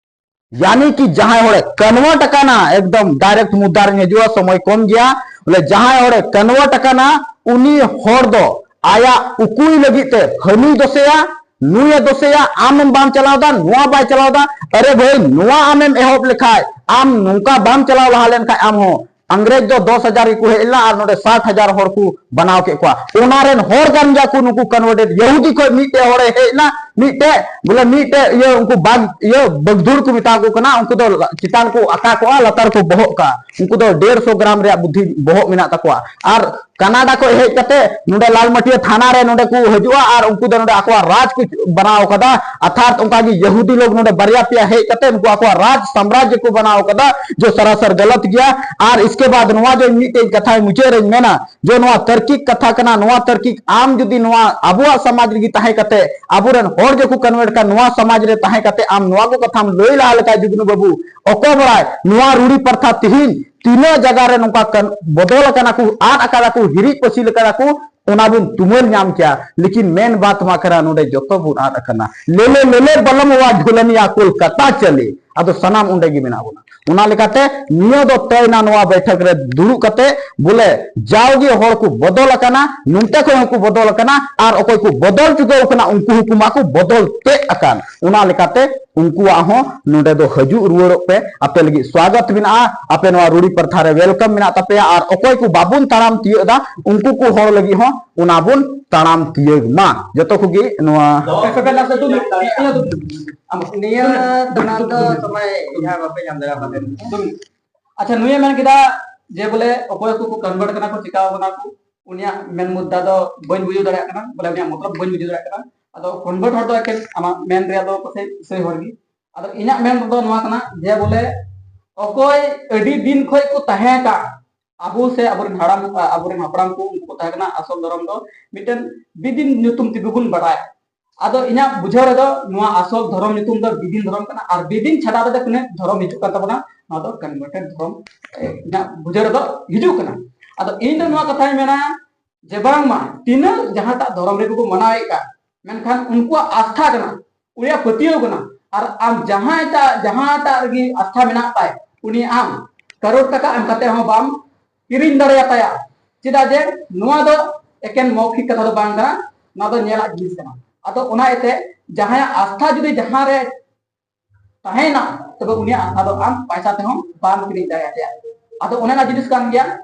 ᱭᱟᱱᱤ ᱠᱤ ᱡᱟᱦᱟᱸᱭ ᱦᱚᱲᱮ convert ᱟᱠᱟᱱᱟ, ᱮᱠᱫᱚᱢ direct ᱢᱩᱫᱽᱫᱟ ᱨᱮᱧ ᱦᱤᱡᱩᱜᱼᱟ, ᱥᱚᱢᱚᱭ ᱠᱚᱢ ᱜᱮᱭᱟ᱾ ᱵᱚᱞᱮ ᱡᱟᱦᱟᱸᱭ ᱦᱚᱲᱮ convert ᱟᱠᱟᱱᱟ, ᱩᱱᱤ ᱦᱚᱲ ᱫᱚ ᱟᱭᱟᱜ ᱩᱠᱩᱭ ᱞᱟᱹᱜᱤᱫ ᱛᱮ ᱦᱟᱹᱱᱤ ᱫᱚᱥᱮᱭᱟ, ᱱᱩᱭᱮ ᱫᱚᱥᱮᱭᱟ, ᱟᱢᱮᱢ ᱵᱟᱢ ᱪᱟᱞᱟᱣ ᱫᱟ, ᱱᱚᱣᱟ ᱵᱟᱭ ᱪᱟᱞᱟᱣ ᱫᱟ᱾ ᱟᱨᱮ ᱵᱷᱟᱹᱭ, ᱱᱚᱣᱟ ᱟᱢᱮᱢ ᱮᱦᱚᱵ ᱞᱮᱠᱷᱟᱡ, ᱟᱢ ᱱᱚᱝᱠᱟ ᱵᱟᱢ ᱪᱟᱞᱟᱣ ᱞᱟᱦᱟ ᱞᱮᱱᱠᱷᱟᱡ ᱟᱢ ᱦᱚᱸ ᱟᱝᱨᱮᱡᱽ ᱫᱚ ᱫᱚᱥ ᱦᱟᱡᱟᱨ ᱜᱮᱠᱚ ᱦᱮᱡ ᱞᱮᱱᱟ ᱟᱨ ᱱᱚᱰᱮ ᱥᱟᱴ ᱦᱟᱡᱟᱨ ᱦᱚᱲ ᱠᱚ ᱵᱮᱱᱟᱣ ᱠᱮᱫ ᱠᱚᱣᱟ᱾ ᱚᱱᱟ ᱨᱮᱱ ᱦᱚᱲ ᱠᱟᱱ ᱜᱮᱭᱟ ᱠᱚ ᱱᱩᱠᱩ converted᱾ ᱭᱟᱦᱩᱫᱤ ᱠᱷᱚᱡ ᱢᱤᱫᱴᱮᱡ ᱦᱚᱲᱮ ᱦᱮᱡ ᱮᱱᱟ, ᱢᱤᱫᱴᱮᱡ, ᱵᱚᱞᱮ, ᱢᱤᱫᱴᱮᱡ ᱤᱭᱟᱹ, ᱩᱱᱠᱩ ᱵᱟᱜ, ᱤᱭᱟᱹ, ᱵᱟᱜᱫᱩᱲ ᱠᱚ ᱢᱮᱛᱟ ᱠᱚ ᱠᱟᱱᱟ᱾ ᱩᱱᱠᱩ ᱫᱚ ᱪᱮᱛᱟᱱ ᱠᱚ ᱟᱠᱟ ᱠᱚᱜᱼᱟ, ᱞᱟᱛᱟᱨ ᱠᱚ ᱵᱚᱦᱚᱜ ᱠᱟᱜᱼᱟ᱾ ᱩᱱᱠᱩ ᱫᱚ ᱰᱮᱲᱥᱚ ᱜᱨᱟᱢ ᱨᱮᱭᱟᱜ ᱵᱩᱫᱽᱫᱷᱤ, ᱵᱚᱦᱚᱜ ᱢᱮᱱᱟᱜ ᱛᱟᱠᱚᱣᱟ᱾ ᱟᱨ ᱠᱟᱱᱟᱰᱟ ᱠᱷᱚᱡ ᱦᱮᱡ ᱠᱟᱛᱮ ᱱᱚᱰᱮ ᱞᱟᱞᱢᱟᱴᱤᱭᱟ ᱛᱷᱟᱱᱟ ᱨᱮ ᱱᱚᱰᱮ ᱠᱚ ᱦᱤᱡᱩᱜᱼᱟ ᱟᱨ ᱩᱱᱠᱩ ᱫᱚ ᱱᱚᱰᱮ ᱟᱠᱚᱣᱟᱜ ᱨᱟᱡᱽ ᱠᱚ ᱵᱮᱱᱟᱣ ᱠᱟᱫᱟ᱾ ᱚᱨᱛᱷᱟᱛ ᱚᱱᱠᱟ ᱜᱮ ᱭᱟᱦᱩᱫᱤ ᱞᱳᱜ ᱱᱚᱰᱮ ᱵᱟᱨᱭᱟ ᱯᱮᱭᱟ ᱦᱮᱡ ᱠᱟᱛᱮ ᱩᱱᱠᱩ ᱟᱠᱚᱣᱟᱜ ᱨᱟᱡᱽ ᱥᱟᱢᱨᱟᱡᱽ ᱠᱚ ᱵᱮᱱᱟᱣ ᱠᱟᱫᱟ, ᱡᱚ ᱥᱟᱨᱟᱥᱟᱨ ᱜᱟᱞᱟᱛ ᱜᱮᱭᱟ᱾ ᱟᱨ ᱤᱥᱠᱮ ᱵᱟᱫ ᱱᱚᱣᱟ ᱡᱮ ᱢᱤᱫᱴᱮᱡ ᱠᱟᱛᱷᱟ ᱢᱩᱪᱟᱹᱫ ᱨᱮᱧ ᱢᱮᱱᱟ, ᱡᱚ ᱱᱚᱣᱟ ᱛᱟᱨᱠᱤᱠ ᱠᱟᱛᱷᱟ ᱠᱟᱱᱟ, ᱱᱚᱣᱟ ᱛᱟᱨᱠᱤᱠ ᱟᱢ ᱡᱩᱫᱤ ᱱᱚᱣᱟ ᱟᱵᱚᱣᱟᱜ ᱥᱚᱢᱟᱡᱽ ᱨᱮᱜᱮ ᱛᱟᱦᱮᱸ ᱠᱟᱛᱮ ᱟᱵᱚᱨᱮᱱ ᱦᱚᱲ ᱡᱮᱠᱚ convert ᱠᱟᱱ, ᱱᱚᱣᱟ ᱥᱚᱢᱟᱡᱽ ᱨᱮ ᱛᱟᱦᱮᱸ ᱠᱟᱛᱮ ᱟᱢ ᱱᱚᱣᱟ ᱠᱚ ᱠᱟᱛᱷᱟᱢ ᱞᱟᱹᱭ ᱞᱟᱦᱟ ᱞᱮᱠᱷᱟᱡ ᱡᱩᱜᱽᱱᱩ ᱵᱟᱹᱵᱩ, ᱚᱠᱚᱭ ᱵᱟᱲᱟᱭ ᱱᱚᱣᱟ ᱨᱩᱲᱤ ᱯᱨᱚᱛᱷᱟ ᱛᱤᱦᱤᱧ ᱛᱤᱱᱟᱹᱜ ᱡᱟᱭᱜᱟ ᱨᱮ ᱱᱚᱝᱠᱟ ᱠᱟᱱ-, ᱵᱚᱫᱚᱞ ᱟᱠᱟᱱᱟ ᱠᱚ, ᱟᱫ ᱟᱠᱟᱫᱟ ᱠᱚ, ᱦᱤᱨᱤᱡ ᱯᱟᱹᱥᱤᱨ ᱟᱠᱟᱫᱟ ᱠᱚ, ᱚᱱᱟ ᱵᱚᱱ ᱛᱩᱢᱟᱹᱞ ᱧᱟᱢ ᱠᱮᱭᱟ᱾ ᱞᱮᱠᱤᱱ ᱢᱮᱱ ᱵᱟᱛ ᱢᱟ ᱠᱟᱱᱟ, ᱱᱚᱰᱮ ᱡᱚᱛᱚ ᱵᱚᱱ ᱟᱫ ᱟᱠᱟᱱᱟ᱾ ᱞᱮᱞᱮ ᱞᱮᱞᱮ ᱵᱟᱞᱚᱢ ᱣᱟ ᱰᱷᱩᱞᱟᱱᱤᱭᱟ ᱠᱳᱞᱠᱟᱛᱟ ᱪᱟᱞᱮ, ᱟᱫᱚ ᱥᱟᱱᱟᱢ ᱚᱸᱰᱮ ᱜᱮ ᱢᱮᱱᱟᱜ ᱵᱚᱱᱟ᱾ ᱚᱱᱟ ᱞᱮᱠᱟᱛᱮ ᱱᱤᱭᱟᱹ ᱫᱚ ᱛᱮᱭᱱᱟ ᱱᱚᱣᱟ ᱵᱟᱭᱴᱷᱚᱠ ᱨᱮ ᱫᱩᱲᱩᱵ ᱠᱟᱛᱮ ᱵᱚᱞᱮ ᱡᱟᱣᱜᱮ ᱦᱚᱲ ᱠᱚ ᱵᱚᱫᱚᱞ ᱟᱠᱟᱱᱟ, ᱱᱚᱱᱛᱮ ᱠᱷᱚᱱ ᱦᱚᱸᱠᱚ ᱵᱚᱫᱚᱞ ᱟᱠᱟᱱᱟ, ᱟᱨ ᱚᱠᱚᱭ ᱠᱚ ᱵᱚᱫᱚᱞ ᱪᱩᱠᱟᱹᱣ ᱟᱠᱟᱱᱟ ᱩᱱᱠᱩ ᱦᱚᱸᱠᱚ ᱢᱟᱠᱚ ᱵᱚᱫᱚᱞ ᱛᱮᱫ ᱟᱠᱟᱱ᱾ ᱚᱱᱟ ᱞᱮᱠᱟᱛᱮ ᱩᱱᱠᱩᱣᱟᱜ ᱦᱚᱸ ᱱᱚᱰᱮ ᱫᱚ ᱦᱤᱡᱩᱜ ᱨᱩᱣᱟᱹᱲᱚᱜ ᱯᱮ, ᱟᱯᱮ ᱞᱟᱹᱜᱤᱫ ᱥᱣᱟᱜᱚᱛ ᱢᱮᱱᱟᱜᱼᱟ, ᱟᱯᱮ ᱱᱚᱣᱟ ᱨᱩᱲᱤ ᱯᱨᱚᱛᱷᱟ ᱨᱮ welcome ᱢᱮᱱᱟᱜ ᱛᱟᱯᱮᱭᱟ, ᱟᱨ ᱚᱠᱚᱭ ᱠᱚ ᱵᱟᱵᱚᱱ ᱛᱟᱲᱟᱢ ᱛᱤᱭᱟᱹᱜ ᱮᱫᱟ ᱩᱱᱠᱩ ᱠᱚ ᱦᱚᱲ ᱞᱟᱹᱜᱤᱫ ᱦᱚᱸ ᱚᱱᱟ ᱵᱚᱱ ᱛᱟᱲᱟᱢ ᱛᱤᱭᱟᱹᱜ ᱢᱟ᱾ ᱡᱚᱛᱚ ᱠᱚᱜᱮ ᱱᱚᱣᱟ ᱱᱤᱭᱟᱹ ᱛᱟᱲᱟᱢ ᱫᱚ ᱥᱚᱢᱚᱭ ᱡᱟᱦᱟᱸ ᱵᱟᱯᱮ ᱧᱟᱢ ᱫᱟᱲᱮᱭᱟᱜᱼᱟ᱾ ᱟᱪᱪᱷᱟ, ᱱᱩᱭᱮ ᱢᱮᱱ ᱠᱮᱫᱟ ᱡᱮ ᱵᱚᱞᱮ ᱚᱠᱚᱭ ᱠᱚ ᱠᱚ convert ᱠᱟᱱᱟ ᱠᱚ, ᱪᱤᱠᱟᱣ ᱠᱟᱱᱟ ᱠᱚ, ᱩᱱᱤᱭᱟᱜ ᱢᱮᱱ ᱢᱩᱫᱽᱫᱟ ᱫᱚ ᱵᱟᱹᱧ ᱵᱩᱡᱷᱟᱹᱣ ᱫᱟᱲᱮᱭᱟᱜ ᱠᱟᱱᱟ, ᱵᱚᱞᱮ ᱩᱱᱤᱭᱟᱜ ᱢᱚᱛᱞᱚᱵ ᱵᱟᱹᱧ ᱵᱩᱡᱷᱟᱹᱣ ᱫᱟᱲᱮᱭᱟᱜ ᱠᱟᱱᱟ᱾ ᱟᱫᱚ convert ᱦᱚᱲ ᱫᱚ ᱮᱠᱮᱱ ᱟᱢᱟᱜ ᱢᱮᱱ ᱨᱮᱭᱟᱜ ᱫᱚ ᱯᱟᱥᱮᱡ ᱥᱟᱹᱦᱤ ᱦᱚᱲ ᱜᱮ᱾ ᱟᱫᱚ ᱤᱧᱟᱹᱜ ᱢᱮᱱ ᱫᱚ ᱱᱚᱣᱟ ᱠᱟᱱᱟ ᱡᱮ ᱵᱚᱞᱮ ᱚᱠᱚᱭ ᱟᱹᱰᱤ ᱫᱤᱱ ᱠᱷᱚᱡ ᱠᱚ ᱛᱟᱦᱮᱸ ᱠᱟᱱ, ᱟᱵᱚ ᱥᱮ ᱟᱵᱚᱨᱮᱱ ᱦᱟᱲᱟᱢ, ᱟᱵᱚᱨᱮᱱ ᱦᱟᱯᱲᱟᱢ ᱠᱚ, ᱩᱱᱠᱩ ᱠᱚ ᱛᱟᱦᱮᱸ ᱠᱟᱱᱟ, ᱟᱥᱚᱞ ᱫᱷᱚᱨᱚᱢ ᱫᱚ ᱢᱤᱫᱴᱮᱱ ᱵᱤᱫᱤᱱ ᱧᱩᱛᱩᱢ ᱛᱮᱜᱮ ᱵᱚᱱ ᱵᱟᱲᱟᱭᱟ᱾ ᱟᱫᱚ ᱤᱧᱟᱹᱜ ᱵᱩᱡᱷᱟᱹᱣ ᱨᱮᱫᱚ ᱱᱚᱣᱟ ᱟᱥᱚᱞ ᱫᱷᱚᱨᱚᱢ ᱧᱩᱛᱩᱢ ᱫᱚ ᱵᱤᱫᱤᱱ ᱫᱷᱚᱨᱚᱢ ᱠᱟᱱᱟ, ᱟᱨ ᱵᱤᱫᱤᱱ ᱪᱷᱟᱰᱟ ᱨᱮᱫᱚ ᱛᱤᱱᱟᱹᱜ ᱫᱷᱚᱨᱚᱢ ᱦᱤᱡᱩᱜ ᱠᱟᱱ ᱛᱟᱵᱚᱱᱟ, ᱱᱚᱣᱟ ᱫᱚ converted ᱫᱷᱚᱨᱚᱢ, ᱮ, ᱤᱧᱟᱹᱜ ᱵᱩᱡᱷᱟᱹᱣ ᱨᱮᱫᱚ ᱦᱤᱡᱩᱜ ᱠᱟᱱᱟ᱾ ᱟᱫᱚ ᱤᱧ ᱫᱚ ᱱᱚᱣᱟ ᱠᱟᱛᱷᱟᱧ ᱢᱮᱱᱟ ᱡᱮ ᱵᱟᱝᱢᱟ ᱛᱤᱱᱟᱹᱜ ᱡᱟᱦᱟᱸᱴᱟᱜ ᱫᱷᱚᱨᱚᱢ ᱨᱮᱜᱮ ᱠᱚ ᱢᱟᱱᱟᱣᱮᱫ ᱠᱟᱱ, ᱢᱮᱱᱠᱷᱟᱱ ᱩᱱᱠᱩᱣᱟᱜ ᱟᱥᱛᱷᱟ ᱠᱟᱱᱟ, ᱩᱱᱤᱭᱟᱜ ᱯᱟᱹᱛᱭᱟᱹᱣ ᱠᱟᱱᱟ᱾ ᱟᱨ ᱟᱢ ᱡᱟᱦᱟᱸᱭᱴᱟᱜ, ᱡᱟᱦᱟᱸᱴᱟᱜ ᱨᱮᱜᱮ ᱟᱥᱛᱷᱟ ᱢᱮᱱᱟᱜ ᱛᱟᱭ, ᱩᱱᱤ ᱟᱢ ᱠᱟᱨᱳᱲ ᱴᱟᱠᱟ ᱮᱢ ᱠᱟᱛᱮ ᱦᱚᱸ ᱵᱟᱢ ᱠᱤᱨᱤᱧ ᱫᱟᱲᱮᱭᱟᱛᱟᱭᱟ᱾ ᱪᱮᱫᱟᱜ ᱡᱮ ᱱᱚᱣᱟ ᱫᱚ ᱮᱠᱮᱱ ᱢᱚᱣᱠᱷᱤᱠ ᱠᱟᱛᱷᱟ ᱫᱚ ᱵᱟᱝ ᱠᱟᱱᱟ, ᱱᱚᱣᱟ ᱫᱚ ᱧᱮᱞᱟᱜ ᱡᱤᱱᱤᱥ ᱠᱟᱱᱟ᱾ ᱟᱫᱚ ᱚᱱᱟ ᱤᱭᱟᱹᱛᱮ ᱡᱟᱦᱟᱸᱭᱟᱜ ᱟᱥᱛᱷᱟ ᱡᱩᱫᱤ ᱡᱟᱦᱟᱸ ᱨᱮ ᱛᱟᱦᱮᱸᱭᱮᱱᱟ, ᱛᱚᱵᱮ ᱩᱱᱤᱭᱟᱜ ᱟᱥᱛᱷᱟ ᱫᱚ ᱟᱢ ᱯᱟᱭᱥᱟ ᱛᱮᱦᱚᱸ ᱵᱟᱢ ᱠᱤᱨᱤᱧ ᱫᱟᱲᱮᱭᱟᱜ ᱛᱟᱭᱟ᱾ ᱟᱫᱚ ᱚᱱᱮ ᱚᱱᱟ ᱡᱤᱱᱤᱥ ᱠᱟᱱ ᱜᱮᱭᱟ,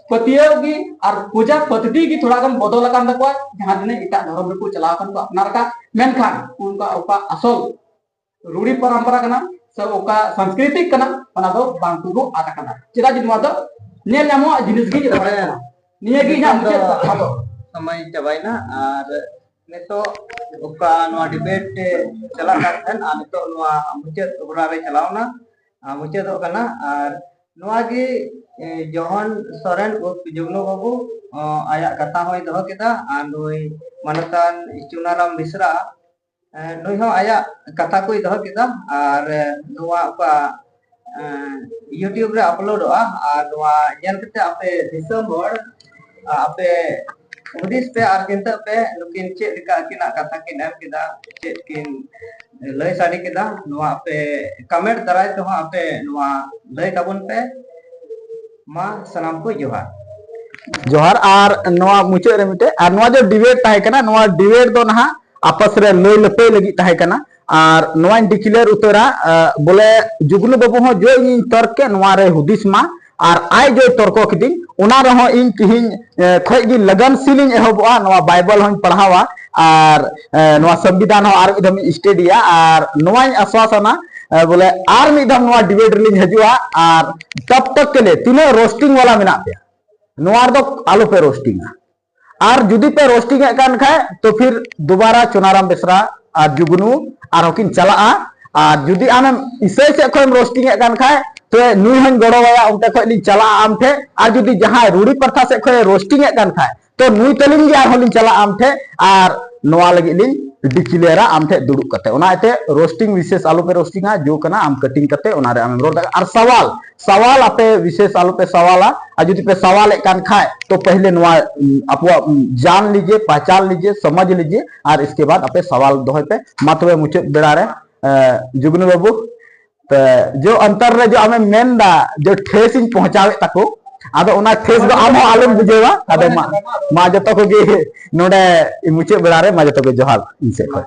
ᱯᱟᱹᱛᱭᱟᱹᱣ ᱜᱮ ᱟᱨ ᱯᱩᱡᱟ ᱯᱚᱫᱽᱫᱷᱚᱛᱤ ᱜᱮ ᱛᱷᱚᱲᱟ ᱜᱟᱱ ᱵᱚᱫᱚᱞ ᱟᱠᱟᱱ ᱛᱟᱠᱚᱣᱟ᱾ ᱡᱟᱦᱟᱸ ᱛᱤᱱᱟᱹᱜ ᱮᱴᱟᱜ ᱫᱷᱚᱨᱚᱢ ᱨᱮᱠᱚ ᱪᱟᱞᱟᱣ ᱟᱠᱟᱱ ᱠᱚ ᱟᱯᱱᱟᱨ ᱟᱠᱟᱫ, ᱢᱮᱱᱠᱷᱟᱱ ᱩᱱᱠᱩᱣᱟᱜ ᱚᱠᱟ ᱟᱥᱚᱞ ᱨᱩᱲᱤ ᱯᱚᱨᱚᱢᱯᱚᱨᱟ ᱠᱟᱱᱟ ᱥᱮ ᱚᱠᱟ ᱥᱟᱝᱥᱠᱨᱤᱛᱤᱠ ᱠᱟᱱᱟ, ᱚᱱᱟ ᱫᱚ ᱵᱟᱝ ᱠᱚ ᱟᱫ ᱟᱠᱟᱫᱟ᱾ ᱪᱮᱫᱟᱜ ᱡᱮ ᱱᱚᱣᱟ ᱫᱚ ᱧᱮᱞ ᱧᱟᱢᱚᱜ ᱡᱤᱱᱤᱥ ᱜᱮ ᱧᱮᱞᱚᱜ ᱠᱟᱱᱟ᱾ ᱱᱤᱭᱟᱹ ᱜᱮ ᱤᱧᱟᱹᱜ ᱱᱤᱛᱚᱜ ᱢᱩᱪᱟᱹᱫ ᱫᱚ ᱠᱟᱛᱷᱟ ᱫᱚ᱾ ᱥᱚᱢᱚᱭ ᱪᱟᱵᱟᱭᱮᱱᱟ, ᱟᱨ ᱱᱤᱛᱚᱜ ᱚᱠᱟ ᱱᱚᱣᱟ debate ᱪᱟᱞᱟᱜ ᱠᱟᱱ ᱛᱟᱦᱮᱸᱱ, ᱟᱨ ᱱᱤᱛᱚᱜ ᱱᱚᱣᱟ ᱢᱩᱪᱟᱹᱫ ᱦᱚᱨᱟ ᱨᱮ ᱪᱟᱞᱟᱣᱱᱟ, ᱟᱨ ᱢᱩᱪᱟᱹᱫᱚᱜ ᱠᱟᱱᱟ᱾ ᱟᱨ ᱱᱚᱣᱟ ᱜᱮ, ᱮ, ᱡᱚᱦᱚᱱ ᱥᱚᱨᱮᱱ ᱩᱨᱯᱷ ᱡᱩᱜᱽᱱᱩ ᱵᱟᱹᱵᱩ, ᱚ, ᱟᱭᱟᱜ ᱠᱟᱛᱷᱟ ᱦᱚᱸᱭ ᱫᱚᱦᱚ ᱠᱮᱫᱟ, ᱟᱨ ᱱᱩᱭ ᱢᱟᱱᱚᱛᱟᱱ ᱪᱩᱱᱟᱨᱟᱢ ᱵᱮᱥᱨᱟ ᱮᱸ, ᱱᱩᱭ ᱦᱚᱸ ᱟᱭᱟᱜ ᱠᱟᱛᱷᱟ ᱠᱚᱭ ᱫᱚᱦᱚ ᱠᱮᱫᱟ᱾ ᱟᱨ, ᱮᱸ, ᱱᱚᱣᱟ ᱚᱠᱟ, ᱮᱸ, YouTube ᱨᱮ ᱟᱯᱞᱳᱰᱚᱜᱼᱟ, ᱟᱨ ᱱᱚᱣᱟ ᱧᱮᱞ ᱠᱟᱛᱮ ᱟᱯᱮ ᱫᱤᱥᱚᱢ ᱦᱚᱲ, ᱟ, ᱟᱯᱮ ᱦᱩᱫᱤᱥ ᱯᱮ ᱟᱨ ᱪᱤᱱᱛᱟᱹᱜ ᱯᱮ, ᱱᱩᱠᱤᱱ ᱪᱮᱫ ᱞᱮᱠᱟ ᱟᱹᱠᱤᱱᱟᱜ ᱠᱟᱛᱷᱟ ᱠᱤᱱ ᱮᱢ ᱠᱮᱫᱟ, ᱪᱮᱫ ᱠᱤᱱ ᱞᱟᱹᱭ ᱥᱟᱰᱮ ᱠᱮᱫᱟ, ᱱᱚᱣᱟ ᱟᱯᱮ ᱠᱚᱢᱮᱱᱴ ᱫᱟᱨᱟᱭ ᱛᱮᱦᱚᱸ ᱟᱯᱮ ᱱᱚᱣᱟ ᱞᱟᱹᱭ ᱛᱟᱵᱚᱱ ᱯᱮ᱾ ᱢᱟ ᱥᱟᱱᱟᱢ ᱠᱚ ᱡᱚᱦᱟᱨ᱾ ᱡᱚᱦᱟᱨ᱾ ᱟᱨ ᱱᱚᱣᱟ ᱢᱩᱪᱟᱹᱫ ᱨᱮ ᱢᱤᱫᱴᱮᱡ, ᱟᱨ ᱱᱚᱣᱟ ᱡᱮ ᱰᱤᱵᱮᱴ ᱛᱟᱦᱮᱸ ᱠᱟᱱᱟ, ᱱᱚᱣᱟ ᱰᱤᱵᱮᱴ ᱫᱚ ᱱᱟᱦᱟᱜ ᱟᱯᱟᱥ ᱨᱮ ᱞᱟᱹᱭ ᱞᱟᱹᱯᱟᱹᱭ ᱞᱟᱹᱜᱤᱫ ᱛᱟᱦᱮᱸ ᱠᱟᱱᱟ᱾ ᱟᱨ ᱱᱚᱣᱟᱧ ᱰᱤᱠᱞᱮᱭᱟᱨ ᱩᱛᱟᱹᱨᱟ, ᱟ, ᱵᱚᱞᱮ ᱡᱩᱜᱽᱱᱩ ᱵᱟᱹᱵᱩ ᱦᱚᱸ ᱡᱚ ᱤᱧᱤᱧ ᱛᱚᱨᱠ ᱠᱮᱫ, ᱱᱚᱣᱟ ᱨᱮ ᱦᱩᱫᱤᱥ ᱢᱟ, ᱟᱨ ᱟᱡ ᱡᱚᱭ ᱛᱚᱨᱠᱚ ᱠᱤᱫᱤᱧ, ᱚᱱᱟ ᱨᱮᱦᱚᱸ ᱤᱧ ᱛᱤᱦᱤᱧ, ᱮ, ᱠᱷᱚᱡ ᱜᱮ ᱞᱟᱜᱟᱱ ᱥᱤᱞᱤᱧ ᱮᱦᱚᱵᱚᱜᱼᱟ, ᱱᱚᱣᱟ ᱵᱟᱭᱵᱚᱞ ᱦᱚᱸᱧ ᱯᱟᱲᱦᱟᱣᱟ, ᱟᱨ, ᱮ, ᱱᱚᱣᱟ ᱥᱚᱝᱵᱤᱫᱷᱟᱱ ᱦᱚᱸ ᱟᱨ ᱢᱤᱫ ᱫᱷᱟᱣ ᱤᱧ ᱥᱴᱟᱰᱤᱭᱟ, ᱟᱨ ᱱᱚᱣᱟᱧ ᱟᱥᱣᱟᱥᱟᱱᱟ, ᱮ, ᱵᱚᱞᱮ ᱟᱨ ᱢᱤᱫ ᱫᱷᱟᱣ ᱱᱚᱣᱟ ᱰᱤᱵᱮᱴ ᱨᱮᱞᱤᱧ ᱦᱤᱡᱩᱜᱼᱟ, ᱟᱨ ᱛᱟᱵ ᱛᱟᱠ ᱠᱮ ᱞᱤᱭᱮ ᱛᱤᱱᱟᱹᱜ ᱨᱳᱥᱴᱤᱝ ᱣᱟᱞᱟ ᱢᱮᱱᱟᱜ ᱯᱮᱭᱟ, ᱱᱚᱣᱟ ᱨᱮᱫᱚ ᱟᱞᱚ ᱯᱮ ᱨᱳᱥᱴᱤᱝᱟ᱾ ᱟᱨ ᱡᱩᱫᱤ ᱯᱮ ᱨᱳᱥᱴᱤᱝ ᱮᱫ ᱠᱟᱱ ᱠᱷᱟᱡ, ᱛᱚ ᱯᱷᱤᱨ ᱫᱩᱵᱟᱨᱟ ᱪᱩᱱᱟᱨᱟᱢ ᱵᱮᱥᱨᱟ ᱟᱨ ᱡᱩᱜᱽᱱᱩ ᱟᱨᱦᱚᱸ ᱠᱤᱱ ᱪᱟᱞᱟᱜᱼᱟ᱾ ᱟᱨ ᱡᱩᱫᱤ ᱟᱢᱮᱢ ᱤᱥᱟᱹᱭ ᱥᱮᱫ ᱠᱷᱚᱱ ᱮᱢ ᱨᱳᱥᱴᱤᱝ ᱮᱫ ᱠᱟᱱ ᱠᱷᱟᱡ, ᱛᱚ ᱱᱩᱭ ᱦᱚᱸᱧ ᱜᱚᱲᱚ ᱟᱭᱟ, ᱚᱱᱛᱮ ᱠᱷᱚᱡ ᱞᱤᱧ ᱪᱟᱞᱟᱜᱼᱟ ᱟᱢ ᱴᱷᱮᱡ᱾ ᱟᱨ ᱡᱩᱫᱤ ᱡᱟᱦᱟᱸᱭ ᱨᱩᱲᱤ ᱯᱟᱨᱛᱷᱟ ᱥᱮᱫ ᱠᱷᱚᱡ ᱮ ᱨᱳᱥᱴᱤᱝ ᱮᱫ ᱠᱟᱱ ᱠᱷᱟᱡ, ᱛᱚ ᱱᱩᱭ ᱛᱟᱹᱞᱤᱧ ᱜᱮ ᱟᱨᱦᱚᱸ ᱞᱤᱧ ᱪᱟᱞᱟᱜᱼᱟ ᱟᱢ ᱴᱷᱮᱡ, ᱟᱨ ᱱᱚᱣᱟ ᱞᱟᱹᱜᱤᱫ ᱞᱤᱧ ᱰᱤᱠᱞᱮᱭᱟᱨᱟ ᱟᱢ ᱴᱷᱮᱡ ᱫᱩᱲᱩᱵ ᱠᱟᱛᱮ᱾ ᱚᱱᱟ ᱤᱭᱟᱹᱛᱮ ᱨᱳᱥᱴᱤᱝ ᱵᱤᱥᱮᱥ ᱟᱞᱚ ᱯᱮ ᱨᱳᱥᱴᱤᱝᱟ, ᱡᱚ ᱠᱟᱱᱟ, ᱟᱢ ᱠᱟᱴᱤᱝ ᱠᱟᱛᱮ ᱚᱱᱟ ᱨᱮ ᱟᱢᱮᱢ ᱨᱚᱲ ᱫᱟᱲᱮᱭᱟᱜᱼᱟ᱾ ᱟᱨ ᱥᱟᱣᱟᱞ, ᱥᱟᱣᱟᱞ ᱟᱯᱮ ᱵᱤᱥᱮᱥ ᱟᱞᱚ ᱯᱮ ᱥᱟᱣᱟᱞᱟ, ᱟᱨ ᱡᱩᱫᱤ ᱯᱮ ᱥᱟᱣᱟᱞᱮᱫ ᱠᱟᱱ ᱠᱷᱟᱡ, ᱛᱚ ᱯᱟᱦᱞᱮ ᱱᱚᱣᱟ, ᱩᱢ, ᱟᱯᱣᱟᱜ, ᱩᱢ, ᱡᱟᱱ ᱞᱤᱡᱤᱭᱮ, ᱯᱟᱦᱪᱟᱱ ᱞᱤᱡᱤᱭᱮ, ᱥᱚᱢᱟᱡᱽ ᱞᱤᱡᱤᱭᱮ, ᱟᱨ ᱤᱥᱠᱮ ᱵᱟᱫ ᱟᱯᱮ ᱥᱟᱣᱟᱞ ᱫᱚᱦᱚᱭ ᱯᱮ᱾ ᱢᱟ ᱛᱚᱵᱮ ᱢᱩᱪᱟᱹᱫ ᱵᱮᱲᱟ ᱨᱮ, ᱮ, ᱡᱩᱜᱽᱱᱩ ᱵᱟᱹᱵᱩ, ᱛᱚ ᱡᱚ ᱚᱱᱛᱚᱨ ᱨᱮ ᱡᱚ ᱟᱢᱮᱢ ᱢᱮᱱ ᱫᱟ, ᱡᱚ ᱴᱷᱮᱥ ᱤᱧ ᱯᱚᱦᱪᱟᱣᱮᱫ ᱛᱟᱠᱚ, ᱟᱫᱚ ᱚᱱᱟ ᱴᱷᱮᱥ ᱫᱚ ᱟᱢ ᱦᱚᱸ ᱟᱞᱚᱢ ᱵᱩᱡᱷᱟᱹᱣᱟ᱾ ᱟᱫᱚ ᱢᱟ, ᱢᱟ ᱡᱚᱛᱚ ᱠᱚᱜᱮ ᱱᱚᱰᱮ ᱢᱩᱪᱟᱹᱫ ᱵᱮᱲᱟ ᱨᱮ ᱢᱟ ᱡᱚᱛᱚ ᱜᱮ ᱡᱚᱦᱟᱨ ᱤᱧ ᱥᱮᱫ ᱠᱷᱚᱱ᱾